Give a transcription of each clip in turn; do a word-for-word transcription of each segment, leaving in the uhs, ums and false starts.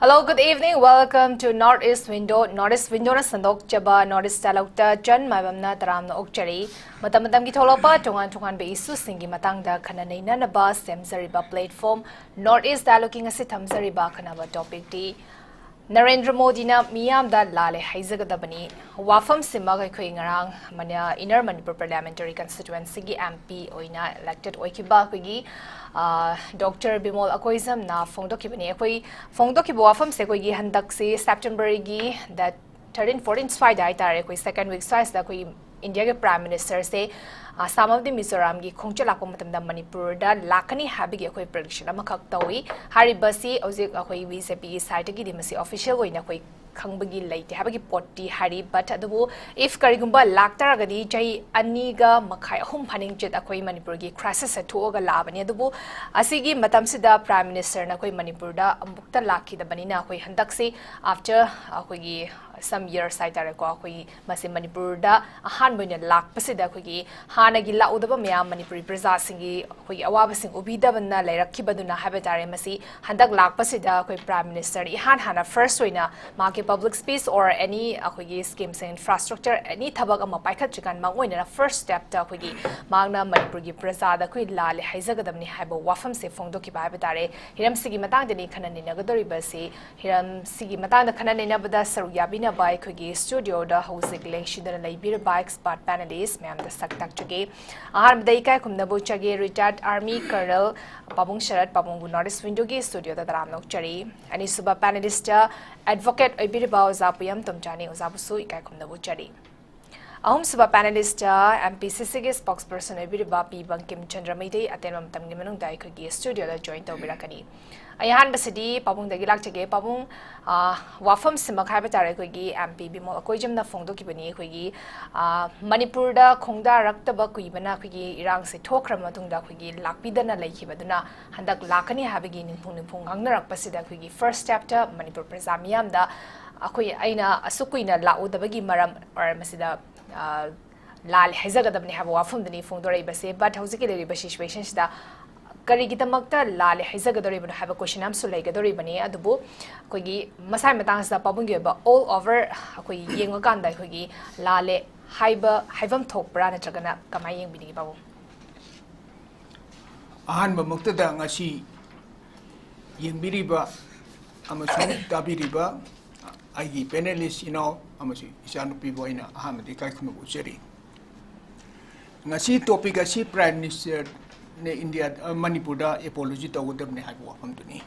Hello, good evening. Welcome to North East Window. North East Window ꯅ ꯁꯟꯗꯣꯛꯆꯕ North East Dialogue ꯇ ꯆꯟ ꯃꯥꯏꯕꯝꯅ ꯇꯔꯥꯝꯅ ꯑꯣꯛꯆꯔꯤ꯫ ꯃꯇꯝ ꯃꯇꯝꯒꯤ ꯊꯣꯛꯂꯛꯄ ꯇꯣꯉꯥꯟ ꯇꯣꯉꯥꯟꯕ issue ꯁꯤꯡꯒꯤ ꯃꯇꯥꯡꯗ ꯈꯟꯅ ꯅꯩꯅꯅꯕ ꯁꯦꯝꯖꯔꯤꯕ platform North East Dialogue ꯀꯤ ꯉꯁꯤ ꯊꯝꯖꯔꯤꯕ ꯑꯈꯟꯅꯕ topic ꯇꯤ ꯅꯔꯦꯟꯗ꯭ꯔ ꯃꯣꯗꯤꯅ ꯃꯤꯌꯥꯝꯗ ꯂꯥꯜꯂꯦ ꯍꯥꯏꯖꯒꯗꯕꯅꯤ꯫ ꯋꯥꯐꯝꯁꯤꯃꯛ ꯑꯩꯈꯣꯏ ꯉꯔꯥꯡ ꯃꯅ-, Inner Manipur Parliamentary Constituency ꯒꯤ M P ꯑꯣꯏꯅ elected ꯑꯣꯏꯈꯤꯕ ꯑꯩꯈꯣꯏꯒꯤ, ꯑ, Doctor ꯕꯤꯃꯣꯜ ꯑꯀꯣꯏꯖꯝꯅ ꯐꯣꯡꯗꯣꯛꯈꯤꯕꯅꯤ꯫ ꯑꯩꯈꯣꯏ ꯐꯣꯡꯗꯣꯛꯈꯤꯕ ꯋꯥꯐꯝꯁꯦ ꯑꯩꯈꯣꯏꯒꯤ ꯍꯟꯗꯛꯁꯤ September ꯒꯤ date thirteen, fourteen ꯁ꯭ꯋꯥꯏꯗ ꯍꯥꯏꯇꯥꯔꯦ, ꯑꯩꯈꯣꯏ second week ꯁ꯭ꯋꯥꯏꯁꯤꯗ ꯑꯩꯈꯣꯏ India ꯒꯤ Prime Minister ꯁꯦ ꯑꯁꯥꯝ ꯑꯃꯗꯤ ꯃꯤꯖꯣꯔꯥꯝꯒꯤ ꯈꯣꯡꯆꯠ ꯂꯥꯛꯄ ꯃꯇꯝꯗ ꯃꯅꯤꯄꯨꯔꯗ ꯂꯥꯛꯀꯅꯤ ꯍꯥꯏꯕꯒꯤ ꯑꯩꯈꯣꯏ prediction ꯑꯃꯈꯛ ꯇꯧꯏ꯫ ꯍꯥꯏꯔꯤꯕꯁꯤ ꯍꯧꯖꯤꯛ ꯑꯩꯈꯣꯏ B J P ꯒꯤ side ꯇꯒꯤꯗꯤ ꯃꯁꯤ official ꯑꯣꯏꯅ ꯑꯩꯈꯣꯏ ꯈꯪꯕꯒꯤ ꯂꯩꯇꯦ ꯍꯥꯏꯕꯒꯤ ꯄꯣꯠꯇꯤ ꯍꯥꯏꯔꯤ, but ꯑꯗꯨꯕꯨ if ꯀꯔꯤꯒꯨꯝꯕ ꯂꯥꯛꯇꯥꯔꯒꯗꯤ ꯆꯍꯤ ꯑꯅꯤꯒ ꯃꯈꯥꯏ, ꯑꯍꯨꯝ ꯐꯥꯅꯤꯡꯆꯤꯠ ꯑꯩꯈꯣꯏ ꯃꯅꯤꯄꯨꯔꯒꯤ crisis ꯁꯦ ꯊꯣꯛꯑꯒ ꯂꯥꯛꯑꯕꯅꯤ꯫ ꯑꯗꯨꯕꯨ ꯑꯁꯤꯒꯤ ꯃꯇꯝꯁꯤꯗ Prime Minister ꯅ ꯑꯩꯈꯣꯏ ꯃꯅꯤꯄꯨꯔꯗ ꯑꯃꯨꯛꯇ ꯂꯥꯛꯈꯤꯗꯕꯅꯤꯅ ꯑꯩꯈꯣꯏ ꯍꯟꯗꯛꯁꯤ after ꯑꯩꯈꯣꯏꯒꯤ some years ꯍꯥꯏꯇꯥꯔꯦꯀꯣ, ꯑꯩꯈꯣꯏꯒꯤ ꯃꯁꯤ ꯃꯅꯤꯄꯨꯔꯗ ꯑꯍꯥꯟꯕ ꯑꯣꯏꯅ ꯂꯥꯛꯄꯁꯤꯗ ꯑꯩꯈꯣꯏꯒꯤ ꯍꯥꯟꯅꯒꯤ ꯂꯥꯛꯎꯗꯕ ꯃꯌꯥꯝ ꯃꯅꯤꯄꯨꯔꯤ ꯄ꯭ꯔꯖꯥꯁꯤꯡꯒꯤ ꯑꯩꯈꯣꯏꯒꯤ ꯑꯋꯥꯕꯁꯤꯡ ꯎꯕꯤꯗꯕꯅ ꯂꯩꯔꯛꯈꯤꯕꯗꯨꯅ ꯍꯥꯏꯕ ꯇꯥꯔꯦ꯫ ꯃꯁꯤ ꯍꯟꯗꯛ ꯂꯥꯛꯄꯁꯤꯗ ꯑꯩꯈꯣꯏ Prime Minister ꯅ ꯏꯍꯥꯟ ꯍꯥꯟꯅ first ꯑꯣꯏꯅ ꯃꯍꯥꯛꯀꯤ public speech or any ꯑꯩꯈꯣꯏꯒꯤ schemes and infrastructure, any ꯊꯕꯛ ꯑꯃ ꯄꯥꯏꯈꯠꯇ꯭ꯔꯤꯀꯥꯟ ꯃꯥꯡ ꯑꯣꯏꯅꯅ first step ꯇ ꯑꯩꯈꯣꯏꯒꯤ ꯃꯍꯥꯛꯅ ꯃꯅꯤꯄꯨꯔꯒꯤ ꯄ꯭ꯔꯖꯥꯗ ꯑꯩꯈꯣꯏ ꯂꯥꯜꯂꯦ ꯍꯥꯏꯖꯒꯗꯕꯅꯤ ꯍꯥꯏꯕ ꯋꯥꯐꯝꯁꯦ ꯐꯣꯡꯗꯣꯛꯈꯤꯕ ꯍꯥꯏꯕ ꯇꯥꯔꯦ꯫ ꯍꯤꯔꯝꯁꯤꯒꯤ ꯃꯇꯥꯡꯗꯅꯤ ꯈꯟꯅ ꯅꯩꯅꯒꯗꯧꯔꯤꯕ ꯑꯁꯤ꯫ ꯍꯤꯔꯝꯁꯤꯒꯤ ꯃꯇꯥꯡꯗ ꯈꯟꯅ ꯅꯩꯅꯕꯗ ꯁꯔꯨꯛ ꯌꯥꯕꯤꯅꯕ ꯑꯩꯈꯣꯏꯒꯤ studio ꯗ ꯍꯧꯖꯤꯛ ꯂꯦꯡꯁꯤꯟꯗꯨꯅ ꯂꯩꯕꯤꯔꯤꯕ expert panelist ꯃꯌꯥꯝꯗ ꯁꯛ ꯇꯥꯛꯆꯒꯦ꯫ ꯑꯍꯥꯟꯕꯗ ꯏꯀꯥꯏ ꯈꯨꯝꯅꯕ ꯎꯠꯆꯒꯦ retired army colonel ꯄꯥꯕꯨꯡ ꯁꯔꯠ, ꯄꯥꯕꯨꯡꯕꯨ North East Window ꯒꯤ studio ꯗ ꯇꯔꯥꯝꯅ ꯑꯣꯛꯆꯔꯤ꯫ ꯑꯅꯤꯁꯨꯕ panelist advocate ꯑꯣꯏꯕꯤꯔꯤꯕ ꯑꯣꯖꯥ ꯄꯨꯌꯝ ꯇꯣꯝꯆꯥꯅꯤ, ꯑꯣꯖꯥꯕꯨꯁꯨ ꯏꯀꯥꯏ ꯈꯨꯝꯅꯕ ꯎꯠꯆꯔꯤ꯫ ꯑꯍꯨꯝꯁꯨꯕ panelist M P C C ꯒꯤ spokesperson ꯑꯣꯏꯕꯤꯔꯤꯕ ꯄꯤ ꯕꯪꯀꯤꯝ ꯆꯟꯗ꯭ꯔ ꯃꯩꯇꯩ ꯑꯇꯦꯟꯕ ꯃꯇꯝꯒꯤ ꯃꯅꯨꯡꯗ ꯑꯩꯈꯣꯏꯒꯤ studio ꯗ join ꯇꯧꯕꯤꯔꯛꯀꯅꯤ꯫ ꯑꯩ ꯑꯍꯥꯟꯕꯁꯤꯗꯤ ꯄꯥꯕꯨꯡꯗꯒꯤ ꯂꯥꯛꯆꯒꯦ꯫ ꯄꯥꯕꯨꯡ, ꯑ, ꯋꯥꯐꯝꯁꯤꯃꯛ ꯍꯥꯏꯕ ꯇꯥꯔꯦ, ꯑꯩꯈꯣꯏꯒꯤ M P ꯕꯤꯃꯣꯜ ꯑꯀꯣꯏꯖꯝꯅ ꯐꯣꯡꯗꯣꯛꯈꯤꯕꯅꯤ꯫ ꯑꯩꯈꯣꯏꯒꯤ, ꯑ, ꯃꯅꯤꯄꯨꯔꯗ ꯈꯣꯡꯗꯥꯔꯛꯇꯕ ꯀꯨꯏꯕꯅ ꯑꯩꯈꯣꯏꯒꯤ ꯏꯔꯥꯡꯁꯦ ꯊꯣꯛꯈ꯭ꯔ ꯃꯇꯨꯡꯗ ꯑꯩꯈꯣꯏꯒꯤ ꯂꯥꯛꯄꯤꯗꯅ ꯂꯩꯈꯤꯕꯗꯨꯅ ꯍꯟꯗꯛ ꯂꯥꯛꯀꯅꯤ ꯍꯥꯏꯕꯒꯤ ꯅꯤꯡꯐꯨꯡ ꯅꯤꯡꯐꯨꯡ ꯉꯥꯡꯅꯔꯛꯄꯁꯤꯗ ꯑꯩꯈꯣꯏꯒꯤ first step ꯇ ꯃꯅꯤꯄꯨꯔ ꯄ꯭ꯔꯖꯥ ꯃꯤꯌꯥꯝꯗ ꯑꯩꯈꯣꯏ, ꯑꯩꯅ ꯑꯁꯨꯛ ꯀꯨꯏꯅ ꯂꯥꯛꯎꯗꯕꯒꯤ ꯃꯔꯝ or ꯃꯁꯤꯗ, ꯑ, ꯂꯥꯜꯂꯦ ꯍꯥꯏꯖꯒꯗꯕꯅꯤ ꯍꯥꯏꯕ ꯋꯥꯐꯝꯗꯨꯅꯤ ꯐꯣꯡꯗꯣꯔꯛꯏꯕꯁꯦ꯫ But ꯍꯧꯖꯤꯛꯀꯤ ꯂꯩꯔꯤꯕ situation ꯁꯤꯗ ꯀꯔꯤꯒꯤꯗꯃꯛꯇ ꯂꯥꯜꯂꯦ ꯍꯥꯏꯖꯒꯗꯧꯔꯤꯕꯅꯣ ꯍꯥꯏꯕ ꯀꯣꯏꯁꯟ ꯑꯃꯁꯨ ꯂꯩꯒꯗꯧꯔꯤꯕꯅꯤ꯫ ꯑꯗꯨꯕꯨ ꯑꯩꯈꯣꯏꯒꯤ ꯃꯁꯥꯒꯤ ꯃꯇꯥꯡꯁꯤꯗ ꯄꯥꯕꯨꯡꯒꯤ ꯑꯣꯏꯕ ꯑꯣꯜ ꯑꯣꯚꯔ ꯑꯩꯈꯣꯏꯒꯤ ꯌꯦꯡꯉꯀꯥꯟꯗ ꯑꯩꯈꯣꯏꯒꯤ ꯂꯥꯜꯂꯦ ꯍꯥꯏꯕ ꯍꯥꯏꯐꯝ ꯊꯣꯛꯄ꯭ꯔꯥ, ꯅꯠꯇ꯭ꯔꯒꯅ ꯀꯃꯥꯏꯅ ꯌꯦꯡꯕꯤꯅꯤꯡꯉꯤ ꯄꯥꯕꯨꯡ? ꯑꯍꯥꯟꯕꯃꯛꯇꯗ ꯉꯁꯤ ꯌꯦꯡꯕꯤꯔꯤꯕ ꯑꯃꯁꯨꯡ ꯇꯥꯕꯤꯔꯤꯕ ꯑꯩꯒꯤ ꯄꯦꯅꯦꯂꯤꯁ ꯏꯅꯥꯎ ꯑꯃꯁꯨꯡ ꯏꯆꯥꯅꯨꯄꯤꯕꯨ ꯑꯩꯅ ꯑꯍꯥꯟꯕꯗ ꯏꯀꯥꯏ ꯈꯨꯝꯅꯕ ꯎꯠꯆꯔꯤ꯫ ꯉꯁꯤ ꯇꯣꯄꯤꯛ ꯑꯁꯤ ꯄ꯭ꯔꯥꯏꯝ ꯃꯤꯅꯤꯁꯇꯔꯅ ꯏꯟꯗꯤꯌꯥ, ꯃꯅꯤꯄꯨꯔꯗ ꯑꯦꯄꯣꯂꯣꯖꯤ ꯇꯧꯒꯗꯕꯅꯤ ꯍꯥꯏꯕ ꯋꯥꯐꯝꯗꯨꯅꯤ꯫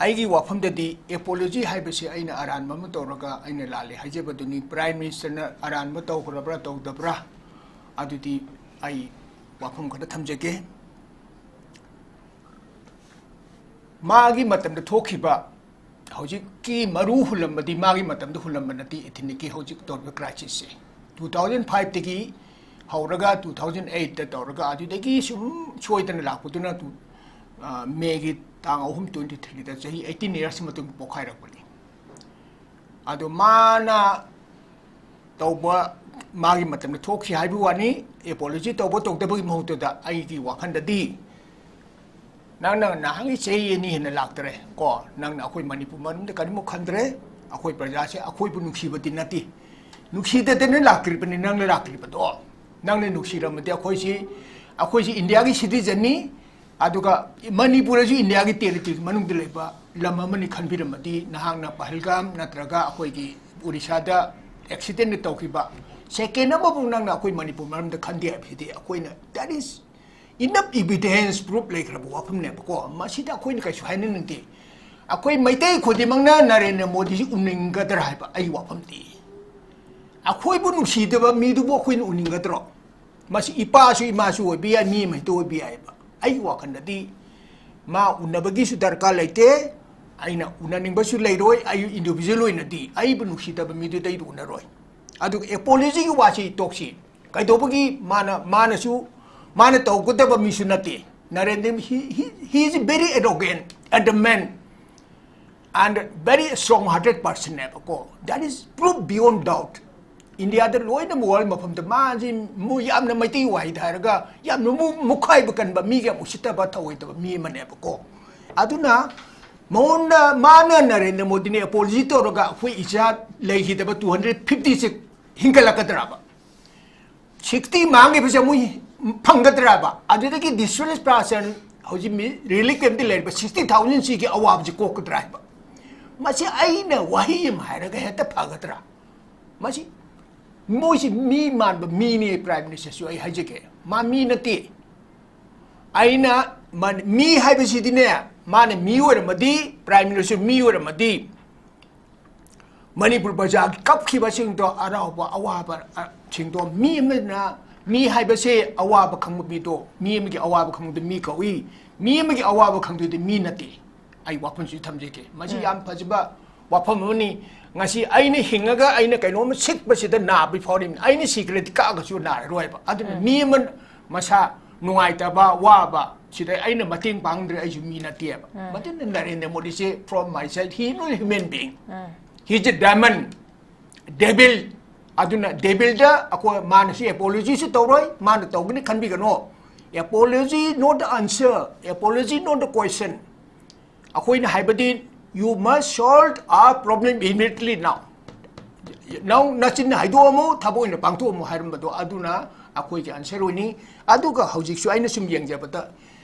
ꯑꯩꯒꯤ ꯋꯥꯐꯝꯗꯗꯤ ꯑꯦꯄꯣꯂꯣꯖꯤ ꯍꯥꯏꯕꯁꯤ ꯑꯩꯅ ꯑꯔꯥꯟꯕ ꯑꯃ ꯇꯧꯔꯒ ꯑꯩꯅ ꯂꯥꯜꯂꯦ ꯍꯥꯏꯖꯕꯗꯨꯅꯤ꯫ ꯄ꯭ꯔꯥꯏꯝ ꯃꯤꯅꯤꯁꯇꯔꯅ ꯑꯔꯥꯟꯕ ꯇꯧꯈ꯭ꯔꯕ꯭ꯔꯥ ꯇꯧꯗꯕ꯭ꯔꯥ, ꯑꯗꯨꯗꯤ ꯑꯩ ꯋꯥꯐꯝ ꯈꯔ ꯊꯝꯖꯒꯦ꯫ ꯃꯥꯒꯤ ꯃꯇꯝꯗ ꯊꯣꯛꯈꯤꯕ, ꯍꯧꯖꯤꯛꯀꯤ ꯃꯔꯨ ꯍꯨꯜꯂꯝꯕꯗꯤ ꯃꯥꯒꯤ ꯃꯇꯝꯗ ꯍꯨꯜꯂꯝꯕ ꯅꯠꯇꯦ, ꯏꯊꯅꯤꯛꯀꯤ ꯍꯧꯖꯤꯛ ꯇꯧꯔꯤꯕ ꯀ꯭ꯔꯥꯏꯁꯤꯁꯁꯦ꯫ ꯇꯨ ꯊꯥꯎꯖꯟ ꯐꯥꯏꯚꯇꯒꯤ ꯍꯧꯔꯒ ꯇꯨ ꯊꯥꯎꯖꯟ ꯑꯩꯠꯇ ꯇꯧꯔꯒ ꯑꯗꯨꯗꯒꯤ ꯁꯨꯝ ꯁꯣꯏꯗꯅ ꯂꯥꯛꯄꯗꯨꯅ ꯇꯨ, ꯑ, ꯃꯦꯒꯤ ꯇꯥꯡ ꯑꯍꯨꯝ, ꯇ꯭ꯋꯦꯟꯇꯤ ꯊ꯭ꯔꯤꯗ ꯆꯍꯤ ꯑꯩꯠꯇꯤꯟ ꯌꯔꯁ ꯃꯇꯨꯡꯗ ꯄꯣꯛꯈꯥꯏꯔꯛꯄꯅꯤ꯫ ꯑꯗꯣ ꯃꯥꯅ ꯇꯧꯕ ꯃꯥꯒꯤ ꯃꯇꯝꯗ ꯊꯣꯛꯈꯤ ꯍꯥꯏꯕ ꯋꯥꯅꯤ꯫ ꯑꯦꯄꯣꯂꯣꯖꯤ ꯇꯧꯕ ꯇꯧꯗꯕꯒꯤ ꯃꯍꯨꯠꯇꯨꯗ ꯑꯩꯒꯤ ꯋꯥꯈꯜꯗꯗꯤ ꯅꯪꯅ ꯅꯍꯥꯟꯒꯤ ꯆꯍꯤ ꯑꯅꯤ ꯍꯦꯟꯅ ꯂꯥꯛꯇꯔꯦ ꯀꯣ, ꯅꯪꯅ ꯑꯩꯈꯣꯏ ꯃꯅꯤꯄꯨꯔ ꯃꯔꯝꯗ ꯀꯔꯤꯃꯨꯛ ꯈꯟꯗ꯭ꯔꯦ꯫ ꯑꯩꯈꯣꯏ ꯄ꯭ꯔꯖꯥꯁꯦ ꯑꯩꯈꯣꯏꯕꯨ ꯅꯨꯡꯁꯤꯕꯗꯤ ꯅꯠꯇꯦ, ꯅꯨꯡꯁꯤꯗꯗꯅ ꯂꯥꯛꯇ꯭ꯔꯤꯕꯅꯤ꯫ ꯅꯪꯅ ꯂꯥꯛꯇ꯭ꯔꯤꯕꯗꯣ, ꯅꯪꯅ ꯅꯨꯡꯁꯤꯔꯝꯃꯗꯤ ꯑꯩꯈꯣꯏꯁꯤ, ꯑꯩꯈꯣꯏꯁꯤ ꯏꯟꯗꯤꯌꯥꯒꯤ ꯁꯤꯇꯤꯖꯟꯅꯤ, ꯑꯗꯨꯒ ꯃꯅꯤꯄꯨꯔ ꯑꯁꯤ ꯏꯟꯗꯤꯌꯥꯒꯤ ꯇꯦꯔꯤꯇꯣꯔꯤ ꯃꯅꯨꯡꯗ ꯂꯩꯕ ꯂꯝ ꯑꯃꯅꯤ ꯈꯟꯕꯤꯔꯝꯃꯗꯤ, ꯅꯍꯥꯛꯅ ꯄꯍꯜꯒꯥꯝ ꯅꯠꯇ꯭ꯔꯒ ꯑꯩꯈꯣꯏꯒꯤ ꯑꯣꯔꯤꯁꯥꯗ ꯑꯦꯛꯁꯤꯗꯦꯟꯠ ꯇꯧꯈꯤꯕ ꯁꯦꯀꯦꯟ ꯑꯃꯕꯨ ꯅꯪꯅ ꯑꯩꯈꯣꯏ ꯃꯅꯤꯄꯨꯔ ꯃꯔꯝꯗ ꯈꯟꯗꯦ ꯍꯥꯏꯕꯁꯤꯗꯤ ꯑꯩꯈꯣꯏꯅ, that is enough evidence, proof ꯂꯩꯈ꯭ꯔꯕ ꯋꯥꯐꯝꯅꯦꯕꯀꯣ꯫ ꯃꯁꯤꯗ ꯑꯩꯈꯣꯏꯅ ꯀꯩꯁꯨ ꯍꯥꯏꯅꯅꯤꯡꯗꯦ꯫ ꯑꯩꯈꯣꯏ ꯃꯩꯇꯩ ꯈꯨꯗꯤꯡꯃꯛꯅ ꯅꯔꯦꯟꯗ꯭ꯔ ꯃꯣꯗꯤꯁꯤ ꯎꯅꯤꯡꯒꯗ꯭ꯔꯥ ꯍꯥꯏꯕ ꯑꯩ ꯋꯥꯐꯝꯗꯤ꯫ ꯑꯩꯈꯣꯏꯕꯨ ꯅꯨꯡꯁꯤꯗꯕ ꯃꯤꯗꯨꯕꯨ ꯑꯩꯈꯣꯏꯅ ꯎꯅꯤꯡꯒꯗ꯭ꯔꯣ? ꯃꯁꯤ ꯏꯄꯥꯁꯨ ꯏꯃꯥꯁꯨ ꯑꯣꯏꯕ ꯌꯥꯏ, ꯃꯤ ꯑꯃ ꯍꯦꯛꯇ ꯑꯣꯏꯕ ꯌꯥꯏꯑꯕ꯫ ꯑꯩꯒꯤ ꯋꯥꯈꯜꯗꯗꯤ ꯃꯥ ꯎꯅꯕꯒꯤꯁꯨ ꯗꯔꯀꯥꯔ ꯂꯩꯇꯦ, ꯑꯩꯅ ꯎꯅꯅꯤꯡꯕꯁꯨ ꯂꯩꯔꯣꯏ꯫ ꯑꯩ ꯏꯟꯗꯤꯕꯤꯖꯨꯋꯦꯜ ꯑꯣꯏꯅꯗꯤ ꯑꯩꯕꯨ ꯅꯨꯡꯁꯤꯗꯕ ꯃꯤꯗꯨꯗ ꯑꯩꯗꯤ ꯎꯅꯔꯣꯏ꯫ ꯑꯗꯨꯒ ꯑꯦꯄꯣꯂꯣꯖꯤꯒꯤ ꯋꯥꯁꯤ ꯇꯣꯛꯁꯤ꯫ ꯀꯩꯗꯧꯕꯒꯤ ꯃꯥꯅ, ꯃꯥꯅꯁꯨ, ꯃꯥꯅ ꯇꯧꯒꯗꯕ ꯃꯤꯁꯨ ꯅꯠꯇꯦ꯫ Narendra, he, he, he is very arrogant, adamant, and very strong hearted person ꯅꯦꯕꯀꯣ꯫ That is proof beyond doubt. ꯏꯟꯗꯤꯌꯥꯗ ꯂꯣꯏꯅꯃꯛ ꯋꯥꯔꯜ ꯃꯐꯝꯗ ꯃꯥꯁꯤ ꯃꯨ-, ꯌꯥꯝꯅ ꯃꯩꯇꯩ ꯋꯥꯍꯩꯗ ꯍꯥꯏꯔꯒ ꯌꯥꯝꯅ ꯃꯨ-, ꯃꯨꯈꯥꯏꯕ ꯀꯟꯕ, ꯃꯤꯒ ꯌꯥꯝ ꯎꯁꯤꯠꯇꯕ ꯊꯧꯑꯣꯏꯗꯕ ꯃꯤ ꯑꯃꯅꯦꯕꯀꯣ꯫ ꯑꯗꯨꯅ ꯃꯉꯣꯟꯗ, ꯃꯥꯅ ꯅꯔꯦꯟꯗ꯭ꯔ ꯃꯣꯗꯤꯅ ꯑꯦꯄꯣꯂꯣꯖꯤ ꯇꯧꯔꯒ ꯑꯩꯈꯣꯏ ꯏꯆꯥ ꯂꯩꯈꯤꯗꯕ two hundred fifty ꯁꯦ ꯍꯤꯡꯒꯠꯂꯛꯀꯗ꯭ꯔꯕ? Sixty ꯃꯥꯡꯈꯤꯕꯁꯦ ꯑꯃꯨꯛ ꯐꯪꯒꯗ꯭ꯔꯕ? ꯑꯗꯨꯗꯒꯤ displaced person ꯍꯧꯖꯤꯛ ꯃꯤ relief camp ꯇ ꯂꯩꯔꯤꯕ sixty thousand ꯁꯤꯒꯤ ꯑꯋꯥꯕꯁꯤ ꯀꯣꯛꯀꯗ꯭ꯔꯥ ꯍꯥꯏꯕ? ꯃꯁꯤ ꯑꯩꯅ ꯋꯥꯍꯩ ꯑꯃ ꯍꯥꯏꯔꯒ ꯍꯦꯛꯇ ꯐꯒꯗ꯭ꯔꯥ? ꯃꯁꯤ ꯃꯣꯏꯁꯤ ꯃꯤ ꯃꯥꯟꯕ ꯃꯤꯅꯤ꯫ Prime Minister ꯁꯨ ꯑꯩ ꯍꯥꯏꯖꯒꯦ, ꯃꯥ ꯃꯤ ꯅꯠꯇꯦ꯫ ꯑꯩꯅ ꯃꯥ-, ꯃꯤ ꯍꯥꯏꯕꯁꯤꯗꯤꯅꯦ, ꯃꯥꯅ ꯃꯤ ꯑꯣꯏꯔꯝꯃꯗꯤ, Prime Minister ꯁꯨ ꯃꯤ ꯑꯣꯏꯔꯝꯃꯗꯤ, ꯃꯅꯤꯄꯨꯔ ꯄ꯭ꯔꯖꯥꯒꯤ ꯀꯞꯈꯤꯕꯁꯤꯡꯗꯣ, ꯑꯔꯥꯎꯕ, ꯑꯋꯥꯕ, ꯑ, ꯁꯤꯡꯗꯣ, ꯃꯤ ꯑꯃꯅ, ꯃꯤ ꯍꯥꯏꯕꯁꯦ ꯑꯋꯥꯕ ꯈꯪꯕ ꯃꯤꯗꯣ, ꯃꯤ ꯑꯃꯒꯤ ꯑꯋꯥꯕ ꯈꯪꯕꯗ ꯃꯤ ꯀꯧꯏ꯫ ꯃꯤ ꯑꯃꯒꯤ ꯑꯋꯥꯕ ꯈꯪꯗꯣꯏꯗꯤ ꯃꯤ ꯅꯠꯇꯦ꯫ ꯑꯩ ꯋꯥꯐꯝꯁꯤ ꯊꯝꯖꯒꯦ꯫ ꯃꯁꯤ ꯎꯝ꯫ ꯌꯥꯝ ꯐꯖꯕ ꯋꯥꯐꯝ ꯑꯃꯅꯤ꯫ ꯉꯁꯤ ꯑꯩꯅ ꯍꯤꯡꯉꯒ ꯑꯩꯅ ꯀꯩꯅꯣꯝꯃ ꯁꯤꯛꯄꯁꯤꯗ ꯅꯥꯕ ꯐꯥꯎꯔꯤꯕꯅꯤ꯫ ꯑꯩꯅ ꯁꯤꯈ꯭ꯔꯗꯤ ꯀꯛꯑꯒꯁꯨ ꯅꯥꯔꯔꯣꯏꯕ꯫ ꯑꯗꯨꯅ ꯎꯝ꯫ ꯃꯤ ꯑꯃ ꯃꯁꯥ ꯅꯨꯡꯉꯥꯏꯇꯕ, ꯋꯥꯕ, ꯁꯤꯗ ꯑꯩꯅ ꯃꯇꯦꯡ ꯄꯥꯡꯗ꯭ꯔꯦ, ꯑꯩꯁꯨ ꯃꯤ ꯅꯠꯇꯦꯕ꯫ ꯎꯝ꯫ ꯃꯗꯨꯅ Narendra ꯃꯣꯗꯤꯁꯦ, from my side, he is not a human being. Um. He is a demon, devil꯫ ꯑꯗꯨꯅ devil ꯗ ꯑꯩꯈꯣꯏ, ꯃꯥꯅꯁꯨ apology ꯁꯨ ꯇꯧꯔꯣꯏ, ꯃꯥꯅ ꯇꯧꯒꯅꯤ ꯈꯟꯕꯤꯒꯅꯣ꯫ Apology not the answer, apology not the question꯫ ꯑꯩꯈꯣꯏꯅ ꯍꯥꯏꯕꯗꯤ, "You must solve our problem immediately now." ꯅꯪ ꯅꯆꯤꯟꯅ ꯍꯥꯏꯗꯣꯛꯑꯝꯃꯨ, ꯊꯕꯛ ꯑꯣꯏꯅ ꯄꯥꯡꯊꯣꯛꯑꯝꯃꯨ ꯍꯥꯏꯔꯝꯕꯗꯣ, ꯑꯗꯨꯅ ꯑꯩꯈꯣꯏꯒꯤ answer ꯑꯣꯏꯅꯤ꯫ ꯑꯗꯨꯒ ꯍꯧꯖꯤꯛꯁꯨ ꯑꯩꯅ ꯁꯨꯝ ꯌꯦꯡꯖꯕꯗ,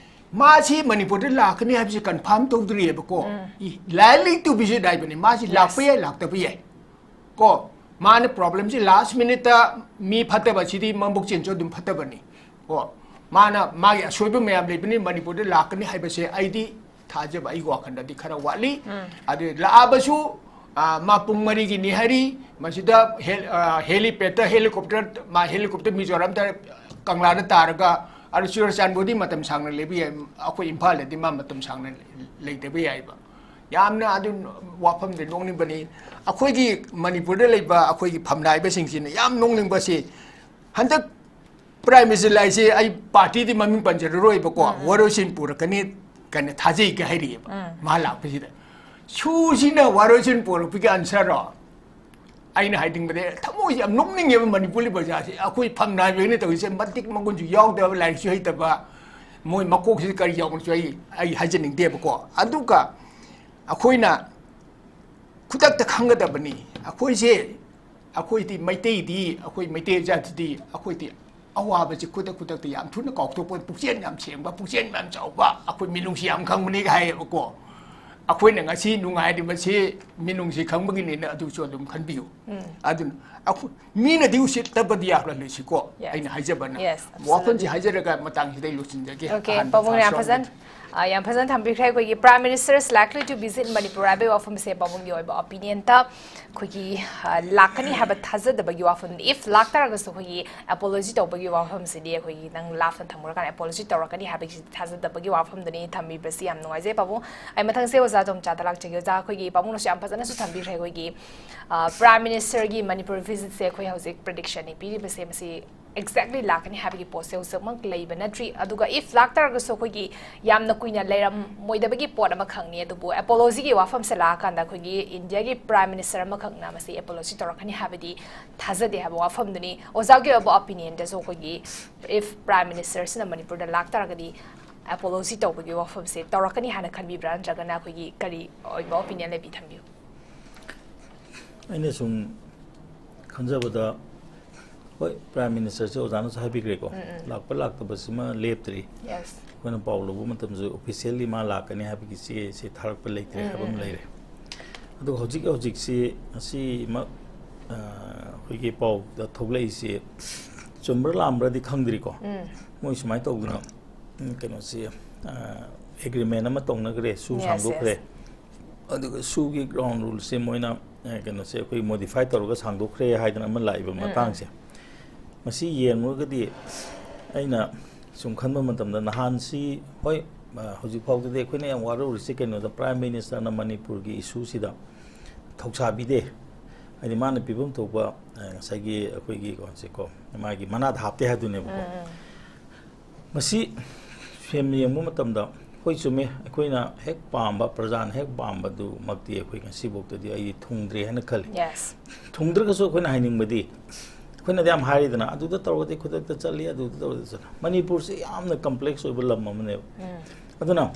ꯃꯥꯁꯤ ꯃꯅꯤꯄꯨꯔꯗ ꯂꯥꯛꯀꯅꯤ ꯍꯥꯏꯕꯁꯤ confirm ꯇꯧꯗ꯭ꯔꯤꯑꯕꯀꯣ꯫ ꯎꯝ꯫ ꯏ-, likely to visit ꯍꯥꯏꯕꯅꯤ, ꯃꯥꯁꯤ Yes꯫ ꯂꯥꯛꯄ ꯌꯥꯏ, ꯂꯥꯛꯇꯕ ꯌꯥꯏ꯫ ꯀꯣ, ꯃꯥꯅ problem ꯁꯤ last minute ꯇ, ꯃꯤ ꯐꯠꯇꯕꯁꯤꯗꯤ ꯃꯕꯨꯛ ꯆꯦꯟꯁꯨ ꯑꯗꯨꯝ ꯐꯠꯇꯕꯅꯤ꯫ ꯀꯣ, ꯃꯥꯅ ꯃꯥꯒꯤ ꯑꯁꯣꯏꯕ ꯃꯌꯥꯝ ꯂꯩꯕꯅꯤ, ꯃꯅꯤꯄꯨꯔꯗ ꯂꯥꯛꯀꯅꯤ ꯍꯥꯏꯕꯁꯦ ꯑꯩꯗꯤ ꯊꯥꯖꯕ ꯑꯩꯒꯤ ꯋꯥꯈꯜꯗꯗꯤ ꯈꯔ ꯋꯥꯠꯂꯤ꯫ ꯎꯝ꯫ ꯑꯗꯨ ꯂꯥꯛꯑꯕꯁꯨ, ꯑ, ꯃꯥ ꯄꯨꯡ ꯃꯔꯤꯒꯤꯅꯤ ꯍꯥꯏꯔꯤ, ꯃꯁꯤꯗ ꯍꯦꯜ-, ꯑ, helipad ꯇ helicopter, ꯃꯥ helicopter ꯃꯤꯖꯣꯔꯥꯝꯗ, ꯀꯪꯂꯥꯗ ꯇꯥꯔꯒ, ꯑꯗꯨ ꯆꯨꯔꯆꯥꯟꯄꯨꯔꯗꯤ ꯃꯇꯝ ꯁꯥꯡꯅ ꯂꯩꯕ ꯌꯥꯏ, ꯑꯩꯈꯣꯏ ꯏꯝꯐꯥꯜꯗꯗꯤ ꯃꯥ ꯃꯇꯝ ꯁꯥꯡꯅ ꯂꯩꯇꯕ ꯌꯥꯏꯕ꯫ ꯌꯥꯝꯅ ꯑꯗꯨ ꯋꯥꯐꯝꯗ ꯅꯣꯛꯅꯤꯡꯕꯅꯤ꯫ ꯑꯩꯈꯣꯏꯒꯤ ꯃꯅꯤꯄꯨꯔꯗ ꯂꯩꯕ ꯑꯩꯈꯣꯏꯒꯤ ꯐꯝꯅꯥꯏꯕꯁꯤꯡꯁꯤꯅ ꯌꯥꯝ ꯅꯣꯛꯅꯤꯡꯕꯁꯤ, ꯍꯟꯗꯛ Prime Minister ꯂꯥꯛꯏꯁꯦ, ꯑꯩ party ꯗꯤ ꯃꯃꯤꯡ ꯄꯟꯖꯔꯔꯣꯏꯕꯀꯣ, ꯎꯝ, ꯎꯝ꯫ ꯋꯥꯔꯣꯏꯁꯤꯟ ꯄꯨꯔꯛꯀꯅꯤ ꯀꯥꯏꯅ ꯊꯥꯖꯩꯒ ꯍꯥꯏꯔꯛꯑꯦꯕ, ꯎꯝ꯫ ꯃꯥ ꯂꯥꯛꯄꯁꯤꯗ꯫ ꯁꯨꯁꯤꯅ ꯋꯥꯔꯣꯏꯁꯤꯟ ꯄꯨꯔꯛꯄꯒꯤ answer ꯔꯣ? ꯑꯩꯅ ꯍꯥꯏꯅꯤꯡꯕꯗꯤ ꯊꯃꯣꯏꯁꯦ ꯌꯥꯝ ꯅꯣꯛꯅꯤꯡꯉꯦꯕ ꯃꯅꯤꯄꯨꯔꯤ ꯄ꯭ꯔꯖꯥꯁꯦ꯫ ꯑꯩꯈꯣꯏ ꯐꯝꯅꯥꯏꯕꯒꯤꯅ ꯇꯧꯔꯤꯁꯦ ꯃꯇꯤꯛ ꯃꯒꯨꯟꯁꯨ ꯌꯥꯎꯗꯕ, ꯂꯥꯏꯔꯤꯛꯁꯨ ꯍꯩꯇꯕ, ꯃꯣꯏ ꯃꯀꯣꯛꯁꯤꯗ ꯀꯔꯤ ꯌꯥꯎꯕꯅꯁꯨ ꯑꯩ ꯑꯩ ꯍꯥꯏꯖꯅꯤꯡꯗꯦꯕꯀꯣ꯫ ꯑꯗꯨꯒ ꯑꯩꯈꯣꯏꯅ ꯈꯨꯗꯛꯇ ꯈꯪꯒꯗꯕꯅꯤ꯫ ꯑꯩꯈꯣꯏꯁꯦ, ꯑꯩꯈꯣꯏꯗꯤ ꯃꯩꯇꯩꯗꯤ, ꯑꯩꯈꯣꯏ ꯃꯩꯇꯩ ꯖꯥꯇꯤꯗꯤ ꯑꯩꯈꯣꯏꯗꯤ ꯑꯋꯥꯕꯁꯤ ꯈꯨꯗꯛ ꯈꯨꯗꯛꯇ ꯌꯥꯝ ꯊꯨꯅ ꯀꯥꯎꯊꯣꯛꯄ, ꯄꯨꯛꯆꯦꯜ ꯌꯥꯝ ꯁꯦꯡꯕ, ꯄꯨꯛꯆꯦꯜ ꯌꯥꯝ ꯆꯥꯎꯕ, ꯑꯩꯈꯣꯏ ꯃꯤꯅꯨꯡꯁꯤ ꯌꯥꯝ ꯈꯪꯕꯅꯤꯒ ꯍꯥꯏꯌꯦꯕꯀꯣ꯫ ꯑꯩꯈꯣꯏꯅ ꯉꯁꯤ ꯅꯨꯡꯉꯥꯏꯔꯤꯕꯁꯤ ꯃꯤꯅꯨꯡꯁꯤ ꯈꯪꯕꯒꯤꯅꯦꯅ ꯑꯗꯨꯁꯨ ꯑꯗꯨꯝ ꯈꯟꯕꯤꯌꯨ꯫ ꯑꯗꯨꯅ ꯑꯩꯈꯣꯏ ꯃꯤꯅꯗꯤ ꯎꯁꯤꯠꯇꯕꯗꯤ ꯌꯥꯔꯣꯏꯁꯤꯀꯣ꯫ Yes. ꯑꯩꯅ ꯍꯥꯏꯖꯕꯅ Yes, absolutely. ꯋꯥꯐꯝꯁꯤ ꯍꯥꯏꯖꯔꯒ ꯃꯇꯥꯡꯁꯤꯗ ꯑꯩ ꯂꯣꯏꯁꯤꯟꯖꯒꯦ꯫ Okay, ꯑꯍꯥꯟꯕ ꯄꯥꯕꯨꯡ ꯌꯥꯝ ꯐꯥꯔꯁ ꯐꯖꯅ, ꯔꯥꯎꯟꯗ꯫ ꯑ, ꯌꯥꯝ ꯐꯖꯅ ꯊꯝꯕꯤꯈ꯭ꯔꯦ꯫ ꯑꯩꯈꯣꯏꯒꯤ Prime Minister is likely to visit Manipur ꯍꯥꯏꯕꯒꯤ ꯋꯥꯐꯝꯁꯦ ꯄꯥꯕꯨꯡꯒꯤ ꯑꯣꯏꯕ ꯑꯣꯄꯤꯅꯤꯌꯟꯗ ꯑꯩꯈꯣꯏꯒꯤ, ꯑ, ꯂꯥꯛꯀꯅꯤ ꯍꯥꯏꯕ ꯊꯥꯖꯗꯕꯒꯤ ꯋꯥꯐꯝ, if ꯂꯥꯛꯇꯥꯔꯒꯁꯨ ꯑꯩꯈꯣꯏꯒꯤ ꯑꯦꯄꯣꯂꯣꯖꯤ ꯇꯧꯕꯒꯤ ꯋꯥꯐꯝꯁꯤꯗꯤ ꯑꯩꯈꯣꯏꯒꯤ ꯅꯪ ꯂꯥꯞꯅ ꯊꯝꯃꯨꯔꯀꯥꯟꯗ ꯑꯦꯄꯣꯂꯣꯖꯤ ꯇꯧꯔꯛꯀꯅꯤ ꯍꯥꯏꯕꯒꯤ ꯊꯥꯖꯗꯕꯒꯤ ꯋꯥꯐꯝꯗꯨꯅꯤ ꯊꯝꯕꯤꯕꯁꯤ ꯌꯥꯝ ꯅꯨꯡꯉꯥꯏꯖꯩ ꯄꯥꯕꯨꯡ꯫ ꯑꯩ ꯃꯊꯪꯁꯦ ꯑꯣꯖꯥ ꯇꯣꯝꯆꯥꯗ ꯂꯥꯛꯆꯒꯦ꯫ ꯑꯣꯖꯥ, ꯑꯩꯈꯣꯏꯒꯤ ꯄꯥꯕꯨꯡꯅꯁꯨ ꯌꯥꯝ ꯐꯖꯅꯁꯨ ꯊꯝꯕꯤꯈ꯭ꯔꯦ꯫ ꯑꯩꯈꯣꯏꯒꯤ, ꯑ, Prime Ministerꯒꯤ ꯃꯅꯤꯄꯨꯔ ꯚꯤꯖꯤꯠꯁꯦ ꯑꯩꯈꯣꯏ ꯍꯧꯖꯤꯛ ꯄ꯭ꯔꯤꯗꯤꯛꯁꯟꯅꯤ ꯄꯤꯔꯤꯕꯁꯦ, ꯃꯁꯤ ꯑꯦꯛꯖꯦꯛꯂꯤ ꯂꯥꯛꯀꯅꯤ ꯍꯥꯏꯕꯒꯤ ꯄꯣꯠꯁꯦ ꯍꯧꯖꯤꯛꯃꯛ ꯂꯩꯕ ꯅꯠꯇ꯭ꯔꯤ꯫ ꯑꯗꯨꯒ if ꯂꯥꯛꯇꯥꯔꯒꯁꯨ ꯑꯩꯈꯣꯏꯒꯤ ꯌꯥꯝꯅ ꯀꯨꯏꯅ ꯂꯩꯔꯝꯃꯣꯏꯗꯕꯒꯤ ꯄꯣꯠ ꯑꯃꯈꯛꯅꯤ꯫ ꯑꯗꯨꯕꯨ ꯑꯦꯄꯣꯂꯣꯖꯤꯒꯤ ꯋꯥꯐꯝꯁꯦ ꯂꯥꯛꯑꯀꯥꯟꯗ ꯑꯩꯈꯣꯏꯒꯤ ꯏꯟꯗꯤꯌꯥꯒꯤ Prime Minister ꯑꯃꯈꯛꯅ ꯃꯁꯤ ꯑꯦꯄꯣꯂꯣꯖꯤ ꯇꯧꯔꯛꯀꯅꯤ ꯍꯥꯏꯕꯗꯤ ꯊꯥꯖꯗꯦ ꯍꯥꯏꯕ ꯋꯥꯐꯝꯗꯨꯅꯤ꯫ ꯑꯣꯖꯥꯒꯤ ꯑꯣꯏꯕ ꯑꯣꯄꯤꯅꯤꯌꯟꯗꯁꯨ ꯑꯩꯈꯣꯏꯒꯤ if Prime Ministerꯁꯤꯅ ꯃꯅꯤꯄꯨꯔꯗ ꯂꯥꯛꯇꯥꯔꯒꯗꯤ ꯑꯦꯄꯣꯂꯣꯖꯤ ꯇꯧꯕꯒꯤ ꯋꯥꯐꯝꯁꯦ ꯇꯧꯔꯛꯀꯅꯤ ꯍꯥꯏꯅ ꯈꯟꯕꯤꯕ꯭ꯔꯥ, ꯅꯠꯇ꯭ꯔꯒꯅ ꯑꯩꯈꯣꯏꯒꯤ ꯀꯔꯤ ꯑꯣꯏꯕ ꯑꯣꯄꯤꯅꯤꯌꯟ ꯂꯩꯕꯤ? ꯊꯝꯕꯤꯌꯨ꯫ ꯑꯩꯅ ꯁꯨꯝ ꯈꯟꯖꯕꯗ, ꯍꯣꯏ, Prime Ministerꯁꯦ ꯑꯣꯖꯥꯅꯁꯨ ꯍꯥꯏꯕꯤꯈ꯭ꯔꯦꯀꯣ, ꯂꯥꯛꯄ ꯂꯥꯛꯇꯕꯁꯤꯃ ꯂꯦꯞꯇ꯭ꯔꯤ꯫ Yes. ꯑꯩꯈꯣꯏꯅ ꯄꯥꯎ ꯂꯧꯕ ꯃꯇꯝꯗꯁꯨ ꯑꯣꯐꯤꯁꯤꯌꯦꯜꯂꯤ ꯃꯥ ꯂꯥꯛꯀꯅꯤ ꯍꯥꯏꯕꯒꯤ ꯆꯦꯁꯦ ꯊꯥꯔꯛꯄ ꯂꯩꯇ꯭ꯔꯦ ꯍꯥꯏꯕ ꯑꯃ ꯂꯩꯔꯦ꯫ ꯑꯗꯨꯒ ꯍꯧꯖꯤꯛ ꯍꯧꯖꯤꯛꯁꯤ ꯉꯁꯤꯃꯛ, ꯑ, ꯑꯩꯈꯣꯏꯒꯤ ꯄꯥꯎꯗ ꯊꯣꯛꯂꯛꯏꯁꯦ ꯆꯨꯝꯕ꯭ꯔꯥ ꯂꯥꯟꯕ꯭ꯔꯥꯗꯤ ꯈꯪꯗ꯭ꯔꯤꯀꯣ꯫ ꯃꯣꯏ ꯁꯨꯃꯥꯏꯅ ꯇꯧꯗꯅ, ꯎꯝ, ꯀꯩꯅꯣꯁꯤ, ꯑ, ꯑꯦꯒ꯭ꯔꯤꯃꯦꯟ ꯑꯃ ꯇꯧꯅꯈ꯭ꯔꯦ, ꯁꯨ Yes, ꯁꯥꯡꯗꯣꯛꯈ꯭ꯔꯦ꯫ yes. ꯑꯗꯨꯒ ꯁꯨꯒꯤ ꯒ꯭ꯔꯥꯎꯟ ꯔꯨꯜꯁꯦ ꯃꯣꯏꯅ, ꯑ, ꯀꯩꯅꯣꯁꯦ ꯑꯩꯈꯣꯏ ꯃꯣꯗꯤꯐꯥꯏ ꯇꯧꯔꯒ ꯁꯥꯡꯗꯣꯛꯈ꯭ꯔꯦ ꯍꯥꯏꯗꯅ ꯑꯃ ꯂꯥꯛꯏꯕ ꯃꯇꯥꯡꯁꯦ꯫ ꯃꯁꯤ ꯌꯦꯡꯂꯨꯔꯒꯗꯤ ꯑꯩꯅ ꯁꯨꯝ ꯈꯟꯕ ꯃꯇꯝꯗ ꯅꯍꯥꯟꯁꯤ, ꯍꯣꯏ, ꯑ, ꯍꯧꯖꯤꯛ ꯐꯥꯎꯗꯗꯤ ꯑꯩꯈꯣꯏꯅ ꯌꯥꯝ ꯋꯥꯔꯧꯔꯤꯁꯦ ꯀꯩꯅꯣꯗ, Prime Ministerꯅ ꯃꯅꯤꯄꯨꯔꯒꯤ ꯏꯁꯨꯁꯤꯗ ꯊꯧꯁꯥꯕꯤꯗꯦ꯫ ꯍꯥꯏꯗꯤ ꯃꯥꯅ ꯄꯤꯐꯝ ꯊꯣꯛꯄ, ꯑ, ꯉꯁꯥꯏꯒꯤ ꯑꯩꯈꯣꯏꯒꯤ ꯀꯩꯅꯣꯁꯦꯀꯣ, ꯃꯥꯒꯤ ꯃꯅꯥꯗ ꯍꯥꯞꯇꯦ ꯍꯥꯏꯗꯨꯅꯦꯕꯀꯣ꯫ ꯃꯁꯤ ꯁꯦꯝ ꯌꯦꯡꯕ ꯃꯇꯝꯗ ꯑꯩꯈꯣꯏ ꯆꯨꯝꯃꯤ, ꯑꯩꯈꯣꯏꯅ ꯍꯦꯛ ꯄꯥꯝꯕ, ꯄ꯭ꯔꯖꯥꯅ ꯍꯦꯛ ꯄꯥꯝꯕꯗꯨꯃꯛꯇꯤ ꯑꯩꯈꯣꯏ ꯉꯁꯤꯐꯥꯎꯗꯗꯤ ꯑꯩ ꯊꯨꯡꯗ꯭ꯔꯤ ꯍꯥꯏꯅ ꯈꯜꯂꯤ꯫ Yes. ꯊꯨꯡꯗ꯭ꯔꯒꯁꯨ ꯑꯩꯈꯣꯏꯅ ꯍꯥꯏꯅꯤꯡꯕꯗꯤ, ꯑꯩꯈꯣꯏꯅꯗꯤ ꯌꯥꯝ ꯍꯥꯏꯔꯤꯗꯅ, ꯑꯗꯨꯗ ꯇꯧꯔꯒꯗꯤ ꯈꯨꯗꯛꯇ ꯆꯠꯂꯤ, ꯑꯗꯨꯗ ꯇꯧꯔꯒꯗꯤ ꯆꯠꯂꯤ꯫ ꯃꯅꯤꯄꯨꯔꯁꯦ ꯌꯥꯝꯅ complex ꯑꯣꯏꯕ ꯂꯝ ꯑꯃꯅꯦꯕ꯫ ꯎꯝ. ꯑꯗꯨꯅ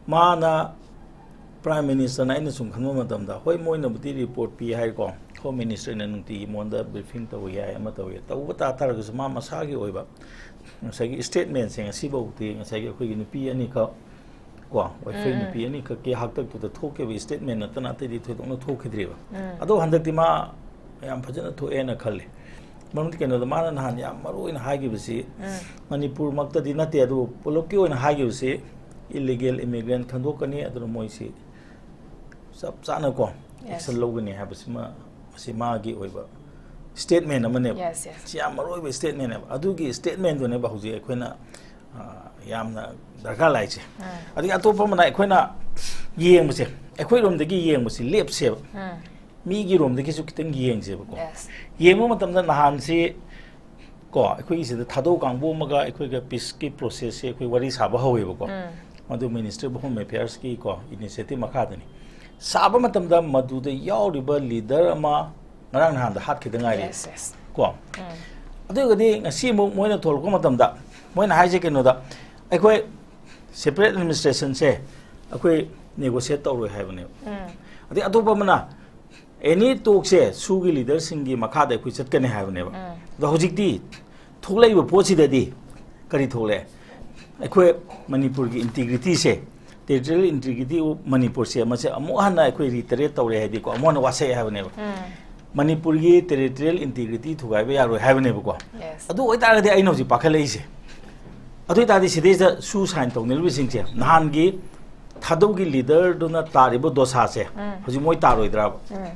ꯃꯥꯅ, Prime Ministerꯅ, ꯑꯩꯅ ꯁꯨꯝ ꯈꯟꯕ ꯃꯇꯝꯗ, ꯍꯣꯏ, ꯃꯣꯏꯅꯕꯨꯗꯤ report ꯄꯤ ꯍꯥꯏꯀꯣ, Home Ministerꯅ ꯅꯨꯡꯇꯤꯒꯤ ꯃꯉꯣꯟꯗ briefing ꯇꯧꯏ ꯍꯥꯏ, ꯑꯃ ꯇꯧꯏ, ꯇꯧꯕ ꯇꯥ ꯇꯥꯔꯒꯁꯨ ꯃꯥ ꯃꯁꯥꯒꯤ ꯑꯣꯏꯕ ꯉꯁꯥꯏꯒꯤ statementꯁꯦ ꯉꯁꯤꯐꯥꯎꯗꯤ ꯉꯁꯥꯏꯒꯤ ꯑꯩꯈꯣꯏꯒꯤ ꯅꯨꯄꯤ ꯑꯅꯤꯈꯛ ꯀꯣ, ꯋꯥꯏꯐꯩ ꯎꯝ, ꯎꯝ. ꯅꯨꯄꯤ ꯑꯅꯤꯈꯛꯀꯤ ꯍꯥꯛꯇꯛꯇꯨꯗ ꯊꯣꯛꯈꯤꯕ statement ꯅꯠꯇꯅ ꯑꯇꯩꯗꯤ ꯊꯣꯏꯗꯣꯛꯅ ꯊꯣꯛꯈꯤꯗ꯭ꯔꯤꯕ꯫ ꯎꯝ. ꯑꯗꯣ ꯍꯟꯗꯛꯇꯤ ꯃꯥ ꯌꯥꯝ ꯐꯖꯅ ꯊꯣꯛꯑꯦꯅ ꯈꯜꯂꯤ꯫ ꯃꯔꯝꯗꯤ ꯀꯩꯅꯣꯗ ꯃꯥꯅ ꯅꯍꯥꯟ ꯌꯥꯝ ꯃꯔꯨ ꯑꯣꯏꯅ ꯍꯥꯏꯈꯤꯕꯁꯤ, ꯎꯝ. ꯃꯅꯤꯄꯨꯔꯃꯛꯇꯗꯤ ꯅꯠꯇꯦ, ꯑꯗꯨꯕꯨ ꯄꯨꯂꯞꯀꯤ ꯑꯣꯏꯅ ꯍꯥꯏꯈꯤꯕꯁꯤ, illegal immigrant ꯈꯟꯗꯣꯛꯀꯅꯤ, ꯑꯗꯨꯅ ꯃꯣꯏꯁꯤ ꯆꯞ ꯆꯥꯅꯀꯣ, Yes. action ꯂꯧꯒꯅꯤ ꯍꯥꯏꯕꯁꯤꯃ, ꯃꯁꯤ ꯃꯥꯒꯤ ꯑꯣꯏꯕ statement ꯑꯃꯅꯦꯕ꯫ Yes, yes. ꯁꯤ ꯌꯥꯝ ꯃꯔꯨ ꯑꯣꯏꯕ statementꯅꯦꯕ꯫ ꯑꯗꯨꯒꯤ statementꯗꯨꯅꯦꯕ ꯍꯧꯖꯤꯛ ꯑꯩꯈꯣꯏꯅ, ꯑ, ꯌꯥꯝꯅ ꯗꯔꯀꯥꯔ ꯂꯥꯛꯏꯁꯦ꯫ ꯎꯝ. ꯑꯗꯒꯤ ꯑꯇꯣꯞꯄ ꯑꯃꯅ ꯑꯩꯈꯣꯏꯅ ꯌꯦꯡꯕꯁꯦ, ꯑꯩꯈꯣꯏꯔꯣꯝꯗꯒꯤ ꯌꯦꯡꯕꯁꯦ ꯂꯦꯞꯁꯦꯕ꯫ ꯎꯝ. ꯃꯤꯒꯤ ꯔꯣꯝꯗꯒꯤꯁꯨ ꯈꯤꯇꯪ ꯌꯦꯡꯁꯦꯕꯀꯣ꯫ Yes. ꯌꯦꯡꯕ ꯃꯇꯝꯗ ꯅꯍꯥꯟꯁꯤ ꯀꯣ, ꯑꯩꯈꯣꯏꯒꯤ ꯁꯤꯗ ꯊꯥꯗꯧ ꯀꯥꯡꯕꯨ ꯑꯃꯒ ꯑꯩꯈꯣꯏꯒ peaceꯀꯤ processꯁꯦ ꯑꯩꯈꯣꯏ ꯋꯥꯔꯤ ꯁꯥꯕ ꯍꯧꯋꯦꯕꯀꯣ꯫ ꯎꯝ. ꯃꯗꯨ Ministry of Home Affairsꯀꯤ ꯀꯣ, initiative ꯃꯈꯥꯗꯅꯤ꯫ ꯁꯥꯕ ꯃꯇꯝꯗ ꯃꯗꯨꯗ ꯌꯥꯎꯔꯤꯕ leader ꯑꯃ ꯉꯔꯥꯡ ꯅꯍꯥꯟꯗ ꯍꯥꯠꯈꯤꯗ ꯉꯥꯏꯔꯤ Yes, yes. ꯀꯣ꯫ ꯎꯝ. ꯑꯗꯨ ꯑꯣꯏꯔꯒꯗꯤ ꯉꯁꯤ ꯑꯃꯨꯛ ꯃꯣꯏꯅ ꯊꯣꯛꯂꯛꯄ ꯃꯇꯝꯗ ꯃꯣꯏꯅ ꯍꯥꯏꯁꯦ ꯀꯩꯅꯣꯗ, ꯑꯩꯈꯣꯏ separate administrationꯁꯦ ꯑꯩꯈꯣꯏ negotiate ꯇꯧꯔꯣꯏ ꯍꯥꯏꯕꯅꯦꯕ꯫ ꯎꯝ. ꯑꯗꯩ ꯑꯇꯣꯞꯄ ꯑꯃꯅ, any talkꯁꯦ ꯁꯨꯒꯤ leaderꯁꯤꯡꯒꯤ ꯃꯈꯥꯗ ꯑꯩꯈꯣꯏ ꯆꯠꯀꯅꯤ ꯍꯥꯏꯕꯅꯦꯕ꯫ ꯎꯝ. ꯑꯗꯣ ꯍꯧꯖꯤꯛꯇꯤ ꯊꯣꯛꯂꯛꯏꯕ ꯄꯣꯠꯁꯤꯗꯗꯤ ꯀꯔꯤ ꯊꯣꯛꯂꯛꯑꯦ? ꯑꯩꯈꯣꯏ ꯃꯅꯤꯄꯨꯔꯒꯤ integrityꯁꯦ, territorial integrity of ꯃꯅꯤꯄꯨꯔꯁꯦ, ꯃꯁꯦ ꯑꯃꯨꯛ ꯍꯟꯅ ꯑꯩꯈꯣꯏ reiterate ꯇꯧꯔꯦ ꯍꯥꯏꯗꯤꯀꯣ, ꯑꯃꯨꯛ ꯍꯟꯅ ꯋꯥꯁꯛꯑꯦ ꯍꯥꯏꯕꯅꯦꯕ꯫ ꯎꯝ. ꯃꯅꯤꯄꯨꯔꯒꯤ territorial integrity ꯊꯨꯒꯥꯏꯕ ꯌꯥꯔꯣꯏ ꯍꯥꯏꯕꯅꯦꯕꯀꯣ꯫ Yes. ꯑꯗꯨ ꯑꯣꯏꯇꯥꯔꯒꯗꯤ ꯑꯩꯅ ꯍꯧꯖꯤꯛ ꯄꯥꯈꯠꯂꯛꯏꯁꯦ, ꯑꯗꯨ ꯑꯣꯏꯇꯥꯔꯗꯤ ꯁꯤꯗꯩꯗ ꯁꯨ sign ꯇꯧꯅꯔꯤꯕꯁꯤꯡꯁꯦ, ꯅꯍꯥꯟꯒꯤ ꯊꯥꯗꯧꯒꯤ leaderꯗꯨꯅ ꯇꯥꯔꯤꯕ ꯗꯣꯁꯥꯁꯦ ꯎꯝ. ꯍꯧꯖꯤꯛ ꯃꯣꯏ ꯇꯥꯔꯣꯏꯗ꯭ꯔꯕ? ꯎꯝ.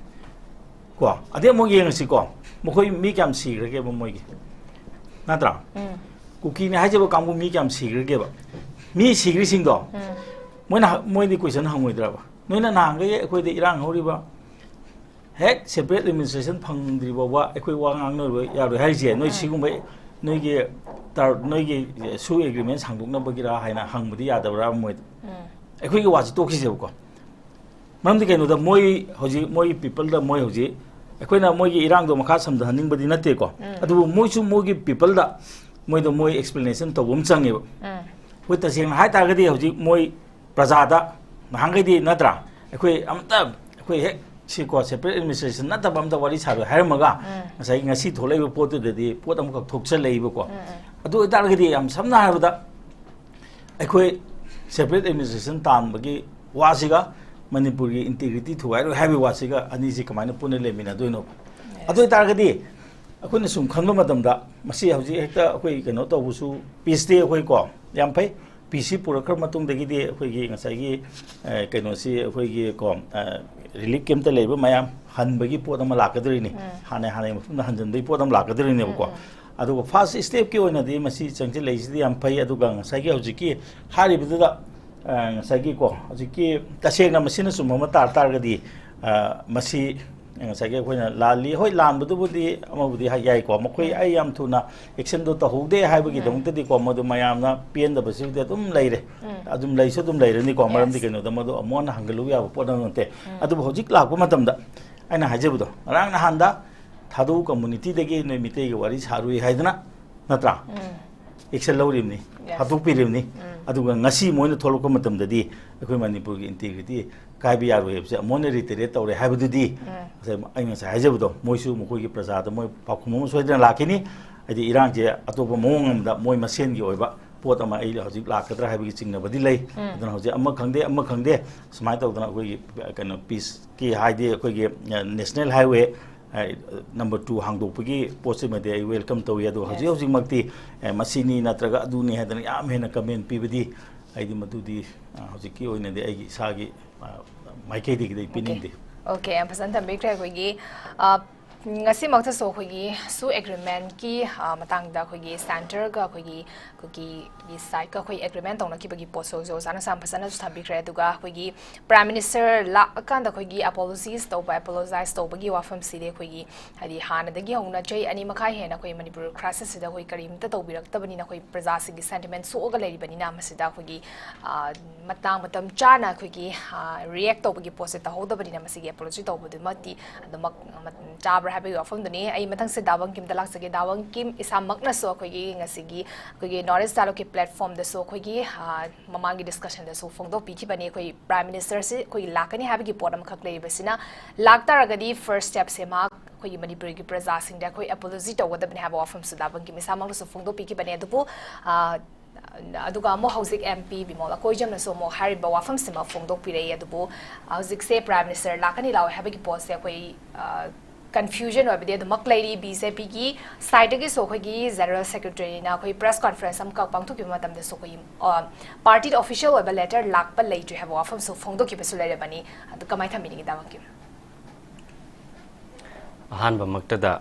ꯀꯣ, ꯑꯗꯩ ꯑꯃꯨꯛ ꯌꯦꯡꯉꯁꯤꯀꯣ, ꯃꯈꯣꯏ ꯃꯤ ꯀꯌꯥꯝ ꯁꯤꯈ꯭ꯔꯒꯦꯕ ꯃꯣꯏꯒꯤ, ꯅꯠꯇ꯭ꯔꯥ? ꯎꯝ. ꯀꯨꯀꯤꯅꯤ ꯍꯥꯏꯖꯕ ꯀꯥꯡꯕꯨ ꯃꯤ ꯀꯌꯥꯝ ꯁꯤꯈ꯭ꯔꯒꯦꯕ? ꯃꯤ ꯁꯤꯈ꯭ꯔꯤꯁꯤꯡꯗꯣ ꯎꯝ. ꯃꯣꯏꯅ ꯍ-, ꯃꯣꯏꯗꯤ question ꯍꯪꯉꯣꯏꯗ꯭ꯔꯕ? ꯅꯣꯏꯅ ꯅꯍꯥꯟꯈꯩ ꯑꯩꯈꯣꯏꯗ ꯏꯔꯥꯡ ꯍꯧꯔꯤꯕ, ꯍꯦꯛ separate administration ꯐꯪꯗ꯭ꯔꯤ ꯐꯥꯎꯕ ꯑꯩꯈꯣꯏ ꯋꯥ ꯉꯥꯡꯅꯔꯣꯏ, ꯌꯥꯔꯣꯏ ꯍꯥꯏꯔꯤꯁꯦ, ꯅꯣꯏ ꯎꯝ. ꯁꯤꯒꯨꯝꯕ ꯅꯣꯏꯒꯤ ꯇꯔ ꯅꯣꯏꯒꯤ ꯁꯨ ꯑꯦꯒ꯭ꯔꯤꯃꯦꯟ ꯁꯥꯡꯗꯣꯛꯅꯕꯒꯤꯔꯥ ꯍꯥꯏꯅ ꯍꯪꯕꯗꯤ ꯌꯥꯗꯕ꯭ꯔꯥ ꯃꯣꯏꯗ? ꯑꯩꯈꯣꯏꯒꯤ ꯋꯥꯁꯤ ꯇꯣꯛꯈꯤꯁꯦꯕꯀꯣ꯫ ꯃꯔꯝꯗꯤ ꯀꯩꯅꯣꯗ, ꯃꯣꯏ ꯍꯧꯖꯤꯛ ꯃꯣꯏꯒꯤ ꯄꯤꯄꯜꯗ, ꯃꯣꯏ ꯍꯧꯖꯤꯛ ꯑꯩꯈꯣꯏꯅ ꯃꯣꯏꯒꯤ ꯏꯔꯥꯡꯗꯣ ꯃꯈꯥ ꯁꯝꯊꯍꯟꯅꯤꯡꯕꯗꯤ ꯅꯠꯇꯦꯀꯣ, ꯑꯗꯨꯕꯨ ꯃꯣꯏꯁꯨ ꯃꯣꯏꯒꯤ ꯄꯤꯄꯜꯗ ꯃꯣꯏꯗ ꯃꯣꯏ ꯑꯦꯛꯁꯄ꯭ꯂꯦꯅꯦꯁꯟ ꯇꯧꯕ ꯑꯃ ꯆꯪꯉꯦꯕ꯫ ꯑꯩꯈꯣꯏ ꯇꯁꯦꯡꯅ ꯍꯥꯏ ꯇꯥꯔꯒꯗꯤ ꯍꯧꯖꯤꯛ ꯃꯣꯏ ꯄ꯭ꯔꯖꯥꯗ ꯅꯍꯥꯟꯈꯩꯗꯤ ꯅꯠꯇ꯭ꯔꯥ, ꯑꯩꯈꯣꯏ ꯑꯝꯇ, ꯑꯩꯈꯣꯏ ꯍꯦꯛ ꯁꯤꯀꯣ, ꯁꯦꯄꯔꯦꯠ ꯑꯦꯗꯃꯤꯅꯤꯁꯇ꯭ꯔꯦꯁꯟ ꯅꯠꯇꯕ ꯑꯝꯇ ꯋꯥꯔꯤ ꯁꯥꯔꯣꯏ ꯍꯥꯏꯔꯝꯃꯒ, ꯉꯁꯥꯏꯒꯤ ꯉꯁꯤ ꯊꯣꯛꯂꯛꯏꯕ ꯄꯣꯠꯇꯨꯗꯗꯤ ꯄꯣꯠ ꯑꯃꯈꯛ ꯊꯣꯛꯆꯜꯂꯛꯏꯕꯀꯣ꯫ ꯑꯗꯨ ꯑꯣꯏꯇꯥꯔꯒꯗꯤ ꯌꯥꯝ ꯁꯝꯅ ꯍꯥꯏꯔꯕꯗ, ꯑꯩꯈꯣꯏ ꯁꯦꯄꯔꯦꯠ ꯑꯦꯗꯃꯤꯅꯤꯁꯇ꯭ꯔꯦꯁꯟ ꯇꯥꯟꯕꯒꯤ ꯋꯥꯁꯤꯒ ꯃꯅꯤꯄꯨꯔꯒꯤ ꯏꯟꯇꯤꯒ꯭ꯔꯤꯇꯤ ꯊꯨꯒꯥꯏꯔꯣꯏ ꯍꯥꯏꯕꯒꯤ ꯋꯥꯁꯤꯒ ꯑꯅꯤꯁꯤ ꯀꯃꯥꯏꯅ ꯄꯨꯟꯅ ꯂꯩꯃꯤꯟꯅꯗꯣꯏꯅꯣ? ꯑꯗꯨ ꯑꯣꯏꯇꯥꯔꯒꯗꯤ ꯑꯩꯈꯣꯏꯅ ꯁꯨꯝ ꯈꯟꯕ ꯃꯇꯝꯗ, ꯃꯁꯤ ꯍꯧꯖꯤꯛ ꯍꯦꯛꯇ ꯑꯩꯈꯣꯏ ꯀꯩꯅꯣ ꯇꯧꯕꯁꯨ, ꯄꯤꯁꯇꯤ ꯑꯩꯈꯣꯏ ꯀꯣ, ꯌꯥꯝ ꯐꯩ, ꯄꯤꯁꯁꯤ ꯄꯨꯔꯛꯈ꯭ꯔ ꯃꯇꯨꯡꯗꯒꯤꯗꯤ ꯑꯩꯈꯣꯏꯒꯤ ꯉꯁꯥꯏꯒꯤ, ꯑ, ꯀꯩꯅꯣꯁꯤ ꯑꯩꯈꯣꯏꯒꯤ ꯀꯣ, ꯑ, ꯔꯤꯂꯤꯐ ꯀꯦꯝꯞꯇ ꯂꯩꯔꯤꯕ ꯃꯌꯥꯝ ꯍꯟꯕꯒꯤ ꯄꯣꯠ ꯑꯃ ꯂꯥꯛꯀꯗꯣꯔꯤꯅꯤ, ꯍꯥꯟꯅ ꯍꯥꯟꯅꯒꯤ ꯃꯐꯝꯗ ꯍꯟꯖꯤꯟꯕꯒꯤ ꯄꯣꯠ ꯑꯃ ꯂꯥꯛꯀꯗꯣꯔꯤꯅꯦꯕꯀꯣ꯫ ꯑꯗꯨꯒ ꯐꯥꯔꯁ ꯁ꯭ꯇꯦꯞꯀꯤ ꯑꯣꯏꯅꯗꯤ ꯃꯁꯤ ꯆꯪꯁꯤꯜꯂꯛꯏꯁꯤꯗꯤ ꯌꯥꯝ ꯐꯩ, ꯑꯗꯨꯒ ꯉꯁꯥꯏꯒꯤ ꯍꯧꯖꯤꯛꯀꯤ ꯍꯥꯏꯔꯤꯕꯗꯨꯗ, ꯑ, ꯉꯁꯥꯏꯒꯤꯀꯣ, ꯍꯧꯖꯤꯛꯀꯤ ꯇꯁꯦꯡꯅ ꯃꯁꯤꯅ ꯆꯨꯝꯕ ꯑꯃ ꯇꯥ ꯇꯥꯔꯒꯗꯤ, ꯑ, ꯃꯁꯤ ꯉꯁꯥꯏꯒꯤ ꯑꯩꯈꯣꯏꯅ ꯂꯥꯜꯂꯤ, ꯍꯣꯏ, ꯂꯥꯟꯕꯗꯨꯕꯨꯗꯤ ꯑꯃꯕꯨꯗꯤ ꯍꯥꯏ-, ꯌꯥꯏꯀꯣ, ꯃꯈꯣꯏ ꯑꯩ ꯌꯥꯝ ꯊꯨꯅ ꯑꯦꯛꯁꯟꯗꯣ ꯇꯧꯍꯧꯗꯦ ꯍꯥꯏꯕꯒꯤꯗꯃꯛꯇꯗꯤꯀꯣ, ꯃꯗꯨ ꯃꯌꯥꯝꯅ ꯄꯦꯟꯗꯕꯁꯤꯕꯨꯗꯤ ꯑꯗꯨꯝ ꯂꯩꯔꯦ, ꯑꯗꯨꯝ ꯂꯩꯁꯨ ꯑꯗꯨꯝ ꯂꯩꯔꯅꯤꯀꯣ, ꯃꯔꯝꯗꯤ ꯀꯩꯅꯣꯗ ꯃꯗꯨ ꯑꯃꯨꯛ ꯍꯟꯅ ꯍꯟꯒꯠꯂꯨ ꯌꯥꯕ ꯄꯣꯠ ꯑꯃ ꯅꯠꯇꯦ꯫ ꯑꯗꯨꯕꯨ ꯍꯧꯖꯤꯛ ꯂꯥꯛꯄ ꯃꯇꯝꯗ ꯑꯩꯅ ꯍꯥꯏꯖꯕꯗꯣ, ꯉꯔꯥꯡ ꯅꯍꯥꯟꯗ ꯊꯥꯗꯧ ꯀꯝꯃꯨꯅꯤꯇꯤꯗꯒꯤ ꯅꯣꯏ ꯃꯤꯇꯩꯒ ꯋꯥꯔꯤ ꯁꯥꯔꯨꯏ ꯍꯥꯏꯗꯅ, ꯅꯠꯇ꯭ꯔꯥ? ꯑꯦꯛꯁꯟ ꯂꯧꯔꯤꯕꯅꯤ, ꯍꯥꯠꯇꯣꯛꯄꯤꯔꯤꯕꯅꯤ꯫ ꯑꯗꯨꯒ ꯉꯁꯤ ꯃꯣꯏꯅ ꯊꯣꯛꯂꯛꯄ ꯃꯇꯝꯗꯗꯤ ꯑꯩꯈꯣꯏ ꯃꯅꯤꯄꯨꯔꯒꯤ ꯏꯟꯇꯤꯒ꯭ꯔꯤꯇꯤ ꯀꯥꯏꯕ ꯌꯥꯔꯣꯏ ꯍꯥꯏꯕꯁꯦ ꯑꯃꯨꯛ ꯍꯟꯅ ꯔꯤꯇꯔꯦꯠ ꯇꯧꯔꯦ ꯍꯥꯏꯕꯗꯨꯗꯤ, ꯉꯁꯥꯏ ꯑꯩ ꯉꯁꯥꯏ ꯍꯥꯏꯖꯕꯗꯣ, ꯃꯣꯏꯁꯨ ꯃꯈꯣꯏꯒꯤ ꯄ꯭ꯔꯖꯥꯗ ꯃꯣꯏ ꯄꯥꯎꯈꯨꯝ ꯑꯃ ꯁꯣꯏꯗꯅ ꯂꯥꯛꯈꯤꯅꯤ꯫ ꯍꯥꯏꯗꯤ ꯏꯔꯥꯡꯁꯦ ꯑꯇꯣꯞꯄ ꯃꯑꯣꯡ ꯑꯃꯗ ꯃꯣꯏ ꯃꯁꯦꯟꯒꯤ ꯑꯣꯏꯕ ꯄꯣꯠ ꯑꯃ ꯑꯩ ꯍꯧꯖꯤꯛ ꯂꯥꯛꯀꯗ꯭ꯔꯥ ꯍꯥꯏꯕꯒꯤ ꯆꯤꯡꯅꯕꯗꯤ ꯂꯩ꯫ ꯑꯗꯨꯅ ꯍꯧꯖꯤꯛ ꯑꯃ ꯈꯪꯗꯦ, ꯑꯃ ꯈꯪꯗꯦ, ꯁꯨꯃꯥꯏꯅ ꯇꯧꯗꯅ ꯑꯩꯈꯣꯏꯒꯤ, ꯑ, ꯀꯩꯅꯣ, ꯄꯤꯁꯀꯤ ꯍꯥꯏꯗꯤ ꯑꯩꯈꯣꯏꯒꯤ, ꯑ, ꯅꯦꯁꯅꯦꯜ ꯍꯥꯏꯋꯦ, ꯑ, ꯅꯝꯕꯔ ꯇꯨ ꯍꯥꯡꯗꯣꯛꯄꯒꯤ ꯄꯣꯠꯁꯤꯃꯗꯤ ꯑꯩ ꯋꯦꯜꯀꯝ ꯇꯧꯏ꯫ ꯑꯗꯣ ꯍꯧꯖꯤꯛ ꯍꯧꯖꯤꯛꯃꯛꯇꯤ, ꯑ, ꯃꯁꯤꯅꯤ ꯅꯠꯇ꯭ꯔꯒ ꯑꯗꯨꯅꯤ ꯍꯥꯏꯗꯅ ꯌꯥꯝ ꯍꯦꯟꯅ ꯀꯃꯦꯟ ꯄꯤꯕꯗꯤ ꯑꯩꯗꯤ ꯃꯗꯨꯗꯤ, ꯑ, ꯍꯧꯖꯤꯛꯀꯤ ꯑꯣꯏꯅꯗꯤ ꯑꯩꯒꯤ ꯏꯁꯥꯒꯤ, ꯑ, ꯃꯥꯏꯀꯩꯗꯒꯤꯗꯤ ꯑꯩ ꯄꯤꯅꯤꯡꯗꯦ꯫ ꯑꯣꯀꯦ, ꯌꯥꯝ ꯐꯖꯅ ꯊꯝꯕꯤꯈ꯭ꯔꯦ꯫ ꯑꯩꯈꯣꯏꯒꯤ, ꯑ, ꯉꯁꯤꯃꯛꯇꯁꯨ ꯑꯩꯈꯣꯏꯒꯤ ꯁꯨ ꯑꯦꯒ꯭ꯔꯤꯃꯦꯟꯠꯀꯤ, ꯑ, ꯃꯇꯥꯡꯗ ꯑꯩꯈꯣꯏꯒꯤ ꯁꯦꯟꯇꯔꯒ ꯑꯩꯈꯣꯏꯒꯤ, ꯑꯩꯈꯣꯏꯒꯤ ꯁꯥꯏꯠꯀ ꯑꯩꯈꯣꯏ ꯑꯦꯒ꯭ꯔꯤꯃꯦꯟꯠ ꯇꯧꯅꯈꯤꯕꯒꯤ ꯄꯣꯠꯁꯨ ꯍꯧꯖꯤꯛ ꯑꯣꯖꯥꯅ ꯌꯥꯝ ꯐꯖꯅꯁꯨ ꯊꯝꯕꯤꯈ꯭ꯔꯦ꯫ ꯑꯗꯨꯒ ꯑꯩꯈꯣꯏꯒꯤ ꯄ꯭ꯔꯥꯏꯝ ꯃꯤꯅꯤꯁꯇꯔ ꯂꯥꯛꯑꯀꯥꯟꯗ ꯑꯩꯈꯣꯏꯒꯤ ꯑꯦꯄꯣꯂꯣꯖꯤꯁ ꯇꯧꯕ, ꯑꯦꯄꯣꯂꯣꯖꯥꯏꯁ ꯇꯧꯕꯒꯤ ꯋꯥꯐꯝꯁꯤꯗꯤ ꯑꯩꯈꯣꯏꯒꯤ, ꯍꯥꯏꯗꯤ, ꯍꯥꯟꯅꯗꯒꯤ ꯍꯧꯅ ꯆꯍꯤ ꯑꯅꯤ ꯃꯈꯥꯏ ꯍꯦꯟꯅ ꯑꯩꯈꯣꯏ ꯃꯅꯤꯄꯨꯔ ꯀ꯭ꯔꯥꯏꯁꯤꯁꯁꯤꯗ ꯑꯩꯈꯣꯏ ꯀꯔꯤꯝꯇ ꯇꯧꯕꯤꯔꯛꯇꯕꯅꯤꯅ ꯑꯩꯈꯣꯏ ꯄ꯭ꯔꯖꯥꯁꯤꯡꯒꯤ ꯁꯦꯟꯇꯤꯃꯦꯟꯠ ꯁꯣꯛꯑꯒ ꯂꯩꯔꯤꯕꯅꯤꯅ ꯃꯁꯤꯗ ꯑꯩꯈꯣꯏꯒꯤ, ꯑ, ꯃꯇꯥꯡ ꯃꯇꯝ ꯆꯥꯅ ꯑꯩꯈꯣꯏꯒꯤ, ꯑ, ꯔꯤꯌꯦꯛ ꯇꯧꯕꯒꯤ ꯄꯣꯠꯁꯦ ꯇꯧꯍꯧꯗꯕꯅꯤꯅ ꯃꯁꯤꯒꯤ ꯑꯦꯄꯣꯂꯣꯖꯤ ꯇꯧꯕꯗꯨꯃꯛꯇꯤ ꯑꯗꯨꯃꯛ, ꯃ-, ꯆꯥꯕ꯭ꯔꯥ ꯍꯥꯏꯕꯒꯤ ꯋꯥꯐꯝꯗꯨꯅꯤ꯫ ꯑꯩ ꯃꯊꯪꯁꯦ ꯗꯥ ꯕꯪꯀꯤꯝꯗ ꯂꯥꯛꯆꯒꯦ꯫ ꯗꯥ ꯕꯪꯀꯤꯝ ꯏꯁꯥꯃꯛꯅꯁꯨ ꯑꯩꯈꯣꯏꯒꯤ ꯉꯁꯤꯒꯤ ꯑꯩꯈꯣꯏꯒꯤ ꯅꯣꯔꯠ ꯏꯁ ꯗꯥꯏꯂꯣꯒꯀꯤ ꯄ꯭ꯂꯦꯠꯐꯣꯝꯗꯁꯨ ꯑꯩꯈꯣꯏꯒꯤ, ꯑ, ꯃꯃꯥꯡꯒꯤ ꯗꯤꯁꯀꯁꯟꯗꯁꯨ ꯐꯣꯡꯗꯣꯛꯄꯤꯈꯤꯕꯅꯤ꯫ ꯑꯩꯈꯣꯏ ꯄ꯭ꯔꯥꯏꯝ ꯃꯤꯅꯤꯁꯇꯔꯁꯤ ꯑꯩꯈꯣꯏꯒꯤ ꯂꯥꯛꯀꯅꯤ ꯍꯥꯏꯕꯒꯤ ꯄꯣꯠ ꯑꯃꯈꯛ ꯂꯩꯔꯤꯕꯁꯤꯅ, ꯂꯥꯛꯇꯥꯔꯒꯗꯤ ꯐꯥꯔꯁ ꯁ꯭ꯇꯦꯞꯁꯦ ꯃꯍꯥꯛ ꯑꯩꯈꯣꯏꯒꯤ ꯃꯅꯤꯄꯨꯔꯒꯤ ꯄ꯭ꯔꯖꯥꯁꯤꯡꯗ ꯑꯩꯈꯣꯏ ꯑꯦꯄꯣꯂꯣꯖꯤ ꯇꯧꯒꯗꯕꯅꯤ ꯍꯥꯏꯕ ꯋꯥꯐꯝꯁꯨ ꯗꯥ ꯕꯪꯀꯤꯝ ꯏꯁꯥꯃꯛꯅꯁꯨ ꯐꯣꯡꯗꯣꯛꯄꯤꯈꯤꯕꯅꯤ꯫ ꯑꯗꯨꯕꯨ, ꯑ, ꯑꯗꯨꯒ ꯑꯃꯨꯛ ꯍꯧꯖꯤꯛ ꯑꯦꯝ ꯄꯤ ꯕꯤꯃꯣꯜ ꯑꯀꯣꯏꯖꯝꯅꯁꯨ ꯑꯃꯨꯛ ꯍꯥꯏꯔꯤꯕ ꯋꯥꯐꯝꯁꯤꯃ ꯐꯣꯡꯗꯣꯛꯄꯤꯔꯛꯏ꯫ ꯑꯗꯨꯕꯨ ꯍꯧꯖꯤꯛꯁꯦ ꯄ꯭ꯔꯥꯏꯝ ꯃꯤꯅꯤꯁꯇꯔ ꯂꯥꯛꯀꯅꯤ ꯂꯥꯛꯑꯣꯏ ꯍꯥꯏꯕꯒꯤ ꯄꯣꯠꯁꯦ ꯑꯩꯈꯣꯏ, ꯑ, ꯀꯟꯐ꯭ꯌꯨꯖꯟ ꯑꯣꯏꯕꯗꯤ ꯑꯗꯨꯃꯛ ꯂꯩꯔꯤ꯫ ꯕꯤ ꯖꯦ ꯄꯤꯒꯤ ꯁꯥꯏꯠꯇꯒꯤꯁꯨ ꯑꯩꯈꯣꯏꯒꯤ ꯖꯦꯅꯔꯦꯜ ꯁꯦꯀ꯭ꯔꯦꯇꯔꯤꯅ ꯑꯩꯈꯣꯏ ꯄ꯭ꯔꯦꯁ ꯀꯣꯟꯐ꯭ꯔꯦꯟꯁ ꯑꯃꯈꯛ ꯄꯥꯡꯊꯣꯛꯈꯤꯕ ꯃꯇꯝꯗꯁꯨ ꯑꯩꯈꯣꯏꯒꯤ, ꯑ, ꯄꯥꯔꯇꯤꯗ ꯑꯣꯐꯤꯁꯤꯌꯦꯜ ꯑꯣꯏꯕ ꯂꯦꯇꯔ ꯂꯥꯛꯄ ꯂꯩꯇ꯭ꯔꯤ ꯍꯥꯏꯕ ꯋꯥꯐꯝꯁꯨ ꯐꯣꯡꯗꯣꯛꯈꯤꯕꯁꯨ ꯂꯩꯔꯕꯅꯤ꯫ ꯑꯗꯨ ꯀꯃꯥꯏꯅ ꯊꯝꯕꯤꯅꯤꯡꯉꯤ, ꯗꯥ ꯕꯪꯀꯤꯝ? ꯑꯍꯥꯟꯕꯃꯛꯇꯗ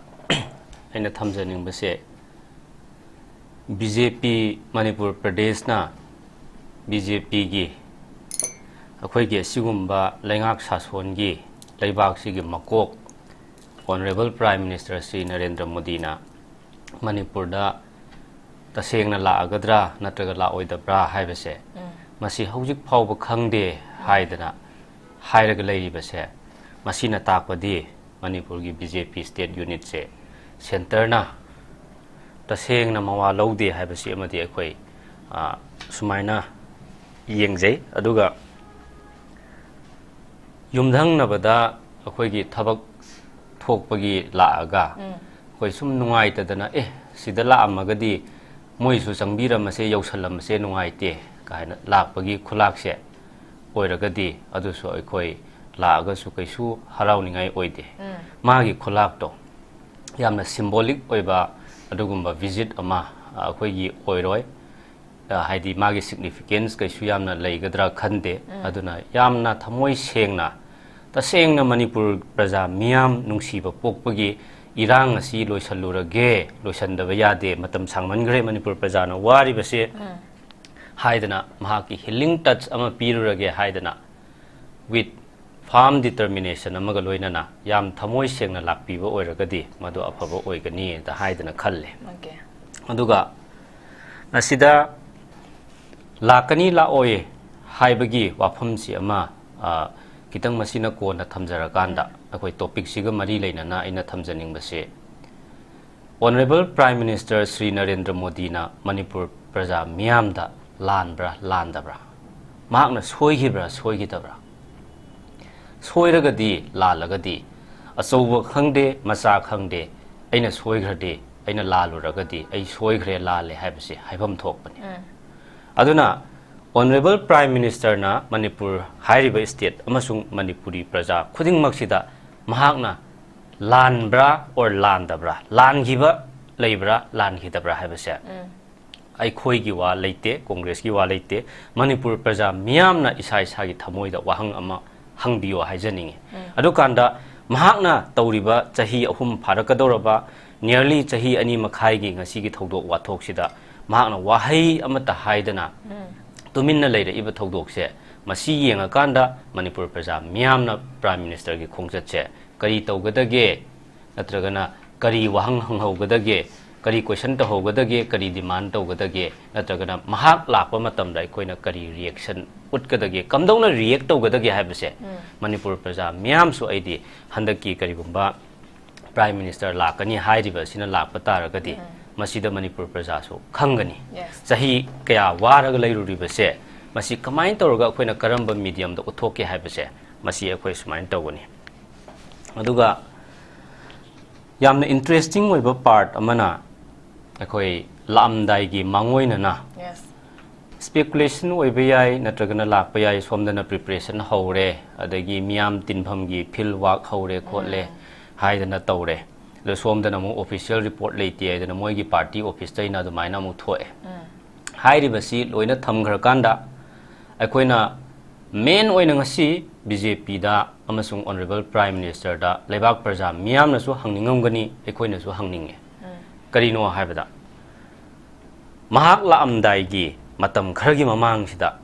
ꯑꯩꯅ ꯊꯝꯖꯅꯤꯡꯕꯁꯦ, ꯕꯤ ꯖꯦ ꯄꯤ ꯃꯅꯤꯄꯨꯔ ꯄ꯭ꯔꯗꯦꯁꯅ ꯕꯤ ꯖꯦ ꯄꯤꯒꯤ ꯑꯩꯈꯣꯏꯒꯤ ꯑꯁꯤꯒꯨꯝꯕ ꯂꯩꯉꯥꯛ ꯁꯥꯁꯣꯟꯒꯤ ꯂꯩꯕꯥꯛꯁꯤꯒꯤ ꯃꯀꯣꯛ honourable prime minister Shri Narendra ꯃꯣꯗꯤꯅ ꯃꯅꯤꯄꯨꯔꯗ ꯇꯁꯦꯡꯅ ꯂꯥꯛꯑꯒꯗ꯭ꯔꯥ ꯅꯠꯇ꯭ꯔꯒ ꯂꯥꯛꯑꯣꯏꯗꯕ꯭ꯔꯥ ꯍꯥꯏꯕꯁꯦ, ꯎꯝ꯫ ꯃꯁꯤ ꯍꯧꯖꯤꯛ ꯐꯥꯎꯕ ꯈꯪꯗꯦ ꯍꯥꯏꯗꯅ ꯍꯥꯏꯔꯒ ꯂꯩꯔꯤꯕꯁꯦ, ꯃꯁꯤꯅ ꯇꯥꯛꯄꯗꯤ ꯃꯅꯤꯄꯨꯔꯒꯤ ꯕꯤ ꯖꯦ ꯄꯤ ꯁ꯭ꯇꯦꯠ ꯌꯨꯅꯤꯠꯁꯦ ꯁꯦꯟꯇꯔꯅ ꯇꯁꯦꯡꯅ ꯃꯋꯥ ꯂꯧꯗꯦ ꯍꯥꯏꯕꯁꯤ ꯑꯃꯗꯤ ꯑꯩꯈꯣꯏ, ꯑ, ꯁꯨꯃꯥꯏꯅ ꯌꯦꯡꯖꯩ꯫ ꯑꯗꯨꯒ ꯌꯨꯝꯊꯪꯅꯕꯗ ꯑꯩꯈꯣꯏꯒꯤ ꯊꯕꯛ ꯊꯣꯛꯄꯒꯤ ꯂꯥꯛꯑꯒ, ꯎꯝ꯫ ꯑꯩꯈꯣꯏ ꯁꯨꯝ ꯅꯨꯡꯉꯥꯏꯇꯗꯅ, "ꯑꯦ, ꯁꯤꯗ ꯂꯥꯛꯑꯝꯃꯒꯗꯤ ꯃꯣꯏꯁꯨ ꯆꯪꯕꯤꯔꯝꯃꯁꯦ, ꯌꯧꯁꯜꯂꯝꯃꯁꯦ, ꯅꯨꯡꯉꯥꯏꯇꯦ" ꯀꯥꯏꯅ ꯂꯥꯛꯄꯒꯤ ꯈꯨꯂꯥꯛꯁꯦ ꯑꯣꯏꯔꯒꯗꯤ, ꯑꯗꯨꯁꯨ ꯑꯩꯈꯣꯏ ꯂꯥꯛꯑꯒꯁꯨ ꯀꯩꯁꯨ ꯍꯔꯥꯎꯅꯤꯡꯉꯥꯏ ꯑꯣꯏꯗꯦ꯫ ꯎꯝ꯫ ꯃꯥꯒꯤ ꯈꯨꯂꯥꯛꯇꯣ ꯌꯥꯝꯅ ꯁꯤꯝꯕꯣꯂꯤꯛ ꯑꯣꯏꯕ ꯑꯗꯨꯒꯨꯝꯕ ꯚꯤꯖꯤꯠ ꯑꯃ, ꯑ, ꯑꯩꯈꯣꯏꯒꯤ ꯑꯣꯏꯔꯣꯏ꯫ ꯑ, ꯍꯥꯏꯗꯤ ꯃꯥꯒꯤ ꯁꯤꯒꯅꯤꯐꯤꯀꯦꯟꯁ ꯀꯩꯁꯨ ꯌꯥꯝꯅ ꯂꯩꯒꯗ꯭ꯔꯥ ꯈꯟꯗꯦ꯫ ꯎꯝ꯫ ꯑꯗꯨꯅ ꯌꯥꯝꯅ ꯊꯃꯣꯏ ꯁꯦꯡꯅ ꯇꯁꯦꯡꯅ ꯃꯅꯤꯄꯨꯔ ꯄ꯭ꯔꯖꯥ ꯃꯤꯌꯥꯝ ꯅꯨꯡꯁꯤꯕ ꯄꯣꯛꯄꯒꯤ ꯏꯔꯥꯡ ꯑꯁꯤ ꯂꯣꯏꯁꯤꯜꯂꯨꯔꯒꯦ, ꯂꯣꯏꯁꯤꯟꯗꯕ ꯌꯥꯗꯦ, ꯃꯇꯝ ꯁꯥꯡꯃꯟꯈ꯭ꯔꯦ, ꯃꯅꯤꯄꯨꯔ ꯄ꯭ꯔꯖꯥꯅ ꯋꯥꯔꯤꯕꯁꯦ ꯍꯥꯏꯗꯅ, ꯃꯍꯥꯛꯀꯤ healing touch ꯑꯃ ꯄꯤꯔꯨꯔꯒꯦ ꯍꯥꯏꯗꯅ, with firm determination ꯑꯃꯒ ꯂꯣꯏꯅꯅ ꯌꯥꯝ ꯊꯃꯣꯏ ꯁꯦꯡꯅ ꯂꯥꯛꯄꯤꯕ ꯑꯣꯏꯔꯒꯗꯤ ꯃꯗꯨ ꯑꯐꯕ ꯑꯣꯏꯒꯅꯤꯗ ꯍꯥꯏꯗꯅ ꯈꯜꯂꯦ꯫ Okay. ꯑꯗꯨꯒ ꯃꯁꯤꯗ ꯂꯥꯛꯀꯅꯤ ꯂꯥꯛꯑꯣꯏ ꯍꯥꯏꯕꯒꯤ ꯋꯥꯐꯝꯁꯤ ꯑꯃ, ꯑ, ꯈꯤꯇꯪ ꯃꯁꯤꯅ ꯀꯣꯟꯅ ꯊꯝꯖꯔꯀꯥꯟꯗ, ꯑꯩꯈꯣꯏ topicꯁꯤꯒ ꯃꯔꯤ ꯂꯩꯅꯅ ꯑꯩꯅ ꯊꯝꯖꯅꯤꯡꯕꯁꯦ, Honourable Prime Minister Shri Narendra ꯃꯣꯗꯤꯅ ꯃꯅꯤꯄꯨꯔ ꯄ꯭ꯔꯖꯥ ꯃꯤꯌꯥꯝꯗ ꯂꯥꯟꯕ꯭ꯔꯥ ꯂꯥꯟꯗꯕ꯭ꯔꯥ? ꯃꯍꯥꯛꯅ ꯁꯣꯏꯈꯤꯕ꯭ꯔꯥ ꯁꯣꯏꯈꯤꯗꯕ꯭ꯔꯥ? ꯁꯣꯏꯔꯒꯗꯤ, ꯂꯥꯜꯂꯒꯗꯤ, ꯑꯆꯧꯕ ꯈꯪꯗꯦ, ꯃꯆꯥ ꯈꯪꯗꯦ, ꯑꯩꯅ ꯁꯣꯏꯈ꯭ꯔꯗꯤ, ꯑꯩꯅ ꯂꯥꯜꯂꯨꯔꯒꯗꯤ, ꯑꯩ ꯁꯣꯏꯈ꯭ꯔꯦ, ꯂꯥꯜꯂꯦ ꯍꯥꯏꯕꯁꯦ ꯍꯥꯏꯐꯝ ꯊꯣꯛꯄꯅꯤ꯫ ꯑꯗꯨꯅ Honourable Prime Ministerꯅ ꯃꯅꯤꯄꯨꯔ ꯍꯥꯏꯔꯤꯕ state ꯑꯃꯁꯨꯡ ꯃꯅꯤꯄꯨꯔꯤ ꯄ꯭ꯔꯖꯥ ꯈꯨꯗꯤꯡꯃꯛꯁꯤꯗ ꯃꯍꯥꯛꯅ ꯂꯥꯟꯕ꯭ꯔꯥ or ꯂꯥꯟꯗꯕ꯭ꯔꯥ, ꯂꯥꯟꯈꯤꯕ ꯂꯩꯕ꯭ꯔꯥ, ꯂꯥꯟꯈꯤꯗꯕ꯭ꯔꯥ ꯍꯥꯏꯕꯁꯦ ꯑꯩꯈꯣꯏꯒꯤ ꯋꯥ ꯂꯩꯇꯦ, ꯀꯣꯡꯒ꯭ꯔꯦꯁꯀꯤ ꯋꯥ ꯂꯩꯇꯦ꯫ ꯃꯅꯤꯄꯨꯔ ꯄ꯭ꯔꯖꯥ ꯃꯤꯌꯥꯝꯅ ꯏꯁꯥ ꯏꯁꯥꯒꯤ ꯊꯃꯣꯏꯗ ꯋꯥꯍꯪ ꯑꯃ ꯍꯪꯕꯤꯌꯣ ꯍꯥꯏꯖꯅꯤꯡꯉꯤ꯫ ꯑꯗꯨꯀꯥꯟꯗ ꯃꯍꯥꯛꯅ ꯇꯧꯔꯤꯕ ꯆꯍꯤ ꯑꯍꯨꯝ ꯐꯥꯔꯛꯀꯗꯧꯔꯕ, nearly ꯆꯍꯤ ꯑꯅꯤ ꯃꯈꯥꯏꯒꯤ ꯉꯁꯤꯒꯤ ꯊꯧꯗꯣꯛ ꯋꯥꯊꯣꯛꯁꯤꯗ ꯃꯍꯥꯛꯅ ꯋꯥꯍꯩ ꯑꯃꯠꯇ ꯍꯥꯏꯗꯅ ꯇꯨꯃꯤꯟꯅ ꯂꯩꯔꯛꯏꯕ ꯊꯧꯗꯣꯛꯁꯦ, ꯃꯁꯤ ꯌꯦꯡꯉꯀꯥꯟꯗ ꯃꯅꯤꯄꯨꯔ ꯄ꯭ꯔꯖꯥ ꯃꯤꯌꯥꯝꯅ Prime Ministerꯒꯤ ꯈꯣꯡꯆꯠꯁꯦ ꯀꯔꯤ ꯇꯧꯒꯗꯒꯦ, ꯅꯠꯇ꯭ꯔꯒꯅ ꯀꯔꯤ ꯋꯥꯍꯪ ꯍꯪꯍꯧꯒꯗꯒꯦ, ꯀꯔꯤ question ꯇꯧꯍꯧꯒꯗꯒꯦ, ꯀꯔꯤ demand ꯇꯧꯒꯗꯒꯦ, ꯅꯠꯇ꯭ꯔꯒꯅ ꯃꯍꯥꯛ ꯂꯥꯛꯄ ꯃꯇꯝꯗ ꯑꯩꯈꯣꯏꯅ ꯀꯔꯤ reaction ꯎꯠꯀꯗꯒꯦ, ꯀꯝꯗꯧꯅ react ꯇꯧꯒꯗꯒꯦ ꯍꯥꯏꯕꯁꯦ ꯃꯅꯤꯄꯨꯔ ꯄ꯭ꯔꯖꯥ ꯃꯤꯌꯥꯝꯁꯨ ꯑꯩꯗꯤ ꯍꯟꯗꯛꯀꯤ ꯀꯔꯤꯒꯨꯝꯕ Prime Minister ꯂꯥꯛꯀꯅꯤ ꯍꯥꯏꯔꯤꯕ ꯑꯁꯤꯅ ꯂꯥꯛꯄ ꯇꯥꯔꯒꯗꯤ ꯃꯁꯤꯗ ꯃꯅꯤꯄꯨꯔ ꯄ꯭ꯔꯖꯥꯁꯨ ꯈꯪꯒꯅꯤ꯫ Yes. ꯆꯍꯤ ꯀꯌꯥ ꯋꯥꯔꯒ ꯂꯩꯔꯨꯔꯤꯕꯁꯦ, ꯃꯁꯤ ꯀꯃꯥꯏꯅ ꯇꯧꯔꯒ ꯑꯩꯈꯣꯏꯅ ꯀꯔꯝꯕ mediumꯗ ꯎꯠꯊꯣꯛꯀꯦ ꯍꯥꯏꯕꯁꯦ, ꯃꯁꯤ ꯑꯩꯈꯣꯏ ꯁꯨꯃꯥꯏꯅ ꯇꯧꯒꯅꯤ꯫ ꯑꯗꯨꯒ ꯌꯥꯝꯅ interesting ꯑꯣꯏꯕ part ꯑꯃꯅ, ꯑꯩꯈꯣꯏ ꯂꯥꯛꯑꯝꯗꯥꯏꯒꯤ ꯃꯥꯡꯑꯣꯏꯅꯅ Yes. speculation ꯑꯣꯏꯕ ꯌꯥꯏ, ꯅꯠꯇ꯭ꯔꯒꯅ ꯂꯥꯛꯄ ꯌꯥꯏ, ꯁꯣꯝꯗꯅ preparation ꯍꯧꯔꯦ, ꯑꯗꯒꯤ ꯃꯤꯌꯥꯝ ꯇꯤꯟꯐꯝꯒꯤ field work ꯍꯧꯔꯦ ꯈꯣꯠꯂꯦ ꯍꯥꯏꯗꯅ ꯇꯧꯔꯦ꯫ ꯑꯗꯣ ꯁꯣꯝꯗꯅ ꯑꯃꯨꯛ official report ꯂꯩꯇꯦ ꯍꯥꯏꯗꯅ ꯃꯣꯏꯒꯤ party officeꯇꯩꯅ ꯑꯗꯨꯃꯥꯏꯅ ꯑꯃꯨꯛ ꯊꯣꯛꯑꯦ꯫ ꯍꯥꯏꯔꯤꯕꯁꯤ ꯂꯣꯏꯅ ꯊꯝꯈ꯭ꯔꯀꯥꯟꯗ ꯑꯩꯈꯣꯏꯅ main ꯑꯣꯏꯅ ꯉꯁꯤ ꯕꯤ ꯖꯦ ꯄꯤꯗ ꯑꯃꯁꯨꯡ Honourable Prime Ministerꯗ ꯂꯩꯕꯥꯛ ꯄ꯭ꯔꯖꯥ ꯃꯤꯌꯥꯝꯅꯁꯨ ꯍꯪꯅꯤꯡꯉꯝꯒꯅꯤ, ꯑꯩꯈꯣꯏꯅꯁꯨ ꯍꯪꯅꯤꯡꯉꯦ꯫ ꯀꯔꯤꯅꯣ ꯍꯥꯏꯕꯗ, ꯃꯍꯥꯛ ꯂꯥꯛꯑꯝꯗꯥꯏꯒꯤ ꯃꯇꯝ ꯈꯔꯒꯤ ꯃꯃꯥꯡꯁꯤꯗ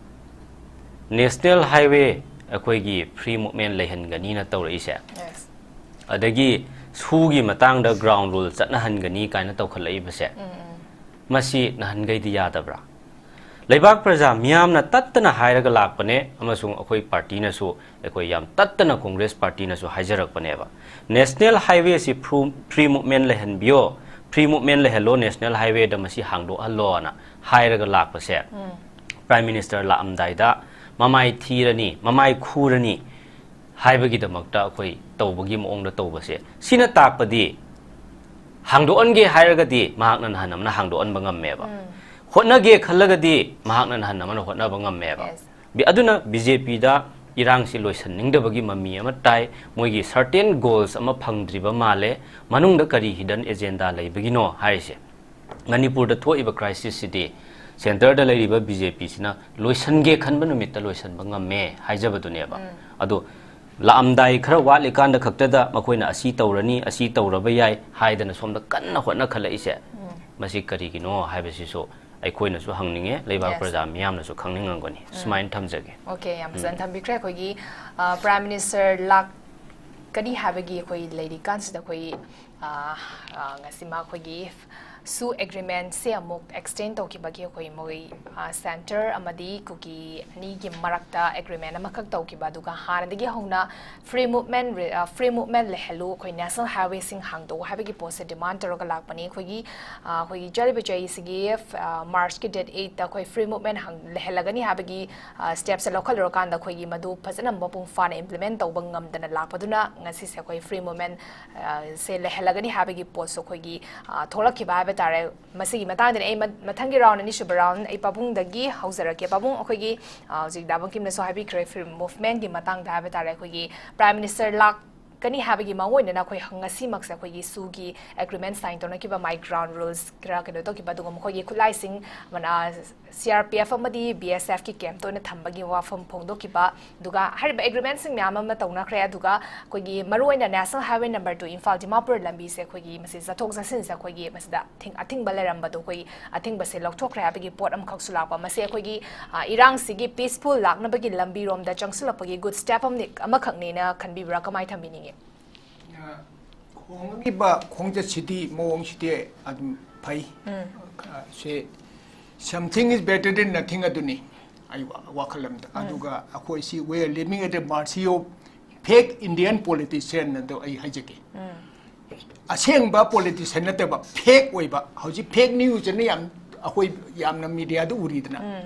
National Highway ꯑꯩꯈꯣꯏꯒꯤ free movement ꯂꯩꯍꯟꯒꯅꯤꯅ ꯇꯧꯔꯛꯏꯁꯦ, ꯑꯗꯒꯤ ꯁꯨꯒꯤ ꯃꯇꯥꯡꯗ ground rule ꯆꯠꯅꯍꯟꯒꯅꯤ ꯀꯥꯏꯅ ꯇꯧꯈꯠꯂꯛꯏꯕꯁꯦ, ꯃꯁꯤ ꯅꯍꯥꯟꯈꯩꯗꯤ ꯌꯥꯗꯕ꯭ꯔꯥ? ꯂꯩꯕꯥꯛ ꯄ꯭ꯔꯖꯥ ꯃꯤꯌꯥꯝꯅ ꯇꯠꯇꯅ ꯍꯥꯏꯔꯒ ꯂꯥꯛꯄꯅꯦ, ꯑꯃꯁꯨꯡ ꯑꯩꯈꯣꯏ ꯄꯥꯔꯇꯤꯅꯁꯨ, ꯑꯩꯈꯣꯏ ꯌꯥꯝ ꯇꯠꯇꯅ ꯀꯣꯡꯒ꯭ꯔꯦꯁ ꯄꯥꯔꯇꯤꯅꯁꯨ ꯍꯥꯏꯖꯔꯛꯄꯅꯦꯕ, National Highway ꯁꯤ free movement ꯂꯩꯍꯟꯕꯤꯌꯣ, free movement ꯂꯩꯍꯜꯂꯣ, National Highwayꯗ ꯃꯁꯤ ꯍꯥꯡꯗꯣꯛꯍꯜꯂꯣꯅ ꯍꯥꯏꯔꯒ ꯂꯥꯛꯄꯁꯦ, Prime Minister ꯂꯥꯛꯑꯝꯗꯥꯏꯗ ꯃꯃꯥꯏ ꯊꯤꯔꯅꯤ, ꯃꯃꯥꯏ ꯈꯨꯔꯅꯤ ꯍꯥꯏꯕꯒꯤꯗꯃꯛꯇ ꯑꯩꯈꯣꯏ ꯇꯧꯕꯒꯤ ꯃꯑꯣꯡꯗ ꯇꯧꯕꯁꯦ, ꯁꯤꯅ ꯇꯥꯛꯄꯗꯤ ꯍꯥꯡꯗꯣꯛꯍꯟꯒꯦ ꯍꯥꯏꯔꯒꯗꯤ ꯃꯍꯥꯛꯅ ꯅꯍꯥꯟ ꯑꯃꯅ ꯍꯥꯡꯗꯣꯛꯍꯟꯕ ꯉꯝꯃꯦꯕ, ꯍꯣꯠꯅꯒꯦ ꯈꯜꯂꯒꯗꯤ ꯃꯍꯥꯛꯅ ꯅꯍꯥꯟ ꯑꯃꯅ ꯍꯣꯠꯅꯕ ꯉꯝꯃꯦꯕ꯫ ꯕꯤ-, ꯑꯗꯨꯅ ꯕꯤ ꯖꯦ ꯄꯤꯗ ꯏꯔꯥꯡꯁꯤ ꯂꯣꯏꯁꯟꯅꯤꯡꯗꯕꯒꯤ ꯃꯃꯤ ꯑꯃ ꯇꯥꯏ, ꯃꯣꯏꯒꯤ certain goals ꯑꯃ ꯐꯪꯗ꯭ꯔꯤꯕ ꯃꯥꯜꯂꯦ, ꯃꯅꯨꯡꯗ ꯀꯔꯤ hidden agenda ꯂꯩꯕꯒꯤꯅꯣ ꯍꯥꯏꯔꯤꯁꯦ꯫ ꯃꯅꯤꯄꯨꯔꯗ ꯊꯣꯛꯏꯕ crisisꯁꯤꯗꯤ centreꯗ ꯂꯩꯔꯤꯕ ꯕꯤ ꯖꯦ ꯄꯤꯁꯤꯅ ꯂꯣꯏꯁꯟꯒꯦ ꯈꯟꯕ ꯅꯨꯃꯤꯠꯇ ꯂꯣꯏꯁꯟꯕ ꯉꯝꯃꯦ ꯍꯥꯏꯖꯕꯗꯨꯅꯦꯕ꯫ ꯑꯗꯣ ꯂꯥꯛꯑꯝꯗꯥꯏ ꯈꯔ ꯋꯥꯠꯂꯤꯀꯥꯟꯗ ꯈꯛꯇꯗ ꯃꯈꯣꯏꯅ ꯑꯁꯤ ꯇꯧꯔꯅꯤ, ꯑꯁꯤ ꯇꯧꯔꯕ ꯌꯥꯏ ꯍꯥꯏꯗꯅ ꯁꯣꯝꯗ ꯀꯟꯅ ꯍꯣꯠꯅꯈꯠꯂꯛꯏꯁꯦ, ꯃꯁꯤ ꯀꯔꯤꯒꯤꯅꯣ ꯍꯥꯏꯕꯁꯤꯁꯨ ꯑꯩꯈꯣꯏꯅꯁꯨ ꯍꯪꯅꯤꯡꯉꯦ, ꯂꯩꯕꯥꯛ ꯄ꯭ꯔꯖꯥ ꯃꯤꯌꯥꯝꯅꯁꯨ ꯈꯪꯅꯤꯡꯉꯝꯒꯅꯤ꯫ ꯁꯨꯃꯥꯏꯅ ꯊꯝꯖꯒꯦ꯫ ꯑꯣꯀꯦ, ꯌꯥꯝ ꯐꯖꯅ ꯊꯝꯕꯤꯈ꯭ꯔꯦ꯫ ꯑꯩꯈꯣꯏꯒꯤ Prime Minister ꯂꯥꯛꯀꯅꯤ ꯍꯥꯏꯕꯒꯤ ꯑꯩꯈꯣꯏ ꯂꯩꯔꯤꯀꯥꯟꯁꯤꯗ ꯑꯩꯈꯣꯏ ꯉꯁꯤꯃ ꯑꯩꯈꯣꯏꯒꯤ ꯁꯨ ꯑꯦꯒ꯭ꯔꯤꯃꯦꯟꯁꯦ ꯑꯃꯨꯛ ꯑꯦꯛꯁꯇꯦꯟ ꯇꯧꯈꯤꯕꯒꯤ ꯑꯩꯈꯣꯏ ꯃꯣꯏ ꯁꯦꯟꯇꯔ ꯑꯃꯗꯤ ꯀꯨꯀꯤ ꯑꯅꯤꯒꯤ ꯃꯔꯛꯇ ꯑꯦꯒ꯭ꯔꯤꯃꯦꯟ ꯑꯃꯈꯛ ꯇꯧꯈꯤꯕ, ꯑꯗꯨꯒ ꯍꯥꯟꯅꯗꯒꯤ ꯍꯧꯅ free movement, free movement ꯂꯩꯍꯜꯂꯨ, ꯑꯩꯈꯣꯏ National Highwayꯁꯤꯡ ꯍꯥꯡꯗꯣꯛꯎ ꯍꯥꯏꯕꯒꯤ ꯄꯣꯠꯁꯦ ꯗꯤꯃꯥꯟ ꯇꯧꯔꯒ ꯂꯥꯛꯄꯅꯤ꯫ ꯑꯩꯈꯣꯏꯒꯤ ꯑꯩꯈꯣꯏꯒꯤ ꯆꯠꯂꯤꯕ ꯆꯍꯤꯁꯤꯒꯤ Marchꯀꯤ date eightꯇ ꯑꯩꯈꯣꯏ free movement ꯂꯩꯍꯜꯂꯒꯅꯤ ꯍꯥꯏꯕꯒꯤ ꯁ꯭ꯇꯦꯞꯁꯦ ꯂꯧꯈꯠꯂꯨꯔꯀꯥꯟꯗ ꯑꯩꯈꯣꯏꯒꯤ ꯃꯗꯨ ꯐꯖꯅ ꯃꯄꯨꯡ ꯐꯥꯅ implement ꯇꯧꯕ ꯉꯝꯗꯅ ꯂꯥꯛꯄꯗꯨꯅ ꯉꯁꯤꯁꯦ ꯑꯩꯈꯣꯏ free movement ꯁꯦ ꯂꯩꯍꯜꯂꯒꯅꯤ ꯍꯥꯏꯕꯒꯤ ꯄꯣꯠꯁꯨ ꯑꯩꯈꯣꯏꯒꯤ ꯊꯣꯛꯂꯛꯈꯤꯕ ꯍꯥꯏꯕ ꯇꯥꯔꯦ꯫ ꯃꯁꯤꯒꯤ ꯃꯇꯥꯡꯗꯅꯤ ꯑꯩ ꯃꯊꯪꯒꯤ round, ꯑꯅꯤꯁꯨꯕ round, ꯑꯩ ꯄꯥꯕꯨꯡꯗꯒꯤ ꯍꯧꯖꯔꯛꯀꯦ꯫ ꯄꯥꯕꯨꯡ, ꯑꯩꯈꯣꯏꯒꯤ ꯍꯧꯖꯤꯛ ꯗꯥ ꯕꯪꯀꯤꯝꯅꯁꯨ ꯍꯥꯏꯕꯤꯈ꯭ꯔꯦ, free movementꯀꯤ ꯃꯇꯥꯡꯗ ꯍꯥꯏꯕ ꯇꯥꯔꯦ, ꯑꯩꯈꯣꯏꯒꯤ Prime Minister ꯂꯥꯛ ꯇꯅꯤ ꯍꯥꯏꯕꯒꯤ ꯃꯑꯣꯡ ꯑꯣꯏꯅꯅ ꯑꯩꯈꯣꯏ ꯉꯁꯤꯃꯛꯁꯦ ꯑꯩꯈꯣꯏꯒꯤ ꯁꯨꯒꯤ ꯑꯦꯒ꯭ꯔꯤꯃꯦꯟ ꯁꯥꯏꯟ ꯇꯧꯅꯈꯤꯕ ꯃꯥꯏ ꯒ꯭ꯔꯥꯎꯟ ꯔꯨꯜꯁ ꯈꯔ ꯀꯩꯅꯣ ꯇꯧꯈꯤꯕ, ꯑꯗꯨꯒ ꯃꯈꯣꯏꯒꯤ ꯈꯨꯠꯂꯥꯏꯁꯤꯡ, ꯑꯃꯅ ꯁꯤ ꯑꯥꯔ ꯄꯤ ꯑꯦꯐ ꯑꯃꯗꯤ ꯕꯤ ꯑꯦꯁ ꯑꯦꯐꯀꯤ ꯀꯦꯝꯞꯇ ꯑꯣꯏꯅ ꯊꯝꯕꯒꯤ ꯋꯥꯐꯝ ꯐꯣꯡꯗꯣꯛꯈꯤꯕ, ꯑꯗꯨꯒ ꯍꯥꯏꯔꯤꯕ ꯑꯦꯒ꯭ꯔꯤꯃꯦꯟꯁꯤꯡ ꯃꯌꯥꯝ ꯑꯃ ꯇꯧꯅꯈ꯭ꯔꯦ꯫ ꯑꯗꯨꯒ ꯑꯩꯈꯣꯏꯒꯤ ꯃꯔꯨꯑꯣꯏꯅ national highway number two Imphal Dimapur ꯂꯝꯕꯤꯁꯦ ꯑꯩꯈꯣꯏꯒꯤ ꯃꯁꯤ ꯆꯠꯊꯣꯛ ꯆꯠꯁꯤꯟꯁꯦ ꯑꯩꯈꯣꯏꯒꯤ ꯃꯁꯤꯗ ꯑꯊꯤꯡ-, ꯑꯊꯤꯡꯕ ꯂꯩꯔꯝꯕꯗꯣ ꯑꯩꯈꯣꯏꯒꯤ ꯑꯊꯤꯡꯕꯁꯦ ꯂꯧꯊꯣꯛꯈ꯭ꯔꯦ ꯍꯥꯏꯕꯒꯤ ꯄꯣꯠ ꯑꯃꯈꯛꯁꯨ ꯂꯥꯛꯄ꯫ ꯃꯁꯤ ꯑꯩꯈꯣꯏꯒꯤ, ꯑ, ꯏꯔꯥꯡꯁꯤꯒꯤ ꯄꯤꯁꯐꯨꯜ ꯂꯥꯛꯅꯕꯒꯤ ꯂꯝꯕꯤꯔꯣꯝꯗ ꯆꯪꯁꯤꯜꯂꯛꯄꯒꯤ ꯒꯨꯗ ꯁ꯭ꯇꯦꯞ ꯑꯃꯅꯤ, ꯑꯃꯈꯛꯅꯦꯅ ꯈꯟꯕꯤꯕ꯭ꯔꯥ? ꯀꯃꯥꯏꯅ ꯊꯝꯕꯤꯅꯤꯡꯉꯤ? ꯑ, ꯍꯣꯡꯉꯛꯂꯤꯕ ꯈꯣꯡꯆꯠꯁꯤꯗꯤ, ꯃꯑꯣꯡꯁꯤꯗꯤ ꯑꯗꯨꯝ ꯐꯩ꯫ ꯑ, ꯁꯦ, something is better than nothing ꯑꯗꯨꯅꯤ ꯑꯩ ꯋꯥ-, ꯋꯥꯈꯜ ꯑꯃꯗ꯫ ꯑꯗꯨꯒ ꯑꯩꯈꯣꯏꯁꯤ, we are living at the mercy of fake Indian politician ꯑꯗꯣ ꯑꯩ ꯍꯥꯏꯖꯒꯦ꯫ ꯑꯁꯦꯡꯕ ꯄꯣꯂꯤꯇꯤꯁꯤꯌꯟ ꯅꯠꯇꯕ, ꯐꯦꯛ ꯑꯣꯏꯕ꯫ ꯍꯧꯖꯤꯛ ꯐꯦꯛ ꯅ꯭ꯌꯨꯁ ꯑꯅ ꯌꯥꯝ, ꯑꯩꯈꯣꯏ ꯌꯥꯝꯅ ꯃꯤꯗꯤꯌꯥꯗ ꯎꯔꯤꯗꯅ꯫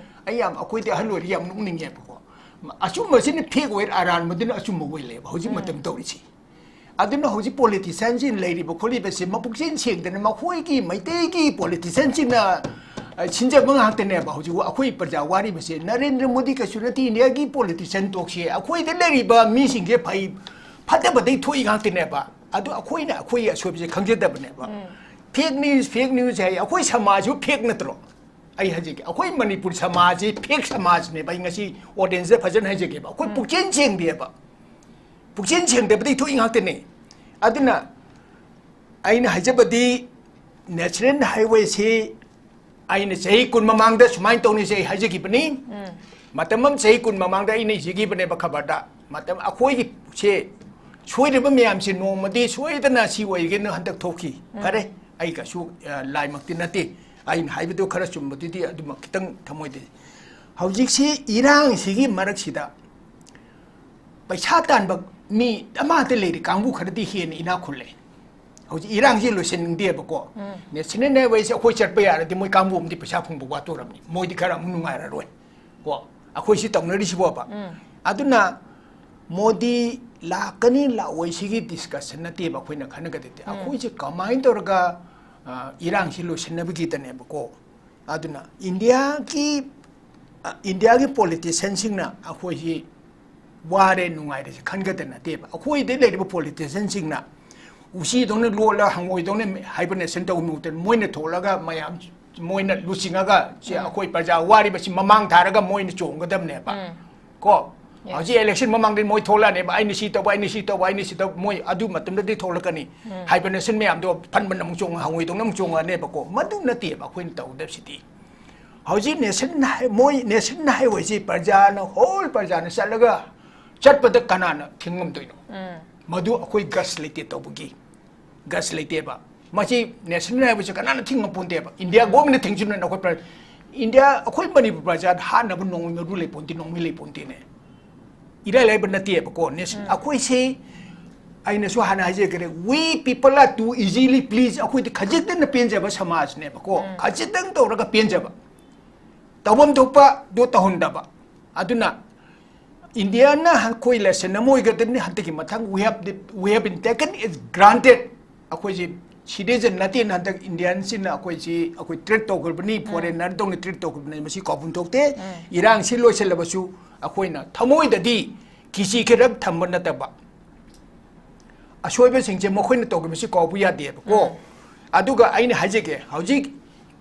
ꯑꯩ ꯌꯥꯝ, ꯑꯩꯈꯣꯏꯗꯤ ꯑꯍꯜ ꯑꯣꯏꯔꯦ, ꯌꯥꯝ ꯅꯣꯛꯅꯤꯡꯉꯦꯕꯀꯣ꯫ ꯑꯆꯨꯝꯕꯁꯤꯅ ꯐꯦꯛ ꯑꯣꯏꯔ, ꯑꯔꯥꯟꯕꯗꯨꯅ ꯑꯆꯨꯝꯕ ꯑꯣꯏ ꯂꯩꯕ ꯍꯧꯖꯤꯛ ꯃꯇꯝ ꯇꯧꯔꯤꯁꯤ꯫ ꯑꯗꯨꯅ ꯍꯧꯖꯤꯛ ꯄꯣꯂꯤꯇꯤꯁꯤꯌꯟꯁꯤꯡ ꯂꯩꯔꯤꯕ ꯈꯣꯠꯂꯤꯕꯁꯦ ꯃꯄꯨꯛꯆꯦꯜ ꯁꯦꯡꯗꯅ, ꯃꯈꯣꯏꯒꯤ ꯃꯩꯇꯩꯒꯤ ꯄꯣꯂꯤꯇꯤꯁꯤꯌꯟꯁꯤꯡꯅ, ꯑ, ꯁꯤꯟꯖꯕ ꯉꯥꯛꯇꯅꯦꯕ ꯍꯧꯖꯤꯛ ꯑꯩꯈꯣꯏ ꯄ꯭ꯔꯖꯥ ꯋꯥꯔꯤꯕꯁꯦ꯫ ꯅꯔꯦꯟꯗ꯭ꯔ ꯃꯣꯗꯤ ꯀꯩꯁꯨ ꯅꯠꯇꯦ ꯏꯟꯗꯤꯌꯥꯒꯤ ꯄꯣꯂꯤꯇꯤꯁꯤꯌꯟ ꯇꯣꯛꯁꯦ꯫ ꯑꯩꯈꯣꯏꯗ ꯂꯩꯔꯤꯕ ꯃꯤꯁꯤꯡꯁꯦ ꯐꯩ, ꯐꯠꯇꯕꯗꯩ ꯊꯣꯛꯏ ꯉꯥꯛꯇꯅꯦꯕ꯫ ꯑꯗꯨ ꯑꯩꯈꯣꯏꯅ ꯑꯩꯈꯣꯏꯒꯤ ꯑꯁꯣꯏꯕꯁꯦ ꯈꯪꯖꯗꯕꯅꯦꯕ꯫ ꯐꯦꯛ ꯅ꯭ꯌꯨꯁ, ꯐꯦꯛ ꯅ꯭ꯌꯨꯁ ꯍꯥꯏ꯫ ꯑꯩꯈꯣꯏ ꯁꯃꯥꯖꯁꯨ ꯐꯦꯛ ꯅꯠꯇ꯭ꯔꯣ? ꯑꯩ ꯍꯥꯏꯖꯒꯦ, ꯑꯩꯈꯣꯏ ꯃꯅꯤꯄꯨꯔ ꯁꯃꯥꯖꯁꯤ ꯐꯦꯛ ꯁꯃꯥꯖꯅꯦꯕ꯫ ꯑꯩ ꯉꯁꯤ ꯑꯣꯗꯤꯌꯦꯟꯁꯇ ꯐꯖꯅ ꯍꯥꯏꯖꯒꯦꯕ, ꯑꯩꯈꯣꯏ ꯄꯨꯛꯆꯦꯜ ꯁꯦꯡꯗꯦꯕ꯫ ꯄꯨꯛꯆꯦꯜ ꯁꯦꯡꯗꯕꯗꯒꯤ ꯊꯣꯛꯏ ꯉꯥꯛꯇꯅꯦ꯫ ꯑꯗꯨꯅ ꯑꯩꯅ ꯍꯥꯏꯖꯕꯗꯤ, ꯅꯦꯁꯅꯦꯜ ꯍꯥꯏꯋꯦꯁꯤ ꯑꯩꯅ ꯆꯍꯤ ꯀꯨꯟ ꯃꯃꯥꯡꯗ ꯁꯨꯃꯥꯏꯅ ꯇꯧꯅꯤꯁꯦ ꯑꯩ ꯍꯥꯏꯖꯈꯤꯕꯅꯤ꯫ ꯃꯇꯝ ꯑꯃ ꯆꯍꯤ ꯀꯨꯟ ꯃꯃꯥꯡꯗ ꯑꯩꯅ ꯏꯖꯈꯤꯕꯅꯦꯕ ꯈꯕꯔꯗ꯫ ꯃꯇꯝ ꯑꯩꯈꯣꯏꯒꯤ ꯁꯦ ꯁꯣꯏꯔꯤꯕ ꯃꯌꯥꯝꯁꯦ ꯅꯣꯡꯃꯗꯤ ꯁꯣꯏꯗꯅ ꯁꯤ ꯑꯣꯏꯒꯦꯅ ꯍꯟꯗꯛ ꯊꯣꯛꯈꯤ꯫ ꯐꯔꯦ, ꯑꯩ ꯀꯩꯁꯨ, ꯑ, ꯂꯥꯏꯃꯛꯇꯤ ꯅꯠꯇꯦ꯫ ꯑꯩꯅ ꯍꯥꯏꯕꯗꯨ ꯈꯔ ꯆꯨꯝꯕꯗꯨꯗꯤ ꯑꯗꯨꯃꯛ ꯈꯤꯇꯪ ꯊꯃꯣꯏꯗ꯫ ꯍꯧꯖꯤꯛꯁꯤ ꯏꯔꯥꯡꯁꯤꯒꯤ ꯃꯔꯛꯁꯤꯗ ꯄꯩꯁꯥ ꯇꯥꯟꯕ ꯃꯤ ꯑꯃꯠꯇ ꯂꯩꯔꯤ ꯀꯥꯡꯕꯨ ꯈꯔꯗꯤ ꯍꯦꯟꯅ ꯏꯅꯥꯛ ꯈꯨꯜꯂꯦ꯫ ꯍꯧꯖꯤꯛ ꯏꯔꯥꯡꯁꯤ ꯂꯣꯏꯁꯤꯟꯅꯤꯡꯗꯦꯕꯀꯣ꯫ ꯅꯦꯁꯅꯦꯜ ꯍꯥꯏꯋꯦꯁꯦ ꯑꯩꯈꯣꯏ ꯆꯠꯄ ꯌꯥꯔꯗꯤ ꯃꯣꯏ ꯀꯥꯡꯕꯨ ꯑꯃꯗꯤ ꯄꯩꯁꯥ ꯐꯪꯕ ꯋꯥꯠꯇꯣꯔꯝꯅꯤ, ꯃꯣꯏꯗꯤ ꯈꯔ ꯑꯃꯨꯛ ꯅꯨꯡꯉꯥꯏꯔꯔꯣꯏ꯫ ꯀꯣ, ꯑꯩꯈꯣꯏ ꯁꯤ ꯇꯧꯅꯔꯤꯁꯤꯕꯣꯕ꯫ ꯑꯗꯨꯅ ꯃꯣꯗꯤ ꯂꯥꯛꯀꯅꯤ ꯂꯥꯛꯑꯣꯏ ꯁꯤꯒꯤ ꯗꯤꯁꯀꯁꯟ ꯅꯠꯇꯦꯕ ꯑꯩꯈꯣꯏꯅ ꯈꯟꯅꯒꯗꯕꯗꯤ꯫ ꯑꯩꯈꯣꯏꯁꯦ ꯀꯃꯥꯏꯅ ꯇꯧꯔꯒ, ꯑ, ꯏꯔꯥꯡꯁꯤ ꯂꯣꯏꯁꯤꯟꯅꯕꯒꯤꯗꯅꯦꯕꯀꯣ꯫ ꯑꯗꯨꯅ ꯏꯟꯗꯤꯌꯥꯒꯤ, ꯑ, ꯏꯟꯗꯤꯌꯥꯒꯤ ꯄꯣꯂꯤꯇꯤꯁꯤꯌꯟꯁꯤꯡꯅ ꯑꯩꯈꯣꯏꯁꯤ ꯋꯥꯔꯦ ꯅꯨꯡꯉꯥꯏꯔꯦꯁꯦ ꯈꯟꯒꯗ ꯅꯠꯇꯦꯕ꯫ ꯑꯩꯈꯣꯏꯗ ꯂꯩꯔꯤꯕ ꯄꯣꯂꯤꯇꯤꯁꯤꯌꯥꯟꯁꯤꯡꯅ ꯎꯆꯤꯗꯧꯅ ꯂꯣꯜꯂ ꯍꯪꯉꯣꯏꯗꯧꯅ ꯍꯥꯏꯕꯔꯅꯦꯁꯟ ꯇꯧꯕ ꯃꯍꯨꯠꯇ ꯃꯣꯏꯅ ꯊꯣꯛꯂꯒ ꯃꯌꯥꯝ ꯃꯣꯏꯅ ꯂꯨꯆꯤꯡꯉꯒ ꯁꯦ ꯎꯝ꯫ ꯑꯩꯈꯣꯏ ꯄ꯭ꯔꯖꯥ ꯋꯥꯔꯤꯕꯁꯤ ꯃꯃꯥꯡ ꯊꯥꯔꯒ ꯃꯣꯏꯅ ꯆꯣꯡꯒꯗꯕꯅꯦꯕ꯫ ꯎꯝ꯫ ꯀꯣ? Yes. ꯍꯧꯖꯤꯛ ꯏꯂꯦꯛꯁꯟ ꯃꯃꯥꯡꯗ ꯃꯣꯏ ꯊꯣꯛꯂꯛꯑꯅꯦꯕ, "ꯑꯩꯅ ꯁꯤ ꯇꯧꯕ, ꯑꯩꯅ ꯁꯤ ꯇꯧꯕ, ꯑꯩꯅ ꯁꯤ ꯇꯧꯕ", ꯃꯣꯏ ꯑꯗꯨ ꯃꯇꯝꯗꯗꯤ ꯊꯣꯛꯂꯛꯀꯅꯤ꯫ ꯎꯝ꯫ ꯍꯥꯏꯕꯔꯅꯦꯁꯟ ꯃꯌꯥꯝꯗꯣ ꯐꯟ ꯐꯟ ꯑꯃꯨꯛ ꯆꯣꯡꯉ ꯍꯪꯉꯣꯏꯗꯧꯅ ꯑꯃꯨꯛ ꯆꯣꯡꯉꯛꯑꯅꯦꯕꯀꯣ꯫ ꯃꯗꯨ ꯅꯠꯇꯦꯕ ꯑꯩꯈꯣꯏꯅ ꯇꯧꯒꯗꯕꯁꯤꯗꯤ꯫ ꯍꯧꯖꯤꯛ ꯅꯦꯁꯟ ꯍꯥꯏ-, ꯃꯣꯏ ꯅꯦꯁꯟ ꯍꯥꯏꯋꯦꯁꯤ ꯄ꯭ꯔꯖꯥꯅ, ꯍꯣꯜ ꯄ꯭ꯔꯖꯥꯅ ꯆꯠꯂꯒ ꯆꯠꯄꯗ ꯀꯅꯥꯅ ꯊꯤꯡꯉꯝꯗꯣꯏꯅꯣ? ꯎꯝ꯫ ꯃꯗꯨ ꯑꯩꯈꯣꯏ ꯒꯠꯁ ꯂꯩꯇꯦ ꯇꯧꯕꯒꯤ꯫ ꯒꯠꯁ ꯂꯩꯇꯦꯕ꯫ ꯃꯁꯤ ꯅꯦꯁꯅꯦꯜ ꯍꯥꯏꯋꯦꯁꯦ ꯀꯅꯥꯅ ꯊꯤꯡꯉꯝꯄꯣꯟꯇꯦꯕ꯫ ꯏꯟꯗꯤꯌꯥ ꯎꯝ꯫ ꯒꯣꯔꯃꯦꯟꯅ ꯊꯤꯡꯖꯤꯟꯕꯅ ꯑꯩꯈꯣꯏ ꯄ꯭ꯔ-, ꯏꯟꯗꯤꯌꯥ, ꯑꯩꯈꯣꯏ ꯃꯅꯤꯄꯨꯔ ꯄ꯭ꯔꯖꯥꯗ ꯍꯥꯠꯅꯕ ꯅꯣꯡꯃꯩ ꯃꯔꯨ ꯂꯩꯄꯣꯟꯇꯦ, ꯅꯣꯡꯃꯩ ꯂꯩꯄꯣꯟꯇꯦꯅꯦ꯫ ꯏꯔꯥꯏ ꯂꯥꯏꯕ ꯅꯠꯇꯦꯕꯀꯣ꯫ ꯅꯦꯁ-, ꯎꯝ꯫ ꯑꯩꯈꯣꯏꯁꯤ, ꯑꯩꯅꯁꯨ ꯍꯥꯟꯅ ꯍꯥꯏꯖꯈ꯭ꯔꯦ, "We people are too easily pleased." ꯑꯩꯈꯣꯏꯗꯤ ꯈꯖꯤꯛꯇꯪꯅ ꯄꯦꯟꯖꯕ ꯁꯃꯥꯖꯅꯦꯕꯀꯣ꯫ ꯎꯝ꯫ ꯈꯖꯤꯛꯇꯪ ꯇꯧꯔꯒ ꯄꯦꯟꯖꯕ꯫ ꯇꯧꯐꯝ ꯊꯣꯛꯄꯗꯣ ꯇꯧꯍꯟꯗꯕ꯫ ꯑꯗꯨꯅ ꯏꯟꯗꯤꯌꯥꯅ ꯑꯩꯈꯣꯏ ꯂꯦꯁꯟ ꯑꯃ ꯑꯣꯏꯒꯗꯕꯅꯤ꯫ ꯍꯟꯗꯛꯀꯤ ꯃꯊꯪ we have the, we have been taken as granted꯫ ꯑꯩꯈꯣꯏꯁꯤ ꯁꯤꯇꯤꯖꯟ ꯅꯠꯇꯦꯅ ꯍꯟꯗꯛ ꯏꯟꯗꯤꯌꯥꯟꯁꯤꯡꯅ ꯑꯩꯈꯣꯏꯁꯤ, ꯑꯩꯈꯣꯏ ꯇ꯭ꯔꯤꯠ ꯇꯧꯈ꯭ꯔꯕꯅꯤ, ꯎꯝ꯫ ꯐꯣꯔꯦꯟꯅꯔꯗꯧꯅ ꯇ꯭ꯔꯤꯠ ꯇꯧꯈ꯭ꯔꯕꯅꯤ꯫ ꯃꯁꯤ ꯀꯥꯎꯐꯝ ꯊꯣꯛꯇꯦ꯫ ꯎꯝ꯫ ꯏꯔꯥꯡꯁꯤ ꯂꯣꯏꯁꯤꯜꯂꯕꯁꯨ ꯑꯩꯈꯣꯏꯅ ꯊꯃꯣꯏꯗꯗꯤ ꯀꯤꯁꯤ ꯈꯔ ꯊꯝꯕ ꯅꯠꯇꯕ, ꯑꯁꯣꯏꯕꯁꯤꯡꯁꯦ ꯃꯈꯣꯏꯅ ꯇꯧꯈꯤꯕꯁꯤ ꯀꯥꯎꯕ ꯌꯥꯗꯦꯕꯀꯣ꯫ ꯎꯝ꯫ ꯑꯗꯨꯒ ꯑꯩꯅ ꯍꯥꯏꯖꯒꯦ, ꯍꯧꯖꯤꯛ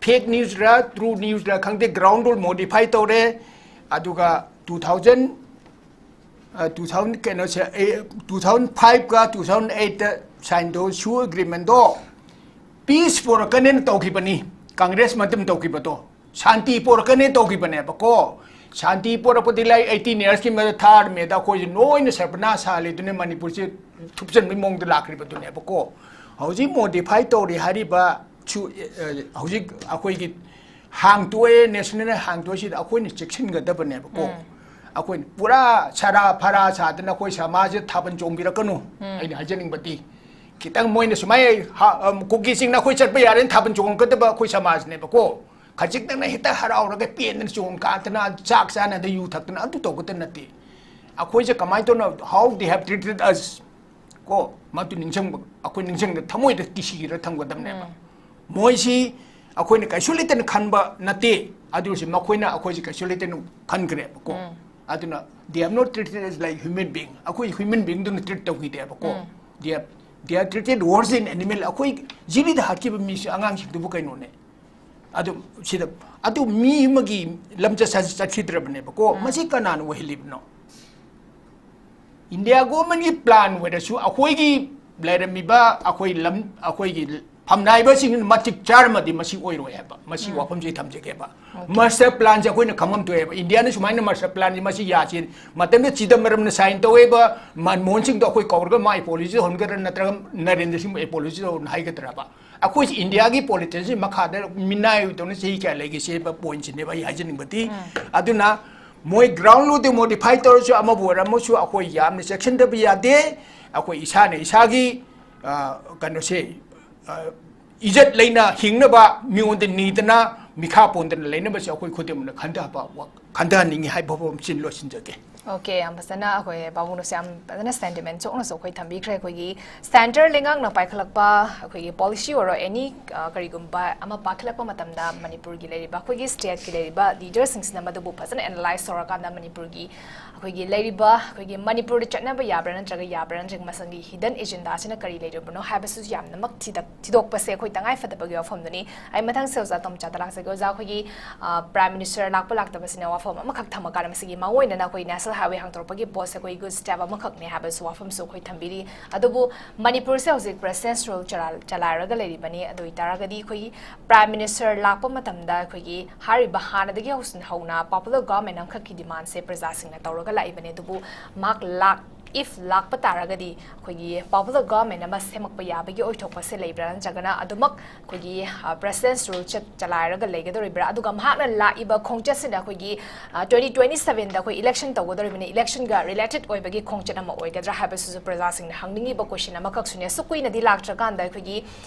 ꯐꯦꯛ ꯅ꯭ꯌꯨꯁꯔ, ꯇ꯭ꯔꯨ ꯅ꯭ꯌꯨꯁꯔ ꯈꯪꯗꯦ, ꯒ꯭ꯔꯥꯎꯟ ꯔꯨꯜ ꯃꯣꯗꯤꯐꯥꯏ ꯇꯧꯔꯦ꯫ ꯑꯗꯨꯒ two thousand, ꯑ, two thousand ꯀꯩꯅꯣꯁꯦ, ꯑꯦ, two thousand five ꯀ two thousand eight ꯇ ꯁꯥꯏꯟ ꯇꯧ, ꯁꯨ ꯑꯦꯒ꯭ꯔꯤꯃꯦꯟꯗꯣ ꯄꯤꯁ ꯄꯣꯔꯛꯀꯅꯦꯅ ꯇꯧꯈꯤꯕꯅꯤ, ꯀꯪꯒ꯭ꯔꯦꯁ ꯃꯇꯝ ꯇꯧꯈꯤꯕꯗꯣ꯫ ꯁꯥꯟꯇꯤ ꯄꯣꯔꯛꯀꯅꯦ ꯇꯧꯈꯤꯕꯅꯦꯕꯀꯣ꯫ ꯁꯥꯟꯇꯤ ꯄꯣꯔꯛꯄꯗꯤ ꯂꯥꯏ eighteen years ꯀꯤ ꯃꯗꯨ ꯊꯥꯔꯝꯃꯦꯗ ꯑꯩꯈꯣꯏꯁꯦ ꯂꯣꯏꯅ ꯁꯔꯕꯅꯥꯁ ꯁꯥꯍꯜꯂꯤꯗꯨꯅꯦ, ꯃꯅꯤꯄꯨꯔꯁꯦ ꯊꯨꯞꯆꯟꯕꯒꯤ ꯃꯑꯣꯡꯗ ꯂꯥꯛꯈ꯭ꯔꯤꯕꯗꯨꯅꯦꯕꯀꯣ꯫ ꯍꯧꯖꯤꯛ ꯃꯣꯗꯤꯐꯥꯏ ꯇꯧꯔꯤ ꯍꯥꯏꯔꯤꯕ ꯁꯨ-, ꯑ, ꯍꯧꯖꯤꯛ ꯑꯩꯈꯣꯏꯒꯤ ꯍꯥꯡꯇꯣꯛꯑꯦ, ꯅꯦꯁꯅꯦꯜ ꯍꯥꯡꯇꯣꯛꯑꯦ, ꯁꯤꯗ ꯑꯩꯈꯣꯏꯅ ꯆꯦꯛꯁꯤꯟꯒꯗꯕꯅꯦꯕꯀꯣ꯫ ꯎꯝ꯫ ꯑꯩꯈꯣꯏꯅ ꯄꯨꯔꯥ ꯁꯔꯥ ꯐꯔꯥ ꯁꯥꯗꯅ ꯑꯩꯈꯣꯏ ꯁꯃꯥꯖꯁꯦ ꯊꯥꯕꯜ ꯆꯣꯡꯕꯤꯔꯛꯀꯅꯨ꯫ ꯎꯝ꯫ ꯑꯩꯅ ꯍꯥꯏꯖꯅꯤꯡꯕꯗꯤ ꯈꯤꯇꯪ ꯃꯣꯏꯅ ꯁꯨꯃꯥꯏꯅ ꯍꯥ-, ꯑꯝ, ꯀꯨꯀꯤꯁꯤꯡꯅ ꯑꯩꯈꯣꯏ ꯆꯠꯄ ꯌꯥꯔꯦꯅ ꯊꯥꯕꯜ ꯆꯣꯡꯉꯛꯀꯗꯕ ꯑꯩꯈꯣꯏ ꯁꯃꯥꯖꯅꯦꯕꯀꯣ꯫ ꯈꯖꯤꯛꯇꯪꯅ ꯍꯦꯛꯇ ꯍꯔꯥꯎꯔꯒ ꯄꯦꯟꯗꯅ ꯆꯣꯡ ꯀꯥꯗꯅ ꯆꯥꯛ ꯆꯥꯅꯗ ꯌꯨ ꯊꯛꯇꯅ ꯑꯗꯨ ꯇꯧꯒꯗꯕ ꯅꯠꯇꯦ꯫ ꯑꯩꯈꯣꯏꯁꯦ ꯀꯃꯥꯏꯅ ꯇꯧꯅ, how they have treated us ꯀꯣ, ꯃꯗꯨ ꯅꯤꯡꯁꯤꯡꯕ, ꯑꯩꯈꯣꯏ ꯅꯤꯡꯁꯤꯡꯗ ꯊꯃꯣꯏꯗ ꯀꯤꯁꯤꯔ ꯊꯝꯒꯗꯕꯅꯦꯕ꯫ ꯎꯝ꯫ ꯃꯣꯏꯁꯤ ꯑꯩꯈꯣꯏꯅ ꯀꯩꯁꯨ ꯂꯩꯇꯅ ꯈꯟꯕ ꯅꯠꯇꯦ, ꯑꯗꯨ ꯑꯣꯏꯔꯁꯨ ꯃꯈꯣꯏꯅ ꯑꯩꯈꯣꯏꯁꯤ ꯀꯩꯁꯨ ꯂꯩꯇꯅ ꯈꯟꯈ꯭ꯔꯦꯕꯀꯣ꯫ ꯎꯝ꯫ ꯑꯗꯨꯅ they have not treated us like human being. ꯑꯩꯈꯣꯏ human beingꯗꯨꯅ treat ꯇꯧꯈꯤꯗꯦꯕꯀꯣ. They have, they are treated worse than animal. ꯑꯩꯈꯣꯏ ꯖꯤꯂꯤꯗ ꯍꯥꯠꯈꯤꯕ ꯃꯤꯁꯦ ꯑꯉꯥꯡꯁꯤꯡꯗꯨꯕꯨ ꯀꯩꯅꯣꯅꯦ? ꯑꯗꯨ ꯁꯤꯗ ꯑꯗꯨ ꯃꯤ ꯑꯃꯒꯤ ꯂꯝꯆꯠ ꯁꯥꯖꯠ ꯆꯠꯈꯤꯗ꯭ꯔꯕꯅꯦꯕꯀꯣ. ꯃꯁꯤ ꯀꯅꯥꯅ ꯑꯣꯏꯍꯜꯂꯤꯕꯅꯣ? ꯏꯟꯗꯤꯌꯥ ꯒꯣꯔꯃꯦꯟꯒꯤ plan ꯑꯣꯏꯔꯁꯨ ꯑꯩꯈꯣꯏꯒꯤ ꯂꯩꯔꯝꯃꯤꯕ ꯑꯩꯈꯣꯏ ꯂꯝ, ꯑꯩꯈꯣꯏꯒꯤ ꯐꯝꯅꯥꯏꯕꯁꯤꯡ ꯃꯇꯤꯛ ꯆꯥꯔꯝꯃꯗꯤ ꯃꯁꯤ ꯑꯣꯏꯔꯣꯏ ꯍꯥꯏꯕ, ꯃꯁꯤ ꯋꯥꯐꯝꯁꯦ ꯊꯝꯖꯒꯦꯕ. Master planꯁꯦ ꯑꯩꯈꯣꯏꯅ ꯈꯪꯐꯝ ꯊꯣꯛꯑꯦꯕ. ꯏꯟꯗꯤꯌꯥꯅ ꯁꯨꯃꯥꯏꯅ master planꯁꯦ ꯃꯁꯤ ꯌꯥꯁꯤ ꯃꯇꯝꯗ ꯆꯤꯗꯝꯕꯔꯝꯅ sign ꯇꯧꯋꯦꯕ, ꯃꯟꯃꯣꯍꯟ ꯁꯤꯡꯗꯣ ꯑꯩꯈꯣꯏ ꯀꯧꯔꯒ ꯃꯥ apology ꯇꯧꯍꯟꯒꯗ꯭ꯔꯥ ꯅꯠꯇ꯭ꯔꯒ ꯅꯔꯦꯟꯗ꯭ꯔ ꯁꯤꯡꯕꯨ apology ꯇꯧꯍꯟ ꯍꯥꯏꯒꯗ꯭ꯔꯕ? ꯑꯩꯈꯣꯏꯁꯤ ꯏꯟꯗꯤꯌꯥꯒꯤ politicianꯁꯤ ꯃꯈꯥꯗ ꯃꯤꯅꯥꯏ ꯑꯣꯏꯗꯧꯅ ꯆꯍꯤ ꯀꯌꯥ ꯂꯩꯒꯦ ꯁꯤꯕ pointꯁꯤꯅꯦꯕ ꯑꯩ ꯍꯥꯏꯖꯅꯤꯡꯕꯗꯤ. ꯑꯗꯨꯅ ꯃꯣꯏ groundꯗꯨ modify ꯇꯧꯔꯁꯨ ꯑꯃꯕꯨ ꯑꯣꯏꯔꯝꯃꯁꯨ ꯑꯩꯈꯣꯏ ꯌꯥꯝꯅ ꯆꯦꯛꯁꯤꯟꯗꯕ ꯌꯥꯗꯦ꯫ ꯑꯩꯈꯣꯏ ꯏꯁꯥꯅ ꯏꯁꯥꯒꯤ, ꯑ, ꯀꯩꯅꯣꯁꯦ, ꯑ, ꯏꯖꯠ ꯂꯩꯅ ꯍꯤꯡꯅꯕ ꯃꯤꯉꯣꯟꯗ ꯅꯤꯗꯅ ꯃꯤꯈꯥ ꯄꯣꯟꯗꯅ ꯂꯩꯅꯕꯁꯦ ꯑꯩꯈꯣꯏ ꯈꯨꯗꯤꯡꯃꯛꯅ ꯈꯟꯊꯕ ꯋꯥ-, ꯈꯟꯊꯍꯟꯅꯤꯡꯉꯤ ꯍꯥꯏꯕ ꯋꯥꯐꯝꯁꯤ ꯂꯣꯏꯁꯤꯟꯖꯒꯦ꯫ Okay, ꯌꯥꯝ ꯐꯖꯅ ꯑꯩꯈꯣꯏ ꯄꯥꯕꯨꯡꯅꯁꯨ ꯌꯥꯝ ꯐꯖꯅ sentiment ꯆꯣꯛꯅꯁꯨ ꯑꯩꯈꯣꯏ ꯊꯝꯕꯤꯈ꯭ꯔꯦ꯫ ꯑꯩꯈꯣꯏꯒꯤ centre ꯂꯩꯉꯥꯛꯅ ꯄꯥꯏꯈꯠꯂꯛꯄ ꯑꯩꯈꯣꯏꯒꯤ policy ꯑꯣꯏꯔꯣ, any, ꯑ, ꯀꯔꯤꯒꯨꯝꯕ ꯑꯃ ꯄꯥꯏꯈꯠꯂꯛꯄ ꯃꯇꯝꯗ ꯃꯅꯤꯄꯨꯔꯒꯤ ꯂꯩꯔꯤꯕ ꯑꯩꯈꯣꯏꯒꯤ stateꯀꯤ ꯂꯩꯔꯤꯕ leaderꯁꯤꯡꯁꯤꯅ ꯃꯗꯨꯕꯨ ꯐꯖꯅ analyse ꯇꯧꯔꯀꯥꯟꯗ ꯃꯅꯤꯄꯨꯔꯒꯤ ꯑꯩꯈꯣꯏꯒꯤ ꯂꯩꯔꯤꯕ ꯑꯩꯈꯣꯏꯒꯤ ꯃꯅꯤꯄꯨꯔꯗ ꯆꯠꯅꯕ ꯌꯥꯕ꯭ꯔꯥ ꯅꯠꯇ꯭ꯔꯒ ꯌꯥꯕ꯭ꯔꯥ ꯅꯠꯇ꯭ꯔꯒ ꯃꯁꯪꯒꯤ hidden agendaꯁꯤꯅ ꯀꯔꯤ ꯂꯩꯔꯤꯕꯅꯣ ꯍꯥꯏꯕꯁꯤꯁꯨ ꯌꯥꯝꯅꯃꯛ ꯊꯤꯗꯛ-, ꯊꯤꯗꯣꯛꯄꯁꯦ ꯑꯩꯈꯣꯏ ꯇꯉꯥꯏ ꯐꯗꯕꯒꯤ ꯋꯥꯐꯝꯗꯨꯅꯤ꯫ ꯑꯩ ꯃꯊꯪꯁꯦ ꯑꯣꯖꯥ ꯇꯣꯝꯆꯥꯗ ꯂꯥꯛꯆꯒꯦ꯫ ꯑꯣꯖꯥ, ꯑꯩꯈꯣꯏꯒꯤ, ꯑ, Prime Minister ꯂꯥꯛꯄ ꯂꯥꯛꯇꯕꯁꯤꯅ ꯋꯥꯐꯝ ꯑꯃꯈꯛ ꯊꯝꯃꯀꯥꯟꯗ ꯃꯁꯤꯒꯤ ꯃꯥꯡꯑꯣꯏꯅꯅ ꯑꯩꯈꯣꯏ National Highway ꯍꯥꯡꯗꯣꯔꯛꯄꯒꯤ ꯄꯣꯠꯁꯦ ꯑꯩꯈꯣꯏ good step ꯑꯃꯈꯛꯅꯦ ꯍꯥꯏꯕꯁꯨ ꯋꯥꯐꯝꯁꯨ ꯑꯩꯈꯣꯏ ꯊꯝꯕꯤꯔꯤ꯫ ꯑꯗꯨꯕꯨ ꯃꯅꯤꯄꯨꯔꯁꯦ ꯍꯧꯖꯤꯛ President's Rule ꯆꯂꯥꯏ-, ꯆꯂꯥꯏꯔꯒ ꯂꯩꯔꯤꯕꯅꯤ꯫ ꯑꯗꯨ ꯑꯣꯏꯇꯥꯔꯒꯗꯤ ꯑꯩꯈꯣꯏꯒꯤ Prime Minister ꯂꯥꯛꯄ ꯃꯇꯝꯗ ꯑꯩꯈꯣꯏꯒꯤ ꯍꯥꯏꯔꯤꯕ ꯍꯥꯟꯅꯗꯒꯤ ꯍꯧꯁꯤꯟ-, ꯍꯧꯅ popular government ꯑꯃꯈꯛꯀꯤ demandꯁꯦ ꯄ꯭ꯔꯖꯥꯁꯤꯡꯅ ꯇꯧꯔꯒ ꯂꯥꯛꯏꯕꯅꯤ꯫ ꯑꯗꯨꯕꯨ ꯃꯍꯥꯛ ꯂꯥꯛ-, if ꯂꯥꯛꯄ ꯇꯥꯔꯒꯗꯤ ꯑꯩꯈꯣꯏꯒꯤ popular government ꯑꯃ ꯁꯦꯝꯃꯛꯄ ꯌꯥꯕꯒꯤ ꯑꯣꯏꯊꯣꯛꯄꯁꯦ ꯂꯩꯕ꯭ꯔꯥ, ꯅꯠꯇ꯭ꯔꯒꯅ ꯑꯗꯨꯃꯛ ꯑꯩꯈꯣꯏꯒꯤ, ꯑ, President's Rule ꯆꯠ-, ꯆꯂꯥꯏꯔꯒ ꯂꯩꯒꯗꯧꯔꯤꯕ꯭ꯔꯥ? ꯑꯗꯨꯒ ꯃꯍꯥꯛꯅ ꯂꯥꯛꯏꯕ ꯈꯣꯡꯆꯠꯁꯤꯗ ꯑꯩꯈꯣꯏꯒꯤ, ꯑ, twenty twenty sevenꯗ ꯑꯩꯈꯣꯏ election ꯇꯧꯒꯗꯧꯔꯤꯕꯅꯤ, electionꯒ related ꯑꯣꯏꯕꯒꯤ ꯈꯣꯡꯆꯠ ꯑꯃ ꯑꯣꯏꯒꯗ꯭ꯔꯥ ꯍꯥꯏꯕꯁꯤꯁꯨ ꯄ꯭ꯔꯖꯥꯁꯤꯡꯅ ꯍꯪꯅꯤꯡꯉꯤꯕ question ꯑꯃꯈꯛꯁꯨꯅꯦ꯫ ꯑꯁꯨꯛ ꯀꯨꯏꯅꯗꯤ ꯂꯥꯛꯇ꯭ꯔꯀꯥꯟꯗ ꯑꯩꯈꯣꯏꯒꯤ,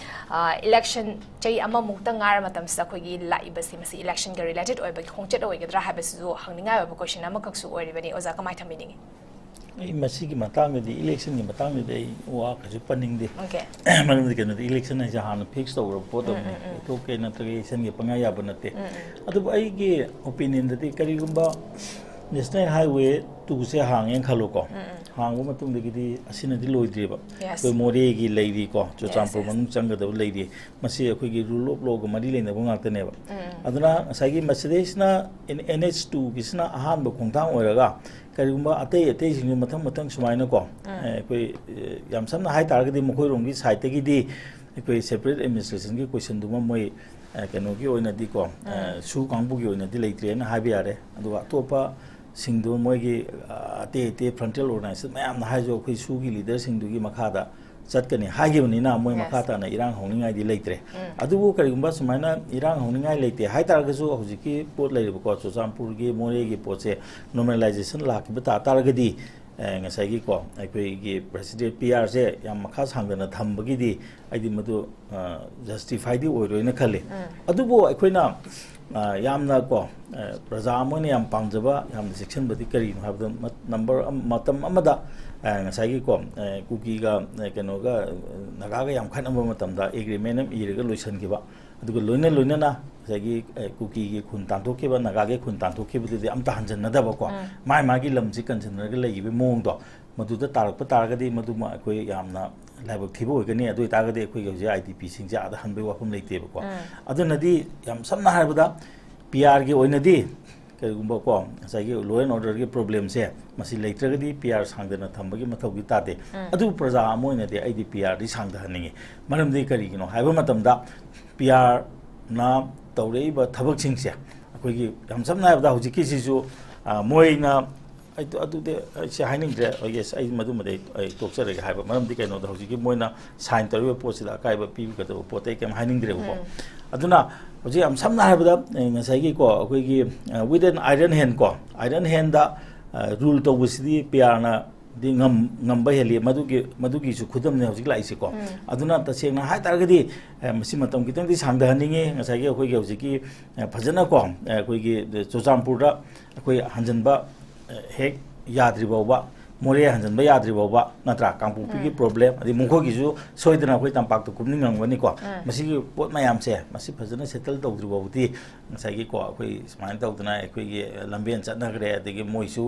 ꯑ, election ꯆꯍꯤ ꯑꯃꯃꯨꯛꯇ ꯉꯥꯏꯔ ꯃꯇꯝꯁꯤꯗ ꯑꯩꯈꯣꯏꯒꯤ ꯂꯥꯛꯏꯕꯁꯤ ꯃꯁꯤ electionꯒ related ꯑꯣꯏꯕꯒꯤ ꯈꯣꯡꯆꯠ ꯑꯣꯏꯒꯗ꯭ꯔꯥ ꯍꯥꯏꯕꯁꯤꯁꯨ ꯍꯪꯅꯤꯡꯉꯥꯏ ꯑꯣꯏꯕ question ꯑꯃꯈꯛꯁꯨ ꯑꯣꯏꯔꯤꯕꯅꯤ꯫ ꯑꯣꯖꯥ, ꯀꯃꯥꯏꯅ ꯊꯝꯕꯤꯅꯤꯡꯉꯤ? ꯑꯩ ꯃꯁꯤꯒꯤ ꯃꯇꯥꯡꯗꯗꯤ, electionꯒꯤ ꯃꯇꯥꯡꯗꯗꯤ ꯑꯩ ꯋꯥ ꯀꯩꯁꯨ ꯄꯟꯅꯤꯡꯗꯦ꯫ Okay. ꯃꯔꯝꯗꯤ ꯀꯩꯅꯣꯗ, election ꯍꯥꯏꯁꯦ ꯍꯥꯟꯅ fix ꯇꯧꯔꯕ ꯄꯣꯠ ꯑꯃꯅꯤ꯫ ꯎꯝ, ꯎꯝ, ꯎꯝ꯫ ꯂꯩꯊꯣꯛꯀꯦ ꯅꯠꯇ꯭ꯔꯒ election ꯄꯪꯌꯥ ꯌꯥꯕ ꯅꯠꯇꯦ꯫ ꯎꯝ, ꯎꯝ꯫ ꯑꯗꯨꯕꯨ ꯑꯩꯒꯤ opinionꯗꯗꯤ ꯀꯔꯤꯒꯨꯝꯕ National Highway two ꯁꯦ ꯍꯥꯡꯉꯦꯅ ꯈꯜꯂꯣꯀꯣ꯫ ꯍꯥꯡꯕ ꯃꯇꯨꯡꯗꯒꯤꯗꯤ ꯑꯁꯤꯅꯗꯤ ꯂꯣꯏꯗ꯭ꯔꯤꯕ꯫ Yes. ꯑꯩꯈꯣꯏ ꯃꯣꯔꯦꯒꯤ ꯂꯩꯔꯤꯀꯣ, ꯆꯨꯔꯆꯥꯟꯄꯨꯔ Yes, yes. ꯃꯅꯨꯡ ꯆꯪꯒꯗꯕ ꯂꯩꯔꯤ꯫ ꯃꯁꯤ ꯑꯩꯈꯣꯏꯒꯤ rule of lawꯒ ꯃꯔꯤ ꯂꯩꯅꯕ ꯉꯥꯛꯇꯅꯦꯕ꯫ ꯑꯗꯨꯅ ꯉꯁꯥꯏꯒꯤ ꯃꯁꯤꯗꯩꯁꯤꯅ N-, NH two ꯒꯤꯁꯤꯅ ꯑꯍꯥꯟꯕ ꯈꯣꯡꯊꯥꯡ ꯑꯣꯏꯔꯒ, ꯀꯔꯤꯒꯨꯝꯕ ꯑꯇꯩ ꯑꯇꯩꯁꯤꯡꯁꯨ ꯃꯊꯪ ꯃꯊꯪ ꯁꯨꯃꯥꯏꯅꯀꯣ, ꯑꯦ, ꯑꯩꯈꯣꯏ, ꯑꯦ, ꯌꯥꯝ ꯁꯝꯅ ꯍꯥꯏ ꯇꯥꯔꯒꯗꯤ ꯃꯈꯣꯏꯔꯣꯝꯒꯤ sideꯇꯒꯤꯗꯤ ꯑꯩꯈꯣꯏ separate administrationꯒꯤ questionꯗꯨꯃ ꯃꯣꯏ, ꯑꯦ, ꯀꯩꯅꯣꯒꯤ ꯑꯣꯏꯅꯗꯤꯀꯣ, ꯑꯦ, ꯁꯨ ꯀꯥꯡꯕꯨꯒꯤ ꯑꯣꯏꯅꯗꯤ ꯂꯩꯇ꯭ꯔꯦꯅ ꯍꯥꯏꯕ ꯌꯥꯔꯦ꯫ ꯑꯗꯨꯒ ꯑꯇꯣꯞꯄꯁꯤꯡꯗꯨ ꯃꯣꯏꯒꯤ, ꯑ, ꯑꯇꯩ ꯑꯇꯩ frontal organization ꯃꯌꯥꯝꯅ ꯍꯥꯏꯔꯁꯨ ꯑꯩꯈꯣꯏ ꯁꯨꯒꯤ leaderꯁꯤꯡꯗꯨꯒꯤ ꯃꯈꯥꯗ ꯆꯠꯀꯅꯤ ꯍꯥꯏꯈꯤꯕꯅꯤꯅ ꯃꯣꯏ Yes. ꯃꯈꯥ ꯇꯥꯅ ꯏꯔꯥꯡ ꯍꯧꯅꯤꯡꯉꯥꯏꯗꯤ ꯂꯩꯇ꯭ꯔꯦ꯫ ꯑꯗꯨꯕꯨ ꯀꯔꯤꯒꯨꯝꯕ ꯁꯨꯃꯥꯏꯅ ꯏꯔꯥꯡ ꯍꯧꯅꯤꯡꯉꯥꯏ ꯂꯩꯇꯦ ꯍꯥꯏ ꯇꯥꯔꯒꯁꯨ ꯍꯧꯖꯤꯛꯀꯤ ꯄꯣꯠ ꯂꯩꯔꯤꯕꯀꯣ, ꯆꯨꯔꯆꯥꯟꯄꯨꯔꯒꯤ ꯃꯣꯔꯦꯒꯤ ꯄꯣꯠꯁꯦ normalization ꯂꯥꯛꯈꯤꯕ ꯇꯥ ꯇꯥꯔꯒꯗꯤ, ꯑꯦ, ꯉꯁꯥꯏꯒꯤꯀꯣ, ꯑꯩꯈꯣꯏꯒꯤ president P Rꯁꯦ ꯌꯥꯝ ꯃꯈꯥ ꯁꯥꯡꯗꯅ ꯊꯝꯕꯒꯤꯗꯤ ꯑꯩꯗꯤ ꯃꯗꯨ, ꯑ, justifiedꯗꯤ ꯑꯣꯏꯔꯣꯏꯅ ꯈꯜꯂꯤ꯫ ꯑꯗꯨꯕꯨ ꯑꯩꯈꯣꯏꯅ, ꯑ, ꯌꯥꯝꯅ ꯀꯣ, ꯑ, ꯄ꯭ꯔꯖꯥ ꯑꯃ ꯑꯣꯏꯅ ꯌꯥꯝ ꯄꯥꯝꯖꯕ, ꯌꯥꯝꯅ ꯆꯦꯛꯁꯤꯟꯕꯗꯤ ꯀꯔꯤꯅꯣ ꯍꯥꯏꯕꯗ, ꯃ-, number ꯑꯃ, ꯃꯇꯝ ꯑꯃꯗ, ꯑ, ꯉꯁꯥꯏꯒꯤꯀꯣ, ꯑ, ꯀꯨꯀꯤꯒ, ꯑ, ꯀꯩꯅꯣꯒ, ꯑ, ꯅꯥꯒꯥꯒ ꯌꯥꯝ ꯈꯠꯅꯕ ꯃꯇꯝꯗ agreement ꯑꯃ ꯏꯔꯒ ꯂꯣꯏꯁꯤꯟꯈꯤꯕ꯫ ꯑꯗꯨꯒ ꯂꯣꯏꯅ ꯂꯣꯏꯅꯅ ꯉꯁꯥꯏꯒꯤ, ꯑ, ꯀꯨꯀꯤꯒꯤ ꯈꯨꯟ ꯇꯥꯟꯊꯣꯛꯈꯤꯕ, ꯅꯥꯒꯥꯒꯤ ꯈꯨꯟ ꯇꯥꯟꯊꯣꯛꯈꯤꯕꯗꯨꯗꯤ ꯑꯝꯇ ꯍꯟꯖꯟꯅꯗꯕꯀꯣ, ꯃꯥꯏ ꯃꯥꯒꯤ ꯂꯝꯁꯤ ꯀꯟꯁꯤꯟꯅꯔꯒ ꯂꯩꯈꯤꯕꯒꯤ ꯃꯑꯣꯡꯗꯣ, ꯃꯗꯨꯗ ꯇꯥꯔꯛꯄ ꯇꯥꯔꯒꯗꯤ ꯃꯗꯨꯃ ꯑꯩꯈꯣꯏ ꯌꯥꯝꯅ ꯂꯥꯏꯕꯛ ꯊꯤꯕ ꯑꯣꯏꯒꯅꯤ꯫ ꯑꯗꯨ ꯑꯣꯏꯇꯥꯔꯒꯗꯤ ꯑꯩꯈꯣꯏꯒꯤ ꯍꯧꯖꯤꯛ IDPꯁꯤꯡꯁꯦ ꯑꯥꯗ ꯍꯟꯕꯒꯤ ꯋꯥꯐꯝ ꯂꯩꯇꯦꯕꯀꯣ꯫ ꯑꯗꯨꯅꯗꯤ ꯌꯥꯝ ꯁꯝꯅ ꯍꯥꯏꯔꯕꯗ P Rꯒꯤ ꯑꯣꯏꯅꯗꯤ ꯀꯔꯤꯒꯨꯝꯕꯀꯣ, ꯉꯁꯥꯏꯒꯤ law and orderꯒꯤ problemꯁꯦ ꯃꯁꯤ ꯂꯩꯇ꯭ꯔꯒꯗꯤ P R ꯁꯥꯡꯗꯅ ꯊꯝꯕꯒꯤ ꯃꯊꯧꯗꯤ ꯇꯥꯗꯦ꯫ ꯑꯗꯨꯕꯨ ꯄ꯭ꯔꯖꯥ ꯑꯃ ꯑꯣꯏꯅꯗꯤ ꯑꯩꯗꯤ P Rꯗꯤ ꯁꯥꯡꯊꯍꯟꯅꯤꯡꯉꯤ꯫ ꯃꯔꯝꯗꯤ ꯀꯔꯤꯒꯤꯅꯣ ꯍꯥꯏꯕ ꯃꯇꯝꯗ P Rꯅ ꯇꯧꯔꯛꯏꯕ ꯊꯕꯛꯁꯤꯡꯁꯦ ꯑꯩꯈꯣꯏꯒꯤ ꯌꯥꯝ ꯁꯝꯅ ꯍꯥꯏꯔꯕꯗ ꯍꯧꯖꯤꯛꯀꯤꯁꯤꯁꯨ, ꯑ, ꯃꯣꯏꯅ ꯑꯩ ꯇꯣ-, ꯑꯗꯨꯗꯤ ꯑꯩꯁꯦ ꯍꯥꯏꯅꯤꯡꯗ꯭ꯔꯦ꯫ ꯑꯩ, yes, ꯑꯩ ꯃꯗꯨꯃꯗꯤ ꯑꯩ, ꯑꯩ ꯇꯣꯛꯆꯔꯒꯦ ꯍꯥꯏꯕ ꯃꯔꯝꯗꯤ ꯀꯩꯅꯣꯗ ꯍꯧꯖꯤꯛꯀꯤ ꯃꯣꯏꯅ sign ꯇꯧꯔꯤꯕ ꯄꯣꯠꯁꯤꯗ ꯑꯀꯥꯏꯕ ꯄꯤꯒꯗꯕ ꯄꯣꯠꯇ ꯑꯩ ꯀꯩꯝ ꯍꯥꯏꯅꯤꯡꯗ꯭ꯔꯦꯕꯀꯣ꯫ ꯑꯗꯨꯅ ꯍꯧꯖꯤꯛ ꯌꯥꯝ ꯁꯝꯅ ꯍꯥꯏꯔꯕꯗ, ꯑꯦ, ꯉꯁꯥꯏꯒꯤꯀꯣ, ꯑꯩꯈꯣꯏꯒꯤ, ꯑ, with an iron hand ꯀꯣ, iron handꯗ, ꯑ, rule ꯇꯧꯕꯁꯤꯗꯤ P Rꯅꯗꯤ ꯉꯝ-, ꯉꯝꯕ ꯍꯦꯜꯂꯤ꯫ ꯃꯗꯨꯒꯤ, ꯃꯗꯨꯒꯤꯁꯨ ꯈꯨꯗꯝꯅꯦ ꯍꯧꯖꯤꯛ ꯂꯥꯛꯏꯁꯦꯀꯣ꯫ ꯑꯗꯨꯅ ꯇꯁꯦꯡꯅ ꯍꯥꯏ ꯇꯥꯔꯒꯗꯤ, ꯑꯦ, ꯃꯁꯤ ꯃꯇꯝ ꯈꯤꯇꯪꯗꯤ ꯁꯥꯡꯊꯍꯟꯅꯤꯡꯉꯤ꯫ ꯉꯁꯥꯏꯒꯤ ꯑꯩꯈꯣꯏꯒꯤ ꯍꯧꯖꯤꯛꯀꯤ, ꯑꯦ, ꯐꯖꯅꯀꯣ, ꯑꯦ, ꯑꯩꯈꯣꯏꯒꯤ ꯆꯨꯔꯆꯥꯟꯄꯨꯔꯗ ꯑꯩꯈꯣꯏ ꯍꯟꯖꯟꯕ, ꯑꯦ, ꯍꯦꯛ ꯌꯥꯗ꯭ꯔꯤ ꯐꯥꯎꯕ ꯃꯣꯔꯦ ꯍꯟꯖꯤꯟꯕ ꯌꯥꯗ꯭ꯔꯤ ꯐꯥꯎꯕ, ꯅꯠꯇ꯭ꯔꯥ? ꯀꯥꯡꯄꯣꯛꯄꯤꯒꯤ ꯎꯝ꯫ Problem, ꯑꯗꯩ ꯃꯈꯣꯏꯒꯤꯁꯨ ꯁꯣꯏꯗꯅ ꯑꯩꯈꯣꯏ ꯇꯝꯄꯥꯛꯇ ꯀꯨꯝꯅꯤꯡꯉꯝꯒꯅꯤꯀꯣ꯫ ꯎꯝ꯫ ꯃꯁꯤꯒꯤ ꯄꯣꯠ ꯃꯌꯥꯝꯁꯦ, ꯃꯁꯤ ꯐꯖꯅ settle ꯇꯧꯗ꯭ꯔꯤ ꯐꯥꯎꯕꯗꯤ ꯉꯁꯥꯏꯒꯤꯀꯣ, ꯑꯩꯈꯣꯏ ꯁꯨꯃꯥꯏꯅ ꯇꯧꯗꯅ ꯑꯩꯈꯣꯏꯒꯤ ꯂꯝꯕꯦꯟ ꯆꯠꯅꯈ꯭ꯔꯦ, ꯑꯗꯒꯤ ꯃꯣꯏꯁꯨ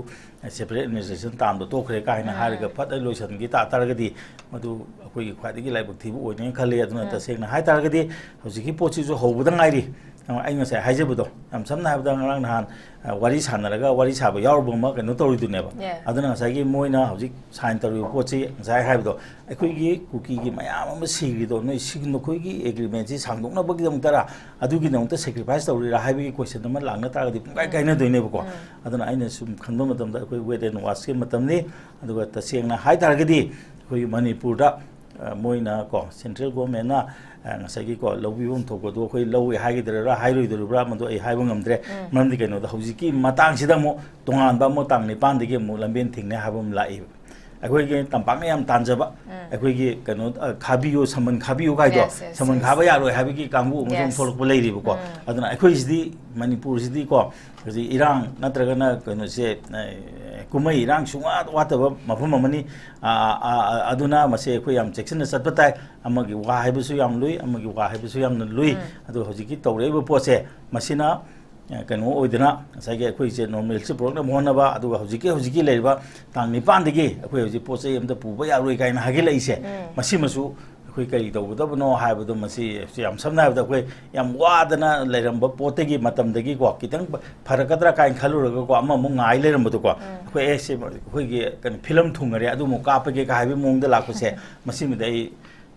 separate administration ꯇꯥꯝꯗ ꯇꯣꯛꯈ꯭ꯔꯦ ꯀꯥꯏꯅ ꯎꯝ꯫ ꯍꯥꯏꯔꯒ ꯐꯠ ꯂꯣꯏꯁꯤꯟꯈꯤ ꯇꯥ ꯇꯥꯔꯒꯗꯤ, ꯃꯗꯨ ꯑꯩꯈꯣꯏꯒꯤ ꯈ꯭ꯋꯥꯏꯗꯒꯤ ꯂꯥꯏꯕꯛ ꯊꯤꯕ ꯑꯣꯏꯅꯦꯅ ꯈꯜꯂꯤ꯫ ꯑꯗꯨꯅ ꯎꯝ꯫ ꯇꯁꯦꯡꯅ ꯍꯥꯏ ꯇꯥꯔꯒꯗꯤ ꯍꯧꯖꯤꯛꯀꯤ ꯄꯣꯠꯁꯤꯁꯨ ꯍꯧꯕꯗ ꯉꯥꯏꯔꯤ꯫ ꯑꯩ ꯉꯁꯥꯏ ꯍꯥꯏꯖꯕꯗꯣ, ꯌꯥꯝ ꯁꯝꯅ ꯍꯥꯏꯔꯕꯗ, ꯉꯔꯥꯡ ꯅꯍꯥꯟ, ꯑ, ꯋꯥꯔꯤ ꯁꯥꯟꯅꯔꯒ ꯋꯥꯔꯤ ꯁꯥꯕ ꯌꯥꯎꯔꯨꯕ ꯑꯃ ꯀꯩꯅꯣ ꯇꯧꯔꯤꯗꯨꯅꯦꯕ꯫ Yeah. ꯑꯗꯨꯅ ꯉꯁꯥꯏꯒꯤ ꯃꯣꯏꯅ ꯍꯧꯖꯤꯛ sign ꯇꯧꯔꯤꯕ ꯄꯣꯠꯁꯤ, ꯉꯁꯥꯏ ꯍꯥꯏꯕꯗꯣ, ꯑꯩꯈꯣꯏꯒꯤ ꯀꯨꯀꯤꯒꯤ ꯃꯌꯥꯝ ꯑꯃ ꯁꯤꯈ꯭ꯔꯤꯗꯣ, ꯅꯣꯏ ꯁꯤ-, ꯅꯈꯣꯏꯒꯤ agreement ꯁꯤ ꯁꯥꯡꯗꯣꯛꯅꯕꯒꯤꯗꯃꯛꯇꯔꯥ, ꯑꯗꯨꯒꯤꯗꯃꯛꯇ sacrifice ꯇꯧꯔꯤꯔꯥ ꯍꯥꯏꯕꯒꯤ question ꯑꯃ ꯂꯥꯛꯅ ꯇꯥꯔꯒꯗꯤ ꯄꯨꯡꯀꯥꯏ ꯎꯝ꯫ ꯀꯥꯏꯅꯗꯣꯏꯅꯦꯕꯀꯣ꯫ ꯎꯝ꯫ ꯑꯗꯨꯅ ꯑꯩꯅ ꯁꯨꯝ ꯈꯟꯕ ꯃꯇꯝꯗ ꯑꯩꯈꯣꯏ wait and watch ꯀꯤ ꯃꯇꯝꯅꯤ꯫ ꯑꯗꯨꯒ ꯇꯁꯦꯡꯅ ꯍꯥꯏ ꯇꯥꯔꯒꯗꯤ ꯑꯩꯈꯣꯏꯒꯤ ꯃꯅꯤꯄꯨꯔꯗ, ꯑ, ꯃꯣꯏꯅ ꯀꯣ, central government ꯅ, ꯑ, ꯉꯁꯥꯏꯒꯤ ꯀꯣ, ꯂꯧꯕꯤꯐꯝ ꯊꯣꯛꯄꯗꯣ ꯑꯩꯈꯣꯏ ꯂꯧꯋꯦ ꯍꯥꯏꯒꯗ꯭ꯔꯥ ꯍꯥꯏꯔꯣꯏꯗꯣꯔꯤꯕ꯭ꯔꯥ, ꯃꯗꯨ ꯑꯩ ꯍꯥꯏꯕ ꯉꯝꯗ꯭ꯔꯦ꯫ ꯎꯝ꯫ ꯃꯔꯝꯗꯤ ꯀꯩꯅꯣꯗ, ꯍꯧꯖꯤꯛꯀꯤ ꯃꯇꯥꯡꯁꯤꯗ ꯑꯃꯨꯛ ꯇꯣꯉꯥꯟꯕ ꯑꯃꯨꯛ ꯇꯥꯡ ꯅꯤꯄꯥꯟꯗꯒꯤ ꯑꯃꯨꯛ ꯂꯝꯕꯦꯟ ꯊꯤꯡꯅꯤ ꯍꯥꯏꯕ ꯑꯃ ꯂꯥꯛꯏꯕ꯫ ꯑꯩꯈꯣꯏꯒꯤ ꯇꯝꯄꯥꯛꯅ ꯌꯥꯝ ꯇꯥꯟꯖꯕ, ꯎꯝ꯫ ꯑꯩꯈꯣꯏꯒꯤ ꯀꯩꯅꯣ, ꯑ, ꯈꯥꯕꯤꯌꯨ, ꯁꯃꯟ ꯈꯥꯕꯤꯌꯨ ꯀꯥꯏꯗꯣ, yes, yes, ꯁꯃꯟ yes꯫ ꯈꯥꯕ ꯌꯥꯔꯣꯏ ꯍꯥꯏꯕꯒꯤ ꯀꯥꯡꯕꯨ ꯑꯃꯁꯨ ꯑꯃꯨꯛ Yes꯫ ꯊꯣꯛꯂꯛꯄ ꯂꯩꯔꯤꯕꯀꯣ꯫ ꯎꯝ꯫ ꯑꯗꯨꯅ ꯑꯩꯈꯣꯏꯁꯤꯗꯤ, ꯃꯅꯤꯄꯨꯔꯁꯤꯗꯤꯀꯣ, ꯍꯧꯖꯤꯛ ꯏꯔꯥꯡ ꯅꯠꯇ꯭ꯔꯒꯅ ꯀꯩꯅꯣꯁꯦ, ꯑ, ꯀꯨꯝꯍꯩ ꯏꯔꯥꯡ ꯁꯨꯡꯋꯥꯠ ꯋꯥꯠꯇꯕ ꯃꯐꯝ ꯑꯃꯅꯤ꯫ ꯑ, ꯑ, ꯑ, ꯑꯗꯨꯅ ꯃꯁꯦ ꯑꯩꯈꯣꯏ ꯌꯥꯝ ꯆꯦꯛꯁꯤꯟꯅ ꯆꯠꯄ ꯇꯥꯏ꯫ ꯑꯃꯒꯤ ꯋꯥ ꯍꯥꯏꯕꯁꯨ ꯌꯥꯝ ꯂꯨꯏ, ꯑꯃꯒꯤ ꯋꯥ ꯍꯥꯏꯕꯁꯨ ꯌꯥꯝꯅ ꯂꯨꯏ꯫ ꯎꯝ꯫ ꯑꯗꯨꯒ ꯍꯧꯖꯤꯛꯀꯤ ꯇꯧꯔꯛꯏꯕ ꯄꯣꯠꯁꯦ, ꯃꯁꯤꯅ, ꯑ, ꯀꯩꯅꯣ ꯑꯣꯏꯗꯅ, ꯉꯁꯥꯏꯒꯤ ꯑꯩꯈꯣꯏꯁꯦ normalcy ꯄꯨꯔꯛꯅꯕ ꯍꯣꯠꯅꯕ, ꯑꯗꯨꯒ ꯍꯧꯖꯤꯛꯀꯤ, ꯍꯧꯖꯤꯛꯀꯤ ꯂꯩꯔꯤꯕ ꯇꯥꯡ ꯅꯤꯄꯥꯟꯗꯒꯤ ꯑꯩꯈꯣꯏ ꯍꯧꯖꯤꯛ ꯄꯣꯠ ꯆꯩ ꯑꯃꯇ ꯄꯨꯕ ꯌꯥꯔꯣꯏ ꯀꯥꯏꯅ ꯍꯥꯏꯒꯠꯂꯛꯏꯁꯦ, ꯎꯝ꯫ ꯃꯁꯤꯃꯁꯨ ꯑꯩꯈꯣꯏ ꯀꯔꯤ ꯇꯧꯒꯗꯕꯅꯣ ꯍꯥꯏꯕꯗꯣ, ꯃꯁꯤ ꯌꯥꯝ ꯁꯝꯅ ꯍꯥꯏꯔꯕꯗ ꯑꯩꯈꯣꯏ ꯌꯥꯝ ꯋꯥꯗꯅ ꯂꯩꯔꯝꯕ ꯄꯣꯠꯇꯒꯤ, ꯃꯇꯝꯗꯒꯤꯀꯣ, ꯈꯤꯇꯪ ꯐꯔꯛꯀꯗ꯭ꯔꯥ ꯀꯥꯏꯅ ꯈꯜꯂꯨꯔꯒꯀꯣ, ꯑꯃꯃꯨꯛ ꯉꯥꯏ ꯂꯩꯔꯝꯕꯗꯣ ꯀꯣ, ꯎꯝ꯫ ꯑꯩꯈꯣꯏ, "ꯑꯦ, ꯁꯤ ꯑꯩꯈꯣꯏꯒꯤ ꯀꯩꯅꯣ, ꯐꯤꯂꯝ ꯊꯨꯡꯉꯔꯦ, ꯑꯗꯨꯃꯨꯛ ꯀꯥꯞꯄꯒꯦ" ꯀꯥ ꯍꯥꯏꯕꯒꯤ ꯃꯑꯣꯡꯗ ꯂꯥꯛꯄꯁꯦ, ꯃꯁꯤꯃꯗꯤ ꯑꯩ,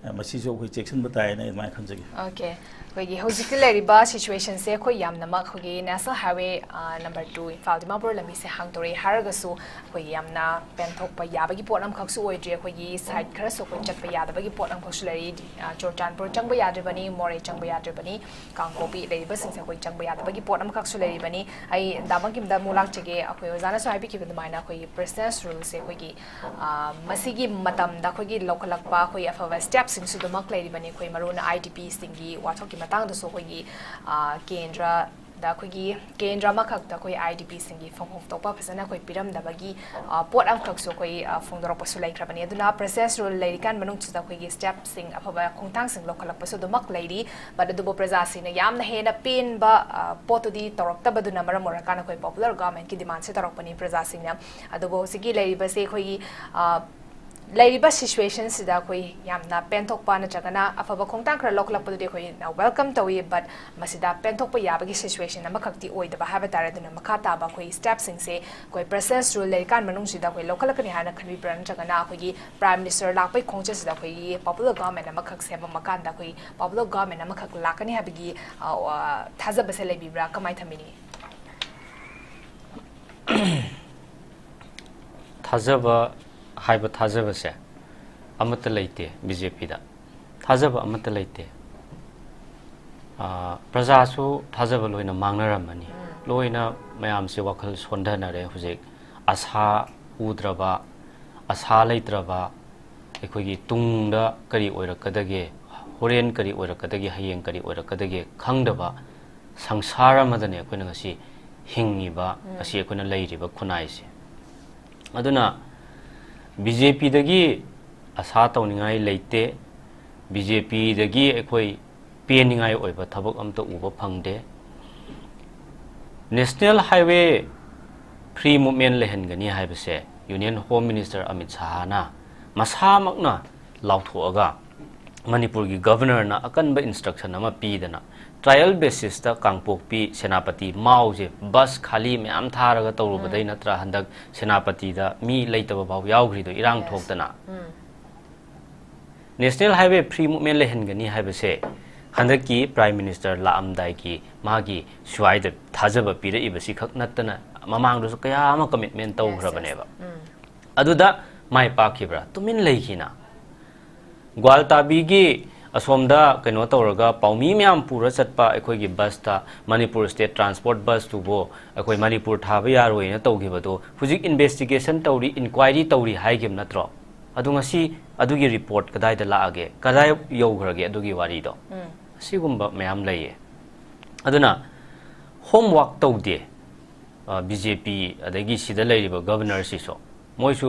ꯑ, ꯃꯁꯤꯁꯨ ꯑꯩꯈꯣꯏ ꯆꯦꯛꯁꯤꯟꯕ ꯇꯥꯏꯅ ꯑꯩ ꯑꯗꯨꯃꯥꯏꯅ ꯈꯟꯖꯒꯦ꯫ Okay꯫ ꯑꯩꯈꯣꯏꯒꯤ ꯍꯧꯖꯤꯛꯀꯤ ꯂꯩꯔꯤꯕ situation ꯁꯦ ꯑꯩꯈꯣꯏ ꯌꯥꯝꯅꯃꯛ ꯑꯩꯈꯣꯏꯒꯤ National Highway, ꯑ, number two, ꯏꯝꯐꯥꯜ ꯗꯤꯃꯥꯄꯨꯔ ꯂꯝꯕꯤꯁꯦ ꯍꯥꯡꯗꯣꯔꯛꯑꯦ ꯍꯥꯏꯔꯒꯁꯨ, ꯑꯩꯈꯣꯏꯒꯤ ꯌꯥꯝꯅ ꯄꯦꯟꯊꯣꯛꯄ ꯌꯥꯕꯒꯤ ꯄꯣꯠ ꯑꯃꯈꯛꯁꯨ ꯑꯣꯏꯗ꯭ꯔꯤ꯫ ꯑꯩꯈꯣꯏꯒꯤ side ꯈꯔꯁꯨ ꯑꯩꯈꯣꯏ ꯆꯠꯄ ꯌꯥꯗꯕꯒꯤ ꯄꯣꯠ ꯑꯃꯈꯛꯁꯨ ꯂꯩꯔꯤ꯫ ꯑ, ꯆꯨꯔꯆꯥꯟꯄꯨꯔ ꯆꯪꯕ ꯌꯥꯗ꯭ꯔꯤꯕꯅꯤ, ꯃꯣꯔꯦ ꯆꯪꯕ ꯌꯥꯗ꯭ꯔꯤꯕꯅꯤ, ꯀꯥꯡꯄꯣꯛꯄꯤ ꯂꯩꯔꯤꯕꯁꯤꯡꯁꯦ ꯑꯩꯈꯣꯏ ꯆꯪꯕ ꯌꯥꯗꯕꯒꯤ ꯄꯣꯠ ꯑꯃꯈꯛꯁꯨ ꯂꯩꯔꯤꯕꯅꯤ꯫ ꯑꯩ ꯗꯥ ꯕꯪꯀꯤꯝꯗ ꯑꯃꯨꯛ ꯂꯥꯛꯆꯒꯦ꯫ ꯑꯩꯈꯣꯏ ꯑꯣꯖꯥꯅꯁꯨ ꯍꯥꯏꯕꯤꯈꯤꯕ ꯑꯗꯨꯃꯥꯏꯅ ꯑꯩꯈꯣꯏꯒꯤ personal rule ꯁꯦ ꯑꯩꯈꯣꯏꯒꯤ, ꯑ, ꯃꯁꯤꯒꯤ ꯃꯇꯝꯗ ꯑꯩꯈꯣꯏꯒꯤ ꯂꯧꯈꯠꯂꯛꯄ ꯑꯩꯈꯣꯏꯒꯤ ꯑꯐꯕ step ꯁꯤꯡꯁꯨ ꯑꯗꯨꯃꯛ ꯂꯩꯔꯤꯕꯅꯤ꯫ ꯑꯩꯈꯣꯏ ꯃꯔꯨ ꯑꯣꯏꯅ I D P ꯁꯤꯡꯒꯤ ꯋꯥꯊꯣꯛꯀꯤ ꯃꯇꯥꯡꯗꯁꯨ ꯑꯩꯈꯣꯏꯒꯤ, ꯑ, ꯀꯦꯟꯗ꯭ꯔ ꯗ ꯑꯩꯈꯣꯏꯒꯤ ꯀꯦꯟꯗ꯭ꯔ ꯑꯃꯈꯛꯇ ꯑꯩꯈꯣꯏ ꯑꯥꯏ ꯗꯤ ꯄꯤꯁꯤꯡꯒꯤ ꯐꯪꯐꯝ ꯊꯣꯛꯄ ꯐꯖꯅ ꯑꯩꯈꯣꯏ ꯄꯤꯔꯝꯗꯕꯒꯤ, ꯑ, ꯄꯣꯠ ꯑꯃꯈꯛꯁꯨ ꯑꯩꯈꯣꯏ, ꯑ, ꯐꯣꯡꯗꯣꯔꯛꯄꯁꯨ ꯂꯩꯈ꯭ꯔꯕꯅꯤ꯫ ꯑꯗꯨꯅ ꯄ꯭ꯔꯣꯁꯦꯁ ꯔꯨꯜ ꯂꯩꯔꯤꯀꯥꯟ ꯃꯅꯨꯡꯁꯤꯗ ꯑꯩꯈꯣꯏꯒꯤ ꯁ꯭ꯇꯦꯞꯁꯤꯡ, ꯑꯐꯕ ꯈꯣꯡꯊꯥꯡꯁꯤꯡ ꯂꯧꯈꯠꯂꯛꯄꯁꯨ ꯑꯗꯨꯃꯛ ꯂꯩꯔꯤ꯫ But ꯑꯗꯨꯕꯨ ꯄ꯭ꯔꯖꯥꯁꯤꯡꯅ ꯌꯥꯝꯅ ꯍꯦꯟꯅ ꯄꯦꯟꯕ, ꯑ, ꯄꯣꯠꯇꯨꯗꯤ ꯇꯧꯔꯛꯇꯕꯗꯨꯅ ꯃꯔꯝ ꯑꯣꯏꯔꯀꯥꯟꯗ ꯑꯩꯈꯣꯏ ꯄꯣꯄꯨꯂꯔ ꯒꯚꯔꯟꯃꯦꯟꯠꯀꯤ ꯗꯤꯃꯥꯟꯁꯦ ꯇꯧꯔꯛꯄꯅꯤ ꯄ꯭ꯔꯖꯥꯁꯤꯡꯅ꯫ ꯑꯗꯨꯕꯨ ꯍꯧꯖꯤꯛꯀꯤ ꯂꯩꯔꯤꯕꯁꯦ ꯑꯩꯈꯣꯏꯒꯤ, ꯑ, ꯂꯩꯔꯤꯕ ꯁꯤꯆꯨꯋꯦꯁꯟꯁꯤꯗ ꯑꯩꯈꯣꯏ ꯌꯥꯝꯅ ꯄꯦꯟꯊꯣꯛꯄ ꯅꯠꯇ꯭ꯔꯒꯅ ꯑꯐꯕ ꯈꯣꯡꯊꯥꯡ ꯈꯔ ꯂꯧꯈꯠꯂꯛꯄꯗꯨꯗꯤ ꯑꯩꯈꯣꯏꯅ ꯋꯦꯜꯀꯝ ꯇꯧꯏ, but ꯃꯁꯤꯗ ꯄꯦꯟꯊꯣꯛꯄ ꯌꯥꯕꯒꯤ ꯁꯤꯆꯨꯋꯦꯁꯟ ꯑꯃꯈꯛꯇꯤ ꯑꯣꯏꯗꯕ ꯍꯥꯏꯕ ꯇꯥꯔꯦ꯫ ꯑꯗꯨꯅ ꯃꯈꯥ ꯇꯥꯕ ꯑꯩꯈꯣꯏ ꯁ꯭ꯇꯦꯞꯁꯤꯡꯁꯦ ꯑꯩꯈꯣꯏ ꯄ꯭ꯔꯣꯁꯦꯁ ꯔꯨꯜ ꯂꯩꯔꯤꯀꯥꯟ ꯃꯅꯨꯡꯁꯤꯗ ꯑꯩꯈꯣꯏ ꯂꯧꯈꯠꯂꯛꯀꯅꯤ ꯍꯥꯏꯅ ꯈꯟꯕꯤꯕ꯭ꯔꯥ, ꯅꯠꯇ꯭ꯔꯒꯅ ꯑꯩꯈꯣꯏꯒꯤ ꯄ꯭ꯔꯥꯏꯝ ꯃꯤꯅꯤꯁꯇꯔ ꯂꯥꯛꯄꯒꯤ ꯈꯣꯡꯆꯠꯁꯤꯗ ꯑꯩꯈꯣꯏꯒꯤ ꯄꯣꯄꯨꯂꯔ ꯒꯚꯔꯟꯃꯦꯟꯠ ꯑꯃꯈꯛ ꯁꯦꯝꯃꯀꯥꯟꯗ ꯑꯩꯈꯣꯏ ꯄꯣꯄꯨꯂꯔ ꯒꯚꯔꯟꯃꯦꯟꯠ ꯑꯃꯈꯛ ꯂꯥꯛꯀꯅꯤ ꯍꯥꯏꯕꯒꯤ, ꯑ, ꯑ, ꯊꯥꯖꯕꯁꯦ ꯂꯩꯕꯤꯕ꯭ꯔꯥ? ꯀꯃꯥꯏꯅ ꯊꯝꯕꯤꯅꯤꯡꯉꯤ? ꯊꯥꯖꯕ ꯍꯥꯏꯕ ꯊꯥꯖꯕꯁꯦ ꯑꯃꯠꯇ ꯂꯩꯇꯦ ꯕꯤ ꯖꯦ ꯄꯤꯗ꯫ ꯊꯥꯖꯕ ꯑꯃꯠꯇ ꯂꯩꯇꯦ꯫ ꯑꯥ, ꯄ꯭ꯔꯖꯥꯁꯨ ꯊꯥꯖꯕ ꯂꯣꯏꯅ ꯃꯥꯡꯅꯔꯝꯃꯅꯤ꯫ ꯂꯣꯏꯅ ꯃꯌꯥꯝꯁꯦ ꯋꯥꯈꯜ ꯁꯣꯟꯊꯅꯔꯦ ꯍꯧꯖꯤꯛ꯫ ꯑꯁꯥ ꯎꯗ꯭ꯔꯕ, ꯑꯁꯥ ꯂꯩꯇ꯭ꯔꯕ, ꯑꯩꯈꯣꯏꯒꯤ ꯇꯨꯡꯗ ꯀꯔꯤ ꯑꯣꯏꯔꯛꯀꯗꯒꯦ, ꯍꯣꯔꯦꯟ ꯀꯔꯤ ꯑꯣꯏꯔꯛꯀꯗꯒꯦ, ꯍꯌꯦꯡ ꯀꯔꯤ ꯑꯣꯏꯔꯛꯀꯗꯒꯦ ꯈꯪꯗꯕ ꯁꯪꯁꯥꯔ ꯑꯃꯗꯅꯦ ꯑꯩꯈꯣꯏꯅ ꯉꯁꯤ ꯍꯤꯡꯉꯤꯕ, ꯉꯁꯤ ꯑꯩꯈꯣꯏꯅ ꯂꯩꯔꯤꯕ ꯈꯨꯟꯅꯥꯏꯁꯦ꯫ ꯑꯗꯨꯅ ꯕꯤ ꯖꯦ ꯄꯤꯗꯒꯤ ꯑꯁꯥ ꯇꯧꯅꯤꯡꯉꯥꯏ ꯂꯩꯇꯦ꯫ ꯕꯤ ꯖꯦ ꯄꯤꯗꯒꯤ ꯑꯩꯈꯣꯏ ꯄꯦꯟꯅꯤꯡꯉꯥꯏ ꯑꯣꯏꯕ ꯊꯕꯛ ꯑꯝꯇ ꯎꯕ ꯐꯪꯗꯦ꯫ National Highway Free Movement ꯂꯩꯍꯟꯒꯅꯤ ꯍꯥꯏꯕꯁꯦ Union Home Minister ꯑꯃꯤꯠ ꯁꯍꯥꯅ ꯃꯁꯥꯃꯛꯅ ꯂꯥꯎꯊꯣꯛꯑꯒ ꯃꯅꯤꯄꯨꯔꯒꯤ ꯒꯚꯔꯅꯔꯅ ꯑꯀꯟꯕ ꯏꯟꯁꯇ꯭ꯔꯛꯁꯟ ꯑꯃ ꯄꯤꯗꯅ trial basisꯇ ꯀꯥꯡꯄꯣꯛꯄꯤ, ꯁꯦꯅꯥꯄꯇꯤ, ꯃꯥꯎꯁꯦ ꯕꯁ ꯈꯥꯂꯤ ꯃꯌꯥꯝ ꯊꯥꯔꯒ ꯇꯧꯔꯨꯕꯗꯩ ꯅꯠꯇ꯭ꯔꯥ ꯍꯟꯗꯛ ꯁꯦꯅꯥꯄꯇꯤꯗ ꯃꯤ ꯂꯩꯇꯕ ꯐꯥꯎ ꯌꯥꯎꯈ꯭ꯔꯤꯗꯣ, ꯏꯔꯥꯡ ꯊꯣꯛꯇꯅ꯫ National Highway Free Movement ꯂꯩꯍꯟꯒꯅꯤ ꯍꯥꯏꯕꯁꯦ ꯍꯟꯗꯛꯀꯤ ꯄ꯭ꯔꯥꯏꯝ ꯃꯤꯅꯤꯁꯇꯔ ꯂꯥꯛꯑꯝꯗꯥꯏꯒꯤ ꯃꯥꯒꯤ ꯁ꯭ꯋꯥꯏꯗ ꯊꯥꯖꯕ ꯄꯤꯔꯛꯏꯕꯁꯤ ꯈꯛ ꯅꯠꯇꯅ ꯃꯃꯥꯡꯗꯁꯨ ꯀꯌꯥ ꯑꯃ ꯀꯃꯤꯠꯃꯦꯟ ꯇꯧꯈ꯭ꯔꯕꯅꯦꯕ꯫ ꯑꯗꯨꯗ ꯃꯥꯏ ꯄꯥꯛꯈꯤꯕ꯭ꯔꯥ? ꯇꯨꯃꯤꯟ ꯂꯩꯈꯤꯅ꯫ ꯒ꯭ꯋꯥꯜꯇꯥꯕꯤꯒꯤ ꯑꯁꯣꯝꯗ ꯀꯩꯅꯣ ꯇꯧꯔꯒ ꯄꯥꯎꯃꯤ ꯃꯌꯥꯝ ꯄꯨꯔ ꯆꯠꯄ ꯑꯩꯈꯣꯏꯒꯤ ꯕꯁꯇ ꯃꯅꯤꯄꯨꯔ ꯁ꯭ꯇꯦꯠ ꯇ꯭ꯔꯥꯟꯁꯄꯣꯔꯠ ꯕꯁꯇꯨꯕꯨ ꯑꯩꯈꯣꯏ ꯃꯅꯤꯄꯨꯔ ꯊꯥꯕ ꯌꯥꯔꯣꯏꯅ ꯇꯧꯈꯤꯕꯗꯣ ꯍꯧꯖꯤꯛ ꯏꯟꯚꯦꯁꯇꯤꯒꯦꯁꯟ ꯇꯧꯔꯤ, ꯏꯟꯀ꯭ꯋꯥꯏꯔꯤ ꯇꯧꯔꯤ ꯍꯥꯏꯈꯤꯕ ꯅꯠꯇ꯭ꯔꯣ? ꯑꯗꯣ ꯉꯁꯤ ꯑꯗꯨꯒꯤ ꯔꯤꯄꯣꯔꯠ ꯀꯗꯥꯏꯗ ꯂꯥꯛꯑꯒꯦ? ꯀꯗꯥꯏ ꯌꯧꯈ꯭ꯔꯒꯦ ꯑꯗꯨꯒꯤ ꯋꯥꯔꯤꯗꯣ? ꯑꯁꯤꯒꯨꯝꯕ ꯃꯌꯥꯝ ꯂꯩꯌꯦ꯫ ꯑꯗꯨꯅ Homework ꯇꯧꯗꯦ꯫ ꯕꯤ ꯖꯦ ꯄꯤ ꯑꯗꯒꯤ ꯁꯤꯗ ꯂꯩꯔꯤꯕ ꯒꯕꯔꯅꯔꯁꯤꯁꯨ, ꯃꯣꯏꯁꯨ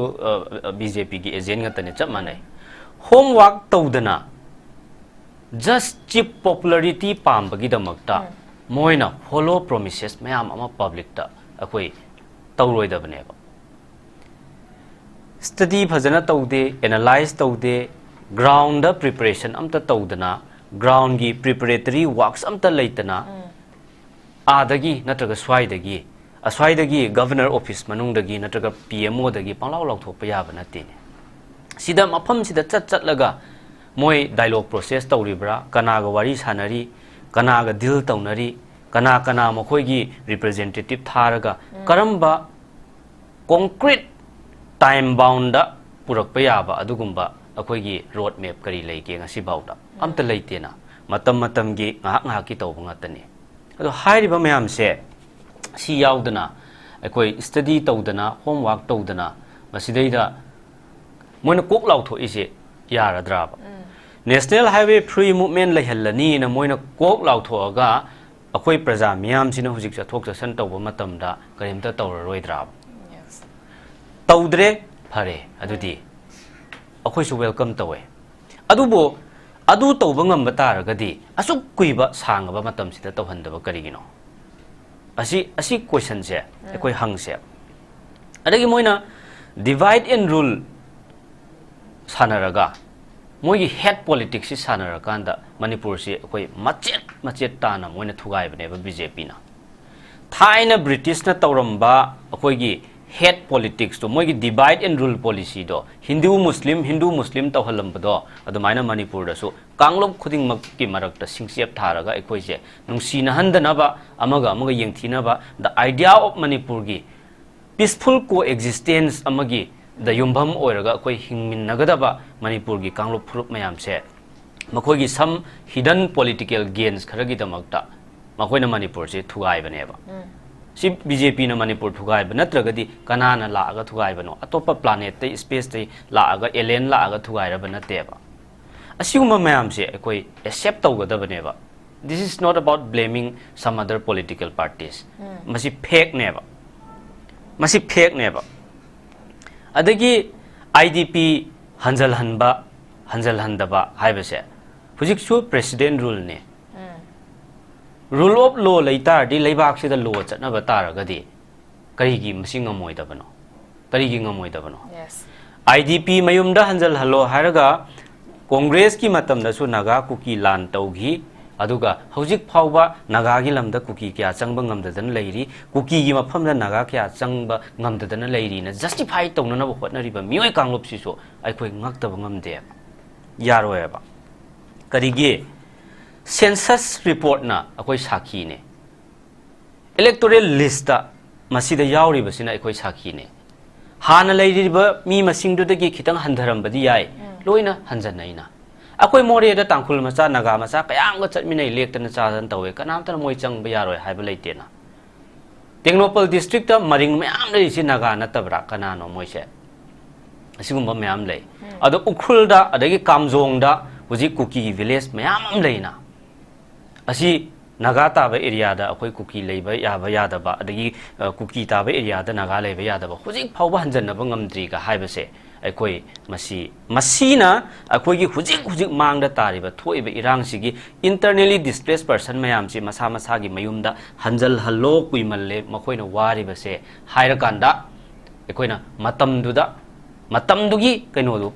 ꯕꯤ ꯖꯦ ꯄꯤꯒꯤ ꯑꯦꯖꯦꯟ ꯉꯥꯛꯇꯅꯦ, ꯆꯞ ꯃꯥꯟꯅꯩ꯫ Homework ꯇꯧꯗꯅ just cheap popularity ꯄꯥꯝꯕꯒꯤꯗꯃꯛꯇ ꯎꯝ꯫ ꯃꯣꯏꯅ hollow promises ꯃꯌꯥꯝ ꯑꯃ ꯄꯕ꯭ꯂꯤꯛꯇ ꯑꯩꯈꯣꯏ ꯇꯧꯔꯣꯏꯗꯕꯅꯦꯕ꯫ ꯁ꯭ꯇꯗꯤ ꯐꯖꯅ ꯇꯧꯗꯦ, ꯑꯦꯅꯥꯂꯥꯏꯖ ꯇꯧꯗꯦ, ꯒ꯭ꯔꯥꯎꯟꯗ ꯄ꯭ꯔꯤꯄꯔꯦꯁꯟ ꯑꯝꯇ ꯇꯧꯗꯅ, ꯒ꯭ꯔꯥꯎꯟꯒꯤ ꯄ꯭ꯔꯤꯄꯔꯦꯇꯔꯤ ꯋꯥꯔꯛꯁ ꯑꯝꯇ ꯂꯩꯇꯅ, ꯎꯝ꯫ ꯑꯥꯗꯒꯤ ꯅꯠꯇ꯭ꯔꯒ ꯁ꯭ꯋꯥꯏꯗꯒꯤ, ꯑꯁ꯭ꯋꯥꯏꯗꯒꯤ ꯒꯕꯔꯅꯔ ꯑꯣꯐꯤꯁ ꯃꯅꯨꯡꯗꯒꯤ ꯅꯠꯇ꯭ꯔꯒ ꯄꯤ ꯑꯦꯝ ꯑꯣꯗꯒꯤ ꯄꯪꯂꯥꯎ ꯂꯥꯎꯊꯣꯛꯄ ꯌꯥꯕ ꯅꯠꯇꯦꯅꯦ꯫ ꯁꯤꯗ ꯃꯐꯝꯁꯤꯗ ꯆꯠ ꯆꯠꯂꯒ ꯃꯣꯏ ꯗꯥꯏꯂꯣꯒ ꯄ꯭ꯔꯣꯁꯦꯁ ꯇꯧꯔꯤꯕ꯭ꯔꯥ, ꯀꯅꯥꯒ ꯋꯥꯔꯤ ꯁꯥꯟꯅꯔꯤ, ꯀꯅꯥꯒ ꯗꯤꯜ ꯇꯧꯅꯔꯤ, ꯀꯅꯥ ꯀꯅꯥ ꯃꯈꯣꯏꯒꯤ ꯔꯤꯄ꯭ꯔꯖꯦꯟꯇꯦꯇꯤꯚ ꯊꯥꯔꯒ ꯎꯝ꯫ ꯀꯔꯝꯕ ꯀꯣꯡꯀ꯭ꯔꯤꯠ ꯇꯥꯏꯝ ꯕꯥꯎꯟꯗ ꯄꯨꯔꯛꯄ ꯌꯥꯕ ꯑꯗꯨꯒꯨꯝꯕ ꯑꯩꯈꯣꯏꯒꯤ ꯔꯣꯗ ꯃꯦꯞ ꯀꯔꯤ ꯂꯩꯒꯦ ꯉꯁꯤꯐꯥꯎꯗ? ꯑꯝꯇ ꯎꯝ꯫ ꯂꯩꯇꯦꯅ꯫ ꯃꯇꯝ ꯃꯇꯝꯒꯤ ꯉꯥꯏꯍꯥꯛ ꯉꯥꯏꯍꯥꯛꯀꯤ ꯇꯧꯕ ꯉꯥꯛꯇꯅꯤ꯫ ꯑꯗꯣ ꯍꯥꯏꯔꯤꯕ ꯃꯌꯥꯝꯁꯦ ꯁꯤ ꯌꯥꯎꯗꯅ, ꯑꯩꯈꯣꯏ ꯁ꯭ꯇꯗꯤ ꯇꯧꯗꯅ, ꯍꯣꯝꯋꯥꯔꯛ ꯇꯧꯗꯅ, ꯃꯁꯤꯗꯩꯗ ꯃꯣꯏꯅ ꯀꯣꯛ ꯂꯥꯎꯊꯣꯛꯏꯁꯦ ꯌꯥꯔꯗ꯭ꯔꯥꯕ? ꯎꯝ꯫ National Highway Free Movement ꯂꯩꯍꯜꯂꯅꯤꯅ ꯃꯣꯏꯅ ꯀꯣꯛ ꯂꯥꯎꯊꯣꯛꯑꯒ ꯑꯩꯈꯣꯏ ꯄ꯭ꯔꯖꯥ ꯃꯤꯌꯥꯝꯁꯤꯅ ꯍꯧꯖꯤꯛ ꯆꯠꯊꯣꯛ ꯆꯠꯁꯟ ꯇꯧꯕ ꯃꯇꯝꯗ ꯀꯔꯤꯝꯇ ꯇꯧꯔꯔꯣꯏꯗ꯭ꯔꯥꯕ? Yes꯫ ꯇꯧꯗ꯭ꯔꯦ, ꯐꯔꯦ, ꯑꯗꯨꯗꯤ ꯎꯝ꯫ ꯑꯩꯈꯣꯏꯁꯨ ꯋꯦꯜꯀꯝ ꯇꯧꯋꯦ꯫ ꯑꯗꯨꯕꯨ ꯑꯗꯨ ꯇꯧꯕ ꯉꯝꯕ ꯇꯥꯔꯒꯗꯤ ꯑꯁꯨꯛ ꯀꯨꯏꯕ ꯁꯥꯡꯉꯕ ꯃꯇꯝꯁꯤꯗ ꯇꯧꯍꯟꯗꯕ ꯀꯔꯤꯒꯤꯅꯣ? ꯑꯁꯤ, ꯑꯁꯤ ꯀꯣꯏꯁꯟꯁꯦ ꯎꯝ꯫ ꯑꯩꯈꯣꯏ ꯍꯪꯁꯦ꯫ ꯑꯗꯒꯤ ꯃꯣꯏꯅ divide and rule ꯁꯥꯟꯅꯔꯒ, ꯃꯣꯏꯒꯤ ꯍꯦꯠ ꯄꯣꯂꯤꯇꯤꯛꯁꯁꯤ ꯁꯥꯟꯅꯔꯀꯥꯟꯗ ꯃꯅꯤꯄꯨꯔꯁꯤ ꯑꯩꯈꯣꯏ ꯃꯆꯦꯠ ꯃꯆꯦꯠ ꯇꯥꯅ ꯃꯣꯏꯅ ꯊꯨꯒꯥꯏꯕꯅꯦꯕ ꯕꯤ ꯖꯦ ꯄꯤꯅ꯫ ꯊꯥꯏꯅ ꯕ꯭ꯔꯤꯇꯤꯁꯅ ꯇꯧꯔꯝꯕ ꯑꯩꯈꯣꯏꯒꯤ ꯍꯦꯠ ꯄꯣꯂꯤꯇꯤꯛꯁꯇꯣ, ꯃꯣꯏꯒꯤ divide and rule policyꯗꯣ, ꯍꯤꯟꯗꯨ ꯃꯨꯁꯂꯤꯝ, ꯍꯤꯟꯗꯨ ꯃꯨꯁꯂꯤꯝ ꯇꯧꯍꯜꯂꯝꯕꯗꯣ, ꯑꯗꯨꯃꯥꯏꯅ ꯃꯅꯤꯄꯨꯔꯗꯁꯨ ꯀꯥꯡꯂꯨꯞ ꯈꯨꯗꯤꯡꯃꯛꯀꯤ ꯃꯔꯛꯇ ꯁꯤꯡꯆꯦꯞ ꯊꯥꯔꯒ ꯑꯩꯈꯣꯏꯁꯦ ꯅꯨꯡꯁꯤꯅꯍꯟꯗꯅꯕ, ꯑꯃꯒ ꯑꯃꯒ ꯌꯦꯡꯊꯤꯅꯕ, the idea of ꯃꯅꯤꯄꯨꯔꯒꯤ peaceful coexistence ꯑꯃꯒꯤ ꯗ ꯌꯨꯝꯐꯝ ꯑꯣꯏꯔꯒ ꯑꯩꯈꯣꯏ ꯍꯤꯡꯃꯤꯟꯅꯒꯗꯕ ꯃꯅꯤꯄꯨꯔꯒꯤ ꯀꯥꯡꯂꯨꯞ ꯐꯨꯔꯨꯞ ꯃꯌꯥꯝꯁꯦ ꯃꯈꯣꯏꯒꯤ some hidden political gains ꯈꯔꯒꯤꯗꯃꯛꯇ ꯃꯈꯣꯏꯅ ꯃꯅꯤꯄꯨꯔꯁꯦ ꯊꯨꯒꯥꯏꯕꯅꯦꯕ꯫ ꯎꯝ꯫ ꯁꯤ ꯕꯤ ꯖꯦ ꯄꯤꯅ ꯃꯅꯤꯄꯨꯔ ꯊꯨꯒꯥꯏꯕ ꯅꯠꯇ꯭ꯔꯒꯗꯤ ꯀꯅꯥꯅ ꯂꯥꯛꯑꯒ ꯊꯨꯒꯥꯏꯕꯅꯣ? ꯑꯇꯣꯞꯄ ꯄ꯭ꯂꯥꯅꯦꯠꯇꯩ, ꯁ꯭ꯄꯦꯁꯇꯩ ꯂꯥꯛꯑꯒ, ꯑꯦꯂꯤꯌꯟ ꯂꯥꯛꯑꯒ ꯊꯨꯒꯥꯏꯔꯕ ꯅꯠꯇꯦꯕ꯫ ꯑꯁꯤꯒꯨꯝꯕ ꯃꯌꯥꯝꯁꯦ ꯑꯩꯈꯣꯏ accept ꯇꯧꯒꯗꯕꯅꯦꯕ꯫ This is not about blaming some other political parties. ꯃꯁꯤ ꯐꯦꯛꯅꯦꯕ, ꯃꯁꯤ ꯐꯦꯛꯅꯦꯕ꯫ ꯑꯗꯒꯤ ꯑꯥꯏ ꯗꯤ ꯄꯤ ꯍꯟꯖꯜꯍꯟꯕ, ꯍꯟꯖꯜꯍꯟꯗꯕ ꯍꯥꯏꯕꯁꯦ ꯍꯧꯖꯤꯛꯁꯨ ꯄ꯭ꯔꯦꯁꯤꯗꯦꯟ ꯔꯨꯜꯅꯦ꯫ ꯔꯨꯜ ꯑꯣꯐ ꯂꯣ ꯂꯩ ꯇꯥꯔꯗꯤ, ꯂꯩꯕꯥꯛꯁꯤꯗ ꯂꯣ ꯆꯠꯅꯕ ꯇꯥꯔꯒꯗꯤ ꯀꯔꯤꯒꯤ ꯃꯁꯤ ꯉꯝꯃꯣꯏꯗꯕꯅꯣ? ꯀꯔꯤꯒꯤ ꯉꯝꯃꯣꯏꯗꯕꯅꯣ? Yes. ꯑꯥꯏ ꯗꯤ ꯄꯤ ꯃꯌꯨꯝꯗ ꯍꯟꯖꯜꯍꯜꯂꯣ ꯍꯥꯏꯔꯒ ꯀꯣꯡꯒ꯭ꯔꯦꯁꯀꯤ ꯃꯇꯝꯗꯁꯨ ꯅꯥꯒꯥ ꯀꯨꯀꯤ ꯂꯥꯟ ꯇꯧꯈꯤ꯫ ꯑꯗꯨꯒ ꯍꯧꯖꯤꯛ ꯐꯥꯎꯕ ꯅꯥꯒꯥꯒꯤ ꯂꯝꯗ ꯀꯨꯀꯤ ꯀꯌꯥ ꯆꯪꯕ ꯉꯝꯗꯗꯅ ꯂꯩꯔꯤ, ꯀꯨꯀꯤꯒꯤ ꯃꯐꯝꯗ ꯅꯥꯒꯥ ꯀꯌꯥ ꯆꯪꯕ ꯉꯝꯗꯗꯅ ꯂꯩꯔꯤꯅ ꯖꯁꯇꯤꯐꯥꯏ ꯇꯧꯅꯅꯕ ꯍꯣꯠꯅꯔꯤꯕ ꯃꯤꯑꯣꯏ ꯀꯥꯡꯂꯨꯞꯁꯤꯁꯨ ꯑꯩꯈꯣꯏ ꯉꯛꯇꯕ ꯉꯝꯗꯦꯕ, ꯌꯥꯔꯣꯏꯕ꯫ ꯀꯔꯤꯒꯤ? ꯁꯦꯟꯁꯁ ꯔꯤꯄꯣꯔꯠꯅ ꯑꯩꯈꯣꯏ ꯁꯥꯈꯤꯅꯦ꯫ ꯏꯂꯦꯛꯇꯣꯔꯦꯜ ꯂꯤꯁꯇ ꯃꯁꯤꯗ ꯌꯥꯎꯔꯤꯕꯁꯤꯅ ꯑꯩꯈꯣꯏ ꯁꯥꯈꯤꯅꯦ꯫ ꯍꯥꯟꯅ ꯂꯩꯔꯤꯕ ꯃꯤ ꯃꯁꯤꯡꯗꯨꯗꯒꯤ ꯈꯤꯇꯪ ꯍꯟꯊꯔꯝꯕꯗꯤ ꯌꯥꯏ, ꯂꯣꯏꯅ ꯍꯟꯖꯟꯅꯩꯅ꯫ ꯑꯩꯈꯣꯏ ꯃꯣꯔꯦꯗ ꯇꯥꯡꯈꯨꯜ ꯃꯆꯥ, ꯅꯥꯒꯥ ꯃꯆꯥ ꯀꯌꯥ ꯑꯃꯒ ꯆꯠꯃꯤꯟꯅꯩ, ꯂꯦꯛꯇꯅ ꯆꯥꯗꯅ ꯇꯧꯋꯦ, ꯀꯅꯥꯝꯇꯅ ꯃꯣꯏ ꯆꯪꯕ ꯌꯥꯔꯣꯏ ꯍꯥꯏꯕ ꯂꯩꯇꯦꯅ꯫ ꯇꯦꯡꯅꯧꯄꯜ ꯗꯤꯁꯇ꯭ꯔꯤꯛꯇ ꯃꯔꯤꯡ ꯃꯌꯥꯝ ꯂꯩꯔꯤꯁꯤ ꯅꯥꯒꯥ ꯅꯠꯇꯕ꯭ꯔꯥ? ꯀꯅꯥꯅꯣ ꯃꯣꯏꯁꯦ? ꯑꯁꯤꯒꯨꯝꯕ ꯃꯌꯥꯝ ꯂꯩ꯫ ꯑꯗꯣ ꯎꯈ꯭ꯔꯨꯜꯗ, ꯑꯗꯒꯤ ꯀꯥꯝꯖꯣꯡꯗ ꯍꯧꯖꯤꯛ ꯀꯨꯀꯤꯒꯤ ꯚꯤꯂꯦꯖ ꯃꯌꯥꯝ ꯑꯃ ꯂꯩꯅ꯫ ꯑꯁꯤ ꯅꯥꯒꯥ ꯇꯥꯕ ꯑꯦꯔꯤꯌꯥꯗ ꯑꯩꯈꯣꯏ ꯀꯨꯀꯤ ꯂꯩꯕ ꯌꯥꯕ ꯌꯥꯗꯕ, ꯑꯗꯒꯤ, ꯑ, ꯀꯨꯀꯤ ꯇꯥꯕ ꯑꯦꯔꯤꯌꯥꯗ ꯅꯥꯒꯥ ꯂꯩꯕ ꯌꯥꯗꯕ ꯍꯧꯖꯤꯛ ꯐꯥꯎꯕ ꯍꯟꯖꯟꯅꯕ ꯉꯝꯗ꯭ꯔꯤꯒ ꯍꯥꯏꯕꯁꯦ, ꯑꯩꯈꯣꯏ ꯃꯁꯤ, ꯃꯁꯤꯅ ꯑꯩꯈꯣꯏꯒꯤ ꯍꯧꯖꯤꯛ ꯍꯧꯖꯤꯛ ꯃꯥꯡꯗ ꯇꯥꯔꯤꯕ, ꯊꯣꯛꯏꯕ ꯏꯔꯥꯡꯁꯤꯒꯤ internally displaced person ꯃꯌꯥꯝꯁꯤ ꯃꯁꯥ ꯃꯁꯥꯒꯤ ꯃꯌꯨꯝꯗ ꯍꯟꯖꯜꯍꯜꯂꯣ, ꯀꯨꯏꯃꯜꯂꯦ ꯃꯈꯣꯏꯅ ꯋꯥꯔꯤꯕꯁꯦ ꯍꯥꯏꯔꯀꯥꯟꯗ, ꯑꯩꯈꯣꯏꯅ ꯃꯇꯝꯗꯨꯗ, ꯃꯇꯝꯗꯨꯒꯤ ꯀꯩꯅꯣꯗꯨ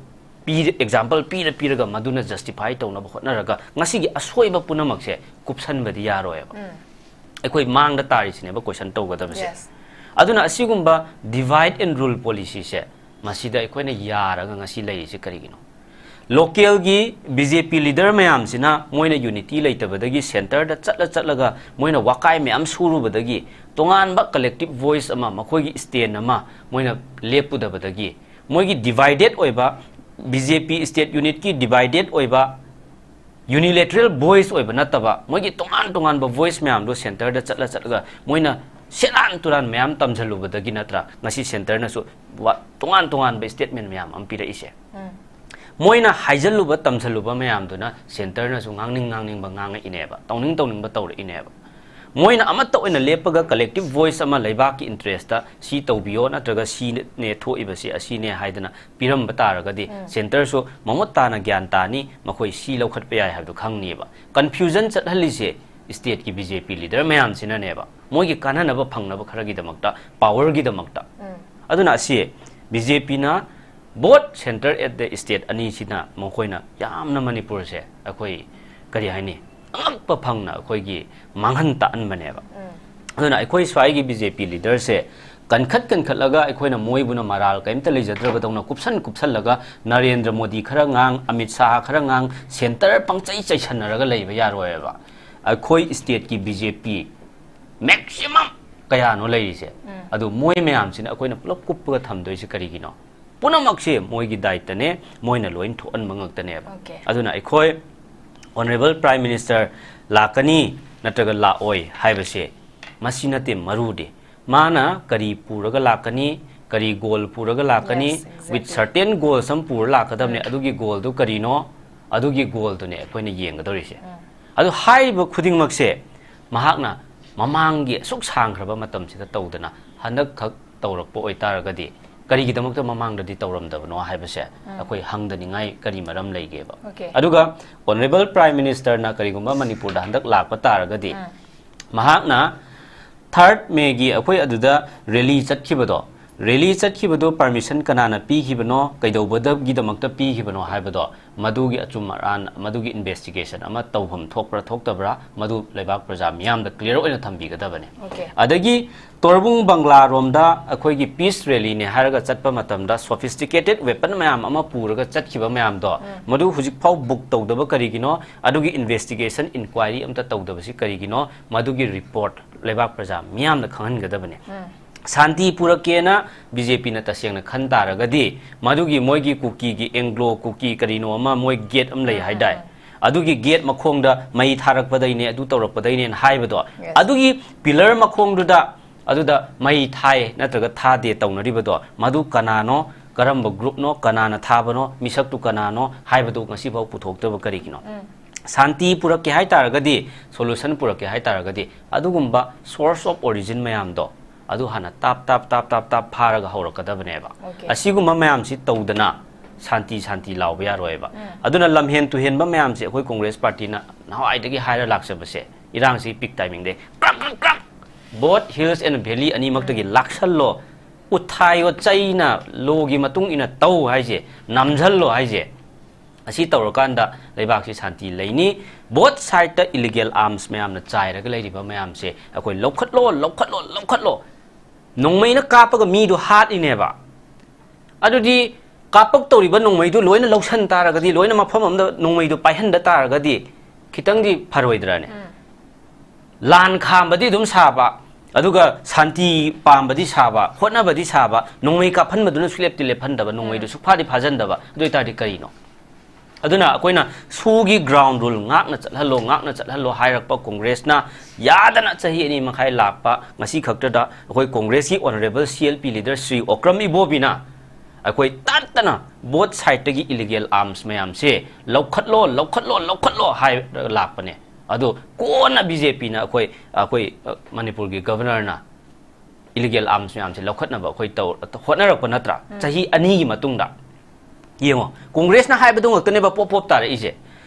ꯄꯤ-, ꯑꯦꯛꯖꯥꯝꯄꯜ ꯄꯤꯔ ꯄꯤꯔꯒ ꯃꯗꯨꯅ ꯖꯁꯇꯤꯐꯥꯏ ꯇꯧꯅꯕ ꯍꯣꯠꯅꯔꯒ ꯉꯁꯤꯒꯤ ꯑꯁꯣꯏꯕ ꯄꯨꯝꯅꯃꯛꯁꯦ ꯀꯨꯞꯁꯟꯕꯗꯤ ꯌꯥꯔꯣꯏꯕ꯫ ꯑꯩꯈꯣꯏ ꯃꯥꯡꯗ ꯇꯥꯔꯤꯁꯤꯅꯦꯕ ꯀꯣꯏꯁꯟ ꯇꯧꯒꯗꯕꯁꯦ꯫ Yes. ꯑꯗꯨꯅ ꯑꯁꯤꯒꯨꯝꯕ divide and rule policyꯁꯦ ꯃꯁꯤꯗ ꯑꯩꯈꯣꯏꯅ ꯌꯥꯔꯒ ꯉꯁꯤ ꯂꯩꯔꯤꯁꯦ ꯀꯔꯤꯒꯤꯅꯣ? ꯂꯣꯀꯦꯜꯒꯤ ꯕꯤ ꯖꯦ ꯄꯤ ꯂꯤꯗꯔ ꯃꯌꯥꯝꯁꯤꯅ ꯃꯣꯏꯅ ꯌꯨꯅꯤꯇꯤ ꯂꯩꯇꯕꯗꯒꯤ ꯁꯦꯟꯇꯔꯗ ꯆꯠꯂ ꯆꯠꯂꯒ ꯃꯣꯏꯅ ꯋꯥꯀꯥꯏ ꯃꯌꯥꯝ ꯁꯨꯔꯨꯕꯗꯒꯤ ꯇꯣꯉꯥꯟꯕ ꯀꯂꯦꯛꯇꯤꯞ ꯚꯣꯏꯁ ꯑꯃ, ꯃꯈꯣꯏꯒꯤ ꯁ꯭ꯇꯦꯟ ꯑꯃ ꯃꯣꯏꯅ ꯂꯦꯞꯄꯨꯗꯕꯗꯒꯤ ꯃꯣꯏꯒꯤ ꯗꯤꯚꯥꯏꯗꯦꯠ ꯑꯣꯏꯕ, ꯕꯤ ꯖꯦ ꯄꯤ ꯁ꯭ꯇꯦꯠ ꯌꯨꯅꯤꯠꯀꯤ ꯗꯤꯚꯥꯏꯗꯦꯠ ꯑꯣꯏꯕ, ꯌꯨꯅꯤꯂꯦꯇꯔꯦꯜ ꯚꯣꯏꯁ ꯑꯣꯏꯕ ꯅꯠꯇꯕ, ꯃꯣꯏꯒꯤ ꯇꯣꯉꯥꯟ ꯇꯣꯉꯥꯟꯕ ꯚꯣꯏꯁ ꯃꯌꯥꯝꯗꯣ ꯁꯦꯟꯇꯔꯗ ꯆꯠꯂ ꯆꯠꯂꯒ ꯃꯣꯏꯅ ꯁꯦꯔꯥꯟ ꯇꯨꯔꯥꯟ ꯃꯌꯥꯝ ꯇꯝꯁꯤꯜꯂꯨꯕꯗꯒꯤ ꯅꯠꯇ꯭ꯔꯥ ꯉꯁꯤ ꯁꯦꯟꯇꯔꯅꯁꯨ ꯋꯥ-, ꯇꯣꯉꯥꯟ ꯇꯣꯉꯥꯟꯕ ꯁ꯭ꯇꯦꯠꯃꯦꯟ ꯃꯌꯥꯝ ꯑꯃ ꯄꯤꯔꯛꯏꯁꯦ꯫ ꯃꯣꯏꯅ ꯍꯥꯏꯖꯜꯂꯨꯕ ꯇꯝꯁꯜꯂꯨꯕ ꯃꯌꯥꯝꯗꯨꯅ centreꯅꯁꯨ ꯉꯥꯡꯅꯤꯡ ꯉꯥꯡꯅꯤꯡꯕ ꯉꯥꯡꯉꯛꯏꯅꯦꯕ, ꯇꯧꯅꯤꯡ ꯇꯧꯅꯤꯡꯕ ꯇꯧꯔꯛꯏꯅꯦꯕ꯫ ꯃꯣꯏꯅ ꯑꯃꯠꯇ ꯑꯣꯏꯅ ꯂꯦꯞꯄꯒ collective voice ꯑꯃ ꯂꯩꯕꯥꯛꯀꯤ interestꯇ ꯁꯤ ꯇꯧꯕꯤꯌꯣ ꯅꯠꯇ꯭ꯔꯒ ꯁꯤꯅꯦ ꯊꯣꯛꯏꯕꯁꯤ ꯑꯁꯤꯅꯦ ꯍꯥꯏꯗꯅ ꯄꯤꯔꯝꯕ ꯇꯥꯔꯒꯗꯤ centreꯁꯨ ꯃꯃꯨꯠ ꯇꯥꯅ ꯒ꯭ꯌꯥꯟ ꯇꯥꯅꯤ, ꯃꯈꯣꯏ ꯁꯤ ꯂꯧꯈꯠꯄ ꯌꯥꯏ ꯍꯥꯏꯕꯗꯨ ꯈꯪꯅꯤꯕ꯫ Confusion ꯆꯠꯍꯜꯂꯤꯁꯦ stateꯀꯤ BJP leader ꯃꯌꯥꯝꯁꯤꯅꯅꯦꯕ, ꯃꯣꯏꯒꯤ ꯀꯥꯟꯅꯅꯕ ꯐꯪꯅꯕ ꯈꯔꯒꯤꯗꯃꯛꯇ, powerꯒꯤꯗꯃꯛꯇ꯫ ꯑꯗꯨꯅ ꯑꯁꯤ BJPꯅ both centre and the state ꯑꯅꯤꯁꯤꯅ ꯃꯈꯣꯏꯅ ꯌꯥꯝꯅ ꯃꯅꯤꯄꯨꯔꯁꯦ ꯑꯩꯈꯣꯏ ꯀꯔꯤ ꯍꯥꯏꯅꯤ, ꯑꯉꯛꯄ ꯐꯪꯅ ꯑꯩꯈꯣꯏꯒꯤ ꯃꯥꯡꯍꯟ ꯇꯥꯛꯍꯟꯕꯅꯦꯕ꯫ ꯑꯗꯨꯅ ꯑꯩꯈꯣꯏ ꯁ꯭ꯋꯥꯏꯒꯤ BJP leaderꯁꯦ ꯀꯟꯈꯠ ꯀꯟꯈꯠꯂꯒ ꯑꯩꯈꯣꯏꯅ ꯃꯣꯏꯕꯨꯅ ꯃꯔꯥꯜ ꯀꯔꯤꯝꯇ ꯂꯩꯖꯗ꯭ꯔꯕꯗꯧꯅ ꯀꯨꯞꯁꯟ ꯀꯨꯞꯁꯜꯂꯒ ꯅꯔꯦꯟꯗ꯭ꯔ ꯃꯣꯗꯤ ꯈꯔ ꯉꯥꯡ, ꯑꯃꯤꯠ ꯁꯥꯍ ꯈꯔ ꯉꯥꯡ, centre ꯄꯪꯆꯩ ꯆꯩꯁꯟꯅꯔꯒ ꯂꯩꯕ ꯌꯥꯔꯣꯏꯕ꯫ ꯑꯩꯈꯣꯏ stateꯀꯤ BJP maximum ꯀꯌꯥꯅꯣ ꯂꯩꯔꯤꯁꯦ? ꯑꯗꯨ ꯃꯣꯏ ꯃꯌꯥꯝꯁꯤꯅ ꯑꯩꯈꯣꯏꯅ ꯄꯨꯂꯞ ꯀꯨꯞꯄꯒ ꯊꯝꯗꯣꯏꯁꯦ ꯀꯔꯤꯒꯤꯅꯣ? ꯄꯨꯝꯅꯃꯛꯁꯦ ꯃꯣꯏꯒꯤ ꯗꯥꯏꯇꯅꯦ, ꯃꯣꯏꯅ ꯂꯣꯏ ꯊꯣꯛꯍꯟꯕ ꯉꯥꯛꯇꯅꯦꯕ꯫ ꯑꯗꯨꯅ ꯑꯩꯈꯣꯏ Honourable Prime Minister ꯂꯥꯛꯀꯅꯤ ꯅꯠꯇ꯭ꯔꯒ ꯂꯥꯛꯑꯣꯏ ꯍꯥꯏꯕꯁꯦ ꯃꯁꯤ ꯅꯠꯇꯦ ꯃꯔꯨꯗꯤ꯫ ꯃꯥꯅ ꯀꯔꯤ ꯄꯨꯔꯒ ꯂꯥꯛꯀꯅꯤ, ꯀꯔꯤ goal ꯄꯨꯔꯒ ꯂꯥꯛꯀꯅꯤ, with certain goals ꯑꯃ ꯄꯨꯔ ꯂꯥꯛꯀꯗꯕꯅꯦ꯫ ꯑꯗꯨꯒꯤ goalꯗꯨ ꯀꯔꯤꯅꯣ? ꯑꯗꯨꯒꯤ goalꯗꯨꯅꯦ ꯑꯩꯈꯣꯏꯅ ꯌꯦꯡꯒꯗꯧꯔꯤꯁꯦ꯫ ꯑꯗꯨ ꯍꯥꯏꯔꯤꯕ ꯈꯨꯗꯤꯡꯃꯛꯁꯦ ꯃꯍꯥꯛꯅ ꯃꯃꯥꯡꯒꯤ ꯑꯁꯨꯛ ꯁꯥꯡꯈ꯭ꯔꯕ ꯃꯇꯝꯁꯤꯗ ꯇꯧꯗꯅ ꯍꯟꯗꯛꯈꯛ ꯇꯧꯔꯛꯄ ꯑꯣꯏꯇꯥꯔꯒꯗꯤ ꯀꯔꯤꯒꯤꯗꯃꯛꯇ ꯃꯃꯥꯡꯗꯗꯤ ꯇꯧꯔꯝꯗꯕꯅꯣ ꯍꯥꯏꯕꯁꯦ ꯑꯩꯈꯣꯏ ꯍꯪꯗꯅꯤꯡꯉꯥꯏ ꯀꯔꯤ ꯃꯔꯝ ꯂꯩꯒꯦꯕ? ꯑꯗꯨꯒ Honourable Prime Ministerꯅ ꯀꯔꯤꯒꯨꯝꯕ ꯃꯅꯤꯄꯨꯔꯗ ꯍꯟꯗꯛ ꯂꯥꯛꯄ ꯇꯥꯔꯒꯗꯤ ꯃꯍꯥꯛꯅ third Mayꯒꯤ ꯑꯩꯈꯣꯏ ꯑꯗꯨꯗ rally ꯆꯠꯈꯤꯕꯗꯣ, rally ꯆꯠꯈꯤꯕꯗꯣ permission ꯀꯅꯥꯅ ꯄꯤꯈꯤꯕꯅꯣ, ꯀꯩꯗꯧꯕꯗꯒꯤꯗꯃꯛꯇ ꯄꯤꯈꯤꯕꯅꯣ ꯍꯥꯏꯕꯗꯣ, ꯃꯗꯨꯒꯤ ꯑꯆꯨꯝ ꯑꯔꯥꯟ, ꯃꯗꯨꯒꯤ investigation ꯑꯃ ꯇꯧꯐꯝ ꯊꯣꯛꯄ꯭ꯔꯥ ꯊꯣꯛꯇꯕ꯭ꯔꯥ, ꯃꯗꯨ ꯂꯩꯕꯥꯛ ꯄ꯭ꯔꯖꯥ ꯃꯤꯌꯥꯝꯗ clear ꯑꯣꯏꯅ ꯊꯝꯕꯤꯒꯗꯕꯅꯤ꯫ ꯑꯗꯒꯤ ꯇꯣꯔꯕꯨꯡ ꯕꯪꯒ꯭ꯂꯥꯔꯣꯝꯗ ꯑꯩꯈꯣꯏꯒꯤ peace rallyꯅꯦ ꯍꯥꯏꯔꯒ ꯆꯠꯄ ꯃꯇꯝꯗ sophisticated weapon ꯃꯌꯥꯝ ꯑꯃ ꯄꯨꯔꯒ ꯆꯠꯈꯤꯕ ꯃꯌꯥꯝꯗꯣ, ꯃꯗꯨ ꯍꯧꯖꯤꯛꯐꯥꯎ book ꯇꯧꯗꯕ ꯀꯔꯤꯒꯤꯅꯣ? ꯑꯗꯨꯒꯤ investigation, inquiry ꯑꯝꯇ ꯇꯧꯗꯕꯁꯤ ꯀꯔꯤꯒꯤꯅꯣ? ꯃꯗꯨꯒꯤ report ꯂꯩꯕꯥꯛ ꯄ꯭ꯔꯖꯥ ꯃꯤꯌꯥꯝꯗ ꯈꯪꯍꯟꯒꯗꯕꯅꯤ꯫ ꯁꯥꯟꯇꯤ ꯄꯨꯔꯛꯀꯦꯅ BJPꯅ ꯇꯁꯦꯡꯅ ꯈꯟ ꯇꯥꯔꯒꯗꯤ, ꯃꯗꯨꯒꯤ ꯃꯣꯏꯒꯤ ꯀꯨꯀꯤꯒꯤ, Anglo ꯀꯨꯀꯤ ꯀꯔꯤꯅꯣ ꯑꯃ, ꯃꯣꯏ gate ꯑꯃ ꯂꯩ ꯍꯥꯏꯗꯥꯏ? ꯑꯗꯨꯒꯤ gate ꯃꯈꯣꯡꯗ ꯃꯩ ꯊꯥꯔꯛꯄꯗꯩꯅꯦ, ꯑꯗꯨ ꯇꯧꯔꯛꯄꯗꯩꯅꯦꯅ ꯍꯥꯏꯕꯗꯣ, ꯑꯗꯨꯒꯤ pillar ꯃꯈꯣꯡꯗꯨꯗ, ꯑꯗꯨꯗ ꯃꯩ ꯊꯥꯏ ꯅꯠꯇ꯭ꯔꯒ ꯊꯥꯗꯦ ꯇꯧꯅꯔꯤꯕꯗꯣ, ꯃꯗꯨ ꯀꯅꯥꯅꯣ? ꯀꯔꯝꯕ groupꯅꯣ, ꯀꯅꯥꯅ ꯊꯥꯕꯅꯣ, ꯃꯤꯁꯛꯇꯨ ꯀꯅꯥꯅꯣ ꯍꯥꯏꯕꯗꯨ ꯉꯁꯤꯐꯥꯎ ꯄꯨꯊꯣꯛꯇꯕ ꯀꯔꯤꯒꯤꯅꯣ? ꯎꯝ꯫ ꯁꯥꯟꯇꯤ ꯄꯨꯔꯛꯀꯦ ꯍꯥꯏ ꯇꯥꯔꯒꯗꯤ, solution ꯄꯨꯔꯛꯀꯦ ꯍꯥꯏ ꯇꯥꯔꯒꯗꯤ, ꯑꯗꯨꯒꯨꯝꯕ source of origin ꯃꯌꯥꯝꯗꯣ, ꯑꯗꯨ ꯍꯥꯟꯅ ꯇꯥꯞ, ꯇꯥꯞ, ꯇꯥꯞ, ꯇꯥꯞ, ꯇꯥꯞ ꯐꯥꯔꯒ ꯍꯧꯔꯛꯀꯗꯕꯅꯦꯕ꯫ Okay. ꯑꯁꯤꯒꯨꯝꯕ ꯃꯌꯥꯝꯁꯤ ꯇꯧꯗꯅ ꯁꯥꯟꯇꯤ, ꯁꯥꯟꯇꯤ ꯂꯥꯎꯕ ꯌꯥꯔꯣꯏꯕ꯫ ꯎꯝ꯫ ꯑꯗꯨꯅ ꯂꯝꯍꯦꯟ ꯇꯨꯍꯦꯟꯕ ꯃꯌꯥꯝꯁꯦ ꯑꯩꯈꯣꯏ Congress partyꯅ ꯅꯍꯥꯟꯋꯥꯏꯗꯒꯤ ꯍꯥꯏꯔ ꯂꯥꯛꯆꯕꯁꯦ, ꯏꯔꯥꯡꯁꯤ peak timingꯗꯩ ꯀ꯭ꯔꯛ, ꯀ꯭ꯔꯛ, ꯀ꯭ꯔꯛ, both hills and valley ꯑꯅꯤꯃꯛꯇꯒꯤ ꯎꯝ꯫ ꯂꯥꯛꯁꯜꯂꯣ, ꯎꯠꯊꯥꯏꯌꯣ, ꯆꯩꯅ, lawꯒꯤ ꯃꯇꯨꯡ ꯏꯟꯅ ꯇꯧ ꯍꯥꯏꯁꯦ, ꯅꯝꯁꯤꯜꯂꯣ ꯍꯥꯏꯁꯦ, ꯑꯁꯤ ꯇꯧꯔꯀꯥꯟꯗ ꯂꯩꯕꯥꯛꯁꯤ ꯁꯥꯟꯇꯤ ꯂꯩꯅꯤ꯫ Both sideꯇ illegal arms ꯃꯌꯥꯝꯅ ꯆꯥꯏꯔꯒ ꯂꯩꯔꯤꯕ ꯃꯌꯥꯝꯁꯦ ꯑꯩꯈꯣꯏ ꯂꯧꯈꯠꯂꯣ, ꯂꯧꯈꯠꯂꯣ, ꯂꯧꯈꯠꯂꯣ꯫ ꯅꯣꯡꯃꯩꯅ ꯀꯥꯞꯄꯒ ꯃꯤꯗꯣ ꯍꯥꯠꯂꯤꯅꯦꯕ꯫ ꯑꯗꯨꯗꯤ ꯀꯥꯞꯄꯛꯇꯧꯔꯤꯕ ꯅꯣꯡꯃꯩꯗꯨ ꯂꯣꯏꯅ ꯂꯧꯁꯟ ꯇꯥꯔꯒꯗꯤ, ꯂꯣꯏꯅ ꯃꯐꯝ ꯑꯃꯗ ꯅꯣꯡꯃꯩꯗꯨ ꯄꯥꯏꯍꯟꯗ ꯇꯥꯔꯒꯗꯤ, ꯈꯤꯇꯪꯗꯤ ꯐꯔꯣꯏꯗ꯭ꯔꯅꯦ? ꯎꯝ꯫ ꯂꯥꯟ ꯈꯥꯝꯕꯗꯤ ꯑꯗꯨꯝ ꯁꯥꯕ, ꯑꯗꯨꯒ ꯁꯥꯟꯇꯤ ꯄꯥꯝꯕꯗꯤ ꯁꯥꯕ, ꯍꯣꯠꯅꯕꯗꯤ ꯁꯥꯕ, ꯅꯣꯡꯃꯩ ꯀꯥꯞꯍꯟꯕꯗꯨꯅ ꯁꯨꯡꯂꯦꯞꯇꯤ ꯂꯦꯞꯍꯟꯗꯕ, ꯅꯣꯡꯃꯩꯗꯨ ꯎꯝ꯫ ꯁꯨꯛꯐꯥꯗꯤ ꯐꯥꯖꯟꯗꯕ, ꯑꯗꯨ ꯑꯣꯏꯇꯥꯔꯗꯤ ꯀꯔꯤꯅꯣ? ꯑꯗꯨꯅ ꯑꯩꯈꯣꯏꯅ ꯁꯨꯒꯤ ground rule ꯉꯥꯛꯅ ꯆꯠꯍꯜꯂꯣ, ꯉꯥꯛꯅ ꯆꯠꯍꯜꯂꯣ ꯍꯥꯏꯔꯛꯄ Congressꯅ ꯌꯥꯗꯅ ꯆꯍꯤ ꯑꯅꯤ ꯃꯈꯥꯏ ꯂꯥꯛꯄ ꯉꯁꯤ ꯈꯛꯇꯗ ꯑꯩꯈꯣꯏ Congressꯀꯤ honourable C L P leader Shri Okram ꯏꯕꯣꯕꯤꯅ ꯑꯩꯈꯣꯏ ꯇꯠꯇꯅ both sideꯇꯒꯤ illegal arms ꯃꯌꯥꯝꯁꯦ ꯂꯧꯈꯠꯂꯣ, ꯂꯧꯈꯠꯂꯣ, ꯂꯧꯈꯠꯂꯣ ꯍꯥꯏꯔꯒ ꯂꯥꯛꯄꯅꯦ꯫ ꯑꯗꯣ ꯀꯣꯟꯅ BJPꯅ ꯑꯩꯈꯣꯏ, ꯑꯩꯈꯣꯏ, ꯑ, ꯃꯅꯤꯄꯨꯔꯒꯤ Governorꯅ illegal arms ꯃꯌꯥꯝꯁꯦ ꯂꯧꯈꯠꯅꯕ ꯑꯩꯈꯣꯏ ꯇꯧ-, ꯍꯣꯠꯅꯔꯛꯄ ꯅꯠꯇ꯭ꯔꯥ? ꯎꯝ꯫ ꯆꯍꯤ ꯑꯅꯤꯒꯤ ꯃꯇꯨꯡꯗ꯫ ꯌꯦꯡꯉꯣ, Congressꯅ ꯍꯥꯏꯕꯗꯨ ꯉꯛꯇꯅꯦꯕ ꯄꯣꯞ ꯄꯣꯞ ꯇꯥꯔꯛꯏꯁꯦ꯫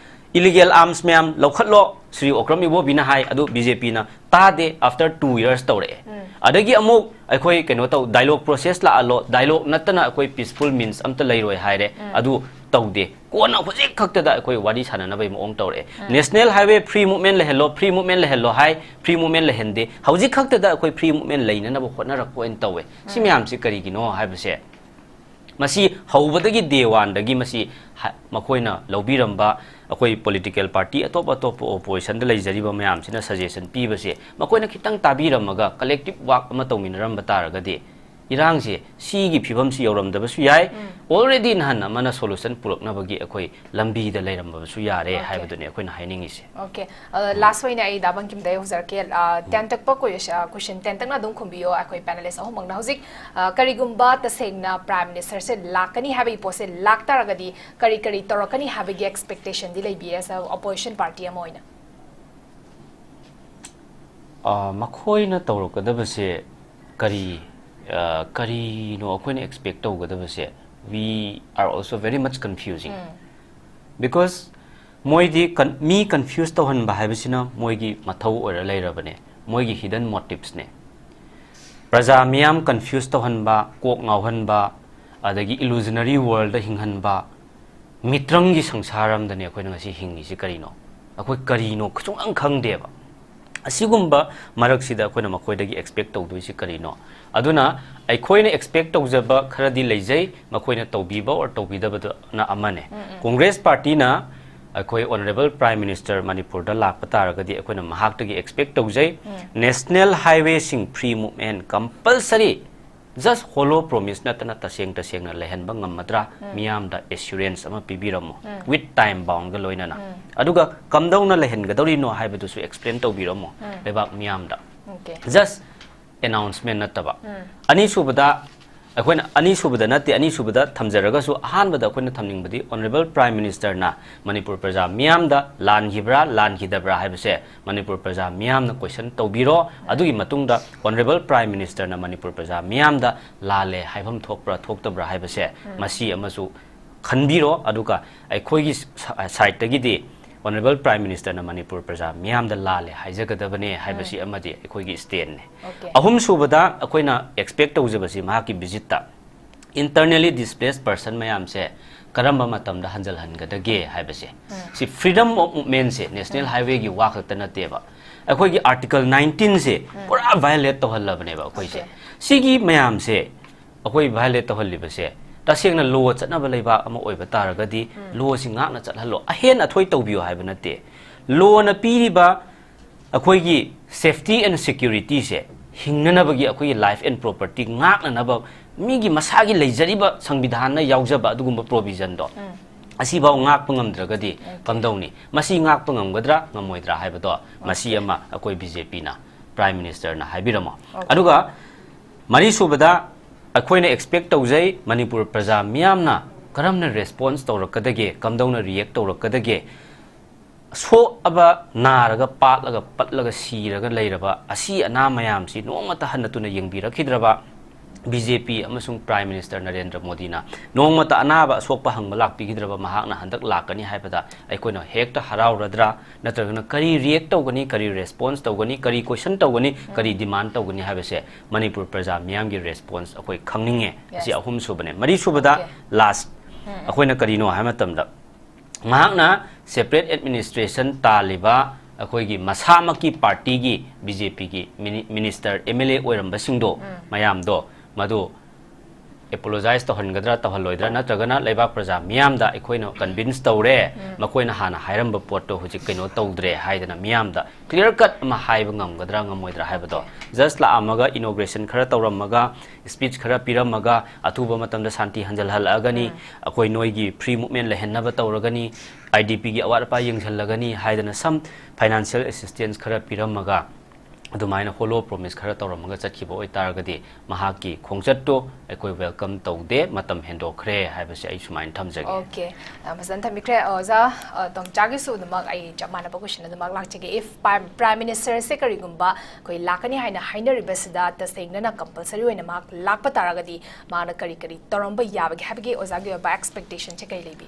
Illegal arms ꯃꯌꯥꯝ ꯂꯧꯈꯠꯂꯣ, ꯁ꯭ꯔꯤ ꯑꯣꯀ꯭ꯔꯝ ꯏꯕꯣꯕꯤꯅ ꯍꯥꯏ, ꯑꯗꯨ BJPꯅ ꯇꯥꯗꯦ, after two years ꯇꯧꯔꯛꯑꯦ꯫ ꯎꯝ꯫ ꯑꯗꯒꯤ ꯑꯃꯨꯛ ꯑꯩꯈꯣꯏ ꯀꯩꯅꯣ ꯇꯧ, dialogue process ꯂꯥꯛꯍꯜꯂꯣ, dialogue ꯅꯠꯇꯅ ꯑꯩꯈꯣꯏ peaceful means ꯑꯝꯇ ꯂꯩꯔꯣꯏ ꯍꯥꯏꯔꯦ, ꯎꯝ꯫ ꯑꯗꯨ ꯇꯧꯗꯦ꯫ ꯀꯣꯟꯅ ꯍꯧꯖꯤꯛ ꯈꯛꯇꯗ ꯑꯩꯈꯣꯏ ꯋꯥꯔꯤ ꯁꯥꯟꯅꯅꯕꯒꯤ ꯃꯑꯣꯡ ꯇꯧꯔꯛꯑꯦ꯫ ꯎꯝ꯫ National highway free movement ꯂꯩꯍꯜꯂꯣ, free movement ꯂꯩꯍꯜꯂꯣ ꯍꯥꯏ, free movement ꯂꯩꯍꯟꯗꯦ꯫ ꯍꯧꯖꯤꯛ ꯈꯛꯇꯗ ꯑꯩꯈꯣꯏ free movement ꯂꯩꯅꯅꯕ ꯍꯣꯠꯅꯔꯛꯄ ꯑꯣꯏꯅ ꯇꯧꯋꯦ꯫ ꯁꯤ ꯎꯝ꯫ ꯃꯌꯥꯝꯁꯤ ꯀꯔꯤꯒꯤꯅꯣ ꯍꯥꯏꯕꯁꯦ, ꯃꯁꯤ ꯍꯧꯕꯗꯒꯤ day oneꯗꯒꯤ ꯃꯁꯤ ꯍ-, ꯃꯈꯣꯏꯅ ꯂꯧꯕꯤꯔꯝꯕ, ꯑꯩꯈꯣꯏ political party ꯑꯇꯣꯞ ꯑꯇꯣꯞꯄ oppositionꯗ ꯂꯩꯖꯔꯤꯕ ꯃꯌꯥꯝꯁꯤꯅ suggestion ꯄꯤꯕꯁꯦ ꯃꯈꯣꯏꯅ ꯈꯤꯇꯪ ꯇꯥꯕꯤꯔꯝꯃꯒ collective work ꯑꯃ ꯇꯧꯃꯤꯟꯅꯔꯝꯕ ꯇꯥꯔꯒꯗꯤ, ꯏꯔꯥꯡꯁꯦ ꯁꯤꯒꯤ ꯐꯤꯕꯝꯁꯤ ꯌꯧꯔꯝꯗꯕꯁꯨ ꯌꯥꯏ꯫ Already ꯅꯍꯥꯟ ꯑꯃꯅ solution ꯄꯨꯔꯛꯅꯕꯒꯤ ꯑꯩꯈꯣꯏ ꯂꯝꯕꯤꯗ ꯂꯩꯔꯝꯕꯁꯨ ꯌꯥꯔꯦ Okay. ꯍꯥꯏꯕꯗꯨꯅꯤ ꯑꯩꯈꯣꯏꯅ ꯍꯥꯏꯅꯤꯡꯉꯤꯁꯦ꯫ Okay. ꯂꯥꯁ ꯑꯣꯏꯅ ꯑꯩ ꯗꯥ ꯕꯪꯀꯤꯝꯗ ꯍꯧꯖꯔꯛꯀꯦ꯫ ꯑ, ꯇꯦꯟꯇꯛꯄ ꯀꯣꯏ-, ꯑ, question ꯇꯦꯟꯇꯛꯅ ꯑꯗꯨꯝ ꯈꯨꯝꯕꯤꯌꯣ ꯑꯩꯈꯣꯏ panelist ꯑꯍꯨꯝꯃꯛꯅ꯫ ꯍꯧꯖꯤꯛ, ꯑ, ꯀꯔꯤꯒꯨꯝꯕ ꯇꯁꯦꯡꯅ Prime Ministerꯁꯦ ꯂꯥꯛꯀꯅꯤ ꯍꯥꯏꯕꯒꯤ ꯄꯣꯠꯁꯦ ꯂꯥꯛꯇꯥꯔꯒꯗꯤ ꯀꯔꯤ ꯀꯔꯤ ꯇꯧꯔꯛꯀꯅꯤ ꯍꯥꯏꯕꯒꯤ expectationꯗꯤ ꯂꯩꯕꯤꯔꯦ as a opposition party ꯑꯃ ꯑꯣꯏꯅ? ꯑ, ꯃꯈꯣꯏꯅ ꯇꯧꯔꯛꯀꯗꯕꯁꯦ ꯀꯔꯤ, ꯑ, ꯀꯔꯤꯅꯣ ꯑꯩꯈꯣꯏꯅ expect ꯇꯧꯒꯗꯕꯁꯦ? We are also very much confusing. Because ꯃꯣꯏꯗꯤ con-, ꯃꯤ confuse ꯇꯧꯍꯟꯕ ꯍꯥꯏꯕꯁꯤꯅ ꯃꯣꯏꯒꯤ ꯃꯊꯧ ꯑꯣꯏꯔ ꯂꯩꯔꯕꯅꯦ, ꯃꯣꯏꯒꯤ hidden motivesꯅꯦ꯫ ꯄ꯭ꯔꯖꯥ ꯃꯤꯌꯥꯝ confuse ꯇꯧꯍꯟꯕ, ꯀꯣꯛ ꯉꯥꯎꯍꯟꯕ, ꯑꯗꯒꯤ illusionary worldꯗ ꯍꯤꯡꯍꯟꯕ, ꯃꯤꯇ꯭ꯔꯪꯒꯤ ꯁꯪꯁꯥꯔ ꯑꯃꯗꯅꯦ ꯑꯩꯈꯣꯏꯅ ꯉꯁꯤ ꯍꯤꯡꯉꯤꯁꯤ꯫ ꯀꯔꯤꯅꯣ? ꯑꯩꯈꯣꯏ ꯀꯔꯤꯅꯣ ꯁꯨꯡꯈꯪ ꯈꯪꯗꯦꯕ꯫ ꯑꯁꯤꯒꯨꯝꯕ ꯃꯔꯛꯁꯤꯗ ꯑꯩꯈꯣꯏꯅ ꯃꯈꯣꯏꯗꯒꯤ expect ꯇꯧꯗꯣꯏꯁꯤ ꯀꯔꯤꯅꯣ? ꯑꯗꯨꯅ ꯑꯩꯈꯣꯏꯅ expect ꯇꯧꯖꯕ ꯈꯔꯗꯤ ꯂꯩꯖꯩ, ꯃꯈꯣꯏꯅ ꯇꯧꯕꯤꯕ or ꯇꯧꯕꯤꯗꯕꯗꯨꯅ ꯑꯃꯅꯦ꯫ Congress partyꯅ ꯑꯩꯈꯣꯏ Honourable Prime Minister ꯃꯅꯤꯄꯨꯔꯗ ꯂꯥꯛꯄ ꯇꯥꯔꯒꯗꯤ ꯑꯩꯈꯣꯏꯅ ꯃꯍꯥꯛꯇꯒꯤ expect ꯇꯧꯖꯩ꯫ National highwayꯁꯤꯡ free movement compulsory, just hollow promise ꯅꯠꯇꯅ ꯇꯁꯦꯡ ꯇꯁꯦꯡꯅ ꯂꯩꯍꯟꯕ ꯉꯝꯃꯗ꯭ꯔꯥ? ꯃꯤꯌꯥꯝꯗ assurance ꯑꯃ ꯄꯤꯕꯤꯔꯝꯃꯣ, with time boundꯒ ꯂꯣꯏꯅꯅ꯫ ꯑꯗꯨꯒ ꯀꯝꯗꯧꯅ ꯂꯩꯍꯟꯒꯗꯧꯔꯤꯅꯣ ꯍꯥꯏꯕꯗꯨꯁꯨ explain ꯇꯧꯕꯤꯔꯝꯃꯣ ꯂꯩꯕꯥꯛ ꯃꯤꯌꯥꯝꯗ꯫ Okay. Just announcement ꯅꯠꯇꯕ꯫ ꯑꯅꯤꯁꯨꯕꯗ, ꯑꯩꯈꯣꯏꯅ ꯑꯅꯤꯁꯨꯕꯗ ꯅꯠꯇꯦ, ꯑꯅꯤꯁꯨꯕꯗ ꯊꯝꯖꯔꯒꯁꯨ ꯑꯍꯥꯟꯕꯗ ꯑꯩꯈꯣꯏꯅ ꯊꯝꯅꯤꯡꯕꯗꯤ Honourable Prime Ministerꯅ ꯃꯅꯤꯄꯨꯔ ꯄ꯭ꯔꯖꯥ ꯃꯤꯌꯥꯝꯗ ꯂꯥꯟꯈꯤꯕ꯭ꯔꯥ, ꯂꯥꯟꯈꯤꯗꯕ꯭ꯔꯥ ꯍꯥꯏꯕꯁꯦ ꯃꯅꯤꯄꯨꯔ ꯄ꯭ꯔꯖꯥ ꯃꯤꯌꯥꯝꯅ question ꯇꯧꯕꯤꯔꯣ꯫ ꯑꯗꯨꯒꯤ ꯃꯇꯨꯡꯗ Honourable Prime Ministerꯅ ꯃꯅꯤꯄꯨꯔ ꯄ꯭ꯔꯖꯥ ꯃꯤꯌꯥꯝꯗ ꯂꯥꯜꯂꯦ ꯍꯥꯏꯐꯝ ꯊꯣꯛꯄ꯭ꯔꯥ ꯊꯣꯛꯇꯕ꯭ꯔꯥ ꯍꯥꯏꯕꯁꯦ ꯃꯁꯤ ꯑꯃꯁꯨ ꯈꯟꯕꯤꯔꯣ꯫ ꯑꯗꯨꯒ ꯑꯩꯈꯣꯏꯒꯤ ꯁ-, sideꯇꯒꯤꯗꯤ Honourable Prime Ministerꯅ ꯃꯅꯤꯄꯨꯔ ꯄ꯭ꯔꯖꯥ ꯃꯤꯌꯥꯝꯗ ꯂꯥꯜꯂꯦ ꯍꯥꯏꯖꯒꯗꯕꯅꯦ ꯍꯥꯏꯕꯁꯤ ꯑꯃꯗꯤ ꯑꯩꯈꯣꯏꯒꯤ standꯅꯦ꯫ Okay. ꯑꯍꯨꯝꯁꯨꯕꯗ ꯑꯩꯈꯣꯏꯅ expect ꯇꯧꯖꯕꯁꯤ ꯃꯍꯥꯛꯀꯤ visitꯇ internally displaced person ꯃꯌꯥꯝꯁꯦ ꯀꯔꯝꯕ ꯃꯇꯝꯗ ꯍꯟꯖꯜꯍꯟꯒꯗꯒꯦ ꯍꯥꯏꯕꯁꯦ꯫ ꯁꯤ freedom of movementꯁꯦ national highwayꯒꯤ ꯋꯥ ꯈꯛꯇ ꯅꯠꯇꯦꯕ꯫ ꯑꯩꯈꯣꯏꯒꯤ Article nineteenꯁꯦ ꯄꯨꯔꯥ violate ꯇꯧꯍꯜꯂꯕꯅꯦꯕ ꯑꯩꯈꯣꯏꯁꯦ꯫ Okay. ꯁꯤꯒꯤ ꯃꯌꯥꯝꯁꯦ ꯑꯩꯈꯣꯏ violate ꯇꯧꯍꯜꯂꯤꯕꯁꯦ, ꯇꯁꯦꯡꯅ law ꯆꯠꯅꯕ ꯂꯩꯕꯥꯛ ꯑꯃ ꯑꯣꯏꯕ ꯇꯥꯔꯒꯗꯤ lawꯁꯤ ꯉꯥꯛꯅ ꯆꯠꯍꯜꯂꯣ, ꯑꯍꯦꯟ ꯑꯊꯣꯏ ꯇꯧꯕꯤꯌꯨ ꯍꯥꯏꯕ ꯅꯠꯇꯦ꯫ Lawꯅ ꯄꯤꯔꯤꯕ ꯑꯩꯈꯣꯏꯒꯤ safety and securityꯁꯦ ꯍꯤꯡꯅꯅꯕꯒꯤ, ꯑꯩꯈꯣꯏꯒꯤ life and property ꯉꯥꯛꯅꯅꯕ, ꯃꯤꯒꯤ ꯃꯁꯥꯒꯤ ꯂꯩꯖꯔꯤꯕ ꯁꯪꯕꯤꯙꯥꯟꯅ ꯌꯥꯎꯖꯕ ꯑꯗꯨꯒꯨꯝꯕ provisionꯗꯣ ꯑꯁꯤꯐꯥꯎ ꯉꯥꯛꯄ ꯉꯝꯗ꯭ꯔꯒꯗꯤ ꯀꯝꯗꯧꯅꯤ? ꯃꯁꯤ ꯉꯥꯛꯄ ꯉꯝꯒꯗ꯭ꯔꯥ ꯉꯝꯃꯣꯏꯗ꯭ꯔꯥ ꯍꯥꯏꯕꯗꯣ ꯃꯁꯤ ꯑꯃ ꯑꯩꯈꯣꯏ BJPꯅ, Prime Ministerꯅ ꯍꯥꯏꯕꯤꯔꯝꯃꯣ꯫ ꯑꯗꯨꯒ ꯃꯔꯤꯁꯨꯕꯗ, ꯑꯩꯈꯣꯏꯅ expect ꯇꯧꯖꯩ, ꯃꯅꯤꯄꯨꯔ ꯄ꯭ꯔꯖꯥ ꯃꯤꯌꯥꯝꯅ ꯀꯔꯝꯅ response ꯇꯧꯔꯛꯀꯗꯒꯦ, ꯀꯝꯗꯧꯅ react ꯇꯧꯔꯛꯀꯗꯒꯦ? ꯁꯣꯛꯑꯕ, ꯅꯥꯔꯒ, ꯄꯥꯠꯂꯒ, ꯄꯠꯂꯒ ꯁꯤꯔꯒ ꯂꯩꯔꯕ ꯑꯁꯤ ꯑꯅꯥ ꯃꯌꯥꯝꯁꯤ ꯅꯣꯡꯃꯇ ꯍꯟꯅ ꯇꯨꯅ ꯌꯦꯡꯕꯤꯔꯛꯈꯤꯗ꯭ꯔꯕ BJP ꯑꯃꯁꯨꯡ Prime Minister ꯅꯔꯦꯟꯗ꯭ꯔ ꯃꯣꯗꯤꯅ ꯅꯣꯡꯃꯇ ꯑꯅꯥꯕ ꯑꯁꯣꯛꯄ ꯍꯪꯕ ꯂꯥꯛꯄꯤꯈꯤꯗ꯭ꯔꯕ ꯃꯍꯥꯛꯅ ꯍꯟꯗꯛ ꯂꯥꯛꯀꯅꯤ ꯍꯥꯏꯕꯗ ꯑꯩꯈꯣꯏꯅ ꯍꯦꯛꯇ ꯍꯔꯥꯎꯔꯗ꯭ꯔꯥ? ꯅꯠꯇ꯭ꯔꯒꯅ ꯀꯔꯤ react ꯇꯧꯒꯅꯤ, ꯀꯔꯤ response ꯇꯧꯒꯅꯤ, ꯀꯔꯤ question ꯇꯧꯒꯅꯤ, ꯀꯔꯤ demand ꯇꯧꯒꯅꯤ ꯍꯥꯏꯕꯁꯦ ꯃꯅꯤꯄꯨꯔ ꯄ꯭ꯔꯖꯥ ꯃꯤꯌꯥꯝꯒꯤ response ꯑꯩꯈꯣꯏ ꯈꯪꯅꯤꯡꯉꯦ꯫ ꯑꯁꯤ Yes. ꯑꯍꯨꯝꯁꯨꯕꯅꯦ꯫ ꯃꯔꯤꯁꯨꯕꯗ Okay. last ꯑꯩꯈꯣꯏꯅ ꯀꯔꯤꯅꯣ ꯍꯥꯏꯕ ꯃꯇꯝꯗ, ꯃꯍꯥꯛꯅ separate administration ꯇꯥꯜꯂꯤꯕ ꯑꯩꯈꯣꯏꯒꯤ ꯃꯁꯥꯃꯛꯀꯤ partyꯒꯤ, BJPꯒꯤ mini-, minister, MLA ꯑꯣꯏꯔꯝꯕꯁꯤꯡꯗꯣ ꯃꯌꯥꯝꯗꯣ ꯃꯗꯨ apologize ꯇꯧꯍꯟꯒꯗ꯭ꯔꯥ ꯇꯧꯍꯜꯂꯣꯏꯗ꯭ꯔꯥ, ꯅꯠꯇ꯭ꯔꯒꯅ ꯂꯩꯕꯥꯛ ꯄ꯭ꯔꯖꯥ ꯃꯤꯌꯥꯝꯗ ꯑꯩꯈꯣꯏꯅ convince ꯇꯧꯔꯦ, ꯃꯈꯣꯏꯅ ꯍꯥꯟꯅ ꯍꯥꯏꯔꯝꯕ ꯄꯣꯠꯇꯣ ꯍꯧꯖꯤꯛ ꯀꯩꯅꯣ ꯇꯧꯗ꯭ꯔꯦ ꯍꯥꯏꯗꯅ ꯃꯤꯌꯥꯝꯗ clear cut ꯑꯃ ꯍꯥꯏꯕ ꯉꯝꯒꯗ꯭ꯔꯥ ꯉꯝꯃꯣꯏꯗ꯭ꯔꯥ ꯍꯥꯏꯕꯗꯣ, just ꯂꯥꯛꯑꯝꯃꯒ inauguration ꯈꯔ ꯇꯧꯔꯝꯃꯒ, speech ꯈꯔ ꯄꯤꯔꯝꯃꯒ, ꯑꯊꯨꯕ ꯃꯇꯝꯗ ꯁꯥꯟꯇꯤ ꯍꯟꯖꯜꯍꯜꯂꯛꯑꯒꯅꯤ, ꯑꯩꯈꯣꯏ ꯅꯣꯏꯒꯤ free movement ꯂꯩꯍꯟꯅꯕ ꯇꯧꯔꯒꯅꯤ, IDPꯒꯤ ꯑꯋꯥꯠ ꯑꯄꯥ ꯌꯦꯡꯁꯤꯜꯂꯒꯅꯤ ꯍꯥꯏꯗꯅ some financial assistance ꯈꯔ ꯄꯤꯔꯝꯃꯒ, ꯑꯗꯨꯃꯥꯏꯅ hollow promise ꯈꯔ ꯇꯧꯔꯝꯃꯒ ꯆꯠꯈꯤꯕ ꯑꯣꯏꯇꯥꯔꯒꯗꯤ ꯃꯍꯥꯛꯀꯤ ꯈꯣꯡꯆꯠꯇꯣ ꯑꯩꯈꯣꯏ welcome ꯇꯧꯗꯦ, ꯃꯇꯝ ꯍꯦꯟꯗꯣꯛꯈ꯭ꯔꯦ ꯍꯥꯏꯕꯁꯦ ꯑꯩ ꯁꯨꯃꯥꯏꯅ ꯊꯝꯖꯒꯦ꯫ Okay, ꯑ, ꯐꯖꯅ ꯊꯝꯕꯤꯈ꯭ꯔꯦ꯫ ꯑꯣꯖꯥ, ꯑ, ꯇꯣꯝꯆꯥꯒꯤꯁꯨ ꯑꯗꯨꯃꯛ ꯑꯩ ꯆꯞ ꯃꯥꯟꯅꯕ question ꯑꯗꯨꯃꯛ ꯂꯥꯛꯆꯒꯦ꯫ If Prime, Prime Ministerꯁꯦ ꯀꯔꯤꯒꯨꯝꯕ ꯑꯩꯈꯣꯏ ꯂꯥꯛꯀꯅꯤ ꯍꯥꯏꯅ ꯍꯥꯏꯅꯔꯤꯕꯁꯤꯗ ꯇꯁꯦꯡꯅꯅ compulsory ꯑꯣꯏꯅ ꯃꯍꯥꯛ ꯂꯥꯛꯄ ꯇꯥꯔꯒꯗꯤ ꯃꯍꯥꯛꯅ ꯀꯔꯤ ꯀꯔꯤ ꯇꯧꯔꯝꯕ ꯌꯥꯕꯒꯦ ꯍꯥꯏꯕꯒꯤ ꯑꯣꯖꯥꯒꯤ ꯑꯣꯏꯕ expectationꯁꯦ ꯀꯔꯤ ꯂꯩꯕꯤ?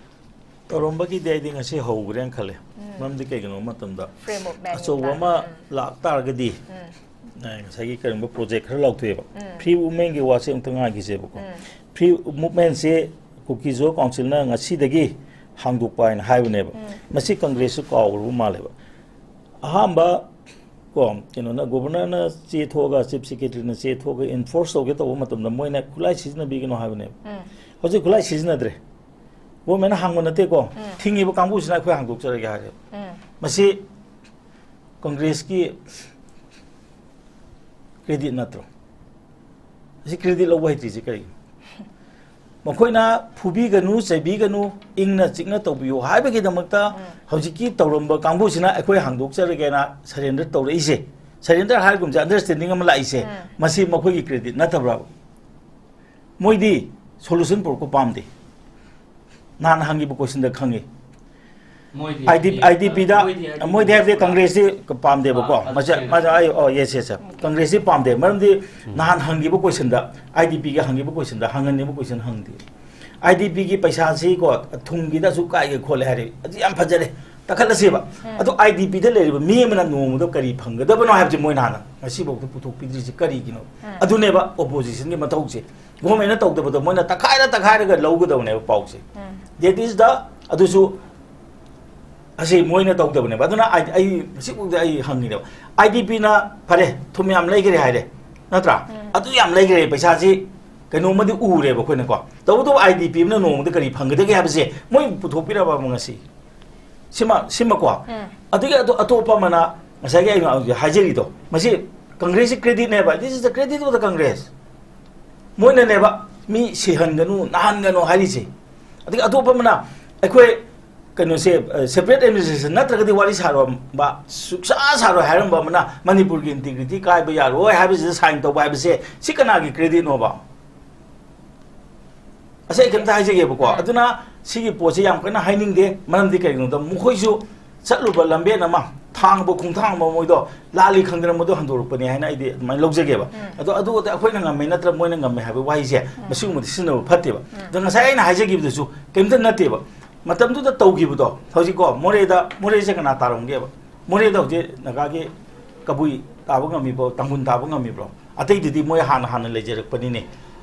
ꯇꯧꯔꯝꯕꯒꯤ ꯑꯩꯗꯤ ꯉꯁꯤ ꯍꯧꯈ꯭ꯔꯦꯅ ꯈꯜꯂꯦ꯫ ꯃꯔꯝꯗꯤ ꯀꯩꯒꯤꯅꯣ ꯍꯥꯏꯕ ꯃꯇꯝꯗ Free movement ꯑꯆꯧꯕ ꯃꯇꯥꯡ, ꯑꯃ ꯎꯝ꯫ ꯂꯥꯛꯇꯥꯔꯒꯗꯤ, ꯎꯝ꯫ ꯑ, ꯉꯁꯥꯏꯒꯤ ꯀꯔꯤꯒꯨꯝꯕ project ꯈꯔ ꯂꯥꯎꯊꯣꯛꯑꯦꯕ꯫ ꯎꯝ꯫ Free movementꯀꯤ ꯋꯥꯁꯦ ꯑꯃꯨꯛꯇ ꯉꯥꯏꯈꯤꯁꯦꯕꯀꯣ꯫ ꯎꯝ꯫ Free movementꯁꯦ ꯀꯨꯀꯤ-ꯖꯣ councilꯅ ꯉꯁꯤꯗꯒꯤ ꯍꯥꯡꯗꯣꯛꯄ ꯍꯥꯏꯅ ꯍꯥꯏꯕꯅꯦꯕ꯫ ꯎꯝ꯫ ꯃꯁꯤ Congressꯁꯨ ꯀꯥꯎꯈ꯭ꯔꯕ ꯃꯥꯜꯂꯦꯕ꯫ ꯑꯍꯥꯟꯕ ꯀꯣ, ꯀꯩꯅꯣꯅ, governorꯅ ꯆꯦ ꯊꯣꯛꯑꯒ, chief secretaryꯅ ꯆꯦ ꯊꯣꯛꯑꯒ enforce ꯇꯧꯒꯦ ꯇꯧꯕ ꯃꯇꯝꯗ ꯃꯣꯏꯅ ꯈꯨꯠꯂꯥꯏ ꯁꯤꯖꯤꯟꯅꯕꯤꯒꯅꯣ ꯍꯥꯏꯕꯅꯦꯕ꯫ ꯎꯝ꯫ ꯍꯧꯖꯤꯛ ꯈꯨꯠꯂꯥꯏ ꯁꯤꯖꯤꯟꯅꯗ꯭ꯔꯦ꯫ Governmentꯅ ꯍꯥꯡꯕ ꯅꯠꯇꯦꯀꯣ, ꯎꯝ꯫ ꯊꯤꯡꯉꯤꯕ ꯀꯥꯡꯕꯨꯁꯤꯅ ꯑꯩꯈꯣꯏ ꯍꯥꯡꯗꯣꯛꯆꯔꯒꯦ ꯍꯥꯏꯔꯦ꯫ ꯎꯝ꯫ ꯃꯁꯤ Congressꯀꯤ ꯀ꯭ꯔꯦꯗꯤꯠ ꯅꯠꯇ꯭ꯔꯣ? ꯑꯁꯤ ꯀ꯭ꯔꯦꯗꯤꯠ ꯂꯧꯕ ꯍꯩꯇ꯭ꯔꯤꯁꯤ ꯀꯔꯤꯒꯤꯅꯣ? ꯃꯈꯣꯏꯅ ꯐꯨꯕꯤꯒꯅꯨ, ꯆꯩꯕꯤꯒꯅꯨ, ꯏꯪꯅ ꯆꯤꯛꯅ ꯇꯧꯕꯤꯌꯨ ꯍꯥꯏꯕꯒꯤꯗꯃꯛꯇ ꯍꯧꯖꯤꯛꯀꯤ ꯇꯧꯔꯝꯕ ꯀꯥꯡꯕꯨꯁꯤꯅ ꯑꯩꯈꯣꯏ ꯍꯥꯡꯗꯣꯛꯆꯔꯒꯦꯅ ꯁꯔꯦꯟꯗꯔ ꯇꯧꯔꯛꯏꯁꯦ, ꯁꯔꯦꯟꯗꯔ ꯍꯥꯏꯒꯨꯝꯁꯦ, ꯑꯟꯗꯔꯁ꯭ꯇꯦꯟꯗꯤꯡ ꯑꯃ ꯂꯥꯛꯏꯁꯦ, ꯃꯁꯤ ꯃꯈꯣꯏꯒꯤ ꯀ꯭ꯔꯦꯗꯤꯠ ꯅꯠꯇꯕ꯭ꯔꯥꯕ? ꯃꯣꯏꯗꯤ ꯁꯣꯂꯨꯁꯟ ꯄꯨꯔꯛꯄ ꯄꯥꯝꯗꯦ꯫ ꯅꯍꯥꯟ ꯍꯪꯈꯤꯕ ꯀꯣꯏꯁꯟꯗ ꯈꯪꯉꯤ꯫ ꯃꯣꯏꯗꯤ ꯑꯥꯏ ꯗꯤ ꯄꯤ ꯗ, ꯃꯣꯏꯗꯤ ꯍꯥꯏꯕꯗꯤ ꯀꯪꯒ꯭ꯔꯦꯁꯁꯤ ꯄꯥꯝꯗꯦꯕꯀꯣ꯫ ꯑꯥ, ꯑꯗꯨ ꯃꯁ-, ꯁꯦꯡꯅ ꯃꯁ-, ꯑꯩ, ꯑꯣ, ꯌꯦꯁ, ꯌꯦꯁ, ꯌꯦꯁ꯫ ꯀꯪꯒ꯭ꯔꯦꯁꯁꯤ ꯄꯥꯝꯗꯦ꯫ ꯃꯔꯝꯗꯤ ꯅꯍꯥꯟ ꯍꯪꯈꯤꯕ ꯀꯣꯏꯁꯟꯗ, ꯑꯥꯏ ꯗꯤ ꯄꯤꯒ ꯍꯪꯈꯤꯕ ꯀꯣꯏꯁꯟꯗ, ꯍꯪꯍꯟꯅꯤꯡꯕ ꯀꯣꯏꯁꯟ ꯍꯪꯗꯦ꯫ ꯑꯥꯏ ꯗꯤ ꯄꯤꯒꯤ ꯄꯩꯁꯥꯁꯤ ꯀꯣ, ꯊꯨꯝꯒꯤꯗ ꯑꯁꯨꯛ ꯀꯥꯏꯒꯦ ꯈꯣꯠꯂꯦ ꯍꯥꯏꯔꯦ꯫ ꯑꯗꯨ ꯌꯥꯝ ꯐꯖꯔꯦ꯫ ꯇꯥꯈꯠꯂꯁꯦꯕ꯫ ꯑꯗꯣ ꯑꯥꯏ ꯗꯤ ꯄꯤꯗ ꯂꯩꯔꯤꯕ ꯃꯤ ꯑꯃꯅ ꯅꯣꯡꯃꯗ ꯀꯔꯤ ꯐꯪꯒꯗꯕꯅꯣ ꯍꯥꯏꯕꯁꯤ ꯃꯣꯏꯅ ꯍꯥꯟꯅ ꯉꯁꯤꯐꯥꯎꯗ ꯄꯨꯊꯣꯛꯄꯤꯗ꯭ꯔꯤꯁꯤ ꯀꯔꯤꯒꯤꯅꯣ? ꯑꯗꯨꯅꯦꯕ ꯑꯣꯄꯣꯖꯤꯁꯟꯒꯤ ꯃꯊꯧꯁꯦ꯫ ꯒꯣꯔꯃꯦꯟꯅ ꯇꯧꯗꯕꯗꯣ ꯃꯣꯏꯅ ꯇꯛꯈꯥꯏꯔ ꯇꯛꯈꯥꯏꯔꯒ ꯂꯧꯒꯗꯕꯅꯦꯕ ꯄꯥꯎꯁꯦ꯫ That is the, ꯑꯗꯨꯁꯨ ꯑꯁꯤ ꯃꯣꯏꯅ ꯇꯧꯗꯕꯅꯦꯕ꯫ ꯑꯗꯨꯅ ꯑꯩ, ꯑꯩ ꯍꯧꯖꯤꯛꯐꯥꯎꯗ ꯑꯩ ꯍꯪꯉꯤꯅꯦꯕ꯫ ꯑꯥꯏ ꯗꯤ ꯄꯤꯅ ꯐꯔꯦ, ꯊꯨꯝ ꯌꯥꯝ ꯂꯩꯈ꯭ꯔꯦ ꯍꯥꯏꯔꯦ, ꯅꯠꯇ꯭ꯔꯥ? ꯑꯗꯨ ꯌꯥꯝ ꯂꯩꯈ꯭ꯔꯦ, ꯄꯩꯁꯥꯁꯤ ꯀꯩꯅꯣꯝꯃꯗꯤ ꯎꯔꯦꯕ ꯑꯩꯈꯣꯏꯅꯀꯣ꯫ ꯇꯧꯕꯇꯕꯨ ꯑꯥꯏ ꯗꯤ ꯄꯤ ꯑꯃꯅ ꯅꯣꯡꯃꯗ ꯀꯔꯤ ꯐꯪꯒꯗꯒꯦ ꯍꯥꯏꯕꯁꯦ ꯃꯣꯏ ꯄꯨꯊꯣꯛꯄꯤꯔꯕ ꯉꯁꯤ? ꯁꯤꯃ, ꯁꯤꯃꯀꯣ꯫ ꯑꯗꯨꯒꯤ ꯑꯇꯣ-, ꯑꯇꯣꯞꯄ ꯑꯃꯅ ꯉꯁꯥꯏꯒꯤ ꯑꯩꯅ ꯍꯧꯖꯤꯛ ꯍꯥꯏꯖꯔꯤꯗꯣ, ꯃꯁꯤ ꯀꯪꯒ꯭ꯔꯦꯁꯀꯤ ꯀ꯭ꯔꯦꯗꯤꯠꯅꯦꯕ, this is the credit of the Congress꯫ ꯃꯣꯏꯅꯅꯦꯕ ꯃꯤ ꯁꯤꯍꯟꯒꯅꯨ, ꯅꯥꯍꯟꯒꯅꯨ ꯍꯥꯏꯔꯤꯁꯦ꯫ ꯑꯗꯒꯤ ꯑꯇꯣꯞꯄ ꯑꯃꯅ ꯑꯩꯈꯣꯏ ꯀꯩꯅꯣꯁꯦ, ꯑ, separate administration ꯅꯠꯇ꯭ꯔꯒꯗꯤ ꯋꯥꯔꯤ ꯁꯥꯔꯝꯕ, ꯁꯨꯛꯁꯥ ꯁꯥꯔꯣꯏ ꯍꯥꯏꯔꯝꯕ ꯑꯃꯅ ꯃꯅꯤꯄꯨꯔꯒꯤ integrity ꯀꯥꯏꯕ ꯌꯥꯔꯣꯏ ꯍꯥꯏꯕꯁꯤꯗ ꯁꯥꯏꯟ ꯇꯧꯕ ꯍꯥꯏꯕꯁꯦ ꯁꯤ ꯀꯅꯥꯒꯤ ꯀ꯭ꯔꯦꯗꯤꯠꯅꯣꯕ? ꯑꯁꯤ ꯑꯩ ꯀꯩꯝꯇ ꯍꯥꯏꯖꯒꯦꯕꯀꯣ꯫ ꯑꯗꯨꯅ ꯁꯤꯒꯤ ꯄꯣꯠꯁꯤ ꯌꯥꯝ ꯀꯟꯅ ꯍꯥꯏꯅꯤꯡꯗꯦ꯫ ꯃꯔꯝꯗꯤ ꯀꯩꯒꯤꯅꯣꯗ ꯃꯈꯣꯏꯁꯨ ꯆꯠꯂꯨꯕ ꯂꯝꯕꯦꯟ ꯑꯃ, ꯊꯥꯡꯕ ꯈꯣꯡꯊꯥꯡ ꯑꯃ ꯃꯣꯏꯗꯣ ꯂꯥꯜꯂꯤ ꯈꯪꯗꯅ ꯃꯗꯨ ꯍꯟꯗꯣꯔꯛꯄꯅꯤ ꯍꯥꯏꯅ ꯑꯩꯗꯤ ꯑꯗꯨꯃꯥꯏꯅ ꯂꯧꯖꯒꯦꯕ꯫ ꯑꯗꯣ ꯑꯗꯨ ꯑꯩꯈꯣꯏꯅ ꯉꯝꯃꯦ ꯅꯠꯇ꯭ꯔ ꯃꯣꯏꯅ ꯉꯝꯃꯦ ꯍꯥꯏꯕ ꯋꯥꯍꯩꯁꯦ ꯃꯁꯤꯒꯨꯝꯕꯗꯤ ꯁꯤꯖꯤꯟꯅꯕ ꯐꯠꯇꯦꯕ꯫ ꯑꯗꯣ ꯉꯁꯥꯏ ꯑꯩꯅ ꯍꯥꯏꯖꯈꯤꯕꯗꯨꯁꯨ ꯀꯩꯝꯇ ꯅꯠꯇꯦꯕ꯫ ꯃꯇꯝꯗꯨꯗ ꯇꯧꯈꯤꯕꯗꯣ ꯍꯧꯖꯤꯛꯀꯣ ꯃꯣꯔꯦꯗ, ꯃꯣꯔꯦꯁꯦ ꯀꯅꯥ ꯇꯥꯔꯝꯒꯦꯕ? ꯃꯣꯔꯦꯗ ꯍꯧꯖꯤꯛ ꯅꯥꯒꯥꯒꯤ ꯀꯕꯨꯏ ꯇꯥꯕ ꯉꯝꯃꯤꯕ꯭ꯔꯣ, ꯇꯥꯡꯈꯨꯜ ꯇꯥꯕ ꯉꯝꯃꯤꯕ꯭ꯔꯣ? ꯑꯇꯩꯗꯨꯗꯤ ꯃꯣꯏ ꯍꯥꯟꯅ ꯍꯥꯟꯅ ꯂꯩꯖꯔꯛꯄꯅꯤꯅꯦ꯫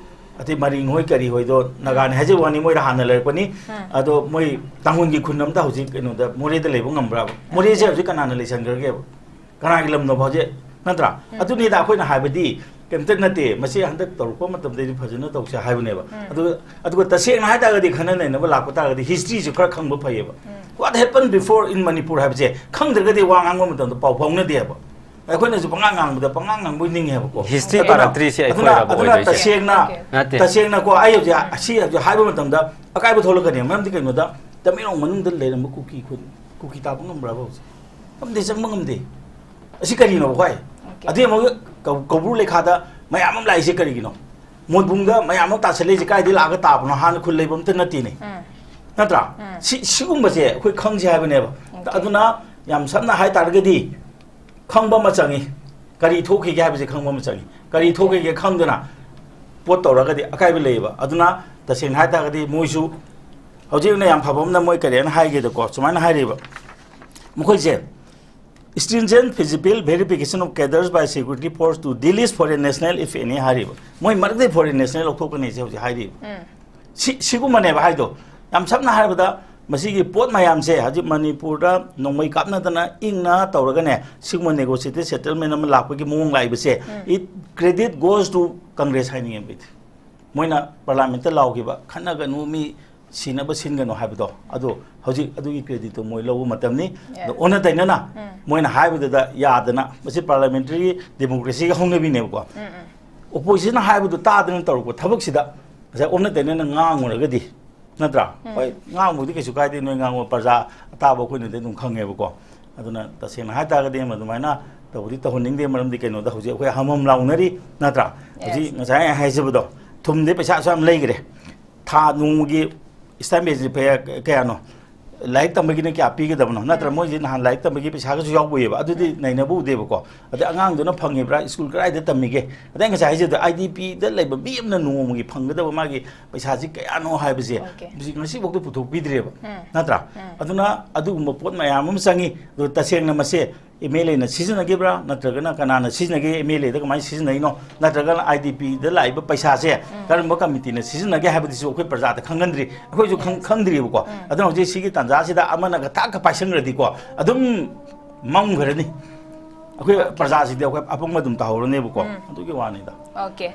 ꯑꯇꯩ ꯃꯔꯤꯡ ꯍꯣꯏ ꯀꯔꯤ ꯍꯣꯏꯗꯣ ꯅꯥꯒꯥꯅꯤ ꯍꯥꯏꯖꯕ ꯋꯥꯅꯤ, ꯃꯣꯏꯗ ꯍꯥꯟꯅ ꯂꯩꯔꯛꯄꯅꯤ꯫ ꯑꯗꯣ ꯃꯣꯏ ꯇꯥꯡꯈꯨꯜꯒꯤ ꯈꯨꯟ ꯑꯝꯇ ꯍꯧꯖꯤꯛ ꯀꯩꯅꯣꯗ ꯃꯣꯔꯦꯗ ꯂꯩꯕ ꯉꯝꯕ꯭ꯔꯥꯕ? ꯃꯣꯔꯦꯁꯦ ꯍꯧꯖꯤꯛ ꯀꯅꯥꯅ ꯂꯩꯁꯟꯈ꯭ꯔꯒꯦꯕ? ꯀꯅꯥꯒꯤ ꯂꯝꯅꯣꯕ ꯍꯧꯖꯤꯛ? ꯅꯠꯇ꯭ꯔꯥ? ꯑꯗꯨꯅꯤꯗ ꯑꯩꯈꯣꯏꯅ ꯍꯥꯏꯕꯗꯤ ꯀꯩꯝꯇ ꯅꯠꯇꯦ, ꯃꯁꯤ ꯍꯟꯗꯛ ꯇꯧꯔꯛꯄ ꯃꯇꯝꯗꯗꯤ ꯐꯖꯅ ꯇꯧꯁꯦ ꯍꯥꯏꯕꯅꯦꯕ꯫ ꯑꯗꯨꯒ, ꯑꯗꯨꯒ ꯇꯁꯦꯡꯅ ꯍꯥꯏ ꯇꯥꯔꯒꯗꯤ ꯈꯟꯅ ꯅꯩꯅꯕ ꯂꯥꯛꯄ ꯇꯥꯔꯒꯗꯤ historyꯁꯦ ꯈꯔ ꯈꯪꯕ ꯐꯩꯌꯦꯕ꯫ What happened before in Manipur ꯍꯥꯏꯕꯁꯦ ꯈꯪꯗ꯭ꯔꯒꯗꯤ ꯋꯥ ꯉꯥꯡꯕ ꯃꯇꯝꯗ ꯄꯥꯎ ꯐꯥꯎꯅꯗꯦꯕ꯫ ꯑꯩꯈꯣꯏꯅꯁꯨ ꯄꯉꯥꯡ ꯉꯥꯡꯕꯗ ꯄꯉꯥꯡ ꯉꯥꯡꯕꯣꯏ ꯅꯤꯡꯉꯦꯕꯀꯣ꯫ History ꯑꯗꯨꯅ- ꯄꯥꯔꯛꯇ꯭ꯔꯤꯁꯦ ꯑꯩꯈꯣꯏ ꯑꯗꯨꯅ- ꯔꯕ ꯑꯗꯨꯅ ꯑꯣꯏꯕꯩꯁꯦ꯫ ꯇꯁꯦꯡꯅ Okay. ꯅꯠꯇꯦ꯫ ꯇꯁꯦꯡꯅꯀꯣ, ꯑꯩ ꯍꯧꯖꯤꯛ ꯑꯁꯤ ꯍꯧꯖꯤꯛ ꯍꯥꯏꯕ ꯃꯇꯝꯗꯗ ꯑꯀꯥꯏꯕ ꯊꯣꯛꯂꯛꯀꯅꯤ꯫ ꯃꯔꯝꯗꯤ ꯀꯩꯅꯣꯗ, ꯇꯃꯦꯡꯂꯣꯡ ꯃꯅꯨꯡꯗ ꯂꯩꯔꯝꯕ ꯀꯨꯀꯤ ꯈꯨꯟ, ꯀꯨꯀꯤ ꯇꯥꯕ ꯉꯝꯕ꯭ꯔꯕ ꯍꯧꯖꯤꯛ? ꯉꯝꯗꯦ, ꯆꯪꯕ ꯉꯝꯗꯦ꯫ ꯑꯁꯤ ꯀꯔꯤꯅꯣ ꯈ꯭ꯋꯥꯏ? Okay. ꯑꯗꯨꯏ ꯑꯃꯨꯛ ꯀꯧ- ꯀꯧꯕ꯭ꯔꯨ ꯂꯩꯈꯥꯗ ꯃꯌꯥꯝ ꯑꯃ ꯂꯥꯛꯏꯁꯦ ꯀꯔꯤꯒꯤꯅꯣ? ꯃꯣꯟꯕꯨꯡꯗ ꯃꯌꯥꯝ ꯑꯃ ꯇꯥꯁꯜꯂꯛꯏꯁꯦ ꯀꯥꯏꯗꯩ ꯂꯥꯛꯑꯒ ꯇꯥꯕꯅꯣ? ꯍꯥꯟꯅ ꯈꯨꯜ ꯂꯩꯕ ꯑꯝꯇ ꯅꯠꯇꯦꯅꯦ꯫ ꯎꯝ. ꯅꯠꯇ꯭ꯔꯥ? ꯎꯝ. ꯁꯤ- ꯁꯤꯒꯨꯝꯕꯁꯦ ꯑꯩꯈꯣꯏ ꯈꯪꯁꯦ ꯍꯥꯏꯕꯅꯦꯕ꯫ Okay. ꯑꯗꯨꯅ ꯌꯥꯝ ꯁꯝꯅ ꯍꯥꯏ ꯇꯥꯔꯒꯗꯤ, ꯈꯪꯕ ꯑꯃ ꯆꯪꯉꯤ꯫ ꯀꯔꯤ ꯊꯣꯛꯈꯤꯒꯦ ꯍꯥꯏꯕꯁꯦ ꯈꯪꯕ ꯑꯃ ꯆꯪꯉꯤ꯫ ꯀꯔꯤ ꯊꯣꯛꯈꯤꯒꯦ ꯈꯪꯗꯅ ꯄꯣꯠ ꯇꯧꯔꯒꯗꯤ ꯑꯀꯥꯏꯕ ꯂꯩꯌꯦꯕ꯫ ꯑꯗꯨꯅ ꯇꯁꯦꯡꯅ ꯍꯥꯏ ꯇꯥꯔꯒꯗꯤ ꯃꯣꯏꯁꯨ ꯍꯧꯖꯤꯛ ꯑꯣꯏꯅ ꯌꯥꯝ ꯐꯕ ꯑꯃꯅ ꯃꯣꯏ ꯀꯔꯤ ꯍꯥꯏꯅ ꯍꯥꯏꯒꯦꯗꯀꯣ, ꯁꯨꯃꯥꯏꯅ ꯍꯥꯏꯔꯤꯕ, ꯃꯈꯣꯏꯁꯦ stringent physical verification of cadres by security force to delist foreign national if any ꯍꯥꯏꯔꯤꯕ꯫ ꯃꯣꯏ ꯃꯔꯛꯇꯩ foreign national ꯂꯧꯊꯣꯛꯀꯅꯤ ꯁꯤ ꯍꯧꯖꯤꯛ ꯍꯥꯏꯔꯤꯕ꯫ ꯎꯝ. ꯁꯤ ꯁꯤꯒꯨꯝꯕꯅꯦꯕ ꯍꯥꯏꯗꯣ꯫ ꯌꯥꯝ ꯁꯝꯅ ꯍꯥꯏꯔꯕꯗ, ꯃꯁꯤꯒꯤ ꯄꯣꯠ ꯃꯌꯥꯝꯁꯦ ꯍꯧꯖꯤꯛ ꯃꯅꯤꯄꯨꯔꯗ ꯅꯣꯡꯃꯩ ꯀꯥꯞꯅꯗꯅ ꯏꯪꯅ ꯇꯧꯔꯒꯅꯦ, ꯁꯤꯒꯨꯝꯕ negotiated settlement ꯑꯃ ꯂꯥꯛꯄꯒꯤ ꯃꯑꯣꯡ ꯂꯥꯛꯏꯕꯁꯦ, ꯎꯝ. it credit goes to Congress ꯍꯥꯏꯅꯤꯡꯉꯦꯕ ꯑꯩꯗꯤ꯫ ꯃꯣꯏꯅ ꯄꯥꯔꯂꯥꯃꯦꯟꯠꯇ ꯂꯥꯎꯈꯤꯕ, "ꯈꯠꯅꯒꯅꯨ, ꯃꯤ ꯁꯤꯅꯕ ꯁꯤꯟꯒꯅꯨ" ꯍꯥꯏꯕꯗꯣ, ꯑꯗꯣ ꯍꯧꯖꯤꯛ ꯑꯗꯨꯒꯤ creditꯇꯣ ꯃꯣꯏ ꯂꯧꯕ ꯃꯇꯝꯅꯤ꯫ Yes. ꯑꯗꯣ ꯑꯣꯟꯅ ꯇꯩꯅꯅ ꯎꯝ. ꯃꯣꯏꯅ ꯍꯥꯏꯕꯗꯨꯗ ꯌꯥꯗꯅ, ꯃꯁꯤ parliamentary democracyꯒꯤ ꯍꯧꯅꯕꯤꯅꯦꯕꯀꯣ꯫ ꯎꯝ, ꯎꯝ. Oppositionꯅ ꯍꯥꯏꯕꯗꯨ ꯇꯥꯗꯅ ꯇꯧꯔꯛꯄ ꯊꯕꯛꯁꯤꯗ ꯉꯁꯥꯏ ꯑꯣꯟꯅ ꯇꯩꯅꯅ ꯉꯥꯡꯉꯨꯔꯒꯗꯤ, ꯅꯠꯇ꯭ꯔꯥ? ꯎꯝ. ꯍꯣꯏ, ꯉꯥꯡꯕꯕꯨꯗꯤ ꯀꯩꯁꯨ ꯀꯥꯏꯗꯦ, ꯅꯣꯏ ꯉꯥꯡꯕ, ꯄ꯭ꯔꯖꯥ ꯑꯇꯥꯕ ꯑꯩꯈꯣꯏꯅꯗꯤ ꯑꯗꯨꯝ ꯈꯪꯉꯦꯕꯀꯣ꯫ ꯑꯗꯨꯅ ꯇꯁꯦꯡꯅ ꯍꯥꯏ ꯇꯥꯔꯒꯗꯤ ꯑꯗꯨꯃꯥꯏꯅ ꯇꯧꯕꯗꯤ ꯇꯧꯍꯟꯅꯤꯡꯗꯦ, ꯃꯔꯝꯗꯤ ꯀꯩꯅꯣꯗ ꯍꯧꯖꯤꯛ ꯑꯩꯈꯣꯏ ꯍꯝ ꯍꯝ ꯂꯥꯎꯅꯔꯤ, ꯅꯠꯇ꯭ꯔꯥ? ꯍꯧꯖꯤꯛ Yes. ꯉꯁꯥꯏ ꯑꯩ ꯍꯥꯏꯖꯕꯗꯣ, ꯊꯨꯝꯗꯤ ꯄꯩꯁꯥ ꯑꯁꯨꯛ ꯌꯥꯝ ꯂꯩꯈ꯭ꯔꯦ, ꯊꯥ ꯅꯣꯡꯃꯒꯤ stipendꯁꯦ ꯀꯌꯥ- ꯀꯌꯥꯅꯣ? ꯂꯥꯏꯔꯤꯛ ꯇꯝꯕꯒꯤꯅ ꯀꯌꯥ ꯄꯤꯒꯗꯕꯅꯣ? ꯅꯠꯇ꯭ꯔ ꯎꯝ. ꯃꯣꯏꯁꯦ ꯅꯍꯥꯟ ꯂꯥꯏꯔꯤꯛ ꯇꯝꯕꯒꯤ ꯄꯩꯁꯥꯒꯁꯨ ꯌꯥꯎꯕ ꯎꯏꯌꯦꯕ, ꯑꯗꯨꯗꯤ ꯅꯩꯅꯕ ꯎꯗꯦꯕꯀꯣ꯫ ꯑꯗꯩ ꯑꯉꯥꯡꯗꯨꯅ ꯐꯪꯉꯤꯕ꯭ꯔꯥ, ꯁ꯭ꯀꯨꯜ ꯀꯗꯥꯏꯗ ꯇꯝꯃꯤꯒꯦ? ꯑꯗꯩ ꯉꯁꯥꯏ ꯍꯥꯏꯖꯕꯗꯣ, IDPꯗ ꯂꯩꯕ ꯃꯤ ꯑꯃꯅ ꯅꯣꯡꯃꯒꯤ ꯐꯪꯒꯗꯕ ꯃꯥꯒꯤ ꯄꯩꯁꯥꯁꯤ ꯀꯌꯥꯅꯣ ꯍꯥꯏꯕꯁꯦ Okay. ꯍꯧꯖꯤꯛ ꯉꯁꯤꯐꯥꯎꯗ ꯄꯨꯊꯣꯛꯄꯤꯗ꯭ꯔꯦꯕ, ꯎꯝ. ꯅꯠꯇ꯭ꯔꯥ? ꯎꯝ. ꯑꯗꯨꯅ ꯑꯗꯨꯒꯨꯝꯕ ꯄꯣꯠ ꯃꯌꯥꯝ ꯑꯃ ꯆꯪꯉꯤ꯫ ꯑꯗꯨ ꯇꯁꯦꯡꯅ ꯃꯁꯦ MLAꯅ ꯁꯤꯖꯤꯟꯅꯈꯤꯕ꯭ꯔꯥ, ꯅꯠꯇ꯭ꯔꯒꯅ ꯀꯅꯥꯅ ꯁꯤꯖꯤꯟꯅꯒꯦ, MLAꯗ ꯀꯃꯥꯏꯅ ꯁꯤꯖꯤꯟꯅꯩꯅꯣ, ꯅꯠꯇ꯭ꯔꯒꯅ IDPꯗ ꯂꯥꯛꯏꯕ ꯄꯩꯁꯥꯁꯦ ꯀꯔꯝꯕ ꯀꯃꯤꯇꯤꯅ ꯁꯤꯖꯤꯟꯅꯒꯦ ꯍꯥꯏꯕꯗꯨꯁꯨ ꯑꯩꯈꯣꯏ ꯄ꯭ꯔꯖꯥꯗ ꯈꯪꯍꯟꯗ꯭ꯔꯤ, ꯑꯩꯈꯣꯏꯁꯨ ꯈꯪ- ꯈꯪꯗ꯭ꯔꯤꯕꯀꯣ꯫ ꯑꯗꯨꯅ ꯍꯧꯖꯤꯛ ꯁꯤꯒꯤ ꯇꯥꯟꯖꯥꯁꯤꯗ ꯑꯃꯅ ꯊꯥꯛꯀ ꯄꯥꯏꯁꯟꯈ꯭ꯔꯗꯤꯀꯣ, ꯑꯗꯨꯝ ꯃꯝꯈ꯭ꯔꯅꯤ꯫ ꯑꯩꯈꯣꯏ ꯄ꯭ꯔꯖꯥꯁꯤꯗꯤ ꯑꯩꯈꯣꯏ ꯑꯄꯪꯕ ꯑꯗꯨꯝ ꯇꯥꯍꯧꯔꯅꯦꯕꯀꯣ꯫ ꯑꯗꯨꯒꯤ ꯋꯥꯅꯤꯗ꯫ Okay.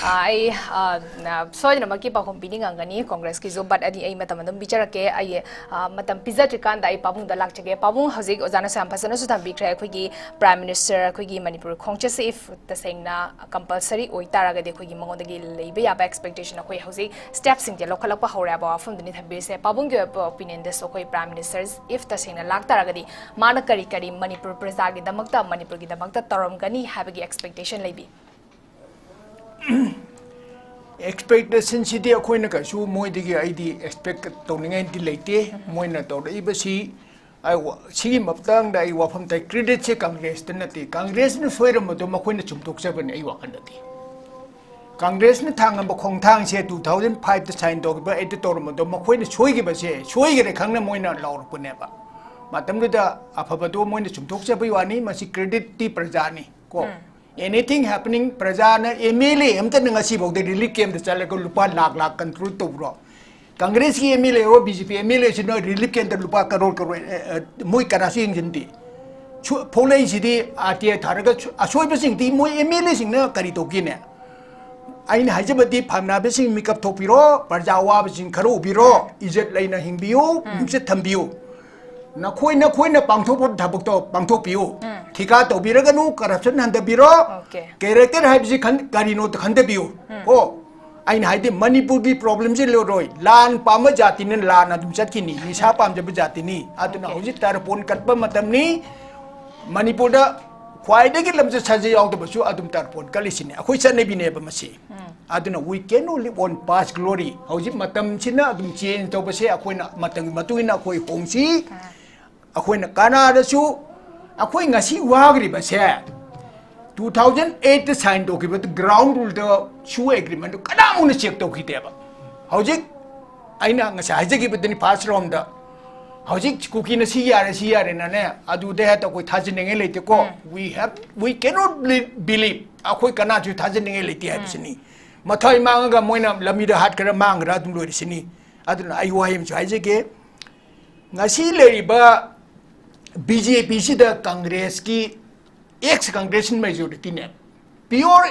ꯑ, ꯑꯩ ꯑ, ꯅ- ꯁꯣꯏꯗꯅꯃꯛꯀꯤ ꯄꯥꯎꯈꯨꯝ ꯄꯤꯅꯤꯡꯉꯝꯒꯅꯤ ꯀꯣꯡꯒ꯭ꯔꯦꯁꯀꯤꯁꯨ, but ꯑꯗꯤ ꯑꯩ ꯃꯇꯝ ꯑꯗꯨꯝ ꯄꯤꯖꯔꯛꯀꯦ꯫ ꯑꯩ ꯑ, ꯃꯇꯝ ꯄꯤꯖꯗ꯭ꯔꯤꯀꯥꯟꯗ ꯑꯩ ꯄꯥꯕꯨꯡꯗ ꯂꯥꯛꯆꯒꯦ꯫ ꯄꯥꯕꯨꯡ, ꯍꯧꯖꯤꯛ ꯑꯣꯖꯥꯅꯁꯨ ꯌꯥꯝ ꯐꯖꯅꯁꯨ ꯊꯝꯕꯤꯈ꯭ꯔꯦ, ꯑꯩꯈꯣꯏꯒꯤ Prime Minister, ꯑꯩꯈꯣꯏꯒꯤ ꯃꯅꯤꯄꯨꯔ ꯈꯣꯡꯆꯠꯁꯤ if ꯇꯁꯦꯡꯅ compulsory ꯑꯣꯏꯇꯥꯔꯒꯗꯤ ꯑꯩꯈꯣꯏꯒꯤ ꯃꯉꯣꯟꯗꯒꯤ ꯂꯩꯕ ꯌꯥꯕ expectation ꯑꯩꯈꯣꯏ ꯍꯧꯖꯤꯛ stepꯁꯤꯡꯁꯦ ꯂꯧꯈꯠꯂꯛꯄ ꯍꯧꯔꯦ ꯍꯥꯏꯕ ꯋꯥꯐꯝꯗꯨꯅꯤ ꯊꯝꯕꯤꯔꯤꯁꯦ꯫ ꯄꯥꯕꯨꯡꯒꯤ ꯑꯣꯏꯕ opinionꯗꯁꯨ ꯑꯩꯈꯣꯏ Prime Minister if ꯇꯁꯦꯡꯅ ꯂꯥꯛꯇꯥꯔꯒꯗꯤ ꯃꯥꯅ ꯀꯔꯤ ꯀꯔꯤ ꯃꯅꯤꯄꯨꯔ ꯄ꯭ꯔꯖꯥꯒꯤꯗꯃꯛꯇ, ꯃꯅꯤꯄꯨꯔꯒꯤꯗꯃꯛꯇ ꯇꯧꯔꯝꯒꯅꯤ ꯍꯥꯏꯕꯒꯤ expectation ꯂꯩꯕꯤ? Expectationꯁꯤꯗꯤ ꯑꯩꯈꯣꯏꯅ ꯀꯩꯁꯨ ꯃꯣꯏꯗꯒꯤ ꯑꯩꯗꯤ expect ꯇꯧꯅꯤꯡꯉꯥꯏꯗꯤ ꯂꯩꯇꯦ꯫ ꯃꯣꯏꯅ ꯇꯧꯔꯛꯏꯕꯁꯤ ꯑꯩ ꯋꯥ- ꯁꯤꯒꯤ ꯃꯇꯥꯡꯗ ꯑꯩ ꯋꯥꯐꯝ ꯇꯥꯏ꯫ Creditꯁꯦ Congressꯇ ꯅꯠꯇꯦ꯫ Congressꯅ ꯁꯣꯏꯔꯝꯕꯗꯣ ꯃꯈꯣꯏꯅ ꯆꯨꯝꯊꯣꯛꯆꯕꯅꯤ꯫ ꯑꯩ ꯋꯥꯈꯜꯗꯗꯤ Congressꯅ ꯊꯥꯡꯉꯝꯕ ꯈꯣꯡꯊꯥꯡꯁꯦ two thousand fiveꯇ sign ꯇꯧꯈꯤꯕ ꯑꯩꯠꯇ ꯇꯧꯔꯝꯕꯗꯣ ꯃꯈꯣꯏꯅ ꯁꯣꯏꯈꯤꯕꯁꯦ ꯁꯣꯏꯈꯔꯦ ꯈꯪꯅ ꯃꯣꯏꯅ ꯂꯥꯎꯔꯛꯄꯅꯦꯕ꯫ ꯃꯇꯝꯗꯨꯗ ꯑꯐꯕꯗꯣ ꯃꯣꯏꯅ ꯆꯨꯝꯊꯣꯛꯆꯕꯒꯤ ꯋꯥꯅꯤ꯫ ꯃꯁꯤ creditꯇꯤ ꯄ꯭ꯔꯖꯥꯅꯤ ꯀꯣ꯫ Anything happening, ꯄ꯭ꯔꯖꯥꯅ MLA ꯑꯃꯇꯅ ꯉꯁꯤꯐꯥꯎꯗ relief campꯇ ꯆꯠꯂꯒ ꯂꯨꯄꯥ ꯂꯥꯛ ꯂꯥꯛ contribute ꯇꯧꯕ꯭ꯔꯣ? Congressꯀꯤ MLA ꯑꯣ BJP MLAꯁꯤꯅ relief campꯇ ꯂꯨꯄꯥ ꯀꯔꯣꯔ ꯀꯔꯣꯔ, ꯑꯦ, ꯑꯦ, ꯃꯣꯏ ꯀꯅꯥꯁꯨ ꯌꯦꯡꯁꯤꯟꯗꯦ꯫ ꯁꯨ- ꯐꯣꯂꯩꯁꯤꯗꯤ RTI ꯊꯥꯔꯒ ꯁꯨ- ꯑꯁꯣꯏꯕꯁꯤꯡꯗꯤ ꯃꯣꯏ MLAꯁꯤꯡꯅ ꯀꯔꯤ ꯇꯧꯒꯦꯅꯦ? ꯑꯩꯅ ꯍꯥꯏꯖꯕꯗꯤ ꯐꯝꯅꯥꯏꯕꯁꯤꯡ ꯃꯤꯀꯞ ꯊꯣꯛꯄꯤꯔꯣ, ꯄ꯭ꯔꯖꯥ ꯑꯋꯥꯕꯁꯤꯡ ꯈꯔ ꯎꯕꯤꯔꯣ, ꯏꯖꯠ ꯂꯩꯅ ꯍꯤꯡꯕꯤꯌꯨ, ꯃꯤꯡꯆꯠ ꯊꯝꯕꯤꯌꯨ꯫ ꯅꯈꯣꯏ ꯅꯈꯣꯏꯅ ꯄꯥꯡꯊꯣꯛꯄ ꯊꯕꯛꯇꯣ ꯄꯥꯡꯊꯣꯛꯄꯤꯌꯨ꯫ ꯊꯤꯀꯥ ꯇꯧꯕꯤꯔꯒꯅꯨ, corruption ꯍꯟꯊꯕꯤꯔꯣ꯫ Okay. Character ꯍꯥꯏꯕꯁꯤ ꯈꯟ- ꯀꯔꯤꯅꯣ ꯈꯟꯊꯕꯤꯌꯨ꯫ ꯀꯣ ꯑꯩꯅ ꯍꯥꯏꯗꯤ ꯃꯅꯤꯄꯨꯔꯒꯤ problemꯁꯤ ꯂꯣꯏꯔꯣꯏ꯫ ꯂꯥꯟ ꯄꯥꯝꯕ ꯖꯥꯇꯤꯅ ꯂꯥꯟ ꯑꯗꯨꯝ ꯆꯠꯈꯤꯅꯤ, ꯅꯤꯁꯥ ꯄꯥꯝꯖꯕ ꯖꯥꯇꯤꯅꯤ꯫ ꯑꯗꯨꯅ Okay. ꯍꯧꯖꯤꯛ ꯇꯔꯄꯣꯟ ꯀꯠꯄ ꯃꯇꯝꯅꯤ꯫ ꯃꯅꯤꯄꯨꯔꯗ ꯈ꯭ꯋꯥꯏꯗꯒꯤ ꯂꯝꯆꯠ ꯁꯥꯖꯠ ꯌꯥꯎꯗꯕꯁꯨ ꯑꯗꯨꯝ ꯇꯔꯄꯣꯟ ꯀꯠꯂꯤꯁꯤꯅꯤ꯫ ꯑꯩꯈꯣꯏ ꯆꯠꯅꯕꯤꯅꯦꯕ ꯃꯁꯤ꯫ ꯑꯗꯨꯅ we cannot live on past glory꯫ ꯍꯧꯖꯤꯛ ꯃꯇꯝꯁꯤꯅ ꯑꯗꯨꯝ change ꯇꯧꯕꯁꯦ ꯑꯩꯈꯣꯏꯅ ꯃꯇꯝꯒꯤ ꯃꯇꯨꯡ ꯏꯟꯅ ꯑꯩꯈꯣꯏ ꯍꯣꯡꯁꯤ꯫ ꯑꯩꯈꯣꯏꯅ ꯀꯅꯥꯗꯁꯨ ꯑꯩꯈꯣꯏ ꯉꯁꯤ ꯋꯥꯈ꯭ꯔꯤꯕꯁꯦ two thousand eightꯇ sign ꯇꯧꯈꯤꯕ ground ruleꯗ ꯁꯨ agreementꯗꯨ ꯀꯅꯥꯃꯨꯛꯅ check ꯇꯧꯈꯤꯗꯦꯕ꯫ ꯍꯧꯖꯤꯛ ꯑꯩꯅ ꯉꯁꯥꯏ ꯍꯥꯏꯖꯈꯤꯕꯗꯨꯅꯤ first roundꯗ꯫ ꯍꯧꯖꯤꯛ ꯀꯨꯀꯤꯅ ꯁꯤ ꯌꯥꯔꯦ, ꯁꯤ ꯌꯥꯔꯦꯅꯅꯦ, ꯑꯗꯨꯗ ꯍꯦꯛꯇ ꯑꯩꯈꯣꯏ ꯊꯥꯖꯅꯤꯡꯉꯥꯏ ꯂꯩꯇꯦꯀꯣ꯫ We have, we cannot believe, believe꯫ ꯑꯩꯈꯣꯏ ꯀꯅꯥꯁꯨ ꯊꯥꯖꯅꯤꯡꯉꯥꯏ ꯂꯩꯇꯦ ꯍꯥꯏꯕꯁꯤꯅꯤ꯫ ꯃꯊ꯭ꯋꯥꯏ ꯃꯥꯡꯉꯒ ꯃꯣꯏꯅ ꯂꯝꯕꯤꯗ ꯍꯥꯠꯈ꯭ꯔ ꯃꯥꯡꯈ꯭ꯔ ꯑꯗꯨꯝ ꯂꯣꯏꯔꯤꯁꯤꯅꯤ꯫ ꯑꯗꯨꯅ ꯑꯩ ꯋꯥꯍꯩ ꯑꯃꯁꯨ ꯍꯥꯏꯖꯒꯦ꯫ ꯉꯁꯤ ꯂꯩꯔꯤꯕ BJPꯁꯤꯗ Congressꯀꯤ ex Congressꯅ majorityꯅꯦ꯫ Pure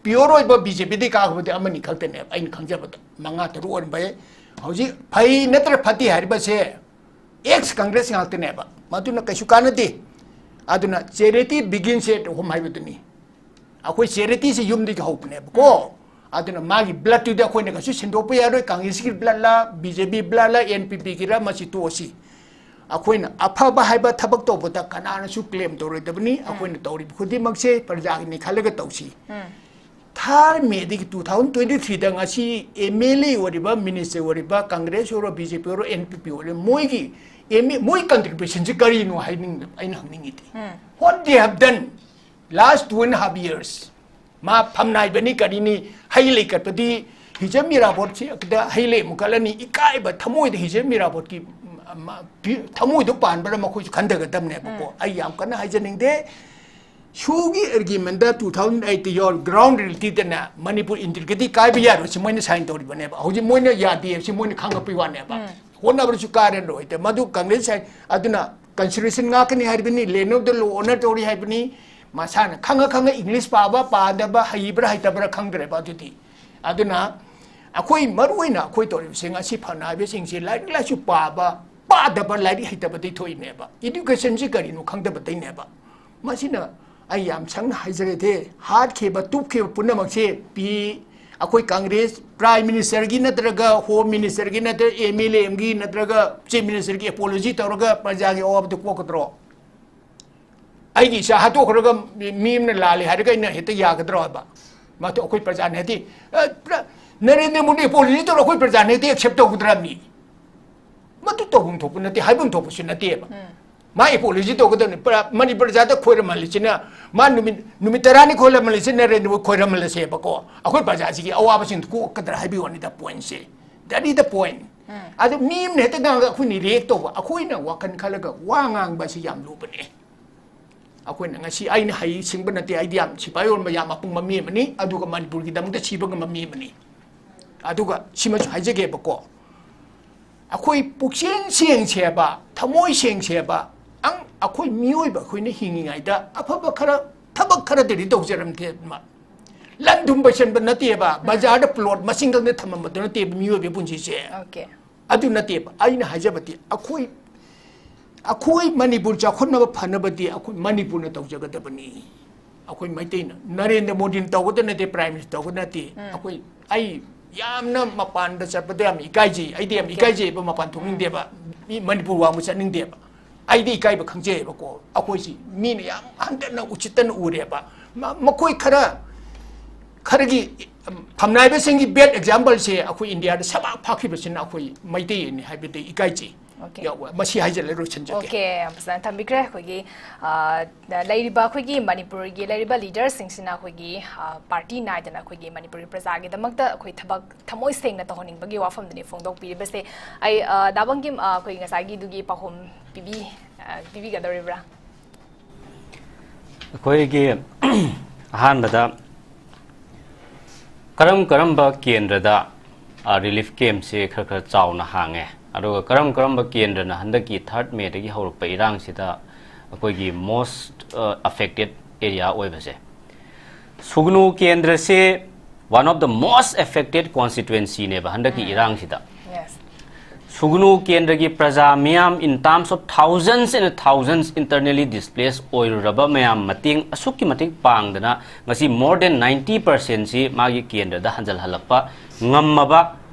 ꯄ꯭ꯌꯣꯔ ꯑꯣꯏꯕ ꯕꯤ ꯖꯦ ꯄꯤꯗꯒꯤ ꯀꯥꯈꯤꯕꯗꯤ ꯑꯃꯅꯤ ꯈꯛꯇꯅꯦꯕ, ꯑꯩꯅ ꯈꯪꯖꯕꯗ ꯃꯉꯥ ꯇꯔꯨꯛ ꯑꯣꯏꯔꯝꯕ ꯌꯥꯏ꯫ ꯍꯧꯖꯤꯛ ꯐꯩ ꯅꯠꯇ꯭ꯔ ꯐꯠꯇꯦ ꯍꯥꯏꯔꯤꯕꯁꯦ ꯑꯦꯛꯁ ꯀꯪꯒ꯭ꯔꯦꯁ ꯉꯥꯛꯇꯅꯦꯕ, ꯃꯗꯨꯅ ꯀꯩꯁꯨ ꯀꯥꯟꯅꯗꯦ꯫ ꯑꯗꯨꯅ charity begins at home ꯍꯥꯏꯕꯗꯨꯅꯤ꯫ ꯑꯩꯈꯣꯏ ꯆꯦꯔꯤꯇꯤꯁꯦ ꯌꯨꯝꯗꯒꯤ ꯍꯧꯕꯅꯦꯕꯀꯣ꯫ ꯑꯗꯨꯅ ꯃꯥꯒꯤ ꯕ꯭ꯂꯠꯇꯨꯗꯤ ꯑꯩꯈꯣꯏꯅ ꯀꯩꯁꯨ ꯁꯤꯟꯗꯣꯛꯄ ꯌꯥꯔꯣꯏ, ꯀꯪꯒ꯭ꯔꯦꯁꯀꯤ ꯕ꯭ꯂꯠꯂ, ꯕꯤ ꯖꯦ ꯄꯤ ꯕ꯭ꯂꯠꯂ, ꯑꯦꯟ ꯄꯤ ꯄꯤꯒꯤꯔ, ꯃꯁꯤ ꯇꯣꯛꯑꯁꯤ꯫ ꯑꯩꯈꯣꯏꯅ ꯑꯐꯕ ꯍꯥꯏꯕ ꯊꯕꯛ ꯇꯧꯕꯗ ꯀꯅꯥꯅꯁꯨ ꯀ꯭ꯂꯦꯝ ꯇꯧꯔꯣꯏꯗꯕꯅꯤ꯫ ꯑꯩꯈꯣꯏꯅ ꯇꯧꯔꯤꯕ ꯈꯨꯗꯤꯡꯃꯛꯁꯦ ꯄ꯭ꯔꯖꯥꯒꯤꯅꯤ ꯈꯜꯂꯒ ꯇꯧꯁꯤ꯫ ꯊꯥꯔ ꯃꯦꯗꯒꯤ ꯇꯨ ꯊꯥꯎꯖꯟ ꯇ꯭ꯋꯦꯟꯇꯤ ꯊ꯭ꯔꯤꯗ ꯉꯁꯤ ꯑꯦꯝ ꯑꯦꯜ ꯑꯦ ꯑꯣꯏꯔꯤꯕ, ꯃꯤꯅꯤꯁꯇꯔ ꯑꯣꯏꯔꯤꯕ, ꯀꯪꯒ꯭ꯔꯦꯁ ꯑꯣꯏꯔꯣ, ꯕꯤ ꯖꯦ ꯄꯤ ꯑꯣꯏꯔꯣ, ꯑꯦꯟ ꯄꯤ ꯄꯤ ꯑꯣꯏꯔꯣ, ꯃꯣꯏꯒꯤ ꯑꯦꯝ ꯑꯦ, ꯃꯣꯏ ꯀꯟꯇ꯭ꯔꯤꯕ꯭ꯌꯨꯁꯟꯁꯤ ꯀꯔꯤꯅꯣ ꯍꯥꯏꯅꯤꯡ-, ꯑꯩꯅ ꯍꯪꯅꯤꯡꯉꯤꯗꯤ꯫ What they have done last two and a half years? ꯃꯥ ꯐꯝꯅꯥꯏꯕꯅꯤ ꯀꯔꯤꯅꯤ, ꯍꯩ ꯂꯩ ꯀꯠꯄꯗꯤ ꯍꯤꯖꯝ ꯏꯔꯥꯕꯣꯠꯁꯤ ꯑꯗ ꯍꯩ ꯂꯩ ꯑꯃꯨꯛ ꯀꯠꯂꯅꯤ, ꯏꯀꯥꯏꯕ ꯊꯃꯣꯏꯗ ꯍꯤꯖꯝ ꯏꯔꯥꯕꯣꯠꯀꯤ, ꯃ-, ꯃ-, ꯄꯤ-, ꯊꯃꯣꯏꯗꯣ ꯄꯥꯟꯕ꯭ꯔꯥ ꯃꯈꯣꯏꯁꯨ ꯈꯟꯊꯒꯗꯕꯅꯦꯕꯀꯣ꯫ ꯑꯩ ꯌꯥꯝ ꯀꯟꯅ ꯍꯥꯏꯖꯅꯤꯡꯗꯦ꯫ ꯁꯨꯒꯤ ꯑꯥꯔꯒ꯭ꯌꯨꯃꯦꯟꯗ ꯇꯨ ꯊꯥꯎꯖꯟ ꯑꯩꯠꯇ ꯌꯥꯎꯔ ꯒ꯭ꯔꯥꯎꯟ ꯔꯤꯌꯦꯂꯤꯇꯤꯗꯅꯦ ꯃꯅꯤꯄꯨꯔ ꯏꯟꯇꯤꯒ꯭ꯔꯤꯇꯤ ꯀꯥꯏꯕ ꯌꯥꯔꯣꯏ ꯁꯤ ꯃꯣꯏꯅ ꯁꯥꯏꯟ ꯇꯧꯔꯤꯕꯅꯦꯕ꯫ ꯍꯧꯖꯤꯛ ꯃꯣꯏꯅ ꯌꯥꯗꯦ ꯁꯤ ꯃꯣꯏꯅ ꯈꯪꯉꯛꯄꯩ ꯋꯥꯅꯦꯕ꯫ ꯍꯣꯠꯅꯕꯗꯁꯨ ꯀꯥꯔꯔꯣꯏ꯫ ꯑꯗ ꯃꯗꯨ ꯀꯪꯒ꯭ꯔꯦꯁ ꯍꯥꯏ-, ꯑꯗꯨꯅ constitution ꯉꯥꯛꯀꯅꯤ ꯍꯥꯏꯔꯤꯕꯅꯤ, land of the law honor ꯇꯧꯔꯤ ꯍꯥꯏꯕꯅꯤ꯫ ꯃꯁꯥꯅ ꯈꯪꯉ ꯈꯪꯉ ꯏꯪꯂꯤꯁ ꯄꯥꯕ ꯄꯥꯗꯕ, ꯍꯩꯕ꯭ꯔꯥ ꯍꯩꯇꯕ꯭ꯔꯥ ꯈꯪꯗ꯭ꯔꯦꯕ ꯑꯗꯨꯗꯤ꯫ ꯑꯗꯨꯅ ꯑꯩꯈꯣꯏ ꯃꯔꯨ ꯑꯣꯏꯅ ꯑꯩꯈꯣꯏ ꯇꯧꯔꯤꯕꯁꯦ ꯉꯁꯤ ꯐꯅꯥꯏꯕꯁꯤꯡꯁꯦ ꯂꯥꯏꯔꯤꯛ ꯂꯥꯏꯁꯨ ꯄꯥꯕ, ꯄꯥꯗꯕ, ꯂꯥꯏꯔꯤꯛ ꯍꯩꯇꯕꯗꯩ ꯊꯣꯛꯏꯅꯦꯕ꯫ ꯏꯗꯨꯀꯦꯁꯟꯁꯤ ꯀꯔꯤꯅꯣ ꯈꯪꯗꯕꯗꯩꯅꯦꯕ꯫ ꯃꯁꯤꯅ ꯑꯩ ꯌꯥꯝ ꯁꯪꯅ ꯍꯥꯏꯖꯔꯦꯗꯦ, ꯍꯥꯠꯈꯤꯕ, ꯇꯨꯞꯈꯤꯕ ꯄꯨꯝꯅꯃꯛꯁꯦ ꯄꯤ-, ꯑꯩꯈꯣꯏ ꯀꯪꯒ꯭ꯔꯦꯁ ꯄ꯭ꯔꯥꯏꯝ ꯃꯤꯅꯤꯁꯇꯔꯒꯤ ꯅꯠꯇ꯭ꯔꯒ ꯍꯣꯝ ꯃꯤꯅꯤꯁꯇꯔꯒꯤ ꯅꯠꯇ꯭ꯔꯒ ꯑꯦꯝ ꯑꯦꯜ ꯑꯦ ꯑꯃꯒꯤ ꯅꯠꯇ꯭ꯔꯒ ꯆꯤꯐ ꯃꯤꯅꯤꯁꯇꯔꯒꯤ ꯑꯦꯄꯣꯂꯣꯖꯤ ꯇꯧꯔꯒ ꯄ꯭ꯔꯖꯥꯒꯤ ꯑꯋꯥꯕꯗꯨ ꯀꯣꯛꯀꯗ꯭ꯔꯣ? ꯑꯩꯒꯤ ꯏꯆꯥ ꯍꯥꯠꯇꯣꯛꯈ꯭ꯔꯒ ꯃꯤ ꯑꯃꯅ ꯂꯥꯜꯂꯦ ꯍꯥꯏꯔꯒ ꯑꯩꯅ ꯍꯦꯛꯇ ꯌꯥꯒꯗ꯭ꯔꯣ ꯍꯥꯏꯕ? ꯃꯗꯨ ꯑꯩꯈꯣꯏ ꯄ꯭ꯔꯖꯥꯅ ꯍꯦꯛꯇ, ꯑ, ꯄ꯭ꯔ-, ꯅꯔꯦꯟꯗ꯭ꯔ ꯃꯣꯗꯤ ꯑꯦꯄꯣꯂꯣꯖꯤ ꯇꯧꯔ ꯑꯩꯈꯣꯏ ꯄ꯭ꯔꯖꯥꯅ ꯍꯦꯛꯇ ꯑꯦꯛꯁꯦꯞ ꯇꯧꯒꯗ꯭ꯔꯥ ꯃꯤ? ꯃꯗꯨ ꯇꯧꯐꯝ ꯊꯣꯛꯄ ꯅꯠꯇꯦ, ꯍꯥꯏꯐꯝ ꯊꯣꯛꯄꯁꯨ ꯅꯠꯇꯦꯕ꯫ ꯃꯥ ꯑꯦꯄꯣꯂꯣꯖꯤ ꯇꯧꯒꯗꯕꯅꯤ꯫ ꯄ꯭ꯔ-, ꯃꯅꯤꯄꯨꯔ ꯄ꯭ꯔꯖꯥꯗ ꯈꯣꯏꯔꯝꯍꯜꯂꯁꯤꯅ, ꯃꯥ ꯅꯨꯃꯤꯠ, ꯅꯨꯃꯤꯠ ꯇꯔꯥꯅꯤ ꯈꯣꯏꯔꯝꯍꯜꯂꯁꯤ, ꯅꯔꯦꯟꯗ꯭ꯔ ꯃꯣꯗꯤ ꯈꯣꯏꯔꯝꯍꯜꯂꯁꯦꯕꯀꯣ꯫ ꯑꯩꯈꯣꯏ ꯄ꯭ꯔꯖꯥꯁꯤꯒꯤ ꯑꯋꯥꯕꯁꯤꯡꯗꯨ ꯀꯣꯛꯀꯗ꯭ꯔꯥ ꯍꯥꯏꯕꯒꯤ ꯋꯥꯅꯤꯗ ꯄꯣꯏꯟꯁꯦ꯫ That is the point. ꯑꯗꯨ ꯃꯤ ꯑꯃꯅ ꯍꯦꯛꯇ ꯉꯥꯡꯉꯒ ꯑꯩꯈꯣꯏꯅ ꯔꯤꯌꯦꯛ ꯇꯧꯕ, ꯑꯩꯈꯣꯏꯅ ꯋꯥꯈꯜ ꯈꯜꯂꯒ ꯋꯥ ꯉꯥꯡꯕ ꯑꯁꯤ ꯌꯥꯝ ꯂꯨꯕꯅꯦ꯫ ꯑꯩꯈꯣꯏꯅ ꯉꯁꯤ ꯑꯩꯅ ꯍꯩ ꯁꯤꯡꯕ ꯅꯠꯇꯦ, ꯑꯩꯗꯤ ꯌꯥꯝ ꯁꯤꯐꯥꯏ ꯑꯣꯟꯕ ꯌꯥꯝ ꯑꯄꯪꯕ ꯃꯤ ꯑꯃꯅꯤ, ꯑꯗꯨꯒ ꯃꯅꯤꯄꯨꯔꯒꯤꯗꯃꯛꯇ ꯁꯤꯕ ꯉꯝꯕ ꯃꯤ ꯑꯃꯅꯤ꯫ ꯑꯗꯨꯒ ꯁꯤꯃꯁꯨ ꯍꯥꯏꯖꯒꯦꯕꯀꯣ, ꯑꯩꯈꯣꯏ ꯄꯨꯛꯆꯦꯜ ꯁꯦꯡꯁꯦꯕ, ꯊꯃꯣꯏ ꯁꯦꯡꯁꯦꯕ, ꯑꯪ-, ꯑꯩꯈꯣꯏ ꯃꯤꯑꯣꯏꯕ ꯑꯩꯈꯣꯏꯅ ꯍꯤꯡꯉꯤꯉꯩꯗ ꯑꯐꯕ ꯈꯔ, ꯊꯕꯛ ꯈꯔꯗꯗꯤ ꯇꯧꯖꯔꯝꯗꯦ꯫ ꯂꯟ ꯊꯨꯝ ꯄꯩꯁꯟꯕ ꯅꯠꯇꯦꯕ, ꯕꯖꯥꯔꯗ ꯄ꯭ꯂꯣꯠ ꯃꯁꯤꯡ ꯈꯛꯇ ꯊꯝꯃꯝꯕꯗꯨ ꯅꯠꯇꯦꯕ ꯃꯤꯑꯣꯏꯕꯒꯤ ꯄꯨꯟꯁꯤꯁꯦ꯫ Okay. ꯑꯗꯨ ꯅꯠꯇꯦꯕ ꯑꯩꯅ ꯍꯥꯏꯖꯕꯗꯤ, ꯑꯩꯈꯣꯏ ꯑꯩꯈꯣꯏ ꯃꯅꯤꯄꯨꯔ ꯆꯥꯎꯈꯠꯅꯕ ꯐꯅꯕꯗꯤ ꯑꯩꯈꯣꯏ ꯃꯅꯤꯄꯨꯔꯅ ꯇꯧꯖꯒꯗꯕꯅꯤ꯫ ꯑꯩꯈꯣꯏ ꯃꯩꯇꯩꯅ, ꯅꯔꯦꯟꯗ꯭ꯔ ꯃꯣꯗꯤꯅ ꯇꯧꯒꯗꯕ ꯅꯠꯇꯦ, ꯄ꯭ꯔꯥꯏꯝ ꯃꯤꯅꯤꯁꯇꯔ ꯇꯧꯒꯗꯕ ꯅꯠꯇꯦ꯫ ꯑꯩꯈꯣꯏ, ꯑꯩ ꯌꯥꯝꯅ ꯃꯄꯥꯟꯗ ꯆꯠꯄꯗ ꯌꯥꯝ ꯏꯀꯥꯏꯖꯩ, ꯑꯩꯗꯤ ꯌꯥꯝ ꯏꯀꯥꯏꯖꯩꯕ, ꯃꯄꯥꯟ ꯊꯣꯛꯅꯤꯡꯗꯦꯕ, ꯃꯤ ꯃꯅꯤꯄꯨꯔ ꯋꯥꯡꯃ ꯆꯠꯅꯤꯡꯗꯦꯕ꯫ ꯑꯩꯗꯤ ꯏꯀꯥꯏꯕ ꯈꯪꯖꯩꯌꯦꯕꯀꯣ꯫ ꯑꯩꯈꯣꯏꯁꯤ ꯃꯤꯅ ꯌꯥꯝ ꯍꯟꯊꯅ ꯎꯁꯤꯠꯇꯅ ꯎꯔꯦꯕ꯫ ꯃ- ꯃꯈꯣꯏ ꯈꯔ ꯈꯔꯒꯤ ꯐꯝꯅꯥꯏꯕꯁꯤꯡꯒꯤ ꯕꯦꯗ ꯑꯦꯛꯖꯥꯝꯄꯜꯁꯦ ꯑꯩꯈꯣꯏ ꯏꯟꯗꯤꯌꯥꯗ ꯁꯕꯥꯛ ꯐꯥꯛꯈꯤꯕꯁꯤꯅ ꯑꯩꯈꯣꯏ ꯃꯩꯇꯩꯅꯤ ꯍꯥꯏꯕꯗ ꯏꯀꯥꯏꯖꯩ꯫ Okay. ꯌꯥꯎꯕ꯫ ꯃꯁꯤ ꯍꯥꯏꯖꯜꯂ ꯂꯣꯏꯁꯤꯟꯖꯒꯦ꯫ Okay, ꯌꯥꯝ ꯐꯖꯅ ꯊꯝꯕꯤꯈ꯭ꯔꯦ꯫ ꯑꯩꯈꯣꯏꯒꯤ ꯑ, ꯂꯩꯔꯤꯕ ꯑꯩꯈꯣꯏꯒꯤ ꯃꯅꯤꯄꯨꯔꯒꯤ ꯂꯩꯔꯤꯕ ꯂꯤꯗꯔꯁꯤꯡꯁꯤꯅ ꯑꯩꯈꯣꯏꯒꯤ ꯑ, ꯄꯥꯔꯇꯤ ꯅꯥꯏꯗꯅ ꯑꯩꯈꯣꯏꯒꯤ ꯃꯅꯤꯄꯨꯔꯒꯤ ꯄ꯭ꯔꯖꯥꯒꯤꯗꯃꯛꯇ ꯑꯩꯈꯣꯏ ꯊꯕꯛ ꯊꯃꯣꯏ ꯁꯦꯡꯅ ꯇꯧꯍꯟꯅꯤꯡꯕꯒꯤ ꯋꯥꯐꯝꯗꯨꯅꯤ ꯐꯣꯡꯗꯣꯛꯄꯤꯔꯤꯕꯁꯦ꯫ ꯑꯩ ꯑ, ꯗꯥ ꯕꯪꯀꯤꯝ, ꯑ, ꯑꯩꯈꯣꯏ ꯉꯁꯥꯏꯒꯤꯗꯨꯒꯤ ꯄꯥꯎꯈꯨꯝ ꯄꯤꯕꯤ ꯑ, ꯄꯤꯕꯤꯒꯗꯧꯔꯤꯕ꯭ꯔꯥ? ꯑꯩꯈꯣꯏꯒꯤ ꯑꯍꯥꯟꯕꯗ ꯀꯔꯝ ꯀꯔꯝꯕ ꯀꯦꯟꯗ꯭ꯔꯗ ꯔꯤꯂꯤꯐ ꯀꯦꯝꯞꯁꯦ ꯈꯔ ꯈꯔ ꯆꯥꯎꯅ ꯍꯥꯡꯉꯦ, ꯑꯗꯨꯒ ꯀꯔꯝ ꯀꯔꯝꯕ ꯀꯦꯟꯗ꯭ꯔꯅ ꯍꯟꯗꯛꯀꯤ ꯊꯥꯔꯠ ꯃꯦꯗꯒꯤ ꯍꯧꯔꯛꯄ ꯏꯔꯥꯡꯁꯤꯗ ꯑꯩꯈꯣꯏꯒꯤ ꯃꯣꯁ ꯑꯐꯦꯛꯇꯦꯠ ꯑꯦꯔꯤꯌꯥ ꯑꯣꯏꯕꯁꯦ? ꯁꯨꯒꯅꯨ ꯀꯦꯟꯗ꯭ꯔꯁꯦ one of the most affected constituencyꯅꯦꯕ ꯍꯟꯗꯛꯀꯤ ꯏꯔꯥꯡꯁꯤꯗ꯫ Yes. ꯁꯨꯒꯅꯨ ꯀꯦꯟꯗ꯭ꯔꯒꯤ ꯄ꯭ꯔꯖꯥ ꯃꯤꯌꯥꯝ in terms of thousands and thousands internally displaced ꯑꯣꯏꯔꯨꯔꯕ ꯃꯌꯥꯝ ꯃꯇꯦꯡ ꯑꯁꯨꯛꯀꯤ ꯃꯇꯤꯛ ꯄꯥꯡꯗꯅ ꯉꯁꯤ more than ninety percentꯁꯤ ꯃꯥꯒꯤ ꯀꯦꯟꯗ꯭ꯔꯗ ꯍꯟꯖꯜꯍꯜꯂꯛꯄ ꯉꯝꯃꯕ,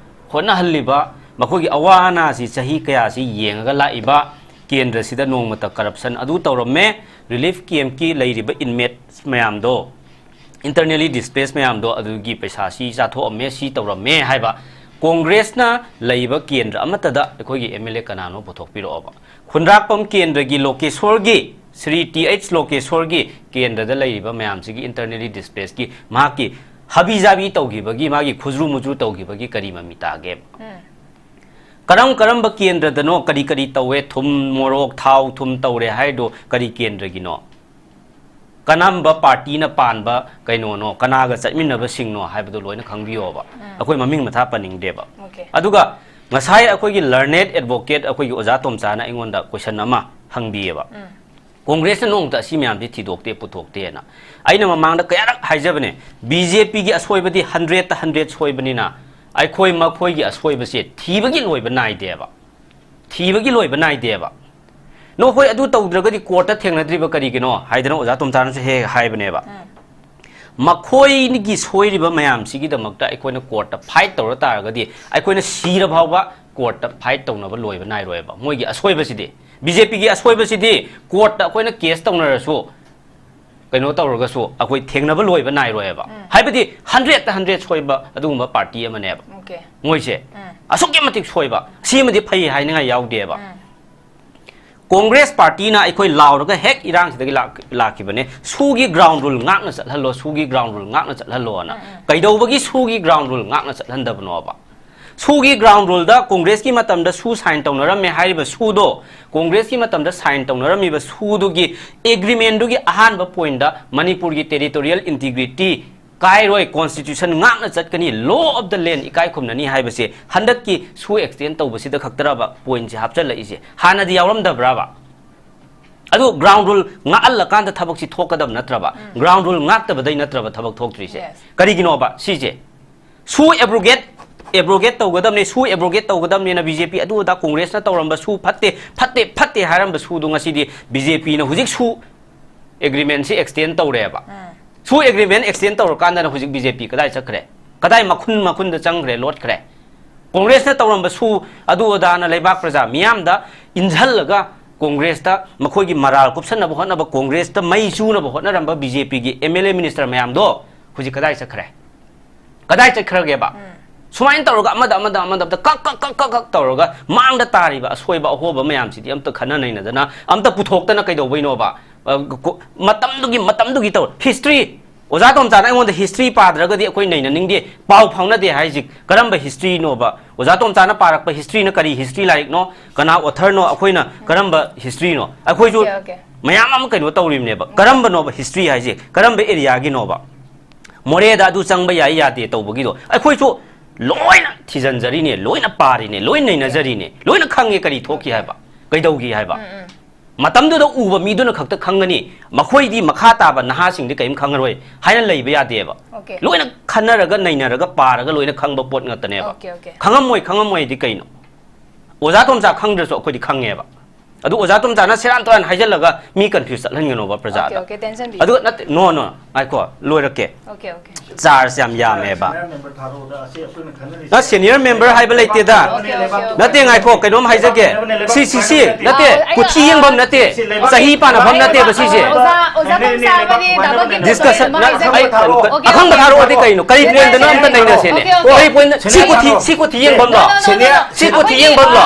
ꯍꯣꯠꯅꯍꯜꯂꯤꯕ, ꯃꯈꯣꯏꯒꯤ ꯑꯋꯥ ꯑꯅꯥꯁꯤ ꯆꯍꯤ ꯀꯌꯥꯁꯤ ꯌꯦꯡꯉꯒ ꯂꯥꯛꯏꯕ, ꯀꯦꯟꯗ꯭ꯔꯁꯤꯗ ꯅꯣꯡꯃꯇ corruption ꯑꯗꯨ ꯇꯧꯔꯝꯃꯦ, relief campꯀꯤ ꯂꯩꯔꯤꯕ inmates ꯃꯌꯥꯝꯗꯣ, internally displaced ꯃꯌꯥꯝꯗꯣ ꯑꯗꯨꯒꯤ ꯄꯩꯁꯥ ꯁꯤ ꯆꯥꯊꯣꯛꯑꯝꯃꯦ, ꯁꯤ ꯇꯧꯔꯝꯃꯦ ꯍꯥꯏꯕ ꯀꯣꯡꯒ꯭ꯔꯦꯁꯅ ꯂꯩꯕ ꯀꯦꯟꯗ꯭ꯔ ꯑꯃꯠꯇꯗ ꯑꯩꯈꯣꯏꯒꯤ M L A ꯀꯅꯥꯅꯣ ꯄꯨꯊꯣꯛꯄꯤꯔꯛꯑꯣꯕ꯫ ꯈꯨꯟꯗ꯭ꯔꯥꯛꯄꯝ ꯀꯦꯟꯗ꯭ꯔꯒꯤ ꯂꯣꯀꯦꯁꯣꯔꯒꯤ, ꯁ꯭ꯔꯤ ꯇꯤ ꯑꯩꯆ ꯂꯣꯀꯦꯁꯣꯔꯒꯤ ꯀꯦꯟꯗ꯭ꯔꯗ ꯂꯩꯔꯤꯕ ꯃꯌꯥꯝꯁꯤꯒꯤ internally displaceꯀꯤ ꯃꯍꯥꯛꯀꯤ ꯍꯥꯕꯤ ꯖꯥꯕꯤ ꯇꯧꯈꯤꯕꯒꯤ, ꯃꯥꯒꯤ ꯈꯨꯖ꯭ꯔꯨ ꯃꯨꯖ꯭ꯔꯨ ꯇꯧꯈꯤꯕꯒꯤ ꯀꯔꯤ ꯃꯃꯤ ꯇꯥꯒꯦ? ꯀꯔꯝ ꯀꯔꯝꯕ ꯀꯦꯟꯗ꯭ꯔꯗꯅꯣ ꯀꯔꯤ ꯀꯔꯤ ꯇꯧꯋꯦ, ꯊꯨꯝ, ꯃꯣꯔꯣꯛ, ꯊꯥꯎ, ꯊꯨꯝ ꯇꯧꯔꯦ ꯍꯥꯏꯗꯣ ꯀꯔꯤ ꯀꯦꯟꯗ꯭ꯔꯒꯤꯅꯣ? ꯀꯔꯝꯕ ꯄꯥꯔꯇꯤꯅ ꯄꯥꯟꯕ ꯀꯩꯅꯣꯅꯣ, ꯀꯅꯥꯒ ꯆꯠꯃꯤꯟꯅꯕꯁꯤꯡꯅꯣ ꯍꯥꯏꯕꯗꯣ ꯂꯣꯏꯅ ꯈꯪꯕꯤꯌꯣꯕ꯫ ꯑꯩꯈꯣꯏ ꯃꯃꯤꯡ ꯃꯊꯥ ꯄꯟꯅꯤꯡꯗꯦꯕ꯫ Okay. ꯑꯗꯨꯒ ꯉꯁꯥꯏ ꯑꯩꯈꯣꯏꯒꯤ learned advocate ꯑꯩꯈꯣꯏꯒꯤ ꯑꯣꯖꯥ ꯇꯣꯝꯆꯥꯅ ꯑꯩꯉꯣꯟꯗ question ꯑꯃ ꯍꯪꯕꯤꯌꯦꯕ꯫ ꯀꯣꯡꯒ꯭ꯔꯦꯁꯅ ꯅꯣꯡꯃꯇ ꯑꯁꯤ ꯃꯌꯥꯝꯁꯤ ꯊꯤꯗꯣꯛꯇꯦ, ꯄꯨꯊꯣꯛꯇꯦꯅ꯫ ꯑꯩꯅ ꯃꯃꯥꯡꯗ ꯀꯌꯥꯔꯛ ꯍꯥꯏꯖꯕꯅꯦ, ꯕꯤ ꯖꯦ ꯄꯤꯒꯤ ꯑꯁꯣꯏꯕꯗꯤ ꯍꯟꯗ꯭ꯔꯦꯠꯇ ꯍꯟꯗ꯭ꯔꯦꯠ ꯁꯣꯏꯕꯅꯤꯅ, ꯑꯩꯈꯣꯏ ꯃꯈꯣꯏꯒꯤ ꯑꯁꯣꯏꯕꯁꯦ ꯊꯤꯕꯒꯤ ꯂꯣꯏꯕ ꯅꯥꯏꯗꯦꯕ꯫ ꯊꯤꯕꯒꯤ ꯂꯣꯏꯕ ꯅꯥꯏꯗꯦꯕ꯫ ꯅꯣ, ꯍꯣꯏ, ꯑꯗꯨ ꯇꯧꯗ꯭ꯔꯒꯗꯤ ꯀꯣꯔꯠꯇ ꯊꯦꯡꯅꯗ꯭ꯔꯤꯕ ꯀꯔꯤꯒꯤꯅꯣ ꯍꯥꯏꯗꯅ ꯑꯣꯖꯥ ꯇꯣꯝꯆꯥꯅꯁꯨ ꯍꯦꯛ ꯍꯦꯛ ꯍꯥꯏꯕꯅꯦꯕ꯫ ꯃꯈꯣꯏꯒꯤ ꯁꯣꯏꯔꯤꯕ ꯃꯌꯥꯝꯁꯤꯒꯤꯗꯃꯛꯇ ꯑꯩꯈꯣꯏꯅ ꯀꯣꯔꯠꯇ ꯐꯥꯏꯠ ꯇꯧꯔ ꯇꯥꯔꯒꯗꯤ, ꯑꯩꯈꯣꯏꯅ ꯁꯤꯔ ꯐꯥꯎꯕ ꯀꯣꯔꯠꯇ ꯐꯥꯏꯠ ꯇꯧꯅꯕ ꯂꯣꯏꯕ ꯅꯥꯏꯔꯣꯏꯕ꯫ ꯃꯣꯏꯒꯤ ꯑꯁꯣꯏꯕꯁꯤꯗꯤ, ꯕꯤ ꯖꯦ ꯄꯤꯒꯤ ꯑꯁꯣꯏꯕꯁꯤꯗꯤ ꯀꯣꯔꯠꯇ ꯑꯩꯈꯣꯏꯅ ꯀꯦꯁ ꯇꯧꯅꯔꯁꯨ, ꯀꯩꯅꯣ ꯇꯧꯔꯒꯁꯨ, ꯑꯩꯈꯣꯏ ꯊꯦꯡꯅꯕ ꯂꯣꯏꯕ ꯅꯥꯏꯔꯣꯏꯕ꯫ ꯎꯝ꯫ ꯍꯥꯏꯕꯗꯤ ꯍꯟꯗ꯭ꯔꯦꯠꯇ ꯍꯟꯗ꯭ꯔꯦꯠ ꯁꯣꯏꯕ ꯑꯗꯨꯒꯨꯝꯕ ꯄꯥꯔꯇꯤ ꯑꯃꯅꯦꯕ꯫ Okay. ꯃꯣꯏꯁꯦ ꯎꯝ꯫ ꯑꯁꯨꯛꯀꯤ ꯃꯇꯤꯛ ꯁꯣꯏꯕ, ꯁꯤꯃꯗꯤ ꯐꯩ ꯍꯥꯏꯅꯤꯡꯉꯥꯏ ꯌꯥꯎꯗꯦꯕ꯫ ꯎꯝ꯫ ꯀꯣꯡꯒ꯭ꯔꯦꯁ ꯄꯥꯔꯇꯤꯅ ꯑꯩꯈꯣꯏ ꯂꯥꯎꯔꯒ ꯍꯦꯛ ꯏꯔꯥꯡꯁꯤꯗꯒꯤ ꯂꯥꯛ-, ꯂꯥꯛꯈꯤꯕꯅꯦ, "ꯁꯨꯒꯤ ꯒ꯭ꯔꯥꯎꯟ ꯔꯨꯜ ꯉꯥꯛꯅ ꯆꯠꯍꯜꯂꯣ, ꯁꯨꯒꯤ ꯒ꯭ꯔꯥꯎꯟ ꯔꯨꯜ ꯉꯥꯛꯅ ꯆꯠꯍꯜꯂꯣꯅ"꯫ ꯎꯝ, ꯎꯝ꯫ ꯀꯩꯗꯧꯕꯒꯤ ꯁꯨꯒꯤ ꯒ꯭ꯔꯥꯎꯟ ꯔꯨꯜ ꯉꯥꯛꯅ ꯆꯠꯍꯟꯗꯕꯅꯣꯕ? ꯁꯨꯒꯤ ꯒ꯭ꯔꯥꯎꯟ ꯔꯨꯜꯗ ꯀꯣꯡꯒ꯭ꯔꯦꯁꯀꯤ ꯃꯇꯝꯗ ꯁꯨ ꯁꯥꯏꯟ ꯇꯧꯅꯔꯝꯃꯦ ꯍꯥꯏꯔꯤꯕ ꯁꯨꯗꯣ, ꯀꯣꯡꯒ꯭ꯔꯦꯁꯀꯤ ꯃꯇꯝꯗ ꯁꯥꯏꯟ ꯇꯧꯅꯔꯝꯃꯤꯕ ꯁꯨꯗꯨꯒꯤ ꯑꯦꯒ꯭ꯔꯤꯃꯦꯟꯗꯨꯒꯤ ꯑꯍꯥꯟꯕ ꯄꯣꯏꯟꯗ ꯃꯅꯤꯄꯨꯔꯒꯤ ꯇꯦꯔꯤꯇꯣꯔꯤꯌꯦꯜ ꯏꯟꯇꯤꯒ꯭ꯔꯤꯇꯤ ꯀꯥꯏꯔꯣꯏ, ꯀꯣꯟꯁꯇꯤꯇ꯭ꯌꯨꯁꯟ ꯉꯥꯛꯅ ꯆꯠꯀꯅꯤ, ꯂꯣ ꯑꯣꯐ ꯗ ꯂꯦꯟ ꯏꯀꯥꯏ ꯈꯨꯝꯅꯅꯤ ꯍꯥꯏꯕꯁꯦ ꯍꯟꯗꯛꯀꯤ ꯁꯨ ꯑꯦꯛꯁꯇꯦꯟ ꯇꯧꯕꯁꯤꯗ ꯈꯛꯇꯔꯕ ꯄꯣꯏꯟꯁꯦ ꯍꯥꯞꯆꯜꯂꯛꯏꯁꯦ? ꯍꯥꯟꯅꯗꯤ ꯌꯥꯎꯔꯝꯗꯕ꯭ꯔꯕ? ꯑꯗꯨ ꯒ꯭ꯔꯥꯎꯟ ꯔꯨꯜ ꯉꯥꯛꯍꯜꯂꯀꯥꯟꯗ ꯊꯕꯛꯁꯤ ꯊꯣꯛꯀꯗꯕ ꯅꯠꯇ꯭ꯔꯕ? ꯎꯝ꯫ ꯒ꯭ꯔꯥꯎꯟ ꯔꯨꯜ ꯉꯥꯛꯇꯕꯗꯩ ꯅꯠꯇ꯭ꯔꯕ ꯊꯕꯛ ꯊꯣꯛꯇ꯭ꯔꯤꯁꯦ? Yes. ꯀꯔꯤꯒꯤꯅꯣꯕ ꯁꯤꯁꯦ? ꯁꯨ ꯑꯦꯕ꯭ꯔꯣꯒꯦꯠ, ꯑꯦꯕ꯭ꯔꯣꯒꯦꯠ ꯇꯧꯒꯗꯕꯅꯤ, ꯁꯨ ꯑꯦꯕ꯭ꯔꯣꯒꯦꯠ ꯇꯧꯒꯗꯕꯅꯤꯅ ꯕꯤ ꯖꯦ ꯄꯤ ꯑꯗꯨ ꯑꯗꯥ ꯀꯣꯡꯒ꯭ꯔꯦꯁꯅ ꯇꯧꯔꯝꯕ ꯁꯨ ꯐꯠꯇꯦ, ꯐꯠꯇꯦ, ꯐꯠꯇꯦ ꯍꯥꯏꯔꯝꯕ ꯁꯨꯗꯣ ꯉꯁꯤꯗꯤ ꯕꯤ ꯖꯦ ꯄꯤꯅ ꯍꯧꯖꯤꯛ ꯁꯨ ꯑꯦꯒ꯭ꯔꯤꯃꯦꯟꯁꯤ ꯑꯦꯛꯁꯇꯦꯟ ꯇꯧꯔꯦꯕ꯫ ꯎꯝ꯫ ꯁꯨ ꯑꯦꯒ꯭ꯔꯤꯃꯦꯟ ꯑꯦꯛꯁꯇꯦꯟ ꯇꯧꯔꯀꯥꯟꯗꯅ ꯍꯧꯖꯤꯛ ꯕꯤ ꯖꯦ ꯄꯤ ꯀꯗꯥꯏ ꯆꯠꯈ꯭ꯔꯦ? ꯀꯗꯥꯏ ꯃꯈꯨꯟ ꯃꯈꯨꯟꯗ ꯆꯪꯈ꯭ꯔꯦ, ꯂꯣꯠꯈ꯭ꯔꯦ? ꯀꯣꯡꯒ꯭ꯔꯦꯁꯅ ꯇꯧꯔꯝꯕ ꯁꯨ ꯑꯗꯨ ꯑꯗꯥꯅ ꯂꯩꯕꯥꯛ ꯄ꯭ꯔꯖꯥ ꯃꯤꯌꯥꯝꯗ ꯏꯟꯁꯤꯜꯂꯒ ꯀꯣꯡꯒ꯭ꯔꯦꯁꯇ ꯃꯈꯣꯏꯒꯤ ꯃꯔꯥꯜ ꯀꯨꯞꯁꯟꯅꯕ ꯍꯣꯠꯅꯕ, ꯀꯣꯡꯒ꯭ꯔꯦꯁꯇ ꯃꯩ ꯆꯨꯅꯕ ꯍꯣꯠꯅꯔꯝꯕ ꯕꯤ ꯖꯦ ꯄꯤꯒꯤ ꯑꯦꯝ ꯑꯦꯜ ꯑꯦ ꯃꯤꯅꯤꯁꯇꯔ ꯃꯌꯥꯝꯗꯣ ꯍꯧꯖꯤꯛ ꯀꯗꯥꯏ ꯆꯠꯈ꯭ꯔꯦ? ꯀꯗꯥꯏ ꯆꯠꯈ꯭ꯔꯒꯦꯕ? ꯎꯝ꯫ ꯁꯨꯃꯥꯏꯅ ꯇꯧꯔꯒ ꯑꯃꯗ, ꯑꯃꯗ, ꯑꯃꯗ, ꯑꯃꯗ ꯀꯛ, ꯀꯛ, ꯀꯛ, ꯀꯛ, ꯀꯛ ꯇꯧꯔꯒ ꯃꯥꯡꯗ ꯇꯥꯔꯤꯕ ꯑꯁꯣꯏꯕ ꯑꯍꯣꯕ ꯃꯌꯥꯝꯁꯤꯗꯤ ꯑꯝꯇ ꯈꯟꯅ ꯅꯩꯅꯗꯅ ꯑꯝꯇ ꯄꯨꯊꯣꯛꯇꯅ ꯀꯩꯗꯧꯕꯩꯅꯣꯕ? ꯑ, ꯀꯣ-, ꯃꯇꯝꯗꯨꯒꯤ, ꯃꯇꯝꯗꯨꯒꯤ ꯇꯧ-, ꯍꯤꯁꯇ꯭ꯔꯤ, ꯑꯣꯖꯥ ꯇꯣꯝꯆꯥꯅ ꯑꯩꯉꯣꯟꯗ ꯍꯤꯁꯇ꯭ꯔꯤ ꯄꯥꯗ꯭ꯔꯒꯗꯤ ꯑꯩꯈꯣꯏ ꯅꯩꯅꯅꯤꯡꯗꯦ, ꯄꯥꯎ ꯐꯥꯎꯅꯗꯦ ꯍꯥꯏꯁꯤ ꯀꯔꯝꯕ ꯍꯤꯁꯇ꯭ꯔꯤꯅꯣꯕ? ꯑꯣꯖꯥ ꯇꯣꯝꯆꯥꯅ ꯄꯥꯔꯛꯄ ꯍꯤꯁꯇ꯭ꯔꯤꯅ ꯀꯔꯤ ꯍꯤꯁꯇ꯭ꯔꯤ ꯂꯥꯏꯔꯤꯛꯅꯣ? ꯀꯅꯥ ꯑꯣꯊꯔꯅꯣ? ꯑꯩꯈꯣꯏꯅ ꯀꯔꯝꯕ ꯍꯤꯁꯇ꯭ꯔꯤꯅꯣ? ꯑꯩꯈꯣꯏꯁꯨ Okay, okay. ꯃꯌꯥꯝ ꯑꯃ ꯀꯩꯅꯣ ꯇꯧꯔꯤꯕꯅꯦꯕ꯫ ꯀꯔꯝꯕꯅꯣꯕ ꯍꯤꯁꯇ꯭ꯔꯤ ꯍꯥꯏꯁꯦ? ꯀꯔꯝꯕ ꯑꯦꯔꯤꯌꯥꯒꯤꯅꯣꯕ? ꯃꯣꯔꯦꯗ ꯑꯗꯨ ꯆꯪꯕ ꯌꯥꯏ ꯌꯥꯗꯦ ꯇꯧꯕꯒꯤꯗꯣ ꯑꯩꯈꯣꯏꯁꯨ ꯂꯣꯏꯅ ꯊꯤꯖꯤꯟꯖꯔꯤꯅꯦ, ꯂꯣꯏꯅ ꯄꯥꯔꯤꯅꯦ, ꯂꯣꯏ ꯅꯩꯅꯖꯔꯤꯅꯦ, ꯂꯣꯏꯅ ꯈꯪꯉꯦ ꯀꯔꯤ ꯊꯣꯛꯈꯤ ꯍꯥꯏꯕ, ꯀꯩꯗꯧꯈꯤ ꯍꯥꯏꯕ꯫ ꯎꯝ, ꯎꯝ꯫ ꯃꯇꯝꯗꯨꯗ ꯎꯕ ꯃꯤꯗꯨꯅ ꯈꯛꯇ ꯈꯪꯒꯅꯤ, ꯃꯈꯣꯏꯗꯤ ꯃꯈꯥ ꯇꯥꯕ ꯅꯍꯥꯁꯤꯡꯗꯤ ꯀꯔꯤꯝ ꯈꯪꯉꯔꯣꯏ ꯍꯥꯏꯅ ꯂꯩꯕ ꯌꯥꯗꯦꯕ꯫ Okay. ꯂꯣꯏꯅ ꯈꯟꯅꯔꯒ ꯅꯩꯅꯔꯒ ꯄꯥꯔꯒ ꯂꯣꯏꯅ ꯈꯪꯕ ꯄꯣꯠ ꯉꯥꯛꯇꯅꯦꯕ꯫ Okay, okay. ꯈꯪꯉꯝꯃꯣꯏ, ꯈꯪꯉꯝꯃꯣꯏꯗꯤ ꯀꯩꯅꯣ? ꯑꯣꯖꯥ ꯇꯣꯝꯆꯥ ꯈꯪꯗ꯭ꯔꯁꯨ ꯑꯩꯈꯣꯏꯗꯤ ꯈꯪꯉꯦꯕ꯫ ꯑꯗꯨ ꯑꯣꯖꯥ ꯇꯣꯝꯆꯥꯅ ꯁꯦꯔꯥꯟ ꯇꯨꯔꯥꯟ ꯍꯥꯏꯖꯜꯂꯒ ꯃꯤ confuse ꯆꯠꯍꯟꯒꯅꯣꯕ ꯄ꯭ꯔꯖꯥꯗ꯫ Okay, okay, tension view. ꯑꯗꯨꯒ ꯅꯠꯇꯦ, no, no, ꯉꯥꯏꯈꯣ, ꯂꯣꯏꯔꯛꯀꯦ꯫ Okay, okay. Charge ꯌꯥꯝ ꯌꯥꯝꯃꯦꯕ꯫ Senior member ꯊꯥꯔꯛꯑꯣꯗ, ꯑꯁꯤ ꯑꯩꯈꯣꯏꯅ ꯈꯟꯅꯔꯤꯁꯦ꯫ ꯅ senior member ꯍꯥꯏꯕ ꯂꯩꯇꯦꯗ꯫ Okay, okay, okay. ꯅꯠꯇꯦ, ꯉꯥꯏꯈꯣ, ꯀꯩꯅꯣꯝ ꯍꯥꯏꯖꯒꯦ꯫ ꯁꯤ, ꯁꯤ, ꯁꯤ, ꯅꯠꯇꯦ, ꯑꯥ, ꯑꯩꯅ, ꯀꯨꯊꯤ ꯌꯦꯡꯐꯝ ꯅꯠꯇꯦ, ꯆꯍꯤ ꯄꯥꯟꯅꯐꯝ ꯅꯠꯇꯦꯕ ꯁꯤꯁꯦ꯫ ꯑꯣꯖꯥ, ꯑꯣꯖꯥ ꯇꯣꯝꯆꯥ ꯑꯃꯗꯤ ꯗꯕꯜꯒꯤ Discussion, ꯑꯃ ꯅ-, ꯍꯥꯏꯖꯒꯦ꯫ ꯑꯩ, Okay, ꯑꯈꯪꯕ okay. ꯊꯥꯔꯛꯑꯣꯗꯤ ꯀꯩꯅꯣ? ꯀꯔꯤ point ꯅꯣ ꯑꯝꯇ ꯅꯩꯅꯁꯦꯅꯦ꯫ Okay, okay. ꯀꯔꯤ point? ꯁꯤ ꯀꯨꯊꯤ, ꯁꯤ ꯀꯨꯊꯤ ꯌꯦꯡꯐꯝꯂꯣ? No, no, no, no, no. ꯁꯤ ꯀꯨꯊꯤ ꯌꯦꯡꯐꯝꯂꯣ?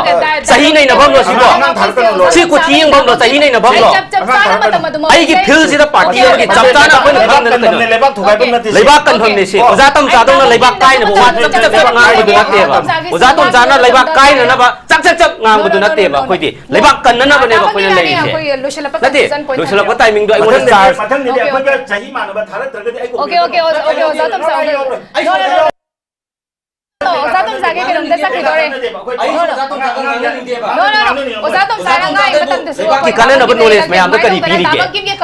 ꯆꯍꯤ ꯅꯩꯅꯐꯝꯂꯣ ꯁꯤꯕꯣ? ꯑꯉꯥꯡ ꯊꯥꯔꯛꯀꯅꯨ, ꯂꯣꯏꯔꯦ꯫ ꯁꯤ ꯀꯨꯊꯤ ꯌꯦꯡꯐꯝꯂꯣ? ꯆꯍꯤ ꯅꯩꯅꯐꯝꯂꯣ? ꯑꯩ ꯆꯞ, ꯆꯞ ꯆꯥꯅ ꯃꯇꯝ ꯑꯗꯨꯃ ꯑꯩꯒꯤ ꯍꯥꯏꯖꯒꯦ꯫ field ꯁꯤꯗ party ꯑꯃꯒꯤ ꯆꯞ ꯆꯥꯅ ꯑꯩꯈꯣꯏꯅ ꯈꯪꯗꯅ ꯀꯩꯅꯣ? ꯂꯩꯕꯥꯛ ꯊꯨꯒꯥꯏꯐꯝ ꯅꯠꯇꯦ꯫ ꯂꯩꯕꯥꯛ ꯀꯟꯐꯝꯅꯦ ꯁꯤ꯫ ꯑꯣꯖꯥ ꯇꯣꯝꯆꯥꯗꯧꯅ ꯂꯩꯕꯥꯛ ꯀꯥꯏꯅꯕ ꯋꯥ ꯆꯞ ꯆꯞ ꯆꯞ ꯉꯥꯡꯕꯗꯨ ꯅꯠꯇꯦꯕ꯫ ꯑꯣꯖꯥ ꯇꯣꯝꯆꯥꯅ ꯂꯩꯕꯥꯛ ꯀꯥꯏꯅꯅꯕ ꯆꯥꯛ ꯆꯥꯛ ꯆꯥꯛ ꯉꯥꯡꯕꯗꯨ ꯅꯠꯇꯦꯕ꯫ ꯑꯩꯈꯣꯏꯗꯤ ꯂꯩꯕꯥꯛ ꯀꯟꯅꯅꯕꯅꯦꯕ ꯑꯩꯈꯣꯏꯅ ꯂꯩꯔꯤꯁꯦ꯫ ꯑꯩꯈꯣꯏ ꯂꯣꯏꯁꯤꯜꯂꯛꯄ ꯅꯠꯇꯦ, conclusion point ꯂꯣꯏꯁꯤꯜꯂꯛꯄ ꯍꯥꯏꯖꯒꯦ꯫ timing ꯗꯣ ꯑꯩꯉꯣꯟꯗ ꯃꯊꯪꯗꯗꯤ, charge ꯃꯊꯪꯗꯗꯤ Okay, ꯑꯩꯈꯣꯏꯒ okay. ꯆꯍꯤ ꯃꯥꯟꯅꯕ ꯊꯥꯔꯛꯇ꯭ꯔꯒꯗꯤ ꯑꯩ Okay, okay, okay, okay, ꯑꯣꯖꯥ ꯇꯣꯝꯆꯥ, okay. No, no, no. ꯑꯣꯖꯥ ꯇꯣꯝꯆꯥꯒꯤ ꯀꯩꯅꯣꯝꯇ ꯆꯠꯈꯤꯗꯣꯔꯦ꯫ ꯑꯩꯁꯨ ꯑꯣꯖꯥ ꯇꯣꯝꯆꯥꯒ ꯉꯥꯡꯍꯟꯅꯤꯡꯗꯦꯕ꯫ No, no, no. ꯑꯣꯖꯥ ꯇꯣꯝꯆꯥꯅ ꯉꯥꯡꯉꯤ ꯃꯇꯝꯗꯁꯨ ꯂꯩꯕꯥꯛꯀꯤ ꯀꯥꯟꯅꯅꯕ knowledge ꯃꯌꯥꯝꯗꯣ ꯀꯔꯤ ꯄꯤꯔꯤꯒꯦ?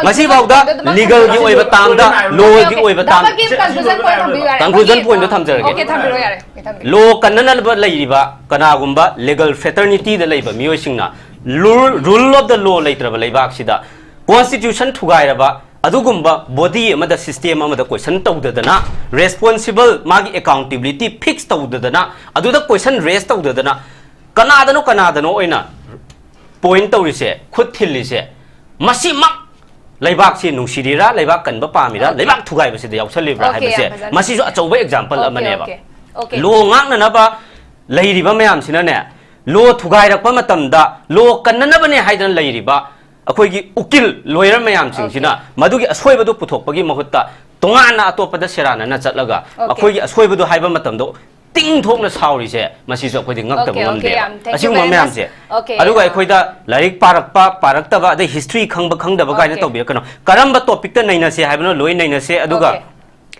ꯃꯁꯤꯐꯥꯎꯗ legal ꯒꯤ ꯑꯣꯏꯕ term ꯗ, law ꯒꯤ ꯑꯣꯏꯕ term, ꯇꯥꯕꯒꯤ conclusion point ꯊꯝꯕꯤꯌꯨ ꯌꯥꯔꯦ꯫ Conclusion point ꯗꯣ ꯊꯝꯖꯔꯒꯦ꯫ Okay, ꯊꯝꯕꯤꯔꯣ ꯌꯥꯔꯦ꯫ Okay, ꯊꯝꯕꯤꯔꯣ꯫ Law ꯀꯟꯅꯅꯕ ꯂꯩꯔꯤꯕ ꯀꯅꯥꯒꯨꯝꯕ legal fraternity ꯗ ꯂꯩꯕ ꯃꯤꯑꯣꯏꯁꯤꯡꯅ rule, rule of the law ꯂꯩꯇ꯭ꯔꯕ ꯂꯩꯕꯥꯛꯁꯤꯗ, constitution ꯊꯨꯒꯥꯏꯔꯕ ꯑꯗꯨꯒꯨꯝꯕ body ꯑꯃꯗ, system ꯑꯃꯗ question ꯇꯧꯗꯗꯅ, responsible, ꯃꯥꯒꯤ accountability fix ꯇꯧꯗꯗꯅ, ꯑꯗꯨꯗ question raise ꯇꯧꯗꯗꯅ, ꯀꯅꯥꯗꯅꯣ, ꯀꯅꯥꯗꯅꯣ ꯑꯣꯏꯅ point ꯇꯧꯔꯤꯁꯦ, ꯈꯨꯠ ꯊꯤꯜꯂꯤꯁꯦ, ꯃꯁꯤꯃꯛ ꯂꯩꯕꯥꯛꯁꯤ ꯅꯨꯡꯁꯤꯔꯤꯔꯥ, ꯂꯩꯕꯥꯛ ꯀꯟꯕ ꯄꯥꯝꯃꯤꯔꯥ, Okay. ꯂꯩꯕꯥꯛ ꯊꯨꯒꯥꯏꯕꯁꯤꯗ ꯌꯥꯎꯁꯜꯂꯤꯕ꯭ꯔꯥ Okay, ꯍꯥꯏꯕꯁꯦ, ꯌꯥꯝ ꯐꯖꯅ꯫ ꯃꯁꯤꯁꯨ ꯑꯆꯧꯕ example Okay, ꯑꯃꯅꯦꯕ꯫ okay, okay. Law ꯉꯥꯛꯅꯅꯕ ꯂꯩꯔꯤꯕ ꯃꯌꯥꯝꯁꯤꯅꯅꯦ, law ꯊꯨꯒꯥꯏꯔꯛꯄ ꯃꯇꯝꯗ, law ꯀꯟꯅꯅꯕꯅꯦ ꯍꯥꯏꯗꯅ ꯂꯩꯔꯤꯕ ꯑꯩꯈꯣꯏꯒꯤ ꯎꯀꯤꯜ, lawyer ꯃꯌꯥꯝꯁꯤꯡꯁꯤꯅ Okay. ꯃꯗꯨꯒꯤ ꯑꯁꯣꯏꯕꯗꯨ ꯄꯨꯊꯣꯛꯄꯒꯤ ꯃꯍꯨꯠꯇ ꯇꯣꯉꯥꯟꯅ ꯑꯇꯣꯞꯄꯗ ꯁꯦꯔꯥꯟꯅꯅ ꯆꯠꯂꯒ Okay. ꯑꯩꯈꯣꯏꯒꯤ ꯑꯁꯣꯏꯕꯗꯨ ꯍꯥꯏꯕ ꯃꯇꯝꯗ ꯇꯤꯡ ꯊꯣꯛꯅ ꯁꯥꯎꯔꯤꯁꯦ, ꯃꯁꯤꯁꯨ ꯑꯩꯈꯣꯏꯗꯤ ꯉꯛꯇꯕ Okay, okay, ꯉꯝꯗꯦꯕ꯫ ꯌꯥꯝ, thank you ꯑꯁꯤꯒꯨꯝꯕ very much. ꯃꯌꯥꯝꯁꯦ꯫ Okay, ꯑꯗꯨꯒ ꯌꯥꯝ꯫ ꯑꯩꯈꯣꯏꯗ ꯂꯥꯏꯔꯤꯛ ꯄꯥꯔꯛꯄ, ꯄꯥꯔꯛꯇꯕ, ꯑꯗꯩ history ꯈꯪꯕ ꯈꯪꯗꯕ ꯀꯥꯏꯅ Okay. ꯇꯧꯕꯤꯔꯛꯀꯅꯣ꯫ ꯀꯔꯝꯕ topic ꯇ ꯅꯩꯅꯁꯦ ꯍꯥꯏꯕꯅꯣ ꯂꯣꯏ ꯅꯩꯅꯁꯦ꯫ ꯑꯗꯨꯒ Okay.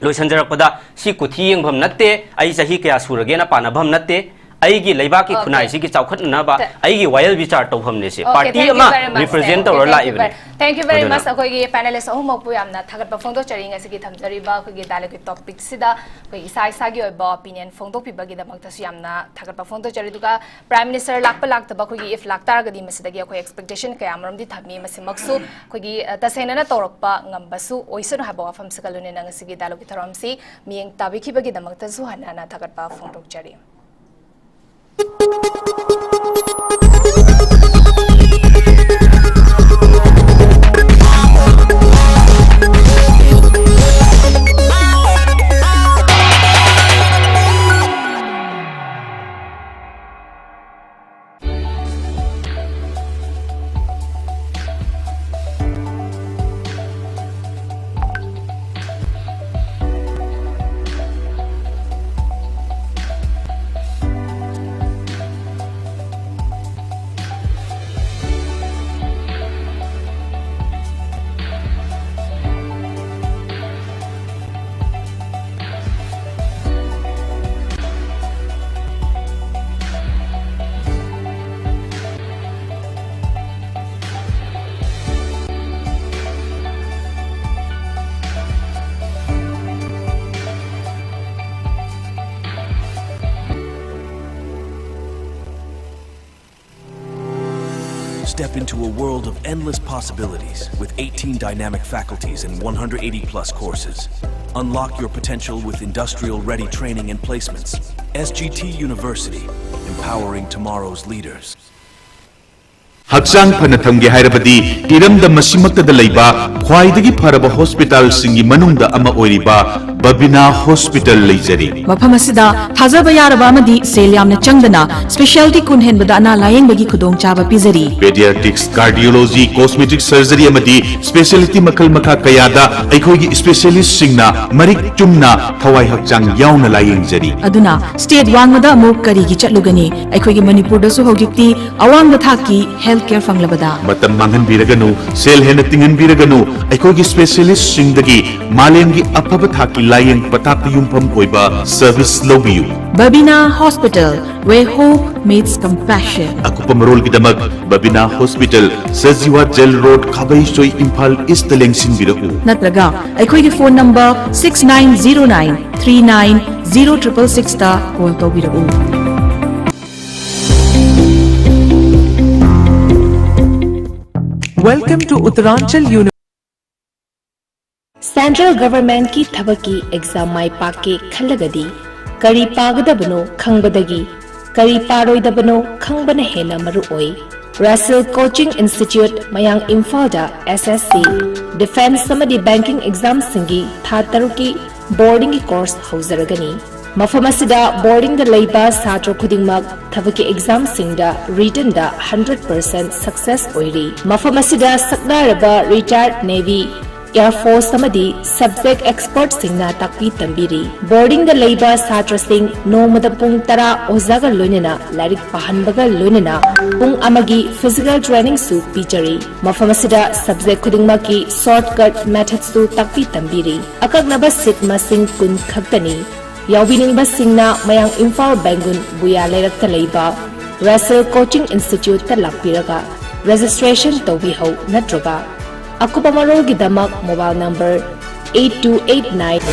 ꯂꯣꯏꯁꯤꯟꯖꯔꯛꯄꯗ ꯁꯤ ꯀꯨꯊꯤ ꯌꯦꯡꯐꯝ ꯅꯠꯇꯦ, ꯑꯩ ꯆꯍꯤ ꯀꯌꯥ ꯁꯨꯔꯒꯦꯅ ꯄꯥꯅꯐꯝ ꯅꯠꯇꯦ, ꯑꯩꯒꯤ ꯂꯩꯕꯥꯛꯀꯤ Okay. ꯈꯨꯟꯅꯥꯏꯁꯤꯒꯤ ꯆꯥꯎꯈꯠꯅꯅꯕ ꯊ- ꯑꯩꯒꯤ ꯋꯥꯌꯦꯜ ꯕꯤꯆꯥꯔ ꯇꯧꯐꯝꯅꯦ ꯁꯤ꯫ Okay, ꯄꯥꯔꯇꯤ thank you ꯑꯃ very much, ꯔꯤꯄ꯭ꯔꯖꯦꯟ sir. ꯇꯧꯔ Okay, thank you ꯂꯥꯛꯏꯕꯅꯦ꯫ Very, thank you very ꯑꯗꯨꯅ much. ꯑꯩꯈꯣꯏꯒꯤ ꯄꯦꯅꯦꯂꯤꯁ ꯑꯍꯨꯝꯃꯛꯄꯨ ꯌꯥꯝꯅ ꯊꯥꯒꯠꯄ ꯐꯣꯡꯗꯣꯛꯆꯔꯤ ꯉꯁꯤꯒꯤ ꯊꯝꯖꯔꯤꯕ ꯑꯩꯈꯣꯏꯒꯤ ꯗꯥꯏꯂꯣꯒꯀꯤ ꯇꯣꯄꯤꯛꯁꯤꯗ ꯑꯩꯈꯣꯏ ꯏꯁꯥ ꯏꯁꯥꯒꯤ ꯑꯣꯏꯕ ꯑꯣꯄꯤꯅꯤꯌꯟ ꯐꯣꯡꯗꯣꯛꯄꯤꯕꯒꯤꯗꯃꯛꯇꯁꯨ ꯌꯥꯝꯅ ꯊꯥꯒꯠꯄ ꯐꯣꯡꯗꯣꯛꯆꯔꯤ꯫ ꯑꯗꯨꯒ ꯄ꯭ꯔꯥꯏꯝ ꯃꯤꯅꯤꯁꯇꯔ ꯂꯥꯛꯄ ꯂꯥꯛꯇꯕ ꯑꯩꯈꯣꯏꯒꯤ if ꯂꯥꯛꯇꯥꯔꯒꯗꯤ ꯃꯁꯤꯗꯒꯤ ꯑꯩꯈꯣꯏ ꯑꯦꯛꯁꯄꯦꯛꯇꯦꯁꯟ ꯀꯌꯥ ꯑꯃꯔꯣꯝꯗꯤ ꯊꯝꯃꯤ꯫ ꯃꯁꯤꯃꯛꯁꯨ ꯑꯩꯈꯣꯏꯒꯤ, ꯑ, ꯇꯁꯦꯡꯅꯅ ꯇꯧꯔꯛꯄ ꯉꯝꯕꯁꯨ ꯑꯣꯏꯁꯅꯨ ꯍꯥꯏꯕ ꯋꯥꯐꯝꯁꯤꯒ ꯂꯣꯏꯅꯅ ꯉꯁꯤꯒꯤ ꯗꯥꯏꯂꯣꯒꯀꯤ ꯊꯧꯔꯝꯁꯤ ꯃꯤꯠꯌꯦꯡ ꯇꯥꯕꯤꯈꯤꯕꯒꯤꯗꯃꯛꯇꯁꯨ ꯍꯟꯅ ꯍꯟꯅ ꯊꯥꯒꯠꯄ ꯐꯣꯡꯗꯣꯛꯆꯔꯤ꯫ Step into a world of endless possibilities with eighteen dynamic faculties and one hundred eighty plus courses. Unlock your potential with industrial ready training and placements. S G T University, empowering tomorrow's leaders. ꯍꯛꯆꯥꯡ ꯐꯅ ꯊꯝꯒꯦ ꯍꯥꯏꯔꯕꯗꯤ ꯏꯔꯝꯗꯝ ꯑꯁꯤꯃꯛꯇꯗ ꯂꯩꯕ ꯈ꯭ꯋꯥꯏꯗꯒꯤ ꯐꯔꯕ ꯍꯣꯁꯄꯤꯇꯥꯜꯁꯤꯡꯒꯤ ꯃꯅꯨꯡꯗ ꯑꯃ ꯑꯣꯏꯔꯤꯕ ꯕꯕꯤꯅꯥ ꯍꯣꯁꯄꯤꯇꯥꯜ ꯂꯩꯖꯔꯤ꯫ ꯃꯐꯝ ꯑꯁꯤꯗ ꯊꯥꯖꯕ ꯌꯥꯔꯕ ꯑꯃꯗꯤ ꯁꯦꯜ ꯌꯥꯝꯅ ꯆꯪꯗꯅ ꯁ꯭ꯄꯦꯁꯤꯌꯥꯂꯤꯇꯤ ꯀꯨꯟ ꯍꯦꯟꯕꯗ ꯑꯅꯥ ꯂꯥꯌꯦꯡꯕꯒꯤ ꯈꯨꯗꯣꯡꯆꯥꯕ ꯄꯤꯖꯔꯤ꯫ ꯄꯦꯗꯤꯌꯥꯇ꯭ꯔꯤꯛꯁ, ꯀꯥꯔꯗꯤꯑꯣꯂꯣꯖꯤ, ꯀꯣꯁꯃꯦꯇꯤꯛ ꯁꯔꯖꯔꯤ ꯑꯃꯗꯤ ꯁ꯭ꯄꯦꯁꯤꯌꯥꯂꯤꯇꯤ ꯃꯈꯜ ꯃꯈꯥ ꯀꯌꯥꯗ ꯑꯩꯈꯣꯏꯒꯤ ꯁ꯭ꯄꯦꯁꯤꯌꯥꯂꯤꯁꯁꯤꯡꯅ ꯃꯔꯤꯛ ꯆꯨꯝꯅ ꯊꯋꯥꯏ ꯍꯛꯆꯥꯡ ꯌꯥꯎꯅ ꯂꯥꯌꯦꯡꯖꯔꯤ꯫ ꯑꯗꯨꯅ ꯁ꯭ꯇꯦꯠ ꯋꯥꯡꯃꯗ ꯑꯃꯨꯛ ꯀꯔꯤꯒꯤ ꯆꯠꯂꯨꯒꯅꯤ? ꯑꯩꯈꯣꯏꯒꯤ ꯃꯅꯤꯄꯨꯔꯗꯁꯨ ꯍꯧꯖꯤꯛꯇꯤ ꯑꯋꯥꯡꯕ ꯊꯥꯛꯀꯤ ꯍꯦꯜꯊ ꯀꯦꯌꯔ ꯐꯪꯂꯕꯗ꯫ ꯃꯇꯝ ꯃꯥꯡꯍꯟꯕꯤꯔꯒꯅꯨ, ꯁꯦꯜ ꯍꯦꯟꯅ ꯇꯤꯡꯍꯟꯕꯤꯔꯒꯅꯨ, ꯑꯩꯈꯣꯏꯒꯤ ꯁ꯭ꯄꯦꯁꯤꯌꯥꯂꯤꯁꯁꯤꯡꯗꯒꯤ ꯃꯥꯂꯦꯝꯒꯤ ꯑꯐꯕ ꯊꯥꯛꯀꯤ ꯂꯥꯌꯦꯡ ꯄꯊꯥꯞꯇ ꯌꯨꯝꯐꯝ ꯑꯣꯏꯕ ꯁꯔꯚꯤꯁ ꯂꯧꯕꯤꯌꯨ꯫ Babina Hospital, where hope meets compassion. ꯑꯀꯨꯞꯄ ꯃꯔꯣꯜꯒꯤꯗꯃꯛ Babina hospital, Sajiwa jail road, Khabeisoi, Imphal east ꯂꯦꯡꯁꯤꯟꯕꯤꯔꯛꯎ꯫ ꯅꯠꯇ꯭ꯔꯒ ꯑꯩꯈꯣꯏꯒꯤ phone number six nine zero nine three nine zero triple six ꯇ ꯀꯣꯜ ꯇꯧꯕꯤꯔꯛꯎ꯫ Welcome to Uttaranchal University. Central Government ꯀꯤ ꯊꯕꯛꯀꯤ exam ꯃꯥꯏ ꯄꯥꯛꯀꯦ ꯈꯜꯂꯒꯗꯤ ꯀꯔꯤ ꯄꯥꯒꯗꯕꯅꯣ ꯈꯪꯕꯗꯒꯤ ꯀꯔꯤ ꯄꯥꯔꯣꯏꯗꯕꯅꯣ ꯈꯪꯕꯅ ꯍꯦꯟꯅ ꯃꯔꯨ ꯑꯣꯏ꯫ Russell Coaching Institute, ꯃꯌꯥꯡ ꯏꯝꯐꯥꯜꯗ S S C, Defence ꯑꯃꯗꯤ Banking exam ꯁꯤꯡꯒꯤ ꯊꯥ ꯇꯔꯨꯛꯀꯤ boarding ꯒꯤ course ꯍꯧꯖꯔꯒꯅꯤ꯫ ꯃꯐꯝ ꯑꯁꯤꯗ boarding ꯗ ꯂꯩꯕ ꯁꯥꯇ꯭ꯔ ꯈꯨꯗꯤꯡꯃꯛ ꯊꯕꯛꯀꯤ exam ꯁꯤꯡꯗ written ꯗ hundred percent success ꯑꯣꯏꯔꯤ꯫ ꯃꯐꯝ ꯑꯁꯤꯗ ꯁꯛꯅꯥꯏꯔꯕ retired Navy, Air Force ꯑꯃꯗꯤ subject expert ꯁꯤꯡꯅ ꯇꯥꯛꯄꯤ ꯇꯝꯕꯤꯔꯤ꯫ Boarding ꯗ ꯂꯩꯕ ꯁꯥꯇ꯭ꯔꯁꯤꯡ ꯅꯣꯡꯃꯗ ꯄꯨꯡ ꯇꯔꯥ ꯑꯣꯖꯥꯒ ꯂꯣꯏꯅꯅ ꯂꯥꯏꯔꯤꯛ ꯄꯥꯍꯟꯕꯒ ꯂꯣꯏꯅꯅ ꯄꯨꯡ ꯑꯃꯒꯤ physical training ꯁꯨ ꯄꯤꯖꯔꯤ꯫ ꯃꯐꯝ ꯑꯁꯤꯗ subject ꯈꯨꯗꯤꯡꯃꯛꯀꯤ shortcut method ꯁꯨ ꯇꯥꯛꯄꯤ ꯇꯝꯕꯤꯔꯤ꯫ ꯑꯀꯛꯅꯕ seat ꯃꯁꯤꯡ ꯀꯨꯟ ꯈꯛꯇꯅꯤ꯫ ꯌꯥꯎꯕꯤꯅꯤꯡꯕꯁꯤꯡꯅ ꯃꯌꯥꯡ ꯏꯝꯐꯥꯜ ꯕꯦꯡꯒꯨꯟ ꯕꯨꯌꯥ ꯂꯩꯔꯛꯇ ꯂꯩꯕ Russell Coaching Institute ꯇ ꯂꯥꯛꯄꯤꯔꯒ registration ꯇꯧꯕꯤꯍꯧ ꯅꯠꯇ꯭ꯔꯒ ꯑꯀꯨꯞꯄ ꯃꯔꯣꯜꯒꯤꯗꯃꯛ mobile number eight two eight nine